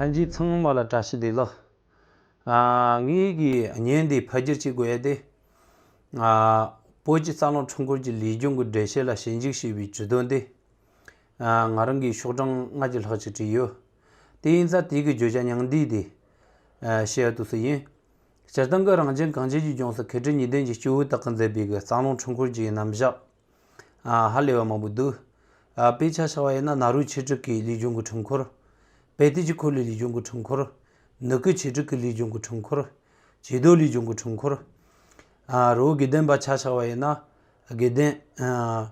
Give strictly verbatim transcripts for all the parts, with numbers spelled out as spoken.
ལྷན་རྒྱས་ཚང་མ་ལ་བཀྲ་ཤིས་བདེ་ལེགས། ཨ། ངེད་ཀྱི་བརྙན་འདི་ཕབ་བསྒྱུར་བྱེད་དགོས་ཡ་དེ། ཨ། བོད་ཀྱི་རྩ་རླུང་འཕྲུལ་འཁོར་གྱི་ལུས་སྦྱོང་གི་འགྲེལ་བཤད་ལ་ཞིབ་འཇུག་བྱས་པའི་བརྗོད་དོན་དེ། ཨ། ང་རང་གིས་ཤོག་གྲངས་ལྔ་བཅུ་ལྷག་ཅིག་བྲིས་ཡོད། དེ་ཡིན་ཙང་དེ་གི་བརྗོད་བྱ་ཉུང་བསྡུས་དེ། ཨ། བཤད་ཡ་འདུག་སེ་ཡིན། སྤྱིར་བཏང་གི་རང་བྱུང་གངས་ཅན་གྱི་ལྗོངས་སུ་མཁས་གྲུབ་གཉིས་ལྡན་གྱི་སྐྱེས་བུ་དག་གིས་མཛད་པའི་གི་རྩ་རླུང་འཕྲུལ་འཁོར་གྱི་རྣམ་གཞག་ཨ། ཧ་ལས་པ་མང་པོ་འདུག་ཨ། དཔེ་ཆ་བཞག་པ་ཡིན་ན་ནཱ་རོ་ཆོས་དྲུག་གི་ལུས་སྦྱོང་གི་འཕྲུལ་འཁོར། དཔལ་དུས་ཀྱི་འཁོར་ལོའི་ལུས་སྦྱོང་གི་འཕྲུལ་འཁོར། ནུབ་ཀྱི་ཆོས་དྲུག་གི་ལུས་སྦྱོང་གི་འཕྲུལ་འཁོར། ཆོས་མདོ་ལུས་སྦྱོང་གི་འཕྲུལ་འཁོར། ཨ། རི་བོ་དགེ་ལྡན་པ་ཆ་བཞག་པ་ཡིན་ན། དགེ་ལྡན། ཨ།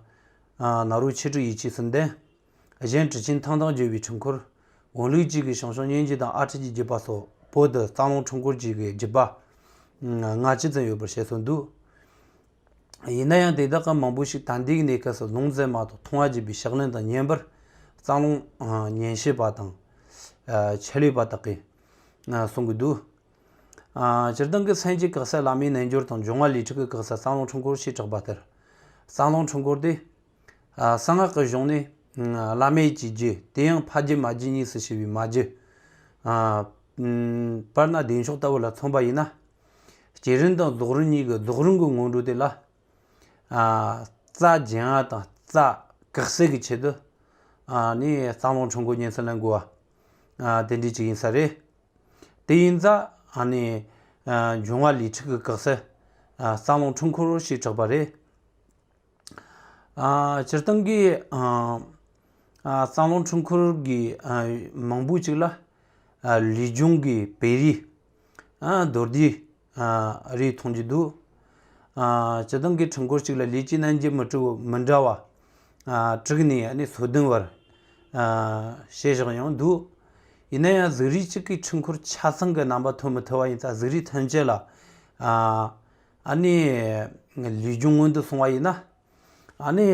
ཨ། ནཱ་རོ་ཆོས་དྲུག་ཡིད་ཆེས་སུ་ལྡན། གཞན་གྲུབ་ཆེན་ཐང་ཐང་བརྗོད་པའི་འཕྲུལ་འཁོར། འོན་ལུགས་གཅིག་གི་ཞང་ཞུང་སྙན་བརྒྱུད་དང་ཨ་ཁྲིད་ཀྱི་བརྒྱུད་པ་སོགས་བོད་དུ་རྩ་རླུང་འཕྲུལ་འཁོར་གྱི་བརྒྱུད་པ་ལྔ་བཅུ་ཙམ་ཡོད་པར་བཤད་སྲོལ་འདུག་ཡིན་ན་ཡང་དེ་དག་གི་མང་པོ་ཞིག་ད་ལྟའི་གནས་སྐབས་སུ་ལུང་འཛིན་མ་གཏོགས་མཐོང་བ་བརྒྱུད་པའི་ཕྱག་ལེན་དང་བརྙན་པར་རྩ་རླུང་ཉན་བྱེད་པ་དང་ཆེད་ལས་པ་དག་གིས་གསུང་གི་འདུག་སྤྱིར་བཏང་གི་སེམས་ཀྱི་གེགས་སེལ་བླ་མའི་རྣལ་འབྱོར་དང་འབྱུང་བ་ལས་འཕྲོས་ཀྱི་གེགས་སེལ་རྩ་རླུང་འཕྲུལ་འཁོར་ཞེས་གྲགས་པ་ལྟར། རྩ་རླུང་འཕྲུལ་འཁོར་དེ། གསང་སྔགས་ཀྱི་གཞུང་ནས་བླ་མེད་ཀྱི་རྒྱུ་དེ་ཡང་ཕ་རྒྱུད་མ་རྒྱུད་གཉིས་སུ་ཕྱེ་བའི་མ་རྒྱུད། དཔེར་ན་བདེ་མཆོག་ལྟ་བུ་ལ་མཚོན་པ་ཡིན་ན། བསྐྱེད་རིམ་དང་རྫོགས་རིམ་གཉིས་ཀྱི་རྫོགས་རིམ་གྱི་སྔོན་འགྲོ་དེ་ལ། རྩ་བརྒྱན་པ་དང་རྩ་གེགས་སེལ་གྱི་ཆེད་དུ། ནི་རྩ་རླུང་འཕྲུལ་འཁོར་ཉིན་སུ་ལེན་དགོས་པ། དེ་འདྲའི་ཅིག་ཡིན་ས་རེད། དེ་ཡིན་ཙང་ནི། འབྱུང་བ་ལས་འཕྲོས་ཀྱི་གེགས་སེལ། རྩ་རླུང་འཕྲུལ་འཁོར་ཞེས་གྲགས་པ་རེད། ཨ། སྤྱིར་བཏང་གི། ཨ། ཨ། རྩ་རླུང་འཕྲུལ་འཁོར་གྱི། ཨ། མང་པོ་ཅིག་ལ། ཨ། ལུས་སྦྱོང་གི་བེ་རི། ཨ། མདོར་བསྡུས། ཨ། རེ་མཐོང་རྒྱུ་འདུག་ཨ། སྤྱིར་བཏང་གི་འཕྲུལ་འཁོར་གཅིག་ལ་ལུས་ཀྱི་རྣམ་འགྱུར་མི་འདྲ་བ། མི་འདྲ་བ། ཨ། དྲུག་ནས་ཨ་ནི་སོ་བདུན་བར། ཨ། བྱས་བཞག་ཡང་འདུག་ཡིན་ན་ཡང་གཟུགས་རིས་གཅིག་གི་འཕྲུལ་འཁོར་ཆ་ཚང་གི་རྣམ་པ་ཐོན་མི་ཐུབ་པ་ཡིན་ཙང་གཟུགས་རིས་ཐམས་ཅད་ལ། ཨ། ཨ་ནི། ལུས་སྦྱོང་སྔོན་དུ་སོང་བ་ཡིན་ན། ཨ་ནི།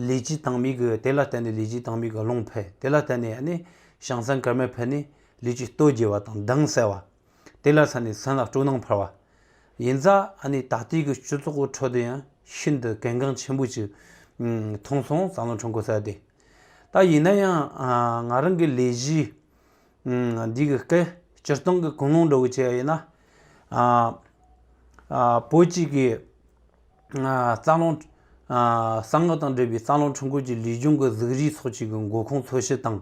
ལུས་ཀྱི་དྭངས་མའི་གི་དེ་ལ་བརྟེན་ནས་ལུས་ཀྱི་དྭངས་མའི་གི་རླུང་འཕེལ། དེ་ལ་བརྟེན་ནས་ཨ་ནི། བྱང་སེམས་དཀར་མོ་འཕེལ་ནས་ལུས་ཀྱི་སྟོབས་རྒྱས་པ་དང་མདངས་གསལ་བ། དེ་ལ་བརྟེན་ནས་སེམས་ལ་སྤྲོ་སྣང་འཕར་བ། ཡིན་ཙང་ཨ་ནི་ད་ལྟའི་གི་སྤྱི་ཚོགས་ཀྱི་ཁྲོད་དུ་ཡང་ཤིན་ཏུ་གལ་འགངས་ཆེན་པོ་ཅིག་ཨ། མཐོང་སོང་། རྩ་རླུང་འཕྲུལ་འཁོར་ཟེར་དེ། ད་ཡིན་ན་ཡང་། ཨ། ང་རང་གི་ལས་གཞི། ཨ། འདི་གི་སྐད་སྤྱིར་བཏང་གི་ཀུན་སློང་འདྲ་བོ་བྱས་ཡིན་ན། ཨ། ཨ། བོད་ཀྱི་གི། ཨ། རྩ་རླུང་། ཨ། གསང་སྔགས་དང་འབྲེལ་བའི་རྩ་རླུང་འཕྲུལ་འཁོར་གྱི་ལུས་སྦྱོང་གི་གཟུགས་རིས་སོགས་ཀྱི་གི་འགོ་ཁུངས་འཚོལ་བྱེད་དང་།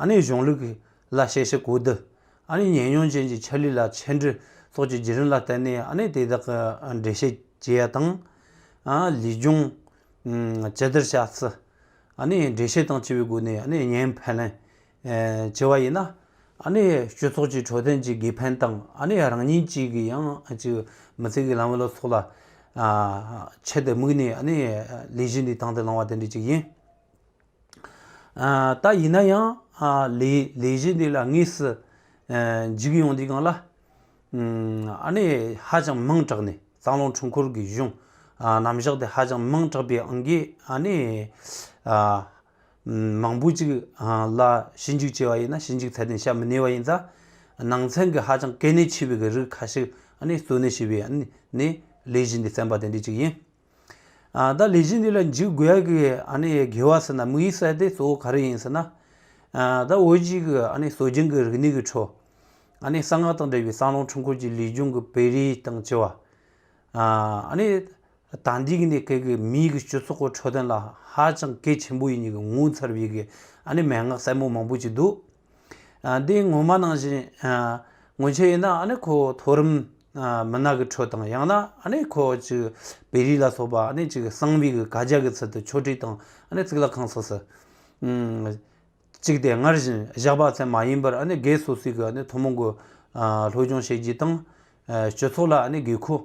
ཨ་ནི་གཞུང་ལུགས་ལ་དཔྱད་བྱེད་གོ་བསྡུར། ཨ་ནི་ཉམས་མྱོང་ཅན་གྱི་ཆེད་ལས་ལ་འཆད་འགྲེལ་སོགས་ཀྱི་བརྒྱུད་རིམ་ལ་བརྟེན་ནས། ཨ་ནི་དེ་དག་གི་འགྲེལ་བཤད་བྱེད་ཡ་དང་། ཨ། ལུས་སྦྱོང་། ཨ། ཇི་ལྟར་བྱ་ཚུལ། ཨ་ནི་འགྲེལ་བཤད་དང་བཅས་པའི་སྒོ་ནས་ཨ་ནི་བརྙན་ཕབ་ལེན། ཨ། བྱས་པ་ཡིན་ན། ཨ་ནི་སྤྱི་ཚོགས་ཀྱི་འཕྲོད་བསྟེན་གྱི་དགེ་ཕན་དང་། ཨ་ནི་རང་ཉིད་ཀྱི་གི་ཡང་ཅིག་མི་ཚེ་གི་ལམ་བུ་ལ་སོགས་ལ། ཨ། ཆེད་དུ་དམིགས་ནས་ཨ་ནི་ལས་གཞི་འདི་དང་དུ་བླངས་པ་དེ་འདྲ་ཅིག་ཡིན། ཨ། ད་ཡིན་ན་ཡང་། ཨ། ལས་ལས་གཞི་འདི་ལ་དངོས་སུ། ཨ། འཇུག་ཡོང་དུས་སྒང་ལ། ཨ་ནི་ཧ་ཅང་མིང་གྲགས་ནས་རྩ་རླུང་འཕྲུལ་འཁོར་གྱི་གཞུང་། ཨ། རྣམ་གཞག་དེ་ཧ་ཅང་མིང་གྲགས་པའི་དབང་གིས། ཨ་ནི། ཨ། མང་པོ་ཅིག་ཨ། ལ་ཞིབ་འཇུག་བྱས་པ་ཡིན་ན། ཞིབ་འཇུག་ཚད་ལྡན་བྱ་མི་ནུས་པ་ཡིན་ཙང་། ནང་ཚན་གྱི་ཧ་ཅང་གལ་གནད་ཆེ་བའི་གི་རིགས་ཁ་ཤས་ཨ་ནི་གཙོ་གནད་བྱས་པའི་ཨ་ནི་ལས་གཞི་འདི་བརྩམས་པ་དེ་འདྲ་ཅིག་ཡིན། ཨ། ད་ལས་གཞི་འདི་ལ་འཇུག་དགོས་ཡ་གི་ཨ་ནི་དགོས་པ་ཟེར་ན། དམིགས་ཡུལ་ཟེར་དེ་གཙོ་བོ་ག་རེ་ཡིན་ཟེར་ན། ཨ། ད་བོད་ཀྱི་གི་ཨ་ནི་སྲོལ་རྒྱུན་གྱི་རིག་གནས་ཀྱི་ཁྲོད། ཨ་ནི་གསང་སྔགས་དང་འབྲེལ་བའི་རྩ་རླུང་འཕྲུལ་འཁོར་གྱི་ལུས་སྦྱོང་གི་བེ་རི་དང་བཅས་པ། ཨ། ཨ་ནི་ད་ལྟའི་གནས་སྐབས་ཀྱི་མིའི་གི་སྤྱི་ཚོགས་ཀྱི་འཕྲོད་བསྟེན་ལ་ཧ་ཅང་གལ་ཆེན་པོ་ཡིན་ནི་གི་ངོ་མཚར་བའི་གི་ཨ་ནི་མན་ངག་གསལ་མོ་མང་པོ་ཅིག་འདུག་ཨ། འདི་ངོ་མ་ནང་བཞིན། ཨ། སྔོན་ཆད་ཡིན་ན་ཨ་ནི་ཁོ་མཐོ་རིམ། ཨ། མི་སྣ་གི་ཁྲོད་དང་། ཡང་ན་ཨ་ནི་ཁོ་ཅིག་བེ་རི་ལ་སོགས་པ་ཨ་ནི་ཅིག་གསང་བའི་གི་བཀའ་རྒྱ་གི་ཚུལ་དུ་ཆོས་ཁྲིད་དང་ཨ་ནི་གཙུག་ལག་ཁང་སོགས་སུ། ཨ། གཅིག་དེ་སྔར་བཞིན་བཞག་པ་ཙམ་མ་ཡིན་པར། ཨ་ནི་སྒེར་སོ་སོའི་གི་ཨ་ནི་ཐུན་མོང་གི། ཨ། སློབ་སྦྱོང་བྱེད་རྒྱུ་དང་། ཨ། སྤྱི་ཚོགས་ལ་ཨ་ནི་དགོས་མཁོ།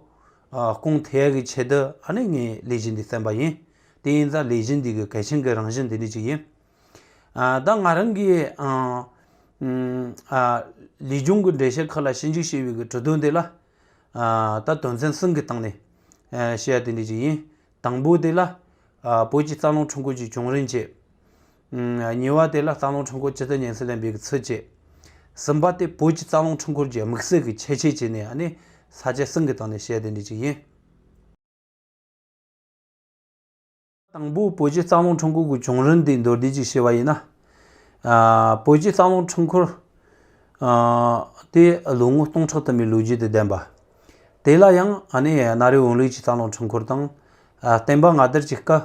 ཨ། སྐོང་ཐུབ་ཡ་གི་ཆེད་དུ་ཨ་ནི་ངས་ལས་གཞི་འདི་བརྩམས་པ་ཡིན། དེ་ཡིན་ཙང་ལས་གཞི་འདི་གི་གལ་ཆེན་གྱི་རང་བཞིན་དེ་འདྲ་ཅིག་ཡིན། ཨ། ད་ང་རང་གིས། ཨ། ཨ། ལུས་སྦྱོང་གི་འགྲེལ་བཤད་ཁག་ལ་ཞིབ་འཇུག་བྱས་པའི་གི་གྲུབ་དོན་དེ་ལ། ཨ། ད་དོན་ཚན་གསུམ་གྱི་སྟེང་ནས། ཨ། བཤད་ཡ་དེ་འདྲ་ཅིག་ཡིན། དང་པོ་དེ་ལ། ཨ། བོད་ཀྱི་རྩ་རླུང་འཕྲུལ་འཁོར་གྱི་བྱུང་རིམ་བཅས། ཨ། གཉིས་པ་དེ་ལ་རྩ་རླུང་འཕྲུལ་འཁོར་ཇི་ལྟར་ཉམས་སུ་ལེན་པའི་ཚུལ་བཅས། གསུམ་པ་དེ་བོད་ཀྱི་རྩ་རླུང་འཕྲུལ་འཁོར་གྱི་དམིགས་བསལ་གྱི་ཁྱད་ཆོས་བཅས་ནས་ཨ་ནི་ས་བཅད་གསུམ་གྱི་སྟེང་ནས་བཤད་དེ་འདྲ་ཅིག་ཡིན། དང་པོ་བོད་ཀྱི་རྩ་རླུང་འཕྲུལ་འཁོར་གྱི་བྱུང་རིམ་དེ་མདོར་བསྡུས་ཅིག་བཤད་པ་ཡིན་ན། ཨ། བོད་ཀྱི་རྩ་རླུང་འཕྲུལ་འཁོར། ཨ་དེ་ལོ་ངོ་སྟོང་ཕྲག་དུ་མའི་ལོ་རྒྱུས་དང་ལྡན་པ། དེ་ལ་ཡང་ཨ་ནི་གནའ་རབས་བོན་ལུགས་ཀྱི་རྩ་རླུང་འཕྲུལ་འཁོར་དང་། ཨ་བསྟན་པ་སྔ་དར་གྱི་སྐབས་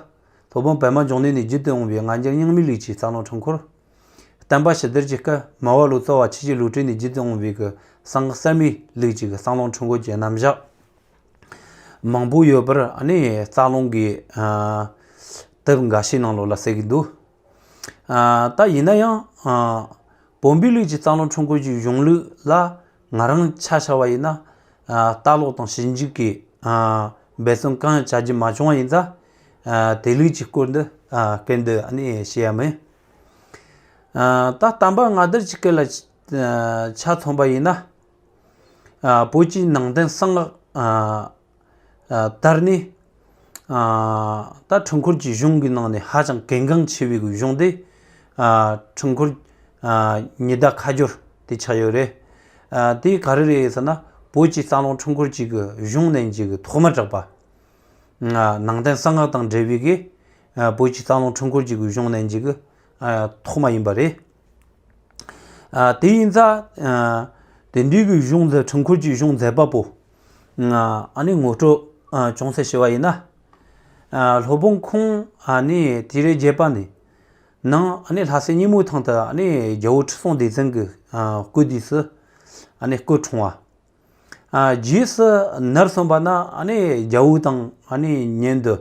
སློབ་དཔོན་པདྨ་འབྱུང་གནས་ནས་བརྒྱུད་དུ་འོང་བའི་སྔ་འགྱུར་རྙིང་མའི་ལུགས་ཀྱི་རྩ་རླུང་འཕྲུལ་འཁོར། བསྟན་པ་ཕྱི་དར་གྱི་སྐབས་མར་པ་ལོ་ཙཱ་བ་ཆོས་ཀྱི་བློ་གྲོས་ནས་བརྒྱུད་དུ་འོང་བའི་གི་གསང་སྔགས་གསར་མའི་ལུགས་ཀྱི་གི་རྩ་རླུང་འཕྲུལ་འཁོར་གྱི་རྣམ་གཞག་མང་པོ་ཡོད་པར་ཨ་ནི་རྩ་རླུང་གི་ཨ་དེབ་འགའ་ཤས་ནང་ལོགས་ལ་གསལ་གྱི་འདུག་ཨ་ད་ཡིན་ན་ཡང་ཨ་བོན་པོའི་ལུགས་ཀྱི་རྩ་རླུང་འཕྲུལ་འཁོར་གྱི་གཞུང་ལུགས་ལ་ང་རང་ཆ་བཞག་པ་ཡིན་ན། ཨ་ལྟ་ཀློག་དང་ཞིབ་འཇུག་གི་ཨ་འབད་བརྩོན་གང་ཡང་བྱ་རྒྱུ་མ་བྱུང་བ་ཡིན་ཙང་། ཨ་དེ་ལུགས་ཀྱི་སྐོར་འདི་ཨ་སྐད་འདི་ཨ་ནི་བཤད་ཡ་མིན། ཨ་ད་བསྟན་པ་སྔ་དར་གྱི་སྐབས་ལ་ཨ་ཆ་མཚོན་པ་ཡིན་ན། ཨ་བོད་ཀྱི་ནང་བསྟན་གསང་སྔགས་ཨ་ཨ་དར་ནས། ཨ་ད་འཕྲུལ་འཁོར་གྱི་གཞུང་གི་ནང་ནས་ཧ་ཅང་གལ་འགངས་ཆེ་བའི་གཞུང་དེ། ཨ་འཕྲུལ་འཁོར་ཨ་ཉི་ཟླ་ཁ་སྦྱོར་དེ་ཆགས་ཡོད་རེད། ཨ་དེ་ག་རེ་རེད་ཟེར་ན། བོད་ཀྱི་རྩ་རླུང་འཕྲུལ་འཁོར་གྱི་གི་གཞུང་ནས་ཀྱི་གི་ཐོག་མར་གྲགས་པ། ཨ་ནང་བསྟན་གསང་སྔགས་དང་འབྲེལ་བའི་གི་ཨ་བོད་ཀྱི་རྩ་རླུང་འཕྲུལ་འཁོར་གྱི་གི་གཞུང་ནས་ཀྱི་གི་ཨ་ཐོག་མ་ཡིན་པ་རེད། ཨ་དེ་ཡིན་ཙང་ཨ་དེ་འདྲའི་གི་གཞུང་འདི་འཕྲུལ་འཁོར་གྱི་གཞུང་མཛད་པ་པོ་ཨ་ནི་ངོ་སྤྲོད་ཨ་ཅུང་ཟད་ཞུ་བ་ཡིན་ན། ཨ་སློབ་དཔོན་ཁོང་ཨ་ནི་དུས་རབས་བརྒྱད་པ་ནས་ནང་ཨ་ནི་ལྷ་སའི་སྙེ་མོ་ཐང་དུ་ཨ་ནི་རྒྱལ་པོ་ཁྲི་སྲོང་ལྡེ་བཙན་གྱི་ཨ་སྐུ་དུས་སུ་ཨ་ནི་སྐུ་འཁྲུངས་པ། ཨ་རྗེས་སུ་ནར་སོན་པ་ན་ཨ་ནི་རྒྱལ་པོ་དང་ཨ་ནི་མཉམ་དུ་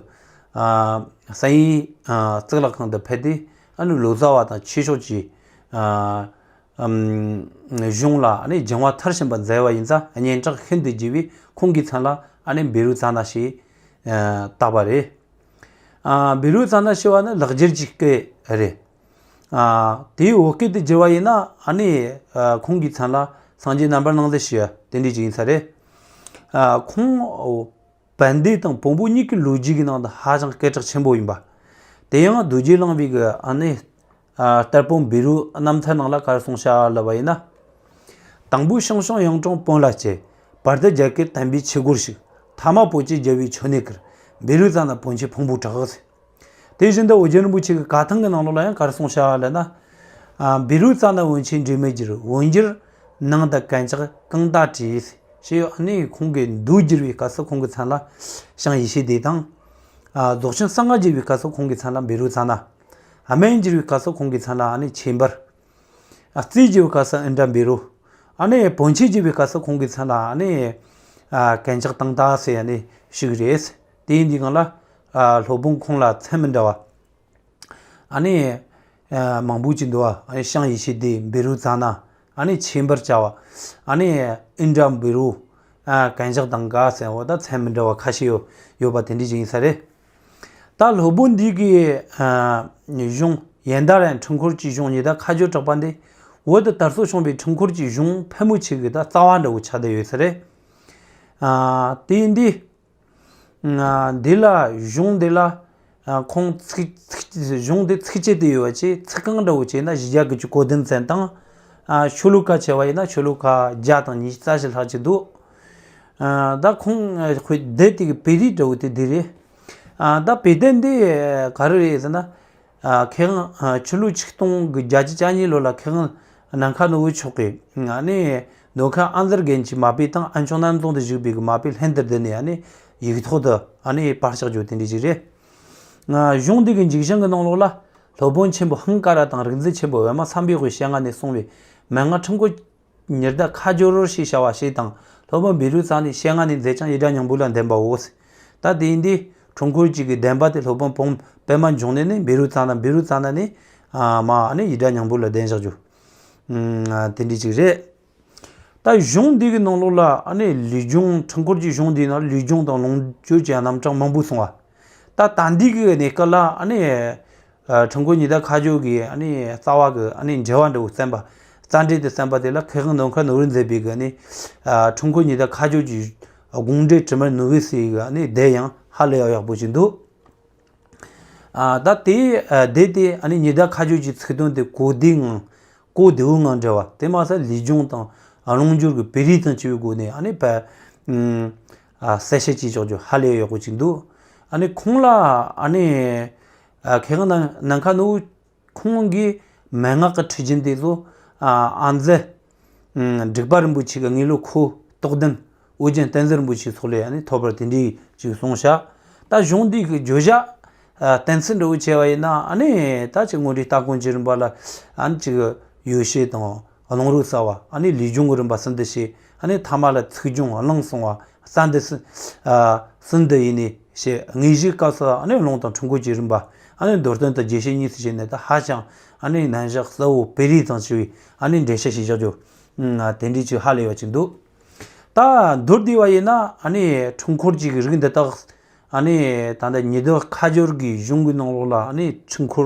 ཨ་གསན་ཡིག་ཨ་གཙུག་ལག་ཁང་དུ་ཕེབས་ཏེ། ཨ་ནི་ལོ་ཙཱ་བ་དང་ཆོས་ཕྱོགས་ཀྱི་ཨ་ཨམ་གཞུང་ལ་ཨ་ནི་སྦྱང་བ་མཐར་ཕྱིན་པ་མཛད་པ་ཡིན་ཙང་། སྙན་གྲགས་ཤིན་ཏུ་རྒྱས་པས་ཁོང་གི་མཚན་ལ་ཨ་ནི་བཻ་རོ་ཙ་ན་ཞེས་ཨ་བཏགས་པ་རེད། ཨ་བཻ་རོ་ཙ་ན་ཞེས་པ་ནི་ལེགས་སྦྱར་གྱི་སྐད་རེད། ཨ་དེའི་བོད་སྐད་དུ་བསྒྱུར་བ་ཡིན་ན། ཨ་ནི་ཨ་ཁོང་གི་མཚན་ལ་སངས་རྒྱས་རྣམ་པར་སྣང་མཛད་ཞེས་པ་དེ་འདྲ་ཅིག་ཡིན་ས་རེད། ཨ་ཁོང་བན་དེ་དང་བོན་པོ་གཉིས་ཀྱི་ལོ་རྒྱུས་ཀྱི་ནང་དུ་ཧ་ཅང་སྐད་གྲགས་ཆེན་པོ་ཡིན་པ། དེ་ཡང་རྡོ་རྗེ་གླིང་པའི་གི་ཨ་ནི་ཨ་དར་དཔོན་བཻ་རོའི་རྣམ་ཐར་ནང་ལ་ག་རེ་གསུངས་ཤག་ལབ་པ་ཡིན་ན། དང་པོ་ཞང་ཞུང་གཡུང་དྲུང་བོན་ལ་སྐྱེས། བར་དུ་རྒྱ་གར་དམ་པའི་ཆོས་སྒོར་ཞུགས། ཐ་མ་བོད་ཀྱི་རྒྱལ་པོའི་མཆོད་གནས་ཀུན། བཻ་རོ་ཙ་ན་བོན་ཆེན་ཕུང་པོའི་བྲག་ཟེར། དེ་བཞིན་དུ་ཨོ་རྒྱན་རིན་པོ་ཆེ་གི་བཀའ་ཐང་གི་ནང་ལོགས་ལ་ཡང་ག་རེ་གསུངས་ཤག་ལབ་ན། ཨ་བཻ་རོ་ཙ་ན་བོན་ཆེན་འབྲལ་མེད་རྒྱུར། འོན་ཀྱང་ནང་དུ་གན་ཇག་གང་དག་བྲིས། ཞེས་ཨ་ནི་ཁོང་གི་མདོ་བསྒྱུར་བའི་སྐབས་སུ་ཁོང་གི་མཚན་ལ་ཞང་ཡེ་ཤེས་སྡེ་དང་། ཨ་རྫོགས་ཆེན་གསང་སྔགས་བསྒྱུར་བའི་སྐབས་སུ་ཁོང་གི་མཚན་ལ་བཻ་རོ་ཙ་ན། སྨན་བསྒྱུར་བའི་སྐབས་སུ་ཁོང་གི་མཚན་ལ་ཨ་ནི་ཆོས་འབར། ཨ་རྩིས་བསྒྱུར་བའི་སྐབས་སུ་ཨིནྡྲ་བཻ་རོ། ཨ་ནི་བོན་ཆོས་བསྒྱུར་བའི་སྐབས་སུ་ཁོང་གི་མཚན་ལ་ཨ་ནི་ཨ་གན་ཇག་ཏང་ཏ་ཟེར་ཨ་ནི་ཞུ་གི་རེད། དེ་ཡིན་དུས་སྒང་ལ་ཨ་སློབ་དཔོན་ཁོང་ལ་མཚན་མི་འདྲ་བ་ཨ་ནི་ཨ་མང་པོ་ཅིག་འདུག་པ། ཨ་ནི་ཞང་ཡེ་ཤེས་སྡེ། བཻ་རོ་ཙ་ན། ཨ་ནི་ཆོས་འབར་བྱ་བ། ཨ་ནི་ཨིནྡྲ་བཻ་རོ། ཨ་གན་ཇག་ཏང་ཏ་ཟེར་འོ་ད་མཚན་མི་འདྲ་བ་ཁ་ཤས་ཡོད་ཡོད་པ་དེ་འདྲ་ཅིག་ཡིན་ས་རེད། ད་སློབ་དཔོན་འདི་གི་ཨ་གཞུང་ཡན་ད་ར་ཡང་འཕྲུལ་འཁོར་གྱི་གཞུང་ཉི་ཟླ་ཁ་སྦྱོར་གྲགས་པ་འདི་བོད་དུ་དར་སྲོལ་བྱུང་བའི་འཕྲུལ་འཁོར་གྱི་གཞུང་ཕལ་མོ་ཆེ་གི་ད་རྩ་བ་འདྲ་བོ་ཆགས་བསྡད་ཡོད་ས་རེད། ཨ་དེ་ཡིན་དུས་ཨ་འདི་ལ་གཞུང་འདི་ལ་ཨ་ཁོང་ཚིགས་ཚིགས་གཞུང་འདི་ཚིགས་བཅད་དུ་ཡོད་པ་བྱས། ཚིག་རྐང་འདྲ་བོ་བྱས་ན་བཞི་བརྒྱ་དགུ་བཅུ་གོ་བདུན་ཙམ་དང་། ཨ་ཤོ་ལོ་ཀ་བྱས་པ་ཡིན་ན་ཤོ་ལོ་ཀ་བརྒྱ་དང་ཉི་ཤུ་རྩ་བཞི་ལྷག་ཅིག་འདུག་ཨ་ད་ཁོང་ཨ་དཔེ་དེབ་དེ་གི་དཔེ་རིས་འདྲ་བོ་དེ་འདི་རེད། ཨ་ད་དཔེ་དེབ་འདི་ག་རེ་རེད་ཟེར་ན། ཨ་མཁས་དབང་ཨ་ཕྱི་ལོ་ཆིག་སྟོང་དགུ་བརྒྱ་བརྒྱད་ཅུ་གྱ་གཉིས་ལོ་ལ་མཁས་དབང་ནམ་མཁའ་ནོར་བུ་མཆོག་གིས་ཨ་ནི་མདོ་མཁན་ཨ་མྱེས་རྒན་གྱི་མ་དཔེ་དང་། ཨན་ཆུང་རྣམ་རྫོང་དུ་བཞུགས་པའི་གི་མ་དཔེ་ལྷན་དུ་བསྡུས་ནས་ཨ་ནི་ཡིག་ཐོག་ཏུ་ཨ་ནི་པར་བཞག་རྒྱུ་དེ་འདྲ་ཞིག་རེད། ཨ་གཞུང་འདི་གི་མཇུག་བྱང་གི་ནང་ལོགས་ལ། སློབ་དཔོན་ཆེན་པོ་ཧང་ཀ་ར་དང་རིག་འཛིན་ཆེན་པོ་པདྨ་སམ་བྷོ་ཊའི་ཞལ་སྔ་ནས་གསུངས་པའི་མན་ངག་འཕྲུལ་འཁོར་ཉི་ཟླ་ཁ་སྦྱོར་ཞེས་བྱ་བ་ཞིག་དང་། སློབ་དཔོན་བཻ་རོ་ཙ་ནའི་ཞལ་སྔ་ནས་མཛད་ཀྱང་ཡི་དྭགས་སྙིང་པོ་ལ་ལྡན་པའོ། ད་དེ་ཡིན་དུས་འཕྲུལ་འཁོར་གཅིག་གི་བདེན་པ་དེ་སློབ་དཔོན་པདྨ་འབྱུང་གནས་ནས་བཻ་རོ་ཙ་ན། བཻ་རོ་ཙ་ན་ནས་ཨ་མ་ཨ་ནི་ཡི་དྭགས་སྙིང་པོ་ལ་ལྡན་བཞག་རྒྱུ། ཨ་དེ་འདྲ་ཅིག་རེད། ད་གཞུང་འདི་གི་ནང་ལོགས་ལ་ཨ་ནི་ལུས་སྦྱོང་། འཕྲུལ་འཁོར་གྱི་གཞུང་འདིའི་ནང་ལུས་སྦྱོང་དང་ལོངས་སྤྱོད་ཀྱི་རྣམ་གྲངས་མང་པོ་གསུངས་པ། ད་ད་འདི་གི་གནས་སྐབས་ལ་ཨ་ནི་ཨ་འཕྲུལ་འཁོར་ཉི་ཟླ་ཁ་སྦྱོར་གྱི་ཨ་ནི་རྩ་བ་གི་ཨ་ནི་འགྲེལ་པ་འདྲ་བོ་གསན་པ། རྩ་འགྲེལ་དེ་གསན་པ་དེ་ལ་མཁས་དབང་ནམ་མཁའ་ནོར་བུས་མཛད་པའི་གི་ཨ་ནི་ཨ་འཕྲུལ་འཁོར་ཉི་ཟླ་ཁ་སྦྱོར་གྱི་དགོངས་འགྲེལ་དྲི་མེད་ནོར་བུ་ཟེར་གི་ཨ་ནི་དེ་ཡང་ཧ་ལས་ཡག་པོ་ཞིག་འདུག་ཨ་ད་དེ་ཨ་དེ་དེ་ཨ་ནི་ཉི་ཟླ་ཁ་སྦྱོར་གྱི་ཚིག་དོན་དེ་གོ་བདེའི་ངང་། གོ་བདེ་བོའི་ངང་འགྲེལ་བ་དེ་མ་ཟད་ལུས་སྦྱོང་དང་ལོངས་སྦྱོར་གྱི་དཔེ་རིས་དང་བཅས་པའི་སྒོ་ནས་ཨ་ནི་ཕར་ཨ་གསལ་བཤད་བྱས་ཆོག་རྒྱུ་ཧ་ལས་ཡག་པོ་ཅིག་འདུག་ཨ་ནི་ཁོང་ལ་ཨ་ནི་ཨ་མཁས་དབང་ནམ་མཁའ་ནོར་བུ་ཁོང་གི་མན་ངག་གི་ཁྲིད་རྒྱུན་དེ་ཚོ་ཨ་ཨ་མཛད་ འབྲུག་པ་རིན་པོ་ཆེ་གི་དངོས་ལུགས་ཁོ་རྟོགས་ལྡན་ཨོ་རྒྱན་བསྟན་འཛིན་རིན་པོ་ཆེ་སོགས་ལས་ཨ་ནི་ཐོབ་པར་དེ་འདྲའི་ཅིག་གསུངས་བཞག་ད་གཞུང་འདི་གི་བརྗོད་བྱ་ཨ་གཏན་ཚིགས་འདྲ་བོ་བྱས་པ་ཡིན་ན་ཨ་ནི་ད་ཅིག་དངོས་འབྲེལ་ལྟ་སྐོང་གི་རིམ་པ་ལ་ཨ་ནི་ཅིག་ཡོ་བྱད་དང་། ཨ། ལུང་རིགས་རྩ་བ། ཨ་ནི་ལུས་སྦྱོང་གི་རིམ་པ་གསུམ་དུ་བྱས། ཨ་ནི་ཐ་མ་ལ་ཚིག་སྦྱོང་། ཨ། གླེང་གསུང་བ། རྩ་འདི་གསུམ། ཨ། གསུམ་དུ་ཡིན་ནི་བྱས། དངོས་གཞིའི་སྐབས་སུ་ཨ་ནི་ལུང་དང་འཁྲུལ་འཁོར་གྱི་རིམ་པ། ཨ་ནི་མདོར་བསྟན་དང་རྒྱས་བཤད་གཉིས་སུ་བྱས་ནས་ད་ཧ་ཅང་ཨ་ནི་རྣམ་གཞག་གསལ་བོ་སྤེལ་རེས་དང་བཅས་པའི་ཨ་ནི་འགྲེལ་བཤད་བྱེད་བཞག་རྒྱུ། ཨ། དེ་འདྲའི་ཅིག་ཧ་ལས་པ་ཅིག་འདུག་ད་མདོར་བསྡུས་པ་ཡིན་ན་ཨ་ནི་འཁྲུལ་འཁོར་གྱི་རིགས་འདི་དག་ཨ་ནི་ད་ལྟ་ཉི་ཟླ་ཁ་སྦྱོར་གྱི་གཞུང་གི་ནང་ལོགས་ལ་ཨ་ནི་འཁྲུལ་འཁོར་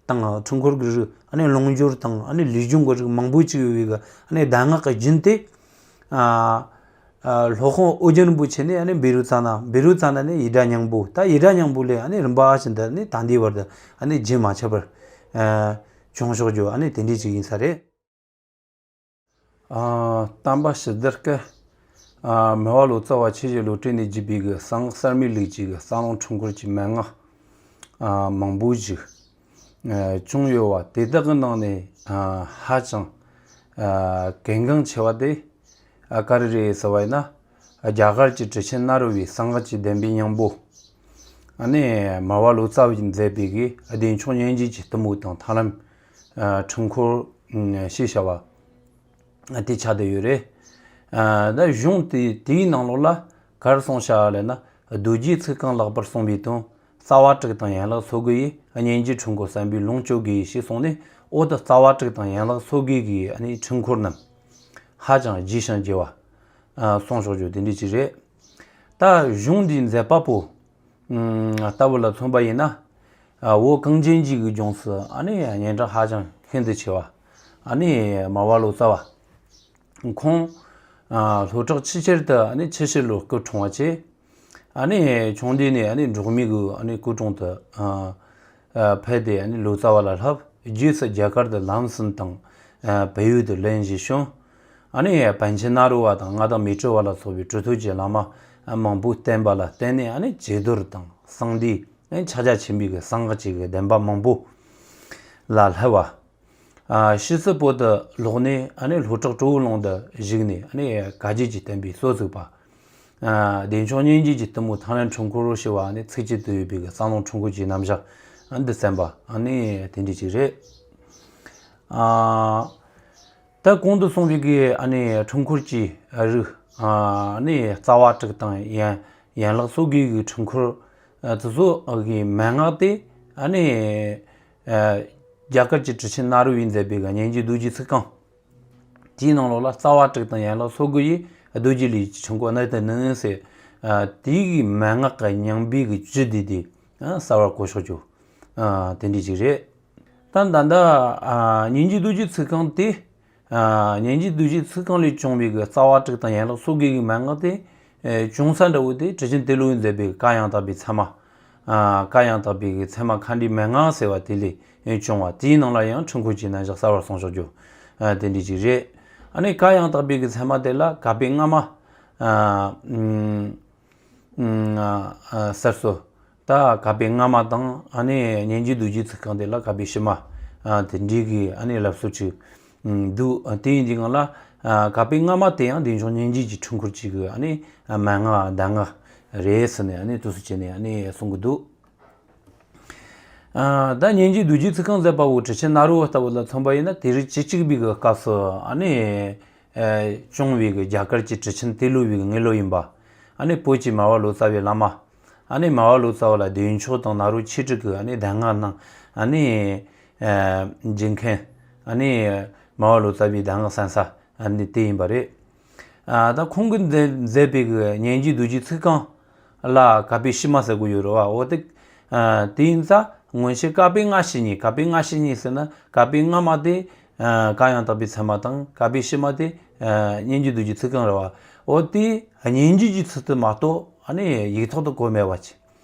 དང་། འཁྲུལ་འཁོར་གྱི་རིགས། ཨ་ནི་ལུང་སྦྱོར་དང་། ཨ་ནི་ལུས་སྦྱོང་གི་རིགས་མང་པོ་ཅིག་ཡོད་པའི་གི་ཨ་ནི་གདམས་ངག་གི་རྒྱུན་དེ། ཨ། ཨ། སློབ་དཔོན་ཨོ་རྒྱན་རིན་པོ་ཆེ་ནས་ཨ་ནི་བཻ་རོ་ཙ་ན། བཻ་རོ་ཙ་ན་ནས་ཡེ་སྒྲ་སྙིང་པོ། ད་ཡེ་སྒྲ་སྙིང་པོ་ལས་ཨ་ནི་རིམ་པ་བཞིན་དུ་ཨ་ནི་ད་ལྟའི་བར་དུ་ཨ་ནི་རྒྱུན་མ་ཆད་པར། ཨ། བྱུང་བཞག་རྒྱུ་ཨ་ནི་དེ་འདྲའི་ཅིག་ཡིན་ས་རེད། ཨ། བསྟན་པ་ཕྱི་དར་སྐབས། ཨ། མར་པ་ལོ་ཙཱ་བ་ཆོས་ཀྱི་བློ་གྲོས་ནས་བརྒྱུད་པའི་གི་གསང་སྔགས་གསར་མའི་ལུགས་ཀྱི་གི་རྩ་རླུང་འཁྲུལ་འཁོར་གྱི་མན་ངག་ཨ། མང་པོ་ཞིག་ཨ། བྱུང་ཡོད་པ། དེ་དག་གི་ནང་ནས། ཨ། ཧ་ཅང་། ཨ། གལ་འགངས་ཆེ་བ་དེ། ཨ། ག་རེ་རེད་ཟེར་བ་ཡིན་ན། རྒྱ་གར་གྱི་གྲུབ་ཆེན་ནཱ་རོ་པའི་གསང་སྔགས་ཀྱི་བདེན་པའི་སྙིང་པོ། ཨ་ནི་མར་པ་ལོ་ཙཱ་བས་མཛད་པའི་གི་བདེ་མཆོག་སྙིང་རྗེ་གི་གཏུམ་མོ་དང་ཐར་ལམ། ཨ། འཁྲུལ་འཁོར། ཨ། ཞེས་བྱ་བ་དེ་ཆགས་བསྡད་ཡོད་རེད། ཨ། ད་གཞུང་དེ་དེའི་ནང་ལོགས་ལ་ག་རེ་གསུངས་བཞག་ལབ་ན། རྡོ་རྗེའི་ཚིག་རྐང་ལེགས་པར་གསུངས་པའི་དོན། རྩ་བ་དྲུག་དང་ཡན་ལག་སོ་དགུ་ཡི། སྙིང་རྗེ་འཁྲུལ་འཁོར་བསམ་པའི་ལུང་བཅོ་དགོས་ཞེས་གསུངས་ནས། འོ་ད་རྩ་བ་དྲུག་དང་ཡན་ལག་སོ་དགུ་གི་ཨ་ནི་འཁྲུལ་འཁོར་རྣམས་ཧ་ཅང་རྒྱས་ཤིང་རྒྱས་པ། ཨ། གསུངས་བཞག་རྒྱུ་དེ་འདྲ་ཅིག་རེད། ད་གཞུང་འདིའི་མཛད་པ་པོ། ཨ། ལྟ་བུ་ལ་མཚོན་པ་ཡིན་ན། ཨ། བོད་གངས་ཅན་གྱི་གི་ལྗོངས་སུ་ཨ་ནི་སྙན་གྲགས་ཧ་ཅང་ཤིན་ཏུ་ཆེ་བ། ཨ་ནི་མར་པ་ལོ་ཙཱ་བ། ཁོང་། ཨ། ལོ་གྲངས་ཆེས་ཆེར་དུ་ཨ་ནི་ཆུ་བྱི་ལོར་སྐུ་འཁྲུངས་པ་བྱས། ཨ་ནི་ཆུང་དུས་ནས་ཨ་ནི་འབྲོག་མི་གི་ཨ་ནི་སྐུ་གྲོང་དུ། ཨ། ཨ། ཕེབས་ཏེ་ཨ་ནི་ལོ་ཙཱ་བ་ལ་བསླབས། རྗེས་སུ་རྒྱ་གར་དུ་ལམ་གསུམ་དང་། ཨ། བལ་ཡུལ་དུ་ལེགས་བྱས་བྱོན། ཨ་ནི་པཎ་ཆེན་ནཱ་རོ་པ་དང་མངའ་བདག་མཻ་ཏྲི་པ་ལ་སོགས་པའི་གྲུབ་ཐོབ་ཀྱི་བླ་མ་མང་པོས་བསྟེན་པ་ལ་བརྟེན་ནས་ཨ་ནི་བྱི་དོར་དང་གསང་འདུས། ཨ་ནི་ཕྱག་རྒྱ་ཆེན་པོའི་གི་གསང་སྔགས་ཀྱི་གི་བདེན་པ་མང་པོ་ལ་བསླབས་པ། ཨ། ཕྱིས་སུ་བོད་དུ་ལོག་ནས་ཨ་ནི་ལྷོ་བྲག་གྲོ་བོ་ལུང་དུ་བཞུགས་ནས་ཨ་ནི་བཀའ་བརྒྱུད་ཀྱི་བསྟན་པའི་སྲོལ་བཙུགས་པ། ཨ། བདེ་མཆོག་སྙིང་རྗེ་གི་གཏུམ་མོ་ཐར་ལམ་འཁྲུལ་འཁོར་ཞེས་པ་ཨ་ནི་ཚིགས་བཅད་དུ་ཡོད་པའི་གི་རྩ་རླུང་འཁྲུལ་འཁོར་གྱི་རྣམ་གཞག་འདི་གསན་པ་ཨ་ནི་དེ་འདྲ་ཅིག་རེད། ཨ། ད་གོང་དུ་གསུངས་པའི་གི་ཨ་ནི་འཁྲུལ་འཁོར་གྱི་རིགས། ཨ་ནི་རྩ་བ་དྲུག་དང་ཡན་ཡན་ལག་སོ་དགུའི་གི་འཁྲུལ་འཁོར། ཨ། དེ་ཚོ་གི་མན་ངག་དེ་ཨ་ནི། ཨ། རྒྱ་གར་གྱི་གྲུབ་ཆེན་ནཱ་རོ་པས་མཛད་པའི་གི་སྙིང་རྗེ་རྡོ་རྗེའི་ཚིག་རྐང་། དེའི་ནང་ལོགས་ལ་རྩ་བ་དྲུག་དང་ཡན་ལག་སོ་དགུ་ཡི་རྡོ་རྗེ་ལུས་ཀྱི་འཁྲུལ་འཁོར་གནད་དུ་བསྣུན་ཟེར། ཨ། དེའི་གི་མན་ངག་གི་སྙིང་པོའི་གི་རྒྱུད་འདི་དེ། ཨ། གསལ་བར་གོ་ཆོག་རྒྱུ། ཨ། དེ་འདྲ་ཅིག་རེད། ད་ད་ལྟ། ཨ། སྙིང་རྗེ་རྡོ་རྗེའི་ཚིག་རྐང་དེ། ཨ། སྙིང་རྗེ་རྡོ་རྗེའི་ཚིག་རྐང་ལས་བྱུང་བའི་གི་རྩ་བ་དྲུག་དང་ཡན་ལག་སོ་དགུ་གི་མན་ངག་དེ། ཨེ། བྱུང་ས་འདྲ་བོ་དེ་གྲུབ་ཆེན་ཏེ་ལོ་པས་མཛད་པའི་བཀའ་ཡང་དག་པའི་ཚད་མ། ཨ། བཀའ་ཡང་དག་པའི་གི་ཚད་མ་མཁའ་འགྲོའི་མན་ངག་ཟེར་བ་དེ་ལས་བྱུང་བ། དེའི་ནང་ལ་ཡང་འཁྲུལ་འཁོར་གྱི་རྣམ་གཞག་གསལ་བར་གསུངས་བཞག་རྒྱུ། ཨ། དེ་འདྲ་ཅིག་རེད། ཨ་ནི་བཀའ་ཡང་དག་པའི་གི་ཚད་མ་དེ་ལ་བཀའ་པོད་སྔ་མ། ཨ། ཨ། ཨ། གསལ་སོ། ད་བཀའ་པོད་སྔ་མ་དང་ཨ་ནི་སྙིང་རྗེ་རྡོ་རྗེའི་ཚིག་རྐང་དེ་ལ་བཀའ་པོད་ཕྱི་མ། ཨ། དེ་འདྲའི་གི་ཨ་ནི་ལབ་སྲོལ་ཅིག་འདུག་དེ་ཡིན་དུས་སྒང་ལ། ཨ། བཀའ་པོད་སྔ་མ་དེ་ཡང་བདེ་མཆོག་སྙིང་རྗེ་གི་འཁྲུལ་འཁོར་གྱི་གི་ཨ་ནི་མན་ངག་གདམས་ངག་རེད་ཟེར་ནས་ཨ་ནི་དུས་སུ་བྱས་ནས་ཨ་ནི་གསུང་གི་འདུག་ཨ། ད་སྙིང་རྗེ་རྡོ་རྗེའི་ཚིག་རྐང་མཛད་པ་བོ་གྲུབ་ཆེན་ནཱ་རོ་པ་ལྟ་བུ་ལ་མཚོན་པ་ཡིན་ན། དེ་རིང་བཅུ་གཅིག་པའི་གི་སྐབས་སུ་ཨ་ནི། ཨ། བྱུང་བའི་གི་རྒྱ་གར་གྱི་གྲུབ་ཆེན་ཏེ་ལོ་པའི་གི་དངོས་སློབ་ཡིན་པ། ཨ་ནི་བོད་ཀྱི་མར་པ་ལོ་ཙཱ་བའི་བླ་མ། ཨ་ནི་མར་པ་ལོ་ཙཱ་བ་ལ་བདེ་མཆོག་དང་ནཱ་རོ་ཆོས་དྲུག་གི་ཨ་ནི་གདམས་ངག་གནང་། ཨ་ནི། ཨ། བྱིན་མཁན། ཨ་ནི་མར་པ་ལོ་ཙཱ་བའི་གདམས་ངག་གསན་ས་ཨ་ནི་དེ་ཡིན་པ་རེད། ཨ། ད་ཁོང་གིས་མཛད་མཛད་པའི་གི་སྙིང་རྗེ་རྡོ་རྗེའི་ཚིག་རྐང་ལ་བཀའ་པོད་ཕྱི་མ་ཟེར་གྱི་ཡོད་རེད་པ། འོ་དེ། ཨ། དེ་ཡིན་ཙང་སྔོན་ཆད་བཀའ་པོད་སྔ་ཕྱི་གཉིས། བཀའ་པོད་སྔ་ཕྱི་གཉིས་ཟེར་ན་བཀའ་པོད་སྔ་མ་དེ། ཨ། བཀའ་ཡང་དག་པའི་ཚད་མ་དང་། བཀའ་པོད་ཕྱི་མ་དེ། ཨ། སྙིང་རྗེ་རྡོ་རྗེའི་ཚིག་རྐང་རེད་པ། འོ་དེ་སྙིང་རྗེ་གི་ཚུལ་དུ་མ་གཏོགས་ཨ་ནི་ཡིག་ཐོག་ཏུ་བཀོད་མེད་པ་ཅིག་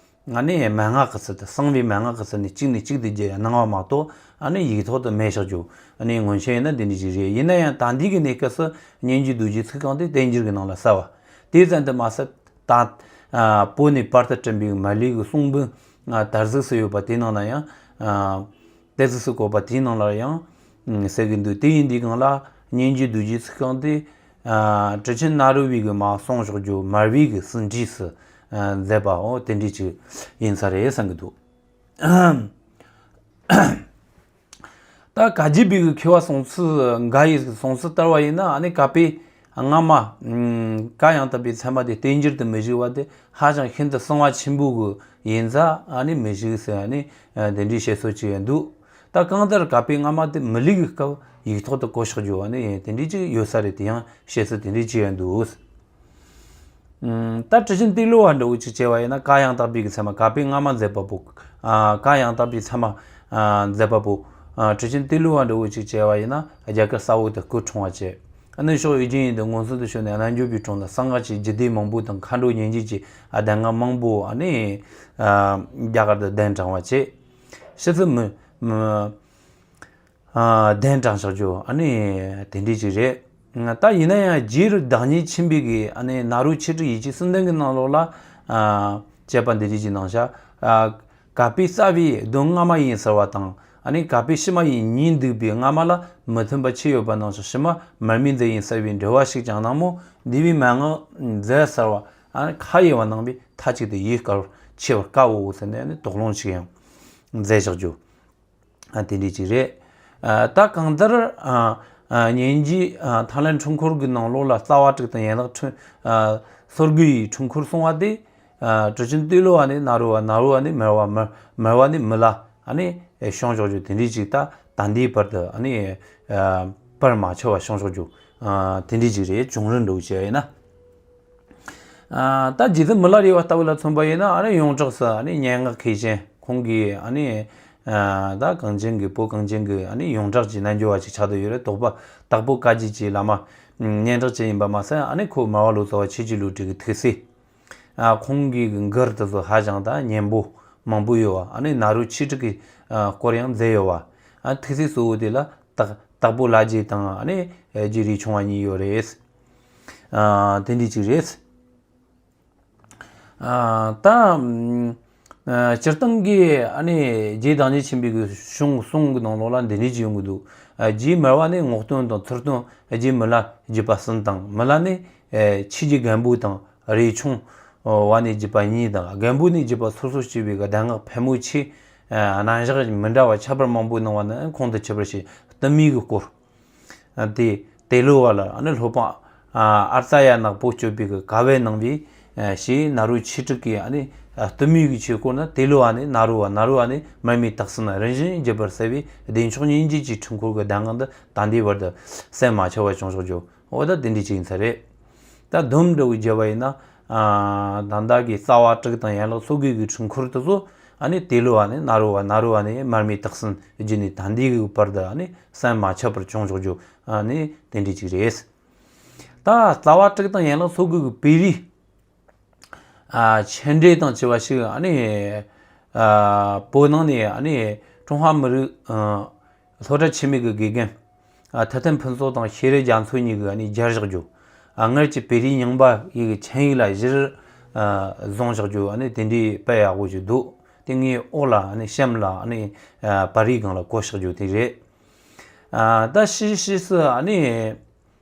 ཨ་ནི་མན་ངག་གི་ཚུལ་དུ། གསང་བའི་མན་ངག་གི་ཚུལ་ནས་གཅིག་ནས་གཅིག་ཏུ་བརྒྱུད་གནང་བ་མ་གཏོགས་ཨ་ནི་ཡིག་ཐོག་ཏུ་མེད་བཞག་རྒྱུ། ཨ་ནི་སྔོན་ཆད་ཡིན་ན་འདི་འདྲ་ཞིག་རེད། ཡིན་ན་ཡང་ད་ལྟའི་གི་གནས་སྐབས་སུ་སྙིང་རྗེ་རྡོ་རྗེའི་ཚིག་རྐང་དེ་བསྟན་འགྱུར་གྱི་ནང་ལ་གསལ་བ། དེ་ཙམ་དུ་མ་ཟད། ད། ཨ། བོད་ནས་པར་དུ་བསྐྲུན་པའི་མར་ལེའི་གི་གསུང་འབུམ། ཨ། དར་གཟིགས་སུ་ཡོད་པ་དེའི་ནང་ན་ཡང་། ཨ། དེ་གཟིགས་སུ་བཀོད་པ་དེའི་ནང་ལ་ཡང་། ཨ། གསལ་གྱི་འདུག་དེ་ཡིན་དུས་སྒང་ལ། ཨ། སྙན་བརྒྱུད་རྡོ་རྗེ་ཚིག་རྐང་དེ། ཨ། ཀྲི་ཆེན་ནཱ་རོ་པའི་གི་མ་གསུངས་བཞག་རྒྱུ་མར་པའི་གི་ཟིན་བྲིས་སུ། ཨ། མཛད་པའོ་དེ་འདྲ་ཅིག་ཡིན་ས་རེད་བསམ་གི་འདུག་ད་བཀའ་བརྒྱུད་པའི་གི་མཁས་པ་གསུང་ཚུལ་འགའ་ཡི་གསུང་ཚུལ་ལྟར་བ་ཡིན་ན། ཨ་ནི་བཀའ་པོད་སྔ་མ། ཨ། བཀའ་ཡང་དག་པའི་ཚད་མ་དེ་རྟེན་འབྱེད་དུ་མི་བཞུགས་པ་དེ་ཧ་ཅང་ཤིན་ཏུ་གསང་བ་ཆེན་པོ་གི་ཡིན་ཙང་། ཨ་ནི་མི་བཞུགས་ཟེར། ཨ་ནི་དེ་འདྲའི་བཤད་སྲོལ་ཅིག་ཡང་འདུག་ད་གང་ལྟར་བཀའ་པོད་སྔ་མ་དེ་མི་ལུས་ཀྱི་སྐབས་ཡིག་ཐོག་ཏུ་བཀོད་བཞག་རྒྱུ། ཨ་ནི་དེ་འདྲའི་ཅིག་ཡོད་ས་རེད། དེ་ཡང་བཤད་སྲོལ་དེ་འདྲའི་ཅིག་ཡང་འདུག་ཨ། ད་ཀྲི་ཆེན་ཏེ་ལོ་བ་འདྲ་བོ་ཅིག་བྱས་པ་ཡིན་ན། བཀའ་ཡང་དག་པའི་གི་ཚད་མ། བཀའ་པོད་སྔ་མ་མཛད་པ་པོ། ཨ། བཀའ་ཡང་དག་པའི་ཚད་མ། ཨ། མཛད་པ་པོ། ཨ། ཀྲི་ཆེན་ཏེ་ལོ་བ་འདྲ་བོ་ཅིག་བྱས་པ་ཡིན་ན། རྒྱ་གར་ས་འོག་ཏུ་སྐུ་འཁྲུངས་པ་བྱས། ཨ་ནི་ཕྱོགས་ཡུལ་ཅན་ཡུལ་དུ་མངོན་སུམ་དུ་བྱོན་ནས། རྣལ་འབྱོར་པའི་དྲུང་དུ་གསང་སྔགས་ཀྱི་རྒྱུད་སྡེ་མང་པོ་དང་མཁའ་འགྲོ་སྙན་བརྒྱུད་ཀྱི། ཨ། གདམས་ངག་མང་པོ། ཨ་ནི། ཨ། རྒྱ་གར་དུ་གདན་དྲངས་པ་བྱས། ཕྱི་ཚུལ་མི་མི། ཨ། གདན་དྲངས་བཞག་རྒྱུ། ཨ་ནི་དེ་འདྲའི་ཅིག་རེད། ད་ཡིན་ན་ཡང་རྗེ་རུ་བདག་ཉིད་ཆེན་པོའི་གི། ཨ་ནི་ནཱ་རོ་ཆོས་དྲུག་ཡིད་ཀྱི་གསུམ་ལྡན་གྱི་ནང་ལོགས་ལ། ཨ། བཅས་པ་འདི་འདྲའི་ཅིག་གནང་བཞག་ཨ། བཀའ་པོད་རྩ་བའི་དོན་སྔ་མ་ཡིན་ཟེར་བ་དང་། ཨ་ནི་བཀའ་པོད་ཕྱི་མ་ཡིན་གཉིས་འདུས་པའི་སྔ་མ་ལ་མི་མཐུན་པ་ཆེ་ཡོད་པ་ནང་བཞིན། ཕྱི་མ་མར་མེ་མཛད་ཡིན་ཟེར་བའི་འགྲེལ་བ་ཞིག་ཀྱང་སྣང་མོད། འདུས་པའི་མན་ངག་མཛད་ཟེར་བ། ཨ་ནི་ཁ་དབྱེ་བ་གནང་བས་མཐའ་གཅིག་ཏུ་ཡིད་དཀར་ཆེ་བར་དཀའ་འོ་ཟེར་ནས། ཨ་ནི་དོགས་སློང་ཞིག་ཡང་མཛད་བཞག་རྒྱུ། ཨ། དེ་འདྲའི་ཅིག་རེད། ཨ། ད་གང་ལྟར། ཨ། ཨ། སྙན་བརྒྱུད། ཨ། ཐར་ལམ་འཁྲུལ་འཁོར་གྱི་ནང་ལོགས་ལ་རྩ་བ་དྲུག་དང་ཡན་ལག་འཁྲུལ། ཨ། སོ་དགུ་ཡི་འཁྲུལ་འཁོར་གསུངས་པ་དེ། ཨ། ཀྲི་ཆེན་ཏེ་ལོ་བ་ནས་ནཱ་རོ་བ། ནཱ་རོ་བ་ནས་མར་པ། མར་མར་པ་ནས་མི་ལ། ཨ་ནི་བྱུང་བཞག་རྒྱུ་དེ་འདྲའི་ཅིག་ད་ད་ལྟའི་བར་དུ། ཨ་ནི། ཨ། བར་མ་ཆད་པ་བྱུང་བཞག་རྒྱུ། ཨ། དེ་འདྲའི་ཅིག་རེད། བྱུང་རིམ་འདྲ་བོ་བྱས་ཡིན་ན། ཨ། ད་རྗེ་བཙུན་མི་ལ་རས་པ་ལྟ་བུ་ལ་མཚོན་པ་ཡིན་ན། ཨ་ནི་ཡོངས་གྲགས་སུ། ཨ་ནི་སྙན་ངག་མཁས་ཅན་ཁོང་གིས། ཨ་ནི། ཨ། ད་གངས་ཅན་གྱི། བོད་གངས་ཅན་གྱི། ཨ་ནི་ཡོངས་གྲགས་ཀྱི་རྣལ་འབྱོར་བ་ཅིག་ཆགས་བསྡད་ཡོད་རེད། དོགས་པ་དྭགས་པོ་བཀའ་བརྒྱུད་ཀྱི་བླ་མ་སྙན་གྲགས་ཅན་ཡིན་པ་མ་ཟད། ཨ་ནི་ཁོ་མར་པ་ལོ་ཙཱ་བ་ཆོས་ཀྱི་བློ་གྲོས་ཀྱི་ཐུགས་སྲས། ཨ། ཁོང་གི་མགུར་དེ་ཚོ་ཧ་ཅང་ད་སྙན་པོ་མང་པོ་ཡོད་པ། ཨ་ནི་ནཱ་རོ་ཆོས་དྲུག་གི། ཨ། སྐོར་ཡང་མཛད་ཡོད་པ། ཨ། ཐུགས་སྲས་གཙོ་བོ་དེ་ལ་དྭགས་དྭགས་པོ་ལྷ་རྗེ་དང་། ཨ་ནི་རྗེ་རས་ཆུང་བ་གཉིས་ཡོད་རེད། ཨ། དེ་འདྲའི་ཅིག་རེད། ཨ། ད། ཨ། སྤྱིར་བཏང་གི། ཨ་ནི་རྗེ་བདག་ཉིད་ཆེན་པོའི་གི་གཞུང་གསུང་གི་ནང་ལོགས་ལ་འདི་འདྲའི་ཅིག་ཡོང་གི་འདུག་ཨ། རྗེ་མར་པ་ནས་ངག་འདོན་དང་ཚུར་སྟོན། རྗེ་མི་ལ་བརྒྱུད་པ་གསུམ་དང་། མི་ལ་ནས། ཨ། ཆོས་རྗེ་རྒན་པོ་དང་། རས་ཆུང་བ་ནས་བརྒྱུད་པ་གཉིས་དང་། རྒན་པོ་ནས་བརྒྱུད་པ་སོ་སོ་སྐྱེ་བོའི་གི་གདམས་ངག་ཕལ་མོ་ཆེ། ཨ། རྣམ་གཞག་མི་འདྲ་བ་ཁྱད་པར་མང་པོ་གནང་བ་ནི་ཁོང་དུ་ཆུད་པར་བྱས། གཏུམ་མོའི་གི་སྐོར། ཨ། དེ་ཏེ་ལོ་བ་ལ། ཨ་ནི་སློབ་དཔོན། ཨ། ཨརྩ་ཡ་ནག་པོ་སྤྱོད་པའི་གི་བཀའ་དབང་གནང་བའི། ཨ། ཞེས་ནཱ་རོ་ཆོས་དྲུག་གི། ཨ་ནི། ཨ། གཏུམ་མོའི་གི་ཆོས་སྐོར་ནི་ཏེ་ལོ་བ་ནས་ནཱ་རོ་བ། ནཱ་རོ་བ་ནས་མར་མེ་སྟག་སྲིན་རིམ་བཞིན་བརྒྱུད་པར་གསལ་བའི་བདེ་མཆོག་སྙིང་རྗེ་གི་འཁྲུལ་འཁོར་གྱི་གདམས་ངག་འདི་ད་ལྟའི་བར་དུ་ཟད་མ་ཆད་པ་བྱུང་བཞག་རྒྱུ། འོ་ད་དེ་འདྲའི་ཅིག་ཡིན་ས་རེད། ད་སྡོམ་འདྲ་བོ་བརྒྱབ་པ་ཡིན་ན། ཨ། ད་ལྟ་གི་རྩ་བ་དྲུག་དང་ཡན་ལག་སོ་དགུ་གི་འཁྲུལ་འཁོར་དེ་ཚོ། ཨ་ནི་ཏེ་ལོ་བ་ནས་ནཱ་རོ་བ། ནཱ་རོ་བ་ནས་མར་མེ་སྟག་སྲིན་བརྒྱུད་ནས་ད་ལྟའི་གི་བར་དུ། ཨ་ནི་ཟད་མ་ཆད་པར་བྱུང་བཞག་རྒྱུ། ཨ་ནི་དེ་འདྲའི་ཅིག་རེད། ད་རྩ་བ་དྲུག་དང་ཡན་ལག་སོ་དགུ་གི་བོད་རིགས། ཨ། མཆན་འགྲེལ་དང་བཅས་པ་ཞིག། ཨ་ནི། ཨ། བོད་ནང་ནས། ཨ་ནི་ཀྲུང་ཧྭ་མི་རིགས། ཨ། སློབ་གྲྭ་ཆེན་མོའི་གི་དགེ་རྒན། ཨ། ཐུབ་བསྟན་ཕུན་ཚོགས་དང་ཤེས་རིག་རྒྱ་མཚོ་གཉིས་ཀྱིས། ཨ་ནི་སྦྱར་བཞག་རྒྱུ། ཨ། སྔར་གྱི་བོད་རིགས་རྙིང་པ་ཡི་གི་མཆན་ཡིག་ལ་གཞིར། ཨ། བཟུང་བཞག་རྒྱུ། ཨ་ནི་དེ་འདྲའི་དཔེ་ཡག་པོ་ཞིག་འདུག་དེ་ངའི་འོག་ལ། ཨ་ནི་གཤམ་ལ། ཨ་ནི། ཨ། པར་རིས་སྒང་ལ་བཀོད་བཞག་རྒྱུ་དེ་རེད། ཨ། ད་ཕྱིས་ཕྱིས་སུ། ཨ་ནི།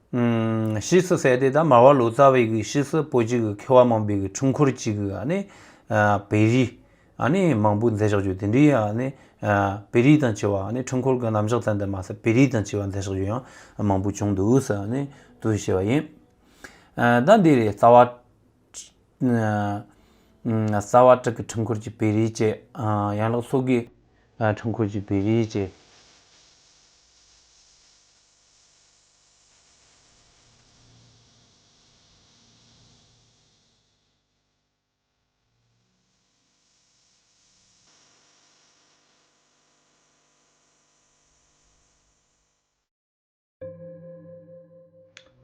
ཨུམ། ཕྱིས་སུ་ཟེར་དེ་ད་མར་པ་ལོ་ཙཱ་བའི་གི་ཕྱིས་སུ་བོད་ཀྱི་གི་མཁས་པ་མང་པོའི་གི་འཁྲུལ་འཁོར་གྱི་གི། ཨ་ནི། ཨ། བོད་རིས། ཨ་ནི་མང་པོ་མཛད་བཞག་རྒྱུ་དེ་འདྲའི། ཨ་ནི། ཨ། བོད་རིས་དང་བཅས་པ། ཨ་ནི་འཁྲུལ་འཁོར་གྱི་རྣམ་གཞག་ཙམ་དུ་མ་ཟད། བོད་རིས་དང་བཅས་པ་མཛད་བཞག་རྒྱུ་ཡང་མང་པོ་བྱུང་འདུག་ཟེར། ཨ་ནི་དེ་བཤད་པ་ཡིན། ཨ། ད་འདི་རེད། རྩ་བ། ཨ། རྩ་བ་དྲུག་གི་འཁྲུལ་འཁོར་གྱི་བོད་རིས་བཅས། ཨ། ཡན་ལག་སོ་དགུའི། ཨ། འཁྲུལ་འཁོར་གྱི་བོད་རིས་བཅས།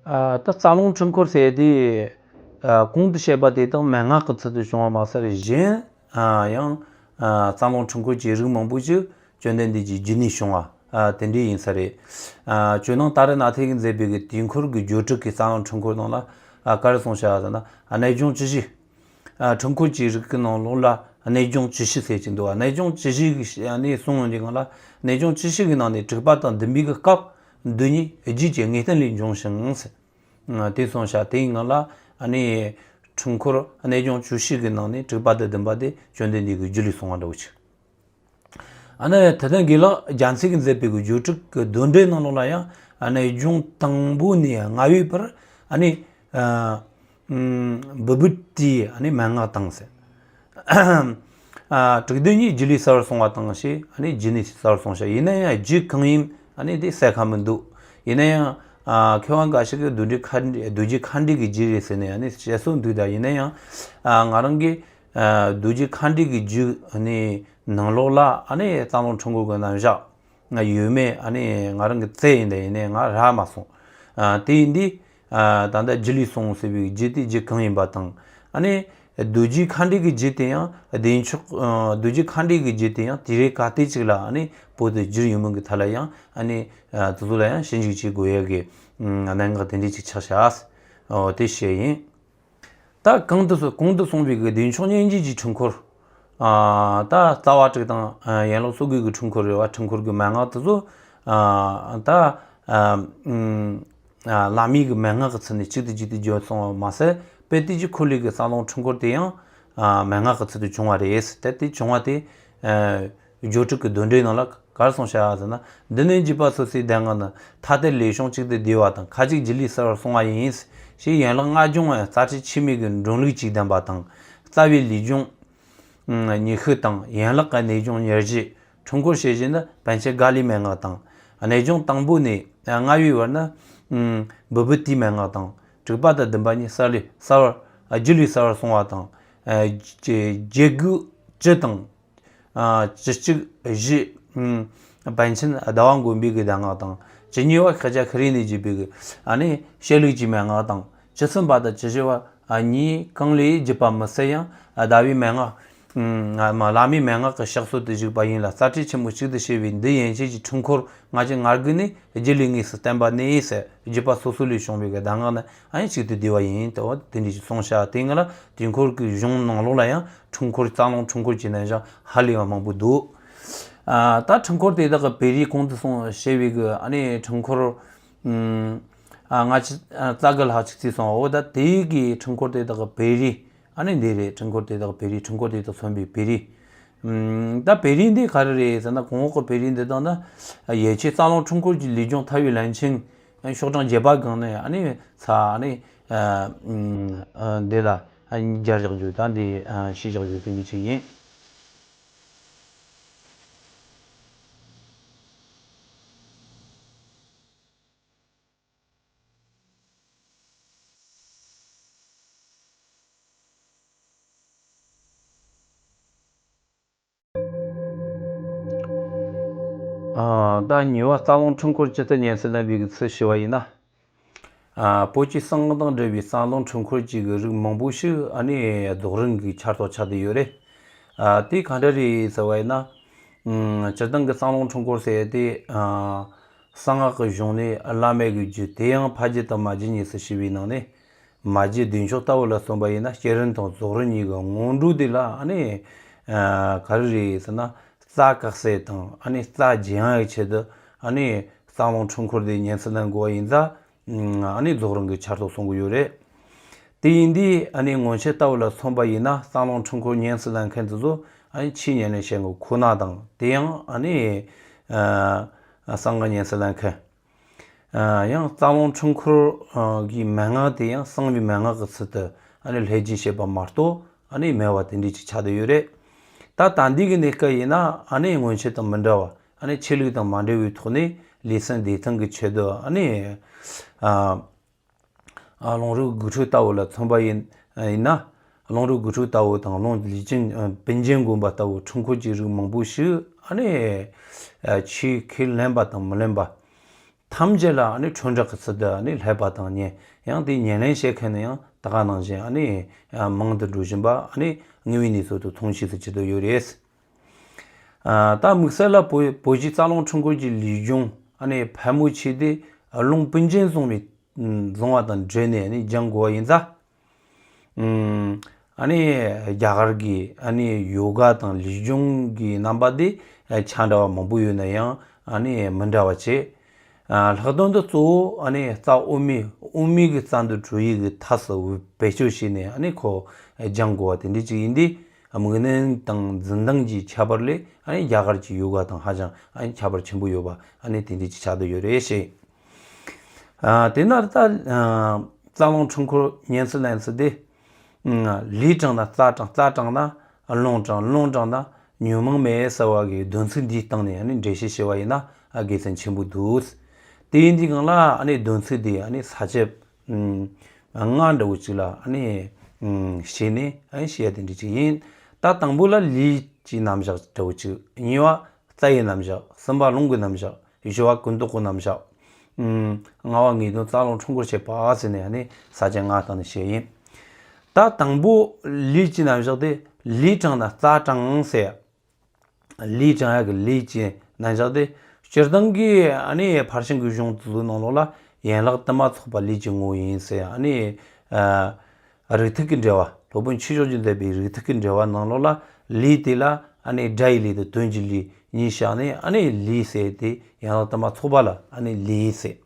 ཨ། ད་རྩ་རླུང་འཁྲུལ་འཁོར་ཟེར་དེ། ཨ། གོང་དུ་བཤད་པ་དེ་དག་མན་ངག་གི་ཚུལ་དུ་བྱུང་བ་མ་ཟད། གཞན། ཨ། ཡང་། ཨ། རྩ་རླུང་འཁྲུལ་འཁོར་གྱི་རིགས་མང་པོ་ཞིག་བཅོམ་ལྡན་འདས་ཀྱི་རྒྱུད་ནས་བྱུང་བ། ཨ། དེ་འདྲའི་ཡིན་ས་རེད། ཨ། ཇོ་ནང་ཏཱ་རེ་ནཱ་ཐ་གིས་མཛད་པའི་གི་དུས་འཁོར་གྱི་སྦྱོར་དྲུག་གི་རྩ་རླུང་འཁྲུལ་འཁོར་ནང་ལ། ཨ། ག་རེ་གསུངས་བཞག་ཟེར་ན། ཨ། རྣལ་འབྱུང་ཇི་བཞི། ཨ། འཁྲུལ་འཁོར་གྱི་རིགས་ཀྱི་ནང་ལོགས་ལ་རྣལ་འབྱུང་ཇི་བཞི་ཟེར་གྱི་འདུག་ཨ། རྣལ་འབྱུང་ཇི་བཞི་གི་ནས་གསུངས་ཡོང་དུས་སྒང་ལ། རྣལ་འབྱུང་ཇི་བཞི་གི་ནང་ནས་དྲུག་པ་དང་བདུན་པའི་གི་སྐབས། འདི་ཉིད་རྒྱུད་ཀྱི་ངེས་བསྟན་ལས་འབྱུང་ཞིང་ཟེར། དེ་གསུངས་ཤག་དེའི་ངང་ལ་ཨ་ནི་འཁྲུལ་འཁོར་གནས་སྦྱོང་བཅུ་བཞི་གི་ནང་ནས་དྲུག་པ་དང་བདུན་པ་དེ་བཅོམ་ལྡན་འདས་ཀྱི་རྒྱུད་ལས་གསུངས་པ་འདྲ་བོ་ཅིག་ཨ་ནི་དེ་ལྟར་དགེ་ལེགས་རྒྱལ་མཚན་གྱིས་མཛད་པའི་གི་བརྗོད་བྱ་གི་དོན་འགྲེལ་ནང་ལོགས་ལ་ཡང་ཨ་ནི་སྦྱོང་དང་པོ་ནས་ལྔ་བའི་བར་ཨ་ནི་ཨ་ཨུམ་བི་བུ་ཏི་ཨ་ནི་མན་ངག་དང་ཟེར། ཨ་དྲུག་བདུན་གཉིས་རྒྱུད་ལས་གསལ་བར་གསུངས་པ་དང་ཞེས་ཨ་ནི་རྒྱུད་ནས་གསལ་བར་གསུངས་ཤག་ཡིན་ན་ཡང་རྒྱུད་གང་ཡིན་ཨ་ནི་དེ་གསལ་ཁ་མི་འདུག་ཡིན་ན་ཡང་ཨ་མཁས་དབང་འགའ་ཞིག་གིས་རྡོ་རྗེ་མཁའ་འགྲོ་རྡོ་རྗེ་མཁའ་འགྲོའི་གི་རྒྱུད་རེད་ཟེར་ནས་ཨ་ནི་བཤད་སྲོལ་འདུག་ད་ཡིན་ན་ཡང་ཨ་ང་རང་གིས་ཨ་རྡོ་རྗེ་མཁའ་འགྲོའི་གི་རྒྱུད་ཨ་ནི་ནང་ལོགས་ལ་ཨ་ནི་རྩ་རླུང་འཁྲུལ་འཁོར་གི་རྣམ་གཞག་ཡོད་མེད་ཨ་ནི་ང་རང་གིས་བཙལ་ཡིན་ད་ཡིན་ནའི་ང་རག་མ་སོང་། ཨ་དེ་ཡིན་དུས་ཨ་ད་ལྟ་རྒྱུད་ལས་གསུངས་ཟེར་བའི་རྒྱུད་དེ་རྒྱུད་གང་ཡིན་པ་དང་ཨ་ནི་རྡོ་རྗེ་མཁའ་འགྲོའི་གི་རྒྱུད་དེ་ཡང་བདེ་མཆོག་ཨ་རྡོ་རྗེ་མཁའ་འགྲོའི་གི་རྒྱུད་དེ་ཡང་དུས་རབས་ག་དུས་ཅིག་ལ་ཨ་ནི་བོད་དུ་བསྒྱུར་ཡོང་མིན་གི་ཐད་ལ་ཡང་ཨ་ནི་ཨ་དེ་ཚོ་ལ་ཡང་ཞིབ་འཇུག་བྱེད་དགོས་ཡ་གི་ཨ་གནད་འགག་དེ་འདྲ་ཅིག་ཆགས་ཤག་ཨོ་དེ་བཤད་ཡིན། ད་གོང་དུ་སོ་གོང་དུ་གསུངས་པའི་གི་བདེ་མཆོག་སྙིང་རྗེ་གི་འཁྲུལ་འཁོར། ཨ་ད་རྩ་བ་དྲུག་དང་ཨ་ཡན་ལག་སོ་དགུའི་གི་འཁྲུལ་འཁོར་རེད་བ། འཁྲུལ་འཁོར་གི་མན་ངག་དེ་ཚོ་ཨ་ད་ཨ་ཨུམ་ཨ་བླ་མའི་གི་མན་ངག་གི་ཚུལ་ནས་གཅིག་ཏུ་གཅིག་ཏུ་བརྗོད་སོང་བ་མ་ཟད་དཔེ་དེ་གི་འཁོར་ལོའི་གི་རྩ་རླུང་འཁྲུལ་འཁོར་དེ་ཡང་ཨ་མན་ངག་གི་ཚུལ་དུ་བྱུང་བ་རེད། དེ་དེ་བྱུང་བ་དེ་ཨ། སྦྱོར་དྲུག་གི་དོན་འགྲེལ་ནང་ལ་ག་རེ་གསུངས་བཞག་ཟེར་ན། འདི་ནི་འཇིགས་པ་སོ་སོའི་གདམས་ངག་ནི། ཐ་དད་ལས་བྱུང་གཅིག་ཏུ་བསྡུས་པ་དང་། ཁ་ཅིག་རྒྱུད་ལས་གསལ་བར་གསུངས་པ་ཡིན། ཞེས་ཡན་ལག་ལྔ་སྦྱོང་བའི་རྩ་ཁྲིད་ཆེན་མོའི་གི་འགྲོ་ལུགས་ཀྱི་གདམས་པ་དང་། རྩ་བའི་ལུས་སྦྱོང་ཉི་ཤུ་དང་ཡན་ལག་གི་གནས་སྦྱོང་ཉེར་བཞི། འཁྲུལ་འཁོར་བྱེད་བཞིན་ནི་པཎ་ཆེན་ག་ལའི་མན་ངག་དང་། གནས་སྦྱོང་དང་པོ་ནས་ལྔ་བའི་བར་ནི་བི་བུ་ཏིའི་མན་ངག་དང་། དྲུག་པ་དང་བདུན་པ་གཉིས་གསལ་ལས་གསལ་བར་རྒྱུད་ལས་གསལ་བར་གསུངས་པ་དང་། རྒྱུད་དགུ་བཅུ་དང་། ཨ་བཅུ་གཅིག་བཞི། ཨུམ། པཎ་ཆེན་ཟླ་བ་མགོན་པོའི་གི་གདམས་ངག་དང་། བཅུ་གཉིས་པ་ཤཱཀྱ་ཤྲཱི་ནས་བརྒྱུད་པའི་གི་ཨ་ནི་བཤད་ལུགས་ཀྱི་མན་ངག་དང་། བཅུ་གསུམ་པ་དང་བཅུ་བཞི་པ་ཨ་གཉིས་གང་ལས་བརྒྱུད་པ་མི་གསལ་ཡང་ཨ་ཟླ་བའི་མན་ངག་ཨུམ། ཨ་མ་བླ་མའི་མན་ངག་གི་ཕྱག་སྲོལ་དུ་བཞུགས་པ་ཡིན་ལ། རྩ་ཁྲིད་ཆེན་མོ་གཅིག་ཏུ་བྱས་པའི་འདི་ཡན་ཆད་ཀྱི་འཁྲུལ་འཁོར་ང་ཅག་ང་རྒྱལ་ནི་རྒྱུད་ལས་དངོས་སུ་བསྟན་པ་ནི་ཟེར། བརྒྱུད་པ་སོ་སོ་ལས་བྱུང་བའི་གི་གདམས་ངག་ནི་ཨ་ནི་གཅིག་ཏུ་བསྡུས་པ་ཡིན། དེ་འོ་དེ་འདྲ་ཞིག་གསུངས་བཞག་དེ་ང་ལ་དུས་འཁོར་གྱི་གཞུང་ནང་ལོགས་ལ་ཡང་འཁྲུལ་འཁོར་རྩ་རླུང་འཁྲུལ་འཁོར་གྱི་རྣམ་གཞག་ཧ་ལས་པ་མང་པོ་འདུག་ཨ་ད་འཁྲུལ་འཁོར་དེ་དག་གི་བོད་རིགས་གོང་དུ་སོང་བཤད་པའི་གི་ཨ་ནི་འཁྲུལ་འཁོར་ཨ་ང་ཅི་ཨ་རྩ་དགུ་ལྷག་ཅིག་བརྩིས་སོང་། འོ་ད་དེའི་གི་འཁྲུལ་འཁོར་དེ་དག་གི་བོད་རིགས་ཨ་ནི་འདི་རེད། འཁྲུལ་འཁོར་དེ་དག་བོད་རིགས། འཁྲུལ་འཁོར་དེ་དག་མཚོན་པའི་བོད་རིགས། ཨུམ། ད་བོད་རིགས་འདི་ག་རེ་རེད་ཟེར་ན། གོང་འོག་གི་བོད་རིགས་འདི་དག་ནི་ཡེ་ཤེས་རྩ་རླུང་འཁྲུལ་འཁོར་གྱི་ལུས་སྦྱོང་ཐར་བའི་བླ་ཆེན་ཤོག་གྲངས་བརྒྱད་པ་སྒང་ནས་ཨ་ནི་ཚ་ཨ་ནི་ཨ་ཨུམ་ཨ་འདི་ལ་ཨ་སྦྱར་བཞག་རྒྱུ་དང་འདི་ཨ་ཤེས་བཞག་རྒྱུ་དེ་འདྲ་ཅིག་ཡིན། ཨ་ད་གཉིས་པ་རྩ་རླུང་འཁྲུལ་འཁོར་ཇི་ལྟར་ཉམས་སུ་ལེན་པའི་ཚུལ་ཞུ་བ་ཡིན་ན། ཨ་བོད་ཀྱི་གསང་སྔགས་དང་འབྲེལ་བའི་རྩ་རླུང་འཁྲུལ་འཁོར་གྱི་རིགས་མང་པོ་ཞིག་ཨ་ནི་རྫོགས་རིམ་གྱི་ཆར་ཐོག་ཆགས་བསྡད་ཡོད་རེད། ཨ་དེ་གང་འདྲ་རེད་ཟེར་བ་ཡིན་ན། ཨུམ། སྤྱིར་བཏང་གི་རྩ་རླུང་འཁྲུལ་འཁོར་ཟེར་ཏེ་ཨ་གསང་སྔགས་ཀྱི་གཞུང་ནས་བླ་མེད་ཀྱི་རྒྱུད། དེ་ཡང་ཕ་རྒྱུད་དང་མ་རྒྱུད་གཉིས་སུ་ཕྱེ་བའི་ནང་ནས། མ་རྒྱུད་བདེ་མཆོག་ལྟ་བུ་ལ་སོགས་པ་ཡིན་ན་བསྐྱེད་རིམ་དང་རྫོགས་རིམ་གཉིས་ཀྱི་སྔོན་འགྲོ་དེ་ལ་ཨ་ནི་ཨ་ག་རེ་རེད་ཟེར་ན། རྩ་བཀག་སའི་དང་ཨ་ནི་རྩ་རྒྱན་ཡག་ཆེད་དུ་ཨ་ནི་རྩ་རླུང་འཁྲུལ་འཁོར་དེ་ཉམས་སུ་ལེན་དགོས་པ་ཡིན་ཙང་ཨ་ནི་རྫོགས་རིམ་གྱི་ཆར་ཐོག་གསུང་གི་ཡོད་རེད། དེ་ཡིན་དུས་ཨ་ནི་སྔོན་ཆད་ལྟ་བུ་ལ་མཚོན་པ་ཡིན་ན་རྩ་རླུང་འཁྲུལ་འཁོར་ཉམས་སུ་ལེན་མཁན་དེ་ཚོ་ཨ་ནི་ཆོས་ཉམས་ལེན་བྱེད་མཁན་ཁོ་ན་དང་། དེ་ཡང་ཨ་ནི་ཨ་གསང་སྔགས་ཉམས་སུ་ལེན་མཁན། ཡང་རྩ་རླུང་འཁྲུལ་འཁོར་གྱི་མན་ངག་དེ་ཡང་གསང་བའི་མན་ངག་གི་ཚུལ་དུ་ཨ་ནི་ལྷད་རྒྱས་བྱེད་པ་མ་གཏོགས་ཨ་ནི་མེད་པ་དེ་འདྲ་ཅིག་ཆགས་བསྡད་ཡོད་རེད། ད་ད་ལྟའི་གི་གནས་སྐབས་ཡིན་ན་ཨ་ནི་སྔོན་ཆད་དང་མི་འདྲ་བ། ཨ་ནི་ཆོས་ལུགས་དང་མ་འབྲེལ་བའི་ཐོག་ནས་ལུས་སེམས་བདེ་ཐང་གི་ཆེད་དུ་ཨ་ནི་ཨ་ཨ་ལུང་རིགས་དགུ་ཁྲིད་ལྟ་བུ་ལ་མཚོན་པ་ཡིན་ཡིན་ན། ལུང་རིགས་དགུ་ཁྲིད་ལྟ་བུ་དང་ལུང་ལུས་སྦྱོང་པཎ་ཆེན་དགོན་པ་ལྟ་བུ་འཁྲུལ་འཁོར་གྱི་རིགས་མང་པོ་ཞིག་ཨ་ནི་ཆོས་ཁས་ལེན་པ་དང་མི་ལེན་པ། ཐམས་ཅད་ལ་ཨ་ནི་ཁྲོམ་བསྒྲགས་ཀྱི་ཚུལ་དུ་ཨ་ནི་ལྷད་པ་དང་ཉན། ཡང་དེ་ཉན་ལེན་བྱེད་མཁན་ནི་ཡང་ད་ག་ནང་བཞིན་ཨ་ནི་མང་དུ་འགྲོ་བཞིན་པ་ཨ་ནི་ངེས་པའི་གནས་ཚུལ་དུ་མཐོང་ཆོས་སུ་ཇི་ལྟར་ཡོད་རེད། ཨ་ད་དམིགས་བསལ་ལ་བོད་བོད་ཀྱི་རྩ་རླུང་འཁྲུལ་འཁོར་གྱི་ལུས་སྦྱོང་ཨ་ནི་ཕལ་མོ་ཆེ་དེ་ལུང་པཎ་ཆེན་བཟུང་བའི་བཟུང་བ་དང་འབྲེལ་ནས་ཨ་ནི་སྦྱང་དགོས་པ་ཡིན་ཙང་། ཨ་ནི་རྒྱ་གར་གྱི་ཨ་ནི་ཡོ་ག་དང་ལུས་སྦྱོང་གི་རྣམ་པ་དེ་ཆ་འདྲ་བ་མང་པོ་ཡོད་ན་ཡང་ཨ་ནི་མི་འདྲ་བ་བྱས། ལྷག་དོན་དུ་གཙོ་བོ་ཨ་ནི་རྩ་དབུ་མའི་དབུ་མའི་གི་རྩ་མདོ་དྲུག་ཡིག་གི་ཐད་སུ་བེད་སྤྱོད་བྱས་ནས་ཨ་ནི་ཁོ་སྦྱང་དགོས་པ་དེ་འདྲ་ཅིག་ཡིན་དུས། དམིགས་གནད་དང་འཛིན་སྟངས་ཀྱི་ཁྱད་པར་ལས་ཨ་ནི་རྒྱ་གར་གྱི་ཡོ་ག་དང་ཧ་ཅང་ཨ་ནི་ཁྱད་པར་ཆེན་པོ་ཡོད་པ་ཨ་ནི་དེ་འདྲ་ཅིག་ཆགས་བསྡད་ཡོད་རེད་ཞེས། ཨ། དེ་ན་ད་ཨ་རྩ་རླུང་འཕྲུལ་འཁོར་ཉན་ཚུལ་ལེན་ཚུལ་དེ། ཨ། ལུས་དྲངས་ན་རྩ་དྲངས། རྩ་དྲངས་ན་རླུང་དྲངས། རླུང་དྲངས་ན་ཉོན་མོངས་མེད་ཟེར་བ་གི་དོན་ཚིག་འདིའི་སྟེང་ནས་ཨ་ནི་འགྲེལ་བཤད་བྱས་པ་ཡིན་ན་ཨ་དགེ་མཚན་ཆེན་པོ་འདུག་དེ་ཡིན་དུས་སྒང་ལ་ཨ་ནི་དོན་ཚིག་དེ་ཨ་ནི་ས་བཅད་ཨ་ལྔ་འདྲ་བོ་ཅིག་ལ་ཨ་ནི་ཨ་བྱས་ནས་ཨ་ནི་བཤད་ཡ་དེ་འདྲ་ཅིག་ཡིན། ད་དང་པོ་ལ་ལུས་ཀྱི་རྣམ་གཞག་འདྲ་བོ་ཅིག་གཉིས་པ་རྩ་ཡི་རྣམ་གཞག་གསུམ་པ་རླུང་གི་རྣམ་གཞག་བཞི་བ་ཀུན་རྟོག་གི་རྣམ་གཞག་ཨུམ། ལྔ་བ་ངེས་དོན་རྩ་རླུང་འཕྲུལ་འཁོར་བྱེད་པ་ཟེར་ནས་ཨ་ནི་ས་བཅད་ལྔ་སྟེང་ནས་བཤད་ཡིན། ད་དང་པོ་ལུས་ཀྱི་རྣམ་གཞག་དེ་ལུས་དྲངས་ན་རྩ་དྲངས་ཟེར། ལུས་དྲངས་ཡག་གི་ལུས་ཀྱི་རྣམ་གཞག་དེ་སྤྱིར་བཏང་གི་ཨ་ནི་ཕར་ཕྱིན་གྱི་གཞུང་དེ་ཚོའི་ནང་ལོགས་ལ་ཡན་ལག་དུ་མ་ཚོགས་པ་ལུས་ཀྱི་ངོ་བོ་ཡིན་ཟེར། ཨ་ནི་ཨ་རིགས་ཐིགས་ཀྱི་འགྲེལ་བ། སློབ་དཔོན་ཆོས་སྐྱོང་གིས་མཛད་པའི་རིགས་ཐིགས་ཀྱི་འགྲེལ་བ་ནང་ལོགས་ལ་ལུས་དེ་ལ་ཨ་ནི་སྒྲ་ཡི་ལུས་དང་དོན་གྱི་ལུས་གཉིས་བཞག་ནས་ཨ་ནི་ལུས་ཟེར་ཏེ་ཡན་ལག་དུ་མ་ཚོགས་པ་ལ་ཨ་ནི་ལུས་ཟེར།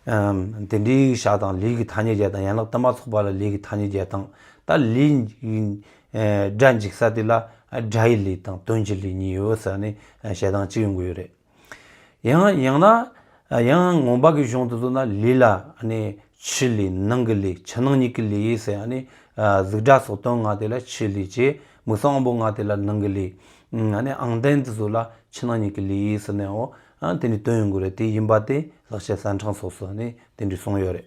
ཨམ། དེ་འདྲའི་བྱ་དང་ལུས་ཀྱི་ཐ་སྙད་བརྒྱབ་དང་ཡན་ལག་དུ་མ་ཚོགས་པ་ལ་ལུས་ཀྱི་ཐ་སྙད་བརྒྱབ་དང་། ད་ལུས་ཨ་སྒྲ་འཇུག་ས་དེ་ལ་ཨ་སྒྲ་ཡི་ལུས་དང་དོན་གྱི་ལུས་གཉིས་ཡོད་ཟེར་ནས་ཨ་བཤད་སྟངས་གཅིག་ཡོང་གི་ཡོད་རེད། ཡང་ཡང་ན་ཡང་མངོན་པ་གི་གཞུང་དུ་བཟུང་ན་ལུས་ལ་ཨ་ནི་ཕྱི་ལུས་ནང་གི་ལུས། ཕྱི་ནང་གཉིས་ཀྱི་ལུས་ཟེར། ཨ་ནི་གཟུགས་སྒྲ་སོགས་དོན་ལྔ་དེ་ལ་ཕྱི་ལུས་བྱས། མིག་གསུམ་དབང་པོ་ལྔ་དེ་ལ་ནང་གི་ལུས། ཨ་ནི་ཨང་རྟན་དེ་ཚོ་ལ་ཕྱི་ནང་གཉིས་ཀྱི་ལུས་ཟེར་ནའོ། ཨ་དེ་འདྲའི་དོན་ཡོང་གི་རེད། དེ་ཡིན་པ་དེ་ལེགས་བཤད་གསལ་འཕྲེང་སོགས་སུ་ཨ་ནི་དེ་འདྲའི་གསུངས་ཡོད་རེད།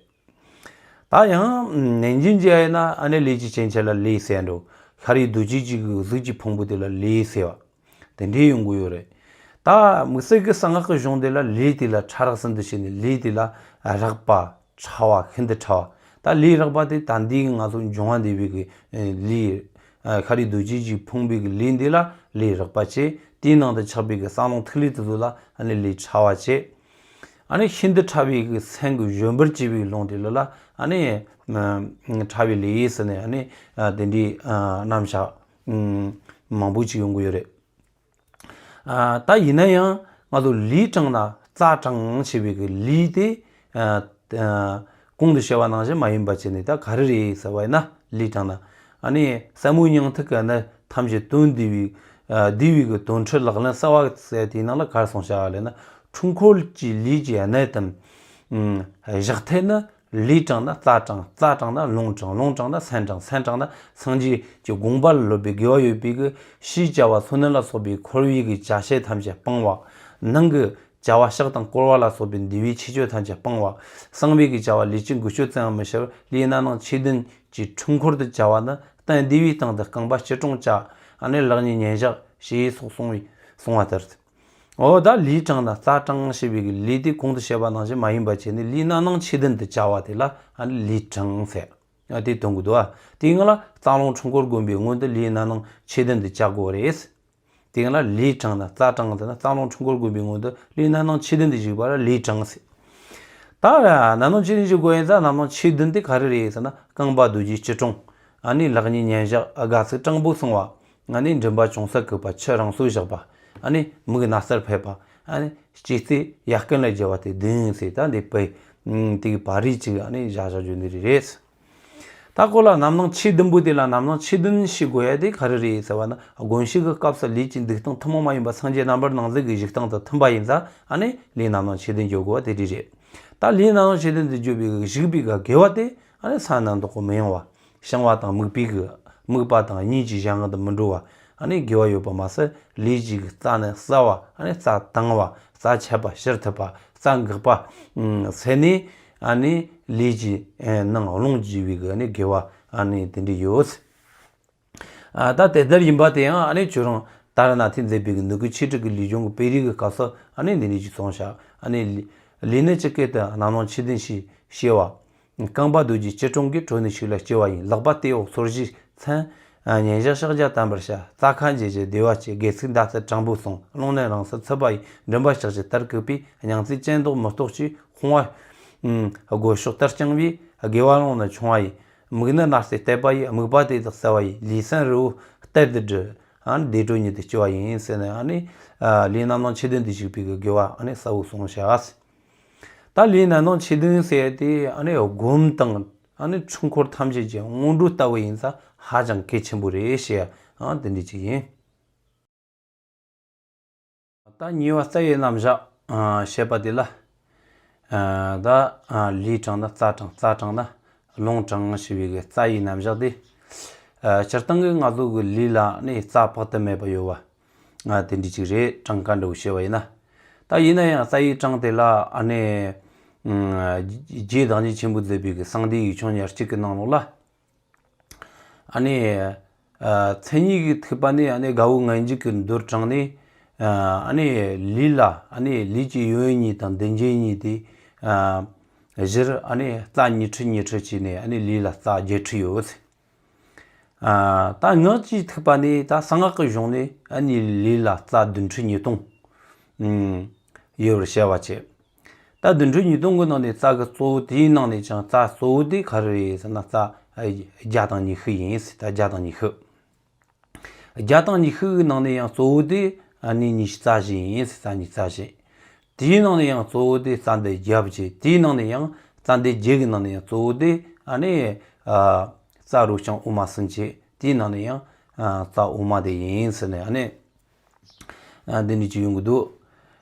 ད་ཡང་ནན་ཅིན་གྱི་ཡིན་ན་ཨ་ནི་ལུས་ཀྱི་སྐྱེ་མཆེད་ལ་ལུས་ཟེར་འགྲོ། ཤཱ་རིའི་རྡོ་རྗེ་གི་གཟུགས་ཀྱི་ཕུང་པོ་དེ་ལ་ལུས་ཟེར་བ། དེ་འདྲའི་ཡོང་གི་ཡོད་རེད། ད་དམིགས་བསལ་གྱི་གསང་སྔགས་ཀྱི་གཞུང་དེ་ལ་ལུས་དེ་ལ་ཕྲ་རགས་ཟིན་དུ་བྱས་ནས་ལུས་དེ་ལ་རགས་པ། ཕྲ་བ། ཤིན་ཏུ་ཕྲ་བ། ད་ལུས་རགས་པ་དེ་ད་འདི་ང་ཚོ་འབྱུང་བ་འདུས་པའི་གི་ལུས། ཤཱ་རིའི་རྡོ་རྗེ་གི་ཕུང་པོའི་གི་ལུས་འདི་ལ་ལུས་རགས་པ་བྱས། དེའི་ནང་དུ་ཆགས་པའི་གི་རྩ་རླུང་ཐིག་ལེ་དེ་ཚོ་ལ་ཨ་ནི་ལུས་ཕྲ་བ་བྱས། ཨ་ནི་ཤིན་ཏུ་ཕྲ་བའི་གི་སེམས་ཀྱི་བཞོན་པར་བྱེད་པའི་རླུང་དེ་ལ་ལ་ཨ་ནི་ཕྲ་བའི་ལུས་ཟེར་ནས་ཨ་ནི་དེ་འདྲའི་རྣམ་གཞག་མང་པོ་ཅིག་ཡོང་གི་ཡོད་རེད། ཨ། ད་ཡིན་ན་ཡང་ང་ཚོ་ལུས་དྲངས་ན་རྩ་དྲངས་ཞེས་པའི་གི་ལུས་དེ། ཨ། ཨ། གོང་དུ་བཤད་པ་ནང་བཞིན་མ་ཡིན་པ་བྱས་ནས་ད་ག་རེ་རེད་ཟེར་བ་ཡིན་ན། ལུས་དྲངས་ན་ཨ་ནི་ཟབ་མོའི་སྙིང་ཐིག་གི་གནད་ཐམས་ཅད་དོན་བསྡུས་པའི། ཨ། བསྡུས་པའི་གི་དོན་འཁྲིད་ལག་ལེན་གསལ་བ་ཟེར་དེའི་ནང་ལ་ག་རེ་གསུངས་བཞག་ལབ་ན། འཁྲུལ་འཁོར་གྱི་ལུས་ཀྱི་གནད་དམ། ཨ། བཞག་ཐད་ནི། ལུས་དྲངས་ན་རྩ་དྲངས། རྩ་དྲངས་ན་རླུང་དྲངས། རླུང་དྲངས་ན་སེམས་དྲངས། སེམས་དྲངས་ན་སངས་རྒྱས་ཀྱི་དགོངས་པ་ལ་སློབ་པའི་དགེ་བ་ཡོད་པའི་གི་ཕྱིའི་བྱ་བ་སོ་ནན་ལ་སོགས་པའི་འཁོར་བའི་གི་བྱ་བྱེད་ཐམས་ཅད་སྤང་བ། ནང་གི་བྱ་བ་ཕྱག་དང་བསྐོར་བ་ལ་སོགས་པའི་འདུལ་བའི་ཆོས་སྤྱོད་ཐམས་ཅད་སྤང་བ། གསང་བའི་གི་བྱ་བ་ལུས་ཀྱི་འགུལ་སྐྱོད་ཙམ་ཡང་མི་བྱར་ལུས་རྣ་ནང་ཆོས་བདུན་གྱི་འཁྲུལ་འཁོར་དུ་བྱ་བ་ནི་གཏན་བདེ་བའི་སྟེང་དུ་རྐང་པ་སྐྱིལ་ཀྲུང་བཅའ། ཨ་ནི་ལག་གཉིས་ཉན་བཞག་ཞེས་སོགས་གསུངས་པའི་གསུངས་པ་ལྟར། འོ་ད་ལུས་དྲངས་ན་རྩ་དྲངས་ཞེས་པའི་གི་ལུས་དེ་གོང་དུ་བཤད་པ་ནང་བཞིན་མ་ཡིན་པ་བྱས་ནས་ལུས་རྣ་ནང་ཆོས་བདུན་དུ་བཅའ་བ་དེ་ལ་ཨ་ནི་ལུས་དྲངས་ཟེར། ཨ་དེ་དོན་གི་འདུག་ཨ། དེའི་སྔ་ལ་རྩ་རླུང་འཁྲུལ་འཁོར་བསྒོམ་པའི་སྔོན་དུ་ལུས་རྣ་ནང་ཆོས་བདུན་དུ་བཅའ་དགོས་རེད། དེའི་སྔ་ལ་ལུས་དྲངས་ན་རྩ་དྲངས་ཟེར་ན་རྩ་རླུང་འཁྲུལ་འཁོར་བསྒོམ་པའི་སྔོན་དུ་ལུས་རྣ་ནང་ཆོས་བདུན་དུ་བཅུག་པ་ལ་ལུས་དྲངས་ཟེར། ད་རྣ་ནང་ཆོས་བདུན་བཅུག་དགོས་ཡིན་ཙང་རྣ་ནང་ཆོས་བདུན་དེ་ག་རེ་རེད་ཟེར་ན་རྐང་པ་རྡོ་རྗེ་སྐྱིལ་ཀྲུང་། ཨ་ནི་ལག་གཉིས་ཉན་བཞག་དགའ་ཚིགས་སྤྲང་པོ་སོང་བ། ཨ་ནི་མགྲིན་པ་ཅུང་ཟད་གུག་པ། ཕྱི་རང་སོར་བཞག་པ། ཨ་ནི་མིག་སྣ་སར་ཕེབས་པ། ཨ་ནི་ལྕེ་རྩེ་ཡ་རྐན་ལ་སྦྱར་བ་དེ་བདུན་ཟེར། ད་འདི་པའི་དེ་གི་བར་རིས་ཅིག་ཨ་ནི་བཞག་བཞག་རྒྱུ་འདི་རེད། ད་ཁོ་ལ་རྣམ་སྣང་ཆོས་བདུན་པོ་དེ་ལ་རྣམ་སྣང་ཆོས་བདུན་ཞེས་དགོས་ཡ་དེ་ག་རེ་རེད་ཟེར་བ་ན། སྒོམ་བྱེད་ཀྱི་སྐབས་སུ་ལུས་ཀྱི་འདུག་སྟངས་ཐུན་མོང་མ་ཡིན་པ་སངས་རྒྱས་རྣམ་པར་སྣང་མཛད་ཀྱི་བཞུགས་སྟངས་དང་མཐུན་པ་ཡིན་ཙང་ཨ་ནི་ལུས་རྣམ་སྣང་ཆོས་བདུན་བརྗོད་དགོས་པ་དེ་འདྲ་རེད། ད་ལུས་རྣམ་སྣང་ཆོས་བདུན་དུ་བརྗོད་པའི་བཞུགས་པའི་དགེ་བ་དེ་ཨ་ནི་ས་ནམ་དུ་མི་གཡེང་བ། བཤང་བ་དང་རྨུགས་པའི་གི་རྨུགས་པ་དང་གཉིད་ཀྱི་གཞན་དབང་དུ་མི་འགྲོ་བ། ཨ་ནི་དགེ་བ་ཡོད་པ་མ་ཟད་ལུས་ཀྱི་རྩ་ནི་གསལ་བ། ཨ་ནི་རྩ་དྭངས་བ། རྩ་ཆད་པ་ཞི་ཐུབ་པ། རྩ་འགགས་པ་སེལ་ནས་ཨ་ནི་ལུས་ཀྱི་ནང་རླུང་རྒྱས་པའི་གི་ཨ་ནི་དགེ་བ་ཨ་ནི་དེ་འདྲ་ཡོད། ཨ་ད་དེ་ལྟར་ཡིན་པ་དེ་ཡང་ཨ་ནི་ཁྱོད་རང་ཏཱ་ར་ནཱ་ཐས་མཛད་པའི་གི་ནུས་ཀྱི་ཆོས་དྲུག་གི་ལུས་སྦྱོང་གི་དཔེ་རིས་ཀྱི་སྐབས་སུ་ཨ་ནི་འདི་འདྲ་ཅིག་གསུངས་བཞག་ཨ་ནི་ལུས་ནི་ཇི་སྐད་དུ་རྣམ་སྣང་ཆོས་བདུན་ཞེས་བྱ་བ། རྐང་པ་རྡོ་རྗེ་སྐྱིལ་ཀྲུང་གིས་གྲོ་ནས་ཤིག་ལ་སྐྱེ་བ་ཡིན། ལག་པ་སྟེའུ་སོར་བཞི་མཚན། ཉིན་ཞག་ཕྱག་རྒྱ་བརྟན་པར་བྱ། རྩ་ཁ་འབྱེད་ཅིང་བདེ་བ་སྐྱེད། དགའ་ཚིགས་མདའ་རྩེ་སྤྲང་པོ་སོང་། རླུང་ནི་རང་སར་ཚུད་པ་ཡིན། མགྲིན་པ་ཕྱག་བཞི་ལྟར་བཀུག་པས། སྙིང་རྩེ་ཅན་ལྡོག་མི་རྟོག་ཅིང་། ཕོངས་པ་སྒོ་ཕྱོགས་ལྟར་བརྐྱང་བས། དགེ་བ་རླུང་ནི་ཆུང་བ་ཡིན། མིག་ནི་ནར་སོན་བལྟས་པ་ཡིན། རྨུགས་པ་དེ་དག་བསལ་བ་ཡིན། ལུས་སེམས་རི་བོ་གཏེར་དུ་བསྒྲིལ། ཨ་ནི་བདེ་དྲོད་ཉིད་དུ་སྐྱེ་བ་ཡིན་ཟེར་ནས་ཨ་ནི་ལུས་རྣམ་སྣང་ཆོས་བདུན་དུ་བཞུགས་པའི་དགེ་བ་ཨ་ནི་གསལ་བོ་གསུངས་བཞག་ད་ལས་ནན་ཏན་ཆེ་ཆུང་ཟེར་ཡ་དེ་ཨ་ནི་སྒོམ་དང་ཨ་ནི་འཁྲུལ་འཁོར་ཐམས་ཅད་ཀྱི་སྔོན་འགྲོ་ལྟ་བུ་ཡིན་ཙང་ཧ་ཅང་གལ་ཆེན་པོ་རེད་ཞེས་ཨ་དེ་འདྲ་ཅིག་ཡིན། ད་གཉིས་པ་རྩ་བའི་རྣམ་གཞག་ཨ་བཤད་པ་དེ་ལ། ཨ་ད་ཨ་ལས་དྲངས་ན་རྩ་དྲངས། རྩ་དྲངས་ན་ལུང་དྲངས་ཞེས་པའི་གི་རྩ་བའི་རྣམ་གཞག་དེ། ཨ་སྤྱིར་བཏང་གི་ང་ཚོ་གི་ལས་ལ་ནི་རྩ་དཔག་ཏུ་མེད་པ་ཡོད་པ། ཨ་དེ་འདྲ་ཅིག་རེད། གྲངས་ཀ་འདྲ་བོ་བཤད་པ་ཡིན་ན། ད་ཡིན་ན་ཡང་རྩ་བའི་གྲངས་དེ་ལ་ཨ་ནི་ཨ་རྗེ་བདག་ཉིད་ཆེན་པོས་མཛད་པའི་གི་གསང་བདེ་ཡིག་ཆུང་ཉེར་གཅིག་གི་ནང་ལོགས་ལ། ཨ་ནི། ཨ་མཚན་ཉིད་ཀྱི་ཐེག་པ་ནས་ཨ་ནི་དགའ་བོ་ངེས་འབྱུང་གི་མདོར་དྲངས་ནས། ཨ་ནི་ལས་ལ་ཨ་ནི་ལས་ཀྱི་ཡུལ་གཉིས་དང་འདུ་འབྱེད་གཉིས་ཏེ། ཨ་བཞིར་ཨ་ནི་རྩ་ཉི་ཁྲི་ཉི་ཁྲི་བྱས་ནས་ཨ་ནི་ལས་ལ་རྩ་བརྒྱད་ཁྲི་ཡོད། ཨ་ད་སྔགས་ཀྱི་ཐེག་པ་ནས་ད་གསང་སྔགས་ཀྱི་གཞུང་ནས་ཨ་ནི་ལས་ལ་རྩ་བདུན་ཁྲི་ཉིས་སྟོང་ཡོད་པར་བཤད་པ་བྱས། ད་བདུན་ཁྲི་ཉིས་སྟོང་གི་ནང་ནས་རྩ་གི་གཙོ་བོ་དེའི་ནང་ནས་ཀྱང་རྩ་གཙོ་བོ་དེ་ག་རེ་རེད་ཟེར་ན་རྩ་བརྒྱ་དང་ཉི་ཤུ་ཡིན་ཟེར། ད་བརྒྱ་དང་ཉི་ཤུ། བརྒྱ་དང་ཉི་ཤུ་གི་ནང་ནས་ཡང་གཙོ་བོ་དེ་ཨ་ནི་ཉི་ཤུ་རྩ་བཞི་ཡིན་ཟེར། རྩ་ཉི་ཤུ་རྩ་བཞི། དེའི་ནང་ནས་ཡང་གཙོ་བོ་དེ་རྩ་འདི་བརྒྱད་བྱས། དེའི་ནང་ནས་ཡང་རྩ་འདི་བརྒྱད་ཀྱི་ནང་ནས་ཡང་གཙོ་བོ་དེ་ཨ་ནི་ཨ་རྩ་རོ་རྐྱང་དབུ་མ་གསུམ་བྱས། དེའི་ནང་ནས་ཡང་ཨ་རྩ་དབུ་མ་དེ་ཡིན་ཟེར་ནས་ཨ་ནི། ཨ་འདི་འདྲ་ཅིག་ཡོང་གི་འདུག་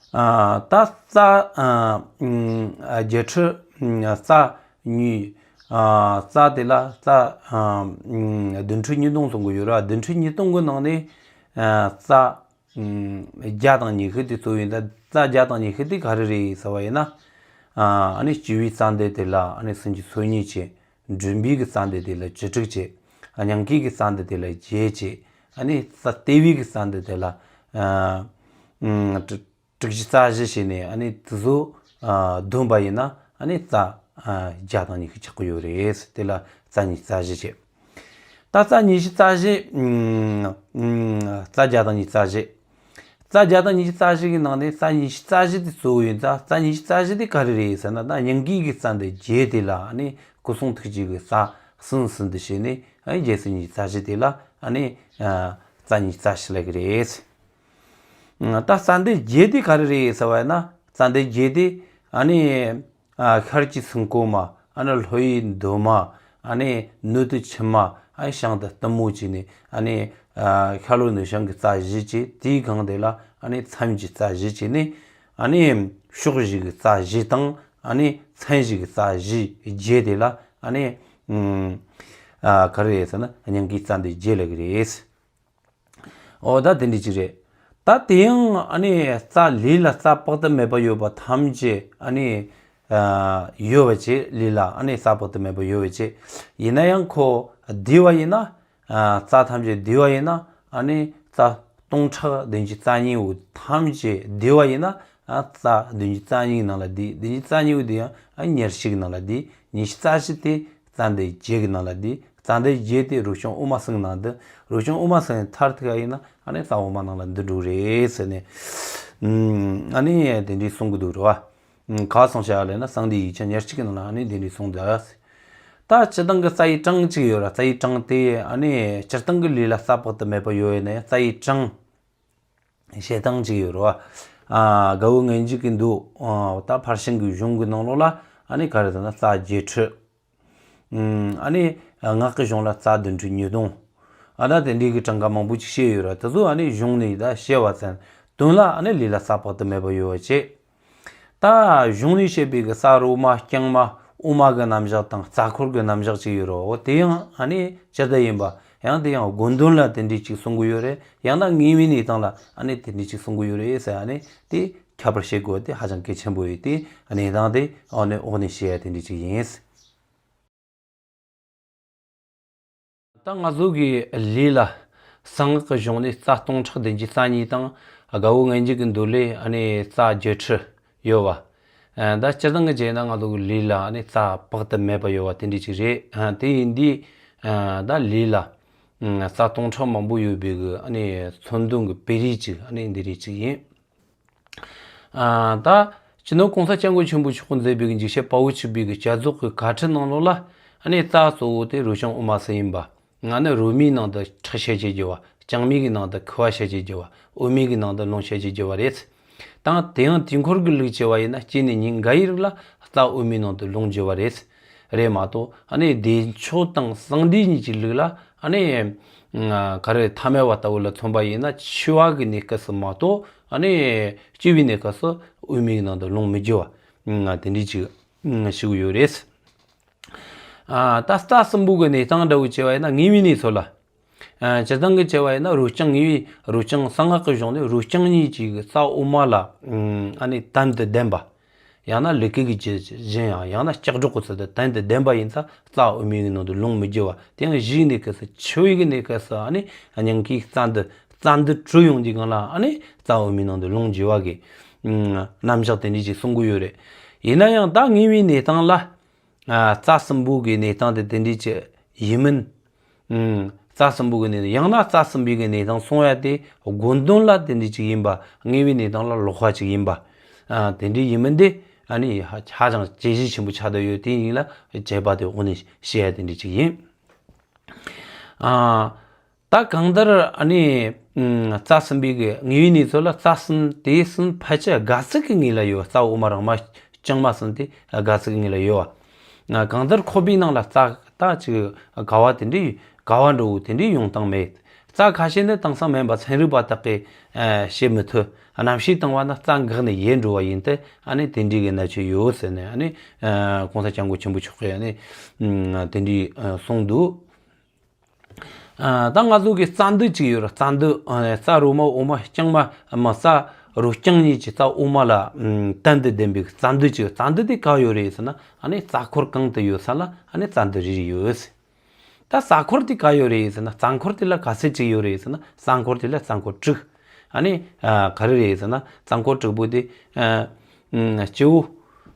ཨ་ད་རྩ་ཨ་ཨ་བརྒྱད་ཁྲི་ཨ་རྩ་ཉིས་ཨ་རྩ་དེ་ལ་རྩ་ཨ་ཨ་བདུན་ཁྲི་ཉིས་སྟོང་གསུང་གི་ཡོད་ར། བདུན་ཁྲི་ཉིས་སྟོང་གི་ནང་ནས་ཨ་རྩ་ཨ་བརྒྱ་དང་ཉི་ཤུ་དེ་གཙོ་བོ་ཡིན། ད་རྩ་བརྒྱ་དང་ཉི་ཤུ་དེ་ག་རེ་རེད་ཟེར་བ་ཡིན་ན། ཨ་ཨ་ནི་སྤྱི་བོའི་རྩ་འདི་དེ་ལ་ཨ་ནི་སུམ་ཅུ་སོ་གཉིས་བྱས། མགྲིན་པའི་གི་རྩ་འདི་དེ་ལ་བཅུ་དྲུག་བྱས། སྙིང་གའི་གི་རྩ་འདི་དེ་ལ་བརྒྱད་བྱས། ཨ་ནི་རྩ་ལྟེ་བའི་གི་རྩ་འདི་དེ་ལ་ཨ་ཨ་དྲུག་ཅུ་རྩ་བཞི་བྱས་ནས་ཨ་ནི་དེ་ཚོ་ཨ་བསྡོམས་པ་ཡིན་ན་ཨ་ནི་རྩ་ཨ་བརྒྱ་དང་ཉི་ཤུ་ཆགས་ཀྱི་ཡོད་རེད། དེ་ལ་རྩ་ཉི་ཤུ་རྩ་བཞི་བྱས། ད་རྩ་ཉི་ཤུ་རྩ་བཞི། ཨ་ཨ་རྩ་བརྒྱ་དང་ཉི་ཤུ་རྩ་བཞི། རྩ་བརྒྱ་དང་ཉི་ཤུ་རྩ་བཞི་གི་ནང་ནས་རྩ་ཉི་ཤུ་རྩ་བཞི་དེ་གཙོ་བོ་ཡིན་ཙང་། རྩ་ཉི་ཤུ་རྩ་བཞི་དེ་ག་རེ་རེད་ཟེར་ན། ད་སྙིང་གའི་གི་རྩ་འདི་བརྒྱད་དེ་ལ་ཨ་ནི་སྐུ་གསུང་ཐུགས་ཀྱི་གི་རྩ་གསུམ་གསུམ་དུ་བྱས་ནས་ཨ་ནི་བརྒྱད་ཚེག་ཉི་ཤུ་རྩ་བཞི་དེ་ལ་ཨ་ནི་ཨ་རྩ་ཉི་ཤུ་རྩ་བཞི་ལབ་ཀྱི་རེད། ཨ་ད་རྩ་འདི་བརྒྱད་དེ་ག་རེ་རེད་ཟེར་བ་ཡིན་ན། རྩ་འདི་བརྒྱད་དེ་ཨ་ནི། ཨ་ཤར་གྱི་སྲིན་གོང་མ། ཨ་ནི་ལྷོ་ཡི་འདབ་མ། ཨ་ནི་སྣོད་དུ་མཆིལ་མ། ཨ་ནི་བྱང་དུ་གཏུམ་མོ་བྱས་ནས། ཨ་ནི་ཨ་ཤར་ལྷོ་ནུབ་བྱང་གི་རྩ་བཞི་བྱས། དེའི་སྒང་དེ་ལ་ཨ་ནི་མཚམས་ཀྱི་རྩ་བཞི་བྱས་ནས། ཨ་ནི་ཕྱོགས་བཞི་གི་རྩ་བཞི་དང་། ཨ་ནི་མཚན་བཞི་གི་རྩ་བཞི་བརྒྱད་དེ་ལ་ཨ་ནི་ཨ་ཨ་ག་རེ་རེད་ཟེར་ན། སྙིང་གའི་རྩ་འདི་བརྒྱད་ལབ་ཀྱི་རེད། འོ་ད་དེ་འདྲ་ཅིག་རེད། ད་དེ་ཡང་ཨ་ནི་རྩ་ལས་ལ་རྩ་དཔག་ཏུ་མེད་པ་ཡོད་པ་ཐམས་ཅད་ཨ་ནི་ཨ་ཡོད་པ་བྱས། ལས་ལ་ཨ་ནི་རྩ་དཔག་ཏུ་མེད་པ་ཡོད་པ་བྱས། ཡིན་ན་ཡང་ཁོ་བསྡུས་པ་ཡིན་ན། ཨ་རྩ་ཐམས་ཅད་བསྡུས་པ་ཡིན་ན་ཨ་ནི་རྩ་སྟོང་ཕྲག་བདུན་ཅུ་རྩ་གཉིས་པོ་ཐམས་ཅད་བསྡུས་པ་ཡིན་ན། ཨ་རྩ་བདུན་ཅུ་རྩ་གཉིས་ཀྱི་ནང་ལ་བསྡུས། བདུན་ཅུ་རྩ་གཉིས་པོ་དེ་ཡང་ཨ་ཉེར་བཞི་གི་ནང་ལ་བསྡུས། ཉི་ཤུ་རྩ་བཞི་དེ་རྩ་འདི་བརྒྱད་ཀྱི་ནང་ལ་བསྡུས། རྩ་འདི་བརྒྱད་དེ་རོ་རྐྱང་དབུ་མ་གསུམ་ནང་འདུ། རོ་རྐྱང་དབུ་མ་གསུམ་མཐར་ཐུག་ཡིན་ན་ཨ་ནི་རྩ་དབུ་མ་ནང་ལ་འདུ་འགྲོ་རེད་ཟེར་ནས། ཨ་ནི་དེ་འདྲའི་གསུང་གི་འདུག་རེད་བ། ག་གསུངས་བཞག་ལབ་ན། གསང་བདེ་ཡིག་ཆ་ཉེར་གཅིག་གི་ནང་ལ་ཨ་ནི་དེ་འདྲའི་གསུངས་འདུག། ད་སྤྱིར་བཏང་གི་རྩ་བའི་གྲངས་གཅིག་ཡོད་ར། རྩ་བའི་གྲངས་དེ་ཨ་ནི་སྤྱིར་བཏང་གི་ལས་ལ་རྩ་དཔག་ཏུ་མེད་པ་ཡོད་ཡིན་ན་ཡང་རྩ་བའི་གྲངས་བཤད་སྟངས་གཅིག་ཡོད་རེད་བ། ཨ་དགའ་བོ་ངེས་འབྱུང་གི་མདོ། ཨ་ད་ཕར་ཕྱིན་གྱི་གཞུང་གི་ནང་ལོགས་ལ་ཨ་ནི་ག་རེ་ཟེར་ན་རྩ་བརྒྱད་ཁྲི། ཨ་ནི་སྔགས་ཀྱི་གཞུང་ལ་རྩ་བདུན་ཁྲི་ཉིས་སྟོང་། ཨ་ད་དེ་འདྲའི་གི་གྲངས་ཀ་མང་པོ་ཅིག་བཤད་ཡོད་རེད། དེ་ཚོ་ཨ་ནི་གཞུང་ནས་ད་བཤད་པ་ཙམ། དོན་ལ་ཨ་ནི་ལས་ལ་རྩ་དཔག་ཏུ་མེད་པ་ཡོད་པ་བྱས། ད་གཞུང་ནས་བཤད་པའི་གི་རྩ་རོ་མ་རྐྱང་མ་དབུ་མ་གི་རྣམ་གཞག་དང་རྩ་འཁོར་གྱི་རྣམ་གཞག་ཅིག་ཡོད་རེད། འོ་དེ་ཡང་ཨ་ནི་ཇི་ལྟར་ཡིན་པ། ཡང་དེ་ཡང་དགོངས་དོན་ལ་དེ་འདྲའི་ཅིག་གསུང་གི་ཡོད་རེད། ཡང་ན་དངོས་པོའི་གནས་སྟངས་ལ་ཨ་ནི་དེ་འདྲའི་ཅིག་གསུང་གི་ཡོད་རེད་ཟེར། ཨ་ནི་དེ་ཁྱད་པར་བཤད་དགོས་དེ་ཧ་ཅང་གལ་ཆེན་པོ་ཡོད་དེ། གནས་སྟངས་དེ་འོག་ནས་འོག་ནས་བཤད་ཡ་དེ་འདྲ་ཅིག་ཡིན། ད་ང་ཚོ་གི་ལས་ལ་གསང་སྔགས་ཀྱི་གཞུང་ནས་རྩ་སྟོང་ཕྲག་བདུན་ཅུ་རྩ་གཉིས་དང་། དགའ་བོ་ངེས་འབྱུང་གི་མདོ་ལས་ཨ་ནི་རྩ་བརྒྱད་ཁྲི་ཡོད་པ། ད་སྤྱིར་བཏང་གི་བྱས་ན་ང་ཚོ་གི་ལས་ལ་ཨ་ནི་རྩ་དཔག་ཏུ་མེད་པ་ཡོད་པ་དེ་འདྲ་ཅིག་རེད། དེ་ཡིན་དུས་ད་ལས་ལ་རྩ་སྟོང་ཕྲག་མང་པོ་ཡོད་པའི་གི་ཨ་ནི་མཚོན་དོན་གི་དཔེ་རིས་ཅིག་ཨ་ནི་འདི་རིགས་ཅིག་ཡིན། ཨ་ད་སྤྱི་ནོར་གོང་ས་སྐྱབས་མགོན་ཆེན་པོ་མཆོག་མཛད་པའི་གི་འཇིགས་བྱེད་དཔའ་བོ་ཆིབས་པའི་གི་བསྐྱེད་རྫོགས་ཀྱི་དཀའ་ཁྲིད་ནང་ལོགས་ལ་ཨ་ནི་རྩ་གཙོ་བོ་དེ་རོ་རྐྱང་དབུ་མ་གསུམ་ཡིན་པ། ང་ནི་རོ་མའི་ནང་དུ་ཁྲག་བཤད་བྱེད་རྒྱུ་བ། རྐྱང་མའི་གི་ནང་དུ་ཁུ་བ་བཤད་བྱེད་རྒྱུ་བ། དབུ་མའི་གི་ནང་དུ་རླུང་བཤད་བྱེད་རྒྱུ་བ་རེད། དང་དེ་ཡང་དུས་འཁོར་གྱི་ལུགས་བྱས་པ་ཡིན་ན་སྐྱེ་གནས་ཉིན་འགའ་ཡི་རིགས་ལ་རྩ་དབུ་མའི་ནང་དུ་ལོངས་སྦྱོར་བ་རེད། རེད་མ་གཏོགས་ཨ་ནི་བདེ་མཆོག་དང་གསང་འདུས་གཉིས་ཀྱི་ལུགས་ལ་ཨ་ནི་ག་རེ་ཐ་མལ་བ་ལྟ་བུ་ལ་མཚོན་པ་ཡིན་ན་འཆི་བ་གི་གནས་སྐབས་སུ་མ་གཏོགས་ཨ་ནི་སྐྱེ་བའི་གནས་སྐབས་སུ་དབུ་མའི་ནང་དུ་ལོངས་མི་སྦྱོར་བ་དེ་འདྲའི་ཅིག་ཞུ་གི་ཡོད་རེད། ཨ། ད་རྩ་གསུམ་པོ་གི་གནས་སྟངས་འདྲ་བོ་བྱས་པ་ཡིན་ན་ངེས་པའི་གནས་ཚུལ་ལ། ཨ། སྤྱིར་བཏང་གི་བྱས་པ་ཡིན་ན་རོ་རྐྱང་ངེས་པའི་རོ་རྐྱང་གསང་སྔགས་ཀྱི་གཞུང་ནས་རོ་རྐྱང་གཉིས་ཀྱི་རྩ་དབུ་མ་ལ་ཨ་ནི་དོན་དང་ལྡན་པ། ཡང་ན་ལུས་ཀྱི་རྒྱུད་བཞིན་ཡང་ཡང་ན་ལྕགས་སྒྲོག་གི་ཚུལ་དུ་དོན་དང་ལྡན་པ་ཡིན་ཙང་རྩ་དབུ་མའི་ནང་དུ་ལོངས་མི་སྦྱོར་བ། དེ་ཡང་གཞིའི་གནས་སྐབས་སུ་འཆི་བའི་གནས་སྐབས་སུ་ཨ་ནི་སྙིང་གའི་རྩ་འདི་རྩ་འདི་དྲུད་ཡོང་དུས་སྒང་ལ་ཨ་ནི་རྩ་དབུ་མའི་ནང་དུ་ལོངས་སྦྱོར་བ་གི་རྣམ་གཞག་དེ་འདྲ་ཅིག་གསུང་གི་ཡོད་རེད། ཡིན་ན་ཡང་ད་ངེས་པའི་གནས་སྟངས་ལ། ཨ། རྩ་གསུམ་པོ་གི་གནས་སྟངས་དེ་དེ་འདྲ་ཅིག་ཡིན་མིན། ཨུམ། རྩ་གསུམ་པོ་གི་གནས་སྟངས་ཡང་ན་རྩ་གསུམ་པའི་གི་གནས་སྟངས་གསུང་ཡ་དེ་དགོངས་དོན་ལ་དེ་འདྲ་ཅིག་ཡིན་པ་ངེས་པའི་གནས་སྟངས་ལ་ལོག་པ་ཅིག་ཡིན་པ། ཨ། དེ་འདྲ་ཡིན་མིན་དེ་ཨ་ནི་ཧ་ཧ་ཅང་དཔྱད་གཞི་ཆེན་པོ་ཆགས་བསྡད་ཡོད། དེ་ཡིན་ལ་དཔྱད་པ་དེ་འོག་ནས་བཤད་ཡ་དེ་འདྲ་ཅིག་ཡིན། ཨ། ད་གང་ལྟར་ཨ་ནི་ཨུམ། རྩ་གསུམ་པའི་གི་ངེས་པའི་གནས་ཚུལ་ལ་རྩ་གསུམ་དེ་གསུམ་ཕལ་ཆེར་དགག་ཚིག་གི་ངོས་ལ་ཡོད། རྩ་དབུ་མ་རང་མ་རྐྱང་མ་གསུམ་དེ་དགག་ཚིག་གི་ངོས་ལ་ཡོད་པ། ཨ། གང་ལྟར་ཁོག་པའི་ནང་ལ་རྩ་ད་ཅིག་ག་བ་དེ་འདྲའི་ག་བ་འདྲ་བོ་དེ་འདྲའི་ཡོང་སྟངས་མེད། རྩ་ཁ་ཤས་ནི་དེང་སང་མིན་པ་ཚན་རིག་པ་དག་གིས་ཨ། བྱེད་མི་ཐུབ། རྣམ་ཤེས་བཏང་བ་ན་རྩ་འགག་ནས་ཡལ་འགྲོ་བ་ཡིན་ཏེ་ཨ་ནི་དེ་འདྲའི་གི་གནད་ཆོད་ཡོད་ཟེར་ནས་ཨ་ནི་ཨ། གོང་ས་སྐྱབས་མགོན་ཆེན་པོ་མཆོག་གིས་ཨ་ནི་ཨུམ། དེ་འདྲའི་ཨ། གསུངས་འདུག་ཨ། ད་ང་ཚོ་གི་རྩ་འདི་གཅིག་ཡོད་རེད། རྩ་འདི། ཨ། རྩ་རོ་མ་དབུ་མ་རྐྱང་མ་མ་རྩ་རོ་རྐྱང་གཉིས་ཀྱི་རྩ་དབུ་མ་ལ་ཨུམ། དོན་དང་ལྡན་པའི་རྩ་འདི་གཅིག་རྩ་འདི་དེ་ག་ཡོད་རེད་ཟེར་ན་ཨ་ནི་རྩ་འཁོར་གང་དུ་ཡོད་ས་ལ་ཨ་ནི་རྩ་འདི་རེ་རེ་ཡོད། ད་རྩ་འཁོར་དེ་ག་ཡོད་རེད་ཟེར་ན་རྩ་འཁོར་དེ་ལ་ག་ཚད་ཅིག་ཡོད་རེད་ཟེར་ན་རྩ་འཁོར་དེ་ལ་རྩ་འཁོར་དྲུག་ཨ་ནི་ཨ། ག་རེ་རེད་ཟེར་ན་རྩ་འཁོར་དྲུག་པོ་དེ་ཨ། ཨུམ། སྤྱི་བོ།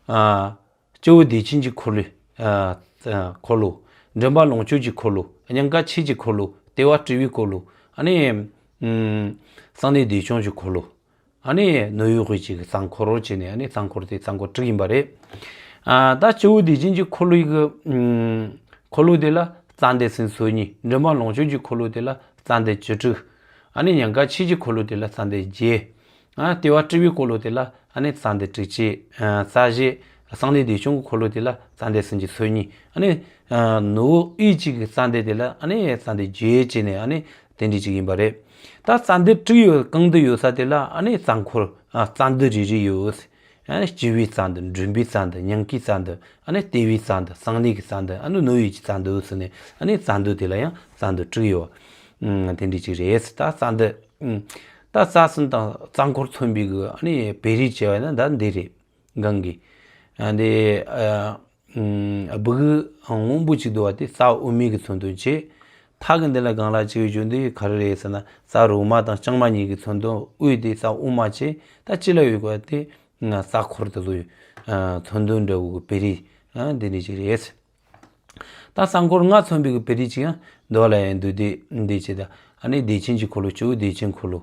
ཨ། སྤྱི་བོ་བདེ་ཆེན་གྱི་འཁོར་ལོ། ཨ། འཁོར་ལོ། མགྲིན་པ་ལོངས་སྤྱོད་ཀྱི་འཁོར་ལོ། སྙིང་ག་ཆོས་ཀྱི་འཁོར་ལོ། ལྟེ་བ་སྤྲུལ་པའི་འཁོར་ལོ། ཨ་ནི། ཨུམ། གསང་གནས་བདེ་སྐྱོང་གི་འཁོར་ལོ། ཨ་ནི་ནོར་བུའི་དབུས་ཀྱི་རྩ་འཁོར་བྱས་ནས་ཨ་ནི་རྩ་འཁོར་དེ་རྩ་འཁོར་དྲུག་ཡིན་པ་རེད། ཨ། ད་སྤྱི་བོ་བདེ་ཆེན་གྱི་འཁོར་ལོ་ཡི་གི། ཨུམ། འཁོར་ལོ་དེ་ལ་རྩ་འདབ་སུམ་ཅུ་སོ་གཉིས། མགྲིན་པ་ལོངས་སྤྱོད་ཀྱི་འཁོར་ལོ་དེ་ལ་རྩ་འདབ་བཅུ་དྲུག་ཨ་ནི་སྙིང་ག་ཆོས་ཀྱི་འཁོར་ལོ་དེ་ལ་རྩ་འདབ་བརྒྱད། ཨ། ལྟེ་བ་སྤྲུལ་པའི་འཁོར་ལོ་དེ་ལ་ཨ་ནི་རྩ་འདབ་དྲུག་ཅུ་རྩ་བཞི། གསང་གནས་བདེ་སྐྱོང་གི་འཁོར་ལོ་དེ་ལ་རྩ་འདབ་སུམ་ཅུ་སོ་གཉིས། ཨ་ནི། ཨ། ནོར་བུའི་དབུས་ཀྱི་རྩ་འདབ་དེ་ལ་ཨ་ནི་རྩ་འདབ་བརྒྱད་བྱས་ནས་ཨ་ནི་དེ་འདྲ་ཅིག་ཡིན་པ་རེད། ད་རྩ་འདབ་དྲུག་ཡོད་གང་དུ་ཡོད་ས་དེ་ལ་ཨ་ནི་རྩ་འཁོར། ཨ། རྩ་འདབ་རེ་རེ་ཡོད། ཨ་ནི་སྤྱི་བོའི་རྩ་འདབ། མགྲིན་པའི་རྩ་འདབ། སྙིང་གའི་རྩ་འདབ། ཨ་ནི་ལྟེ་བའི་རྩ་འདབ། གསང་གནས་ཀྱི་རྩ་འདབ། ཨ་ནི་ནོར་བུའི་རྩ་འདབ་ཟེར་ནས་ཨ་ནི་རྩ་འདབ་དེ་ལ་ཡང་རྩ་འདབ་དྲུག་ཡོད། ཨུམ། དེ་འདྲ་ཅིག་རེད། ད་རྩ་འདབ། ཨུམ། ད་རྩ་གསུམ་དང་རྩ་འཁོར་མཚོན་པའི་གི་ཨ་ནི་བེ་རི་བྱས་པ་ན་ད་འདི་རེད། སྒང་གི། ཨ། འདི། ཨ། ཨུམ། སྦུ་གུ་སྔོན་པོ་ཅིག་འདུག་པ་དེ་རྩ་དབུ་མའི་གི་མཚོན་དོན་བྱེད། མཐའ་གི་འདི་ལ་སྒང་ལ་ཅིག་ཡོད་རྒྱུ་འདི་ག་རེ་རེད་ཟེར་ན་རྩ་རོ་མ་དང་རྐྱང་མ་གཉིས་ཀྱི་མཚོན་དོན། དབུས་དེ་རྩ་དབུ་མ་བྱེད། ད་སྤྱི་ལ་ཡོད་པ་དེ་རྩ་འཁོར་དེ་ཚོ་ཡོད། ཨ། མཚོན་དོན་འདྲ་བོ་གི་བེ་རི། ཨ། འདི་འདྲ་ཅིག་རེད། ད་རྩ་འཁོར་ལྔ་མཚོན་པའི་གི་བེ་རི་ཅིག་ཡང་འདི་ལ་ཡང་འདུག་སྟེ་འདི་བྱེད་ད། ཨ་ནི་བདེ་ཆེན་གྱི་འཁོར་ལོ། སྤྱི་བོ་བདེ་ཆེན་འཁོར་ལོ།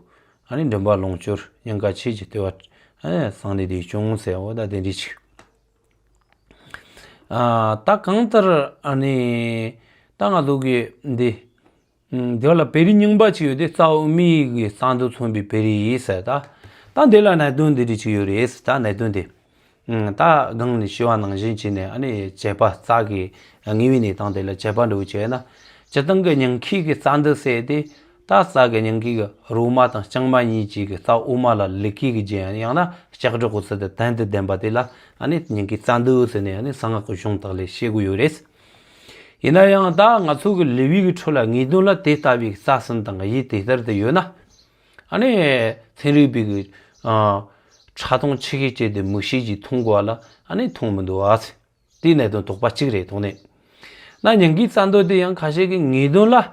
ཨ་ནི་མགྲིན་པ་ལོངས་སྤྱོད། སྙིང་ག་ཆོས་ཀྱི་ལྟེ་བ། ཨ་ནི་གསང་གནས་བདེ་སྐྱོང་ཟེར་བ་ད་དེ་འདྲ་ཅིག་ཨ། ད་གང་ལྟར་ཨ་ནི་ད་ང་ཚོ་གི་འདི། ཨུམ། འདི་ལ་བེ་རི་རྙིང་པ་ཅིག་ཡོད་དེ་རྩ་དབུ་མའི་གི་རྩ་འདབ་མཚོན་པའི་བེ་རི་ཡིན་ཟེར་ད། ད་འདི་ལ་གནད་དོན་འདི་འདྲ་ཅིག་ཡོད་རེད། ད་གནད་དོན་དེ། ཨུམ། ད་སྒང་ནས་ཞུས་པ་ནང་བཞིན་བྱས་ནས་ཨ་ནི་བྱེད་པ་རྩ་གི་ངེས་པའི་གནས་སྟངས་དེ་ལ་བྱེད་པ་འདྲ་བོ་བྱས་ན། སྤྱིར་བཏང་གི་སྙིང་གའི་གི་རྩ་འདབ་ཟེར་དེ། ད་རྩ་གི་སྙིང་གའི་གི་རོ་མ་དང་རྐྱང་མ་གཉིས་ཀྱི་གི་རྩ་དབུ་མ་ལ་ལུས་ཀའི་གི་རྒྱན། ཡང་ན་ལྕགས་སྒྲོག་གི་ཚུལ་དུ་དོན་དང་ལྡན་པ་དེ་ལ་ཨ་ནི་སྙིང་གའི་རྩ་འདབ་ཟེར་ནས་ཨ་ནི་གསང་སྔགས་ཀྱི་གཞུང་དག་ལས་བཤད་ཀྱི་ཡོད་རེད། ཡིན་ན་ཡང་ད་ང་ཚོ་གི་ལུས་པོའི་གི་ཁྲོད་ལ་ངེས་དོན་ལ་དེ་ལྟ་བུའི་རྩ་གསུམ་དང་དབྱེ་དེ་ལྟར་དུ་ཡོད་ན། ཨ་ནི་ཚན་རིག་པའི་གི། ཨ། ཕྲ་མཐོང་ཆེ་ཤས་བཅས་ཏེ་མིག་ཤེས་ཀྱིས་མཐོང་དགོས་པ་ལ་ཨ་ནི་མཐོང་མི་འདུག་ཨ། དེའི་གནད་དོན་དོགས་པ་གཅིག་རེད་དོགས་ནས། ན་སྙིང་གའི་རྩ་འདབ་དེ་ཡང་ཁ་ཤས་ཀྱིས་ངེས་དོན་ལ།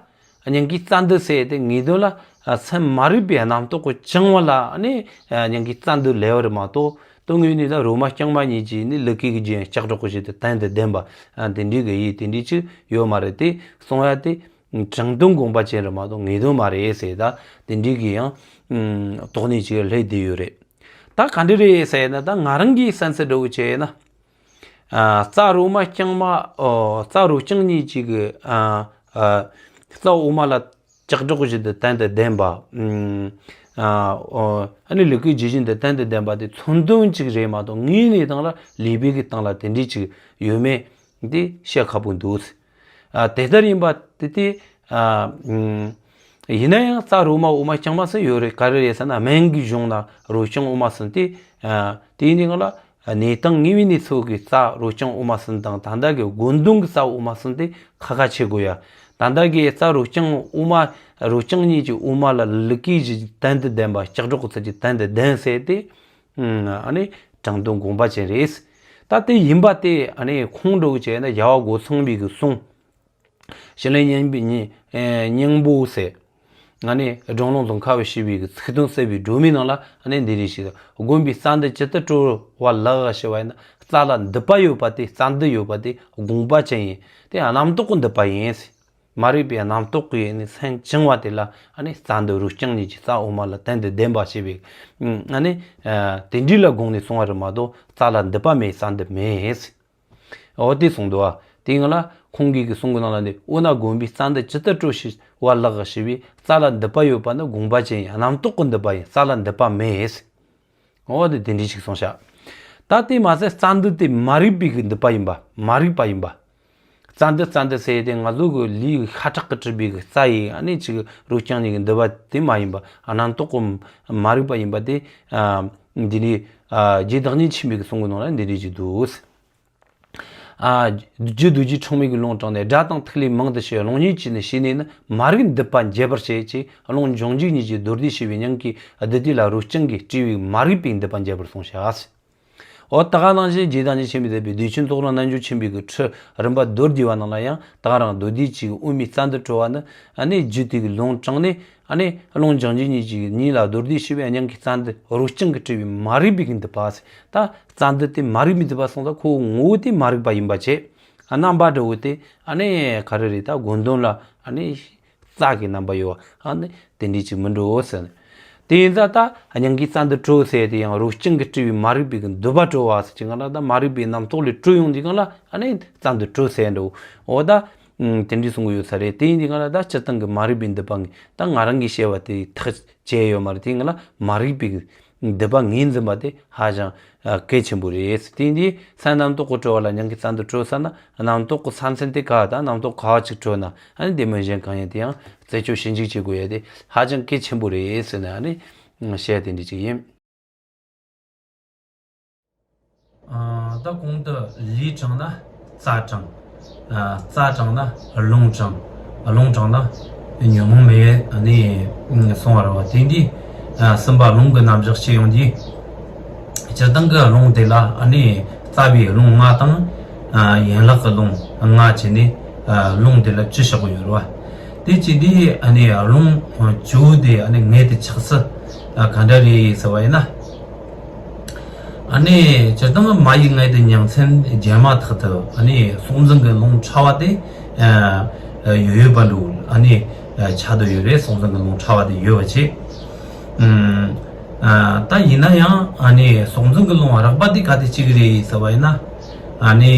སྙིང་གའི་རྩ་འདབ་ཟེར་དེ་ངེས་དོན་ལ། ཨ། སེམས་མ་རིག་པའི་རྣམ་རྟོག་གིས་བཅིངས་པ་ལ་ཨ་ནི། ཨ། སྙིང་གའི་རྩ་འདབ་ལབ་པ་རེད་མ་གཏོགས། དོན་དངོས་ནས་ད་རོ་མ་རྐྱང་མ་གཉིས་ཀྱི་ནི་ལུས་ཀའི་གི་རྒྱན་ལྕགས་སྒྲོག་གི་ཞིག་ཏུ་དོན་དང་ལྡན་པ། ཨ། དེ་འདྲའི་གི་ཡིད་དེ་འདྲའི་ཅིག་ཡོད་མ་རེད་དེ། གསུང་ཡ་དེ་དྲང་དོན་དགོངས་པ་ཅན་རེད་མ་གཏོགས་ངེས་དོན་མ་རེད་ཟེར། ད་དེ་འདྲའི་གི་ཡང་དོགས་གནས་ཅིག་སླེབས་བསྡད་ཡོད་རེད། ད་ག་འདྲ་རེད་ཟེར་ན། ད་ང་རང་གི་བསམ་ཚུལ་འདྲ་བོ་བྱས་ན། ཨ། རྩ་རོ་མ་རྐྱང་མ། ཨོ། རྩ་རོ་རྐྱང་གཉིས་ཀྱི་གི། ཨ། ཨ། རྩ་དབུ་མ་ལ་ལྕགས་སྒྲོག་བཞིན་དུ་དོན་དང་ལྡན་པ། ཨུམ། ཨ་ཨ་ནི་ལུས་ཀྱི་ཇི་བཞིན་དུ་དོན་དུ་ལྡན་པ་དེ་མཚོན་དོན་གཅིག་རེད་མ་གཏོགས་དངོས་གནས་སྟེང་ལ་ལུས་པོའི་གི་སྟེང་ལ་དེ་འདྲའི་ཅིག་ཡོད་མེད་དེ་བཤད་ཁག་པོ་འདུག། ཨ་དེ་ལྟར་ཡིན་པ་དེ་དེ་ཨ་ཨུམ་ཡིན་ན་ཡང་རྩ་རོ་མ་འོ་མ་རྐྱང་མ་ཟིན་ཡོད་རེད། ག་རེ་རེད་ཟེར་ན་སྨན་གྱི་གཞུང་ན་རོ་རྐྱང་འོ་མ་ཟིན་ཏེ། ཨ་དེ་ཡིན་དུས་སྒང་ལ་གནས་སྟངས་དངོས་པོའི་གནས་ཚུལ་གྱི་རྩ་རོ་རྐྱང་འོ་མ་ཟིན་དང་ད་ལྟ་གི་དགོས་འདུན་གྱི་རྩ་འོ་མ་ཟིན་དེ་ཁ་ཁ་ཕྱེ་དགོས་ཡ། ད་ལྟ་གི་རྩ་རོ་རྐྱང་འོ་མ་རོ་རྐྱང་གཉིས་ཀྱི་འོ་མ་ལ་ལུས་ཀྱི་གཞི་དོན་དུ་ལྡན་པ་ལྕགས་སྒྲོག་གི་ཚུལ་གྱིས་དོན་དུ་ལྡན་ཟེར་ཏེ། ཨ་ནི་དྲང་དོན་དགོངས་པ་ཅན་རེད། ད་དེ་ཡིན་པ་དེ་ཨ་ནི་ཁུངས་འདྲ་བོ་བྱས་ན་རྒྱལ་བ་སྒོ་སངས་པའི་གི་གསུང་ཞི་ལི་སྙིང་པོ་སྙིང་པོ་ཟེར། ཨ་ནི་སྒྲོལ་ལུང་རྫོང་ཁ་བའི་ཞི་བའི་གི་ཚིག་དོན་གསལ་བའི་སྒྲོན་མེའི་ནང་ལ་ཨ་ནི་འདི་རེ་ཞིག་དགོན་པའི་རྩ་འདི་ཇི་ལྟར་གྲོལ་བ་ལགས་ཞུ་བ་ཡིན་ན། རྩ་ལ་མདུད་པ་ཡོད་པ་དེ་རྩ་མདུད་ཡོད་པ་དེ་དགོངས་པ་ཅན་ཡིན། དེ་རྣམ་རྟོག་གི་མདུད་པ་ཡིན། མ་རིག་པའི་རྣམ་རྟོག་གིས་ནི་སེམས་བཅིངས་པ་དེ་ལ་ཨ་ནི་རྩ་མདུད་རོ་རྐྱང་གཉིས་ཀྱི་རྩ་འོ་མ་ལ་དོན་དུ་ལྡན་པ་ཞེས་པའི་ཨ་ནི་དེ་འདྲ་ལ་དགོངས་ནས་གསུངས་པ་རེད་མ་གཏོགས་རྩ་ལ་མདུད་པ་མེད་རྩ་མདུད་མེད། འོ་དེ་གསུངས་འདུག་བ། དེ་ཡིན་ལ་ཁོང་གི་གི་གསུང་གི་ནང་ལ་འདི་འོ་ན་དགོན་པའི་རྩ་འདི་ཇི་ལྟར་གྲོལ་ཞིག་བ་ལགས་ཞེས་པའི་རྩ་ལ་མདུད་པ་ཡོད་པ་ནི་དགོངས་པ་ཅན་ཡིན། རྣམ་རྟོག་གི་མདུད་པ་ཡིན། རྩ་ལ་མདུད་པ་མེད། འོ་དེ་དེ་འདྲ་ཞིག་གསུངས་ཤག། ད་དེ་མ་ཟད་རྩ་མདུད་དེ་མ་རིག་པའི་གི་མདུད་པ་ཡིན་པ། མ་རིག་པ་ཡིན་པ། རྩ་མདུད་རྩ་མདུད་ཟེར་དེ་ང་ཚོ་གི་ལུས་ཤ་ཁྲག་གིས་གྲུབ་པའི་གི་རྩ་ཡི་ཨ་ནི་ཅིག་རོ་རྐྱང་གཉིས་ཀྱི་མདུད་པ་དེ་མ་ཡིན་པ། རྣམ་རྟོག་གི་མ་རིག་པ་ཡིན་པ་དེ། ཨ་འདི་ནི་ཨ་རྗེ་བདག་ཉིད་ཆེན་པོའི་གི་གསུང་གི་ནང་ལ་འདི་འདྲ་ཞིག་འདུག། ཨ། རྒྱུ་རྡོ་རྗེ་འཆང་མའི་གི་ལུང་དྲངས་ནས། སྒྲ་དང་ཐིག་ལེ་མང་དུ་བྱས། རླུང་ཉིད་ཀྱིས་ནི་ཕྱིས་ནས་ནི། མ་རིག་མདུད་པ་འཇལ་བར་བྱེད་ཅེས། རླུང་འབྱུང་འཇུག་གཉིས་ཀྱིས་རྡོར་བཟླས་བྱས་པའི་སྙིང་གའི་རྡུལ་དེ་ལ་རོ་རྐྱང་གིས་སྤྲས་པའི་མ་རིག་པའི་མདུད་པ་འཇལ་བར་གསུངས་ཤག། འོ་ད་ག་ནང་བཞིན་རྗེ་བདག་ཉིད་ཆེན་པོས་མཛད་པའི་བདེ་ཆེན་རྫོགས་རིམ་རྣལ་འབྱོར་ཆེན་པོའི་གི་ཁྲིད་རིམ་པ་མདོར་བསྡུས་པ་ནང་ལ་ཡང་ད་ག་རང་མདོ་སྡེ་གཅིག་གི་དབུ་མའི་རྩ་མདུད་གྲོལ་བ་ནི་ཨ་ནི་རྒྱུ་དེ་གི་ལུང་དྲངས་ནས། ཨ་ནི་རླུང་འབྱུང་འཇུག་གཉིས་ཀྱིས་གཉིས་ལ་རྡོར་བཟླས་བྱས་པའི་སྙིང་གའི་རྩ་མདུད་རོ་རྐྱང་གིས་སྤྲས་པའི་མ་རིག་པའི་གི་མདུད་པ་ཟེར། ད་རྩ་མདུད་དེ་མ་རིག་པའི་མདུད་པ་སོང་ཙང་ཁོའི་ངོ་བོ་དེ་མ་རིག་པ་ཡིན་པ་བྱས། རྣམ་པ་འདྲ་བོ་དེ་ཨ་ནི་ག་རེ་རེད། ད་དགོས་འདུན་ལ་ཨ་ནི་རྩ་གི་རྣམ་པ་ཡོད་པ་ཨ་ནི་དེ་འདྲ་ཅིག་མི་འགྲོ་ཟེར། དེ་ཡིན་ཙང་ད་སྙིང་གའི་རྩ་མདུད་གྲོལ་ཟེར་དེ་ཡང་རོ་རྐྱང་གིས་སྤྲས་པའི་མ་རིག་པའི་གི་མདུད་པ་གྲོལ་བ་ཟེར་གྱི་སྒང་ལ། ད་མ་རིག་པའི་རྣམ་རྟོག་ལས་གྲོལ་ཡོང་དུས་སྒང་ལ་ཨ་ནི་རྩ་མདུད་གྲོལ་ཟེར་འགྲོ། འོ་ད། ཨུམ། དེ་འདྲ་གསུང་གི་ཡོད་ས་རེད། དེ་ཡིན་དུས་སྒང་ལ་ད་སྤྱིར་བཏང་གི་མ་རིག་པའི་མདུད་པ་ངས་ད་ང་རང་གིས་བཤད་པ་དེ་ཐག་བཅད་ཡོད་མ་རེད། དེ་སྒང་ལ་མ་རིག་པའི་མདུད་པ་ངོས་འཛིན་པ་དེ་ཧ་ཅང་ཨ་གལ་ཆེན་པོ་རེད། དེ་ཡིན་དུས་སེམས་རྣམ་རྟོག་གི་གྲོལ་བ་ལ་སྙིང་གའི་རྩ་མདུད་གྲོལ་ཟེར་ན། རྣམ་རྟོག་གི་ས་མཚམས་དེ་ག་དང་རྣམ་རྟོག་ག་བ་ཅིག་གྲོལ་ན་ཨ་ནི་དེ་མིན་གཞན་གང་ཡིན་དེ་ཡང་རྩད་གཅོད་ཞིབ་འཇུག་བྱེད་དགོས་ཡ་དེ་ཧ་ཅང་གལ་ཆེན་པོ་རེད་ཟེར་ནས་ཨ་ནི་བཤད་ཡ་དེ་འདྲ་ཅིག་ཡིན། ཨ། ད་གོང་དུ་ལུས་དྲངས་ན་རྩ་དྲངས། ཨ། རྩ་དྲངས་ན་རླུང་དྲངས། རླུང་དྲངས་ན་ཉོན་མོངས་མེད་ནས་གསུངས་པ་རེད་བ། དེ་འདི་ཨ་གསུམ་པ་རླུང་གི་རྣམ་གཞག་བཤད་ཡོང་དུས། སྤྱིར་བཏང་གི་རླུང་དེ་ལ་ཨ་ནི་རྩ་བའི་རླུང་ལྔ་དང་། ཨ། ཡན་ལག་གི་རླུང་ལྔ་བྱས་ནས། ཨ། རླུང་དེ་ལ་བཅུ་བཞག་གི་ཡོད་རེད་བ། དེ་བྱས་དུས་ཨ་ནི་རླུང་བཅུ་དེ་ཨ་ནི་ངེས་དུ་ཆགས་ཚུལ་ག་འདྲ་རེད་ཟེར་བ་ཡིན་ན། ཨ་ནི་སྤྱིར་བཏང་མ་ཡི་མངལ་དུ་ཉིང་མཚམས་བརྒྱད་མ་ཐག་ཏུ་ཨ་ནི་གཟུང་འཛིན་གྱི་རླུང་ཕྲ་བ་དེ་ཨ་ཡོད་ཡོད་པ་འདྲ་བོ་ཨ་ནི་ཆགས་བསྡད་ཡོད་རེད། གཟུང་འཛིན་གྱི་རླུང་ཕྲ་བ་དེ་ཡོད་པ་བྱས། ཨུམ། ཨ། ད་ཡིན་ན་ཡང་ཨ་ནི་གཟུང་འཛིན་གྱི་རླུང་རགས་པ་དེ་ག་དེ་གཅིག་རེད་ཟེར་བ་ཡིན་ན། ཨ་ནི་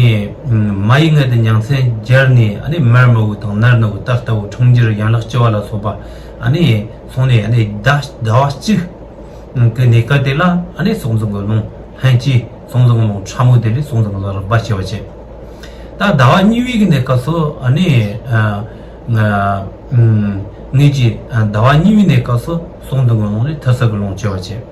ཨུམ། མ་ཡི་མངལ་དུ་ཉིང་མཚམས་བརྒྱད་ནས་ཨ་ནི་མར་མི་བོ་དང་ནར་ནི་བོ་ད་ལྟ་བུ་འཕྲང་འགྱུར་ཡན་ལག་བཅུ་བ་ལ་སོགས་པ་ཨ་ནི་སོང་ནས་ཨ་ནི་ཟླ་ཟླ་བ་གཅིག་གི་གནས་སྐབས་དེ་ལ་ཨ་ནི་གཟུང་འཛིན་གྱི་རླུང་ལྷན་སྐྱེས་གཟུང་འཛིན་གྱི་རླུང་ཕྲ་མོ་དེ་ལས་གཟུང་འཛིན་གྱི་རླུང་རགས་པ་ཞེས་པ་བྱས། ད་ཟླ་བ་གཉིས་པའི་གི་གནས་སྐབས་སུ་ཨ་ནི་ཨ་ང་ཨུམ་ངེད་ཀྱིས་ཨ་ཟླ་བ་གཉིས་པའི་གནས་སྐབས་སུ་གཟུང་འཛིན་གྱི་རླུང་ལས་ཐུར་སེལ་གྱི་རླུང་སྐྱེ་བ་བྱས།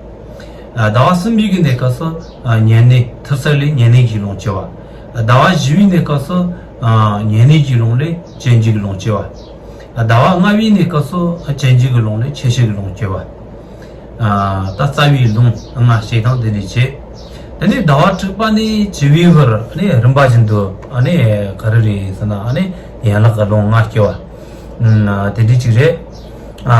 ཨ་ཟླ་བ་གསུམ་པའི་གི་གནས་སྐབས་སུ་ཨ་བསྙེན་གནས་ཐུར་སེལ་ལས་བསྙེན་གནས་ཀྱི་རླུང་སྐྱེ་བ། ཨ་ཟླ་བ་བཞི་པའི་གནས་སྐབས་སུ་ཨ་བསྙེན་གནས་ཀྱི་རླུང་ལས་སྤྱོད་འཇུག་གི་རླུང་སྐྱེ་བ། ཨ་ཟླ་བ་ལྔ་པའི་གནས་སྐབས་སུ་ཨ་སྤྱོད་འཇུག་གི་རླུང་ལས་ཆོས་སྤྱོད་ཀྱི་རླུང་སྐྱེ་བ། ཨ་ད་རྩ་བའི་རླུང་ལྔ་སྐྱེ་སྟངས་དེ་འདྲ་བྱས། དེ་ནས་ཟླ་བ་དྲུག་པ་ནས་བཅུ་པའི་བར་ནས་རིམ་པ་བཞིན་དུ་ཨ་ནི་ག་རེ་རེད་ཟེར་ན་ཨ་ནི་ཡན་ལག་གི་རླུང་ལྔ་སྐྱེ་བ། ཨ་དེ་འདྲ་ཅིག་རེད། ཨ་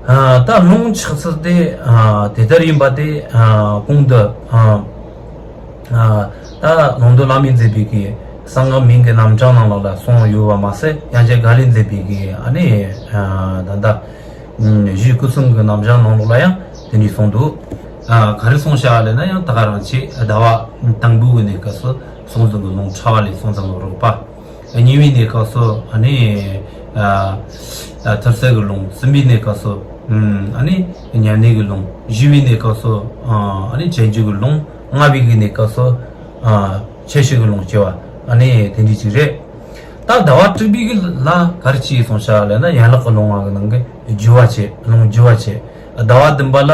ཨ་ད་རླུང་ཆགས་ཚུལ་དེ་ཨ་དེ་ལྟར་ཡིན་པ་དེ་ཨ་གོང་དུ་ཨ་ཨ་ད་ལུང་རྟོགས་བླ་མས་མཛད་པའི་གི་གསང་སྔགས་མན་གྱི་རྣམ་གྲངས་ནང་ལོགས་ལ་གསུངས་ཡོད་པ་མ་ཟད། ཡང་བསྐྱར་ག་ལས་མཛད་པའི་གི་ཨ་ནི་ཨ་ད་ལྟ། ཨུམ། རྗེ་སྐུ་གསུམ་གྱི་རྣམ་གཞག་ནང་ལོགས་ལ་ཡང་དེ་འདྲ་གསུངས་འདུག། ཨ་ག་རེ་གསུངས་བཞག་ལབ་ན་ཡང་ད་ག་རང་བྱས། ཟླ་བ་དང་པོའི་གནས་སྐབས་སུ་གཟུང་འཛིན་གྱི་རླུང་ཕྲ་བ་ལས་གཟུང་འཛིན་གྱི་རླུང་རགས་པ། གཉིས་པའི་གནས་སྐབས་སུ་ཨ་ནི་ཨ་ཨ་ཐུར་སེལ་གྱི་རླུང་། གསུམ་པའི་གནས་སྐབས་སུ་ ཨ་ནི་མྱ་ངན་གྱི་ལུང་། ཞི་བའི་གནས་སྐབས་སུ་ཨ་ནི་བྱང་ཆུབ་ཀྱི་ལུང་། སྔགས་པའི་གི་གནས་སྐབས་སུ་ཨ་ཆོས་སྤྱོད་ཀྱི་ལུང་སྐྱེ་བ། ཨ་ནི་དེ་འདྲ་ཅིག་རེད། ད་ཟླ་བ་དྲུག་པའི་གི་ལ་ག་རེ་བྱས་གསུངས་ཤག་ལབ་ན། ཡན་ལག་གི་ལུང་བ་གི་ནང་གི་རྒྱུ་བ་བྱས། ལུང་རྒྱུ་བ་བྱས། ཟླ་བ་བདུན་པ་ལ་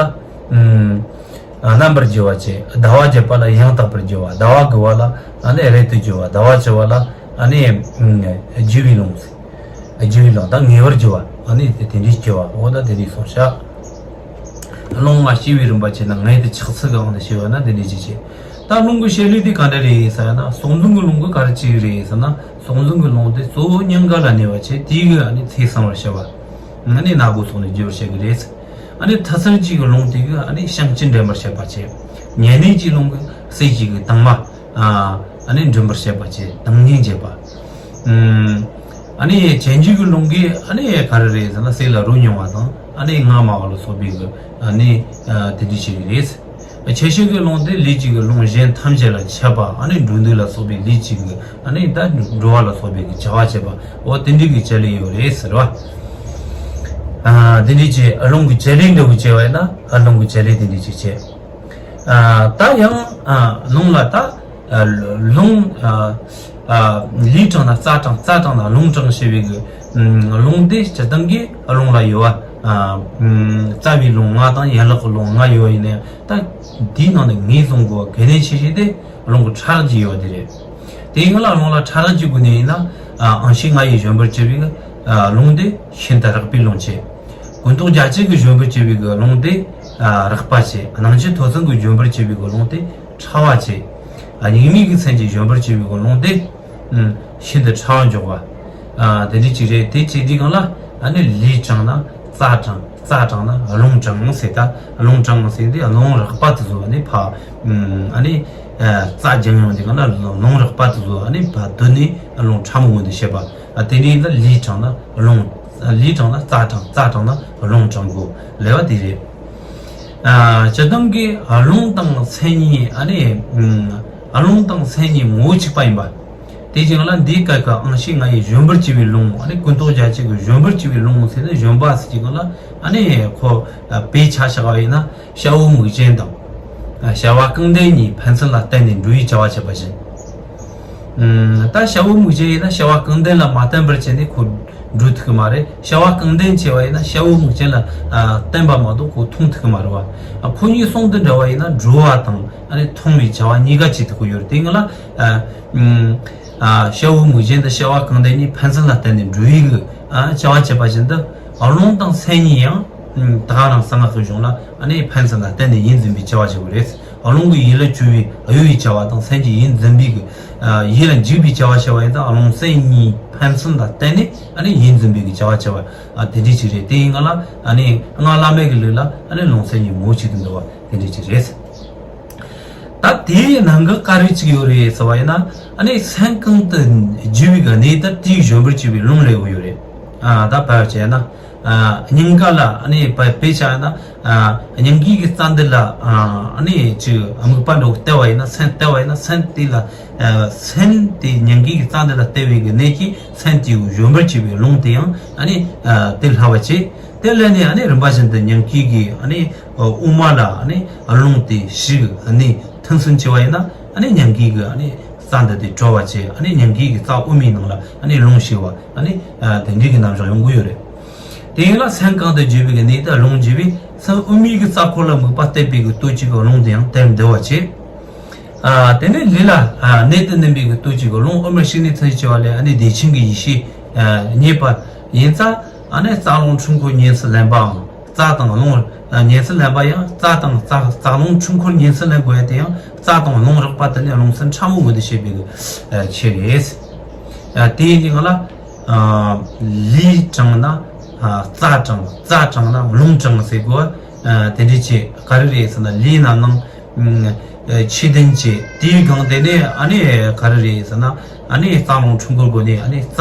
ཨ་རྣམ་པར་རྒྱུ་བ་བྱས། ཟླ་བ་བརྒྱད་པ་ལ་ཡང་དག་པར་རྒྱུ་བ། ཟླ་བ་དགུ་པ་ལ་ཨ་ནི་རེད་དུ་རྒྱུ་བ། ཟླ་བ་བཅུ་པ་ལ་ཨ་ནི་ཨ་རྒྱུ་བའི་ལུང་། རྒྱུ་བའི་ལུང་། ད་ངེས་པར་རྒྱུ་བ། ཨ་ནི་དེ་དེ་འདྲའི་སྐྱེ་བ། འོ་ད་དེ་འདྲའི་གསུངས་ཤག་ལུང་ལྔ་སྐྱེ་བའི་རིམ་པ་བྱས་ན། ངེས་དེ་ཆགས་ཚུལ་གང་དུ་ཤེས་པ་ན་དེ་འདྲའི་ཅིག་བྱས། ད་ལུང་གི་བཤད་ལུགས་དེ་ག་འདྲ་རེད་ཟེར་ན། གསུང་རྩོམ་གྱི་ལུང་གི་ག་རེ་ཅིག་རེད་ཟེར་ན། གསུང་རྩོམ་གྱི་ལུང་དེ་གཙོ་བོ་སྙིང་ག་ལ་གནས་པ་བྱས། དེའི་གི་ཨ་ནི་ཚིག་གསང་བར་བྱེད་པ། ཨ་ནི་སྣ་སྒོ་སོགས་ནས་བརྗོད་པར་བྱེད་ཀྱི་རེད། ཨ་ནི་མཐའ་ཚུན་གཅིག་གི་ལུང་དེ་གི་ཨ་ནི་བྱང་ཆུབ་འདྲེན་པར་བྱེད་པ་བྱས། ཉེ་གནས་ཀྱི་ལུང་གི་སྲས་བཅས་ཀྱི་དྭངས་མ་ཨ་ནི་འདྲེན་པར་བྱེད་པ་བྱས། དྭངས་སྙིགས་འབྱེད་པ། ཨ་ནི་བྱང་ཆུབ་ཀྱི་ལུང་གི་ཨ་ནི་ག་རེ་རེད་ཟེར་ན། སྲས་ལ་རོ་མྱོང་བ་དང་། ཨ་ནི་སྔགས་སྨྲ་བ་ལ་སོགས་པའི་གི་ཨ་ནི་དེ་འདྲ་བྱེད་ཀྱི་རེད། ཆོས་སྤྱོད་ཀྱི་ལུང་དེ་ལུས་ཀྱི་གི་ལུང་གཞན་ཐམས་ཅད་ལ་ཁྱབ་པ། ཨ་ནི་འགྲོ་འདུག་ལ་སོགས་པའི་ལུས་ཀྱི་གི་ཨ་ནི་ད་འགྲོ་བ་ལ་སོགས་པའི་གི་བྱ་བ་བྱེད་པ། འོ་དེ་འདྲའི་གི་བྱེད་ལས་ཡོད་རེད་ཟེར་བ། ཨ་དེ་འདྲའི་བྱེད། ཨ་ལུང་གི་བྱེད་ལས་འདྲ་བོ་བྱེད་པ་ཡིན་ན། ཨ་ལུང་གི་བྱེད་ལས་དེ་འདྲའི་ཅིག་བྱེད། ཨ་ད་ཡང་ཨ་ལུང་ལ་ད་ཨ་ལུང་ཨ་ཨ་ལུས་དྲངས་ན་རྩ་དྲངས། རྩ་དྲངས་ན་ལུང་དྲངས་ཞེས་པའི་གི་ཨ་ལུང་དེ་སྤྱིར་བཏང་གི་ཨ་ལུང་ལ་ཡོད་པ། ཨ་རྩ་བའི་ལུང་ལྔ་དང་ཡན་ལག་གི་ལུང་ལྔ་ཡོད་པ་ཡིན་ན་ཡང་། ད་དེའི་ནང་ནས་ངེས་བཟུང་དགོས་པ་གལ་གནད་ཆེ་ཤོས་དེ་ཨ་ལུང་གི་ཕྲ་རགས་ཀྱི་ཡོད་པ་དེ་རེད། དེ་ཡིན་ལ་ཨ་ལུང་ལ་ཕྲ་རགས་ཀྱི་སྒོ་ནས་ཡིན་ན། ཨ་ཨང་ཤེས་ལྔ་ཡིས་བཞོན་པར་བྱེད་པའི་གི་ཨ་ལུང་དེ་ཤིན་ཏུ་རགས་པའི་ལུང་བྱས། ཀུན་རྟོག་བརྒྱད་ཅན་གྱིས་བཞོན་པར་བྱེད་པའི་གི་ལུང་དེ་ཨ་རགས་པ་བྱས། སྣང་མཆེད་ཐོས་བསམ་གྱིས་བཞོན་པར་བྱེད་པའི་གི་ལུང་དེ་ཕྲ་བ་བྱས། ཨ་གཉིས་མེད་ཀྱི་མཚན་གྱིས་བཞོན་པར་བྱེད་པའི་གི་ལུང་དེ་ཨ་ཤིན་ཏུ་ཕྲ་བ་འཇོག་པ། ཨ་དེ་འདྲ་ཅིག་རེད། དེ་བྱེད་དུས་སྒང་ལ་ཨ་ནི་ལུས་དྲངས་ན་རྩ་དྲངས། རྩ་དྲངས་ན་ལུང་དྲངས་ཟེར། ད་ལུང་དྲངས་ཟེར་དུས་ལུང་རགས་པ་དེ་ཚོ་ཨ་ནི་ཕ་ཨ་ནི་ཨ་རྩ་སྦྱངས་ཡོང་དུས་སྒང་ལ་ལུང་རགས་པ་དེ་ཚོ་ཨ་ནི་ཕ་བསྡུས་ནས་ལུང་ཕྲ་མོའི་ངོས་ནས་བཤད་པ། ཨ་དེ་ནས་ད་ལུས་དྲངས་ན་ལུང་། ལུས་དྲངས་ན་རྩ་དྲངས། རྩ་དྲངས་ན་ལུང་དྲངས་དགོས་ལབ་པ་དེ་རེད། ཨ་སྤྱིར་བཏང་གི་ཨ་ལུང་དང་མཚན་ཉིད་ཨ་ནི་ཨ་ལུང་དང་མཚན་ཉིད་ངོ་བོ་གཅིག་པ་ཡིན་པ། དེ་བྱས་ན་ལ་འདིའི་སྐབས་ཀྱི་ཨང་ཤེས་ལྔ་ཡིས་བཞོན་པར་བྱེད་པའི་ལུང་། ཨ་ནི་ཀུན་རྟོག་བརྒྱད་ཅན་གྱིས་བཞོན་པར་བྱེད་པའི་ལུང་ཟེར་ན། བཞོན་པ་ཟེར་གྱི་སྒང་ལ་ཨ་ནི་ཁོ་ཨ་དཔེ་ཆ་བཞག་པ་ཡིན་ན། བྱ་བ་མིག་ཅན་དང་ཨ་བྱ་བ་རྐང་ལྡན་གཉིས་ཕན་ཚུན་ལ་བརྟེན་ནས་འགྲོ་བའི་བྱ་བ་བྱེད་པ་བཞིན། ཨ་ད་བྱ་བ་མིག་ཅན་ཡིན་ན་བྱ་བ་རྐང་ལྡན་ལ་མ་བརྟེན་པར་བྱས་ནས་ཁོ་འགྲོ་ཐུབ་ཀྱི་མ་རེད། བྱ་བ་རྐང་ལྡན་བྱས་པ་ཡིན་ན་བྱ་བ་མིག་ཅན་ལ་ཨ་བརྟེན་པ་མ་གཏོགས་ཁོ་མཐོང་ཐུབ་ཀྱི་མ་རེད་བ། ཨ་ཁོ་གཉིས་ཟུང་དུ་འབྲེལ་བ་ཡིན་ན་འགྲོ་བ་དང་ཨ་ནི་མཐོང་བའི་བྱ་བ་གཉིས་ཀ་བྱེད་ཐུབ་ཀྱི་ཡོད་རེད། དེ་སྔོན་ལ་ཨ་ཨ་བྱ་བ་མིག་ཅན་དང་བྱ་བ་རྐང་ལྡན་གཉིས་ཕན་ཚུན་ལ་བརྟེན་ནས་འགྲོ་བའི་གི་ཨ་བྱ་བ་བྱེད་པ་བཞིན་དུ། ཨ་ལུང་དང་མཚན་ཉིད་ཡང་ཨ་ད་ག་རང་གསང་སྔགས་སུ་བྱུང་ན་ཨ་ནི་ཕན་ཚུན་ལ་བརྟེན་ནས་ཡིད་འཛིན་པའི་བྱ་བ་བྱེད་དགོས་རེད། ཨ་ལུང་གི་ཡིད་ལ་གྱུར་པའི་གཡོ་བའི་བྱ་བ་དང་མཚན་གྱི་ཡིད་འཛིན་པའི་གི་ཨ་ཡིད་ལ་འཇུག་པའི་བྱ་བ་བྱ་བ་ཡིན་ཙང་། ཨ་ལུང་མཚན་ཉིད་ཕན་ཚུན་ལ་བརྟེན་ནས་ཨ་ནི་ཡིད་འཛིན་པའི་གི་བྱ་བ་བྱ་བ་ཨ་དེ་འདྲ་ཅིག་རེད། དེ་ཡིན་ག་ལ་ཨ་ནི་སྔགས་བླ་མེད་ཀྱི་ལུགས་ལ་ཨ་ནི་ལུང་མཚན་ཉིད་ངོ་བོ་གཅིག་ཏུ་འདུ་བ་དེ་འདྲ་ཅིག་རེད། ད་དེའི་ནང་གི་བཀར་རིས་གཅིག་ཡོད་རེད་ཟེར་བ་ཡིན་ན། ཨ་ནི་སེམས་གང་དུ་འགྱུ་བའི་གི་གནས་དེར་དེས་བཞོན་པར་བྱེད་པའི་ལུང་ལབ་ཡོད་རེད། ཨ་ད་བར་བྱས་ན། ཨ་སྙིང་ག་ལ་ཨ་ནི་དཔེ་དཔེ་བྱས་ན། ཨ་སྙིང་གའི་གི་རྩ་འདི་ལ་ཨ་ནི་ཅིག་དམིགས་པ་འདྲ་བོ་གཏད་པ་ཡིན་ན། སེམས་གཏད་པ་ཡིན་ན། སེམས་དེ་ལ་ཨ་སེམས་དེ་སྙིང་གའི་གི་རྩ་འདི་ལ་གཏད་པའི་གི་གནད་ཀྱིས་སེམས་དེས་བཞོན་པར་བྱེད་པའི་ལུང་དེ་ཡང་ཨ་ནི་ཨ་དེ་ལྷག་པ་བྱེད། དེ་ལས་ནི་ཨ་ནི་རིམ་པ་བཞིན་དུ་སྙིང་གའི་གི་ཨ་ནི་དབུ་མ་ལ་ཨ་ནི་ལུང་དེ་ཞིག་ཨ་ནི་ཐུན་སུན་བྱས་པ་ཡིན་ན། ཨ་ནི་སྙིང་གའི་གི་ཨ་ནི་རྩ་འདི་དེ་གྲོལ་བ་བྱས། ཨ་ནི་སྙིང་གའི་གི་རྩ་དབུ་མའི་ནང་ལ་ཨ་ནི་ལུང་ཞིག་པ། ཨ་ནི་ཨ་དེ་འདྲའི་གི་རྣམ་གཞག་ཡོང་གི་ཡོད་རེད། དེ་ཡིན་ལ་སེམས་གང་དུ་འགྱུ་བའི་གི་གནས་དེར་ལུང་འགྱུ་བས། སེམས་དབུ་མའི་གི་རྩ་འཁོར་ལ་དམིགས་པ་གཏད་པའི་གི་ལྟོས་བཅས་ཀྱི་ལུང་དེ་ཡང་དེར་འདུ་བ་བྱེད། ཨ་དེ་ནས་ལུས་ལ་ཨ་གནད་དུ་བསྣུན་པའི་གི་ལྟོས་བཅས་ཀྱི་ལུང་། དབུ་མར་ཞུགས་ནས་ཐུན་བྱས་པ་ལས་ཨ་ནི་བདེ་ཆེན་གྱི་ཡེ་ཤེས་ཨ་རྙེད་པ་ཡིན་ཙང་། ཨ་ནི་རྩ་རླུང་འཕྲུལ་འཁོར་ཉིན་སུ་ལེན་པའང་། རྩ་དང་རླུང་ཉིན་སུ་ལེན་པ་ཡང་། རྩ་དང་རྩ་རྩ་རླུང་འཕྲུལ་འཁོར་ཉིན་སུ་ལེན་དགོས་ཡ་དེ་ཡང་རྩ་དང་རླུང་རགས་པ་དེ་ནི་ལུང་ཚན་ཕྲ་མོའི་ངོས་ནས་བཤད་པའི་གི་ཨ་ཆེད་རེད། ཨ་དེ་ཡིན་དུས་ང་ལ་ཨ་ལུས་དྲངས་ན་ཨ་རྩ་དྲངས། རྩ་དྲངས་ན་ལུང་དྲངས་ཟེར་དགོས། ཨ་དེ་འདྲ་བྱས་ག་རེ་རེད་ཟེར་ན། ལུས་རྣམ་སྣང་ཨ་ཆོས་ལྡན་བྱས། དེའི་སྒང་དེ་ནས་ཨ་ནི་ག་རེ་རེད་ཟེར་ན། ཨ་ནི་རྩ་རླུང་འཕྲུལ་འཁོར་སྒོ་ནས་ཨ་ནི་རྩ་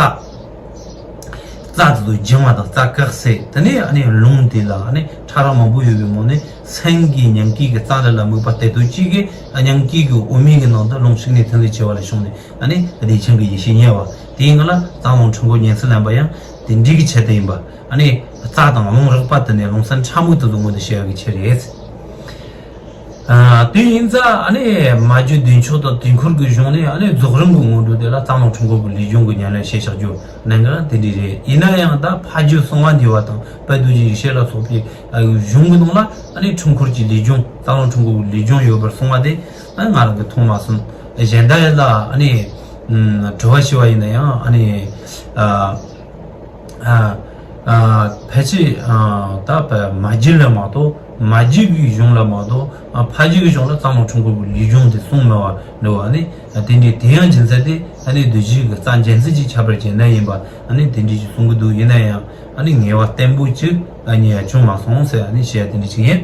རྩ་དེ་ཚོ་སྦྱང་བ་དང་རྩ་བཀག་ཟེར། དེ་ནས་ཨ་ནི་ལུང་དེ་ལ་ཨ་ནི་ཕྲ་རགས་མང་པོ་ཡོད་པའི་ངོ་ནས། སེམས་ཀྱི་སྙིང་གའི་གི་རྩ་འདི་ལ་དམིགས་པ་གཏད་དོ་གཅིག་གིས་སྙིང་གའི་གི་དབུ་མའི་གི་ནང་དུ་ལུང་ཞུགས་ནས་ཐུན་ལས་ཆེ་བ་ལ་བྱུང་ནས་ཨ་ནི་བདེ་ཆེན་གྱི་ཡེ་ཤེས་རྙེད་པ། དེའི་སྔོན་ལ་རྩ་རླུང་འཕྲུལ་འཁོར་ཉིན་སུ་ལེན་པ་ཡང་ དེ་འདྲའི་གི་ཆེད་དུ་ཡིན་པ། ཨ་ནི་རྩྭ་དང་རླུང་རགས་པ་དེ་ནས་རླུང་སེམས་ཕྲ་མོ་དེ་ཚོ་མངོན་དུ་བྱེད་ཡག་གི་ཆེད་རེད། ཨ། དེ་ཡིན་ཙང་ཨ་ནི་མ་རྒྱུད་བདེ་མཆོག་དང་དུས་འཁོར་གྱི་གཞུང་ནས་ཨ་ནི་རྫོགས་རིམ་གྱི་སྔོན་འགྲོ་དེ་ལ་རྩ་རླུང་འཁྲུལ་འཁོར་གྱི་ལུས་སྦྱོང་གི་ཉམས་ལེན་བྱེད་བཞག་རྒྱུ་གནད་འགག་དེ་འདྲ་རེད། ཡིན་ན་ཡང་ད་ཕ་རྒྱུད་གསང་བ་འདུས་པ་དང་དཔལ་རྡོ་རྗེ་ཡེ་ཤེས་ལ་སོགས་པའི་ཨ་གཞུང་གི་ནང་ལ་ཨ་ནི་འཁྲུལ་འཁོར་གྱི་ལུས་སྦྱོང་རྩ་རླུང་འཁྲུལ་འཁོར་གྱི་ལུས་སྦྱོང་ཡོད་པར་གསུངས་པ་དེ་ཨ་ནི་ང་རང་གིས་མཐོང་མ་སོང་། གཞན་དག་ལ་ཨ་ནི་ཨམ་དྲི་བ་ཞུ་བ་ཡིན་ན་ཡང་ཨ་ནི་ཨ། ཨ། ཨ། ཕལ་ཆེར་ཨ་ད་མ་རྒྱུད་ལ་མ་གཏོགས་མ་རྒྱུད་ཀྱི་གཞུང་ལ་མ་གཏོགས་ཨ་ཕ་རྒྱུད་ཀྱི་གཞུང་ལ་རྩ་རླུང་འཁྲུལ་འཁོར་གྱི་ལུས་སྦྱོང་དེ་གསུངས་མེད་པ་འདྲ་བ་ནི་དེ་འདྲའི་དེ་ཡང་རྒྱུ་མཚན་དེ་ཨ་ནི་རྡོ་རྗེ་གི་རྩ་འགྲན་ཚད་ཀྱི་ཁྱད་པར་གྱི་ནད་ཡིན་པ་ཨ་ནི་དེ་འདྲའི་ཞིག་གསུང་གི་འདུག་ཡིན་ན་ཡང་ཨ་ནི་ངེས་པ་བརྟན་པོ་ཅིག་ཨ་ནི་ཡང་བྱུང་མ་སོང་ཟེར་ཨ་ནི་བཤད་ཡ་དེ་འདྲ་ཅིག་ཡིན།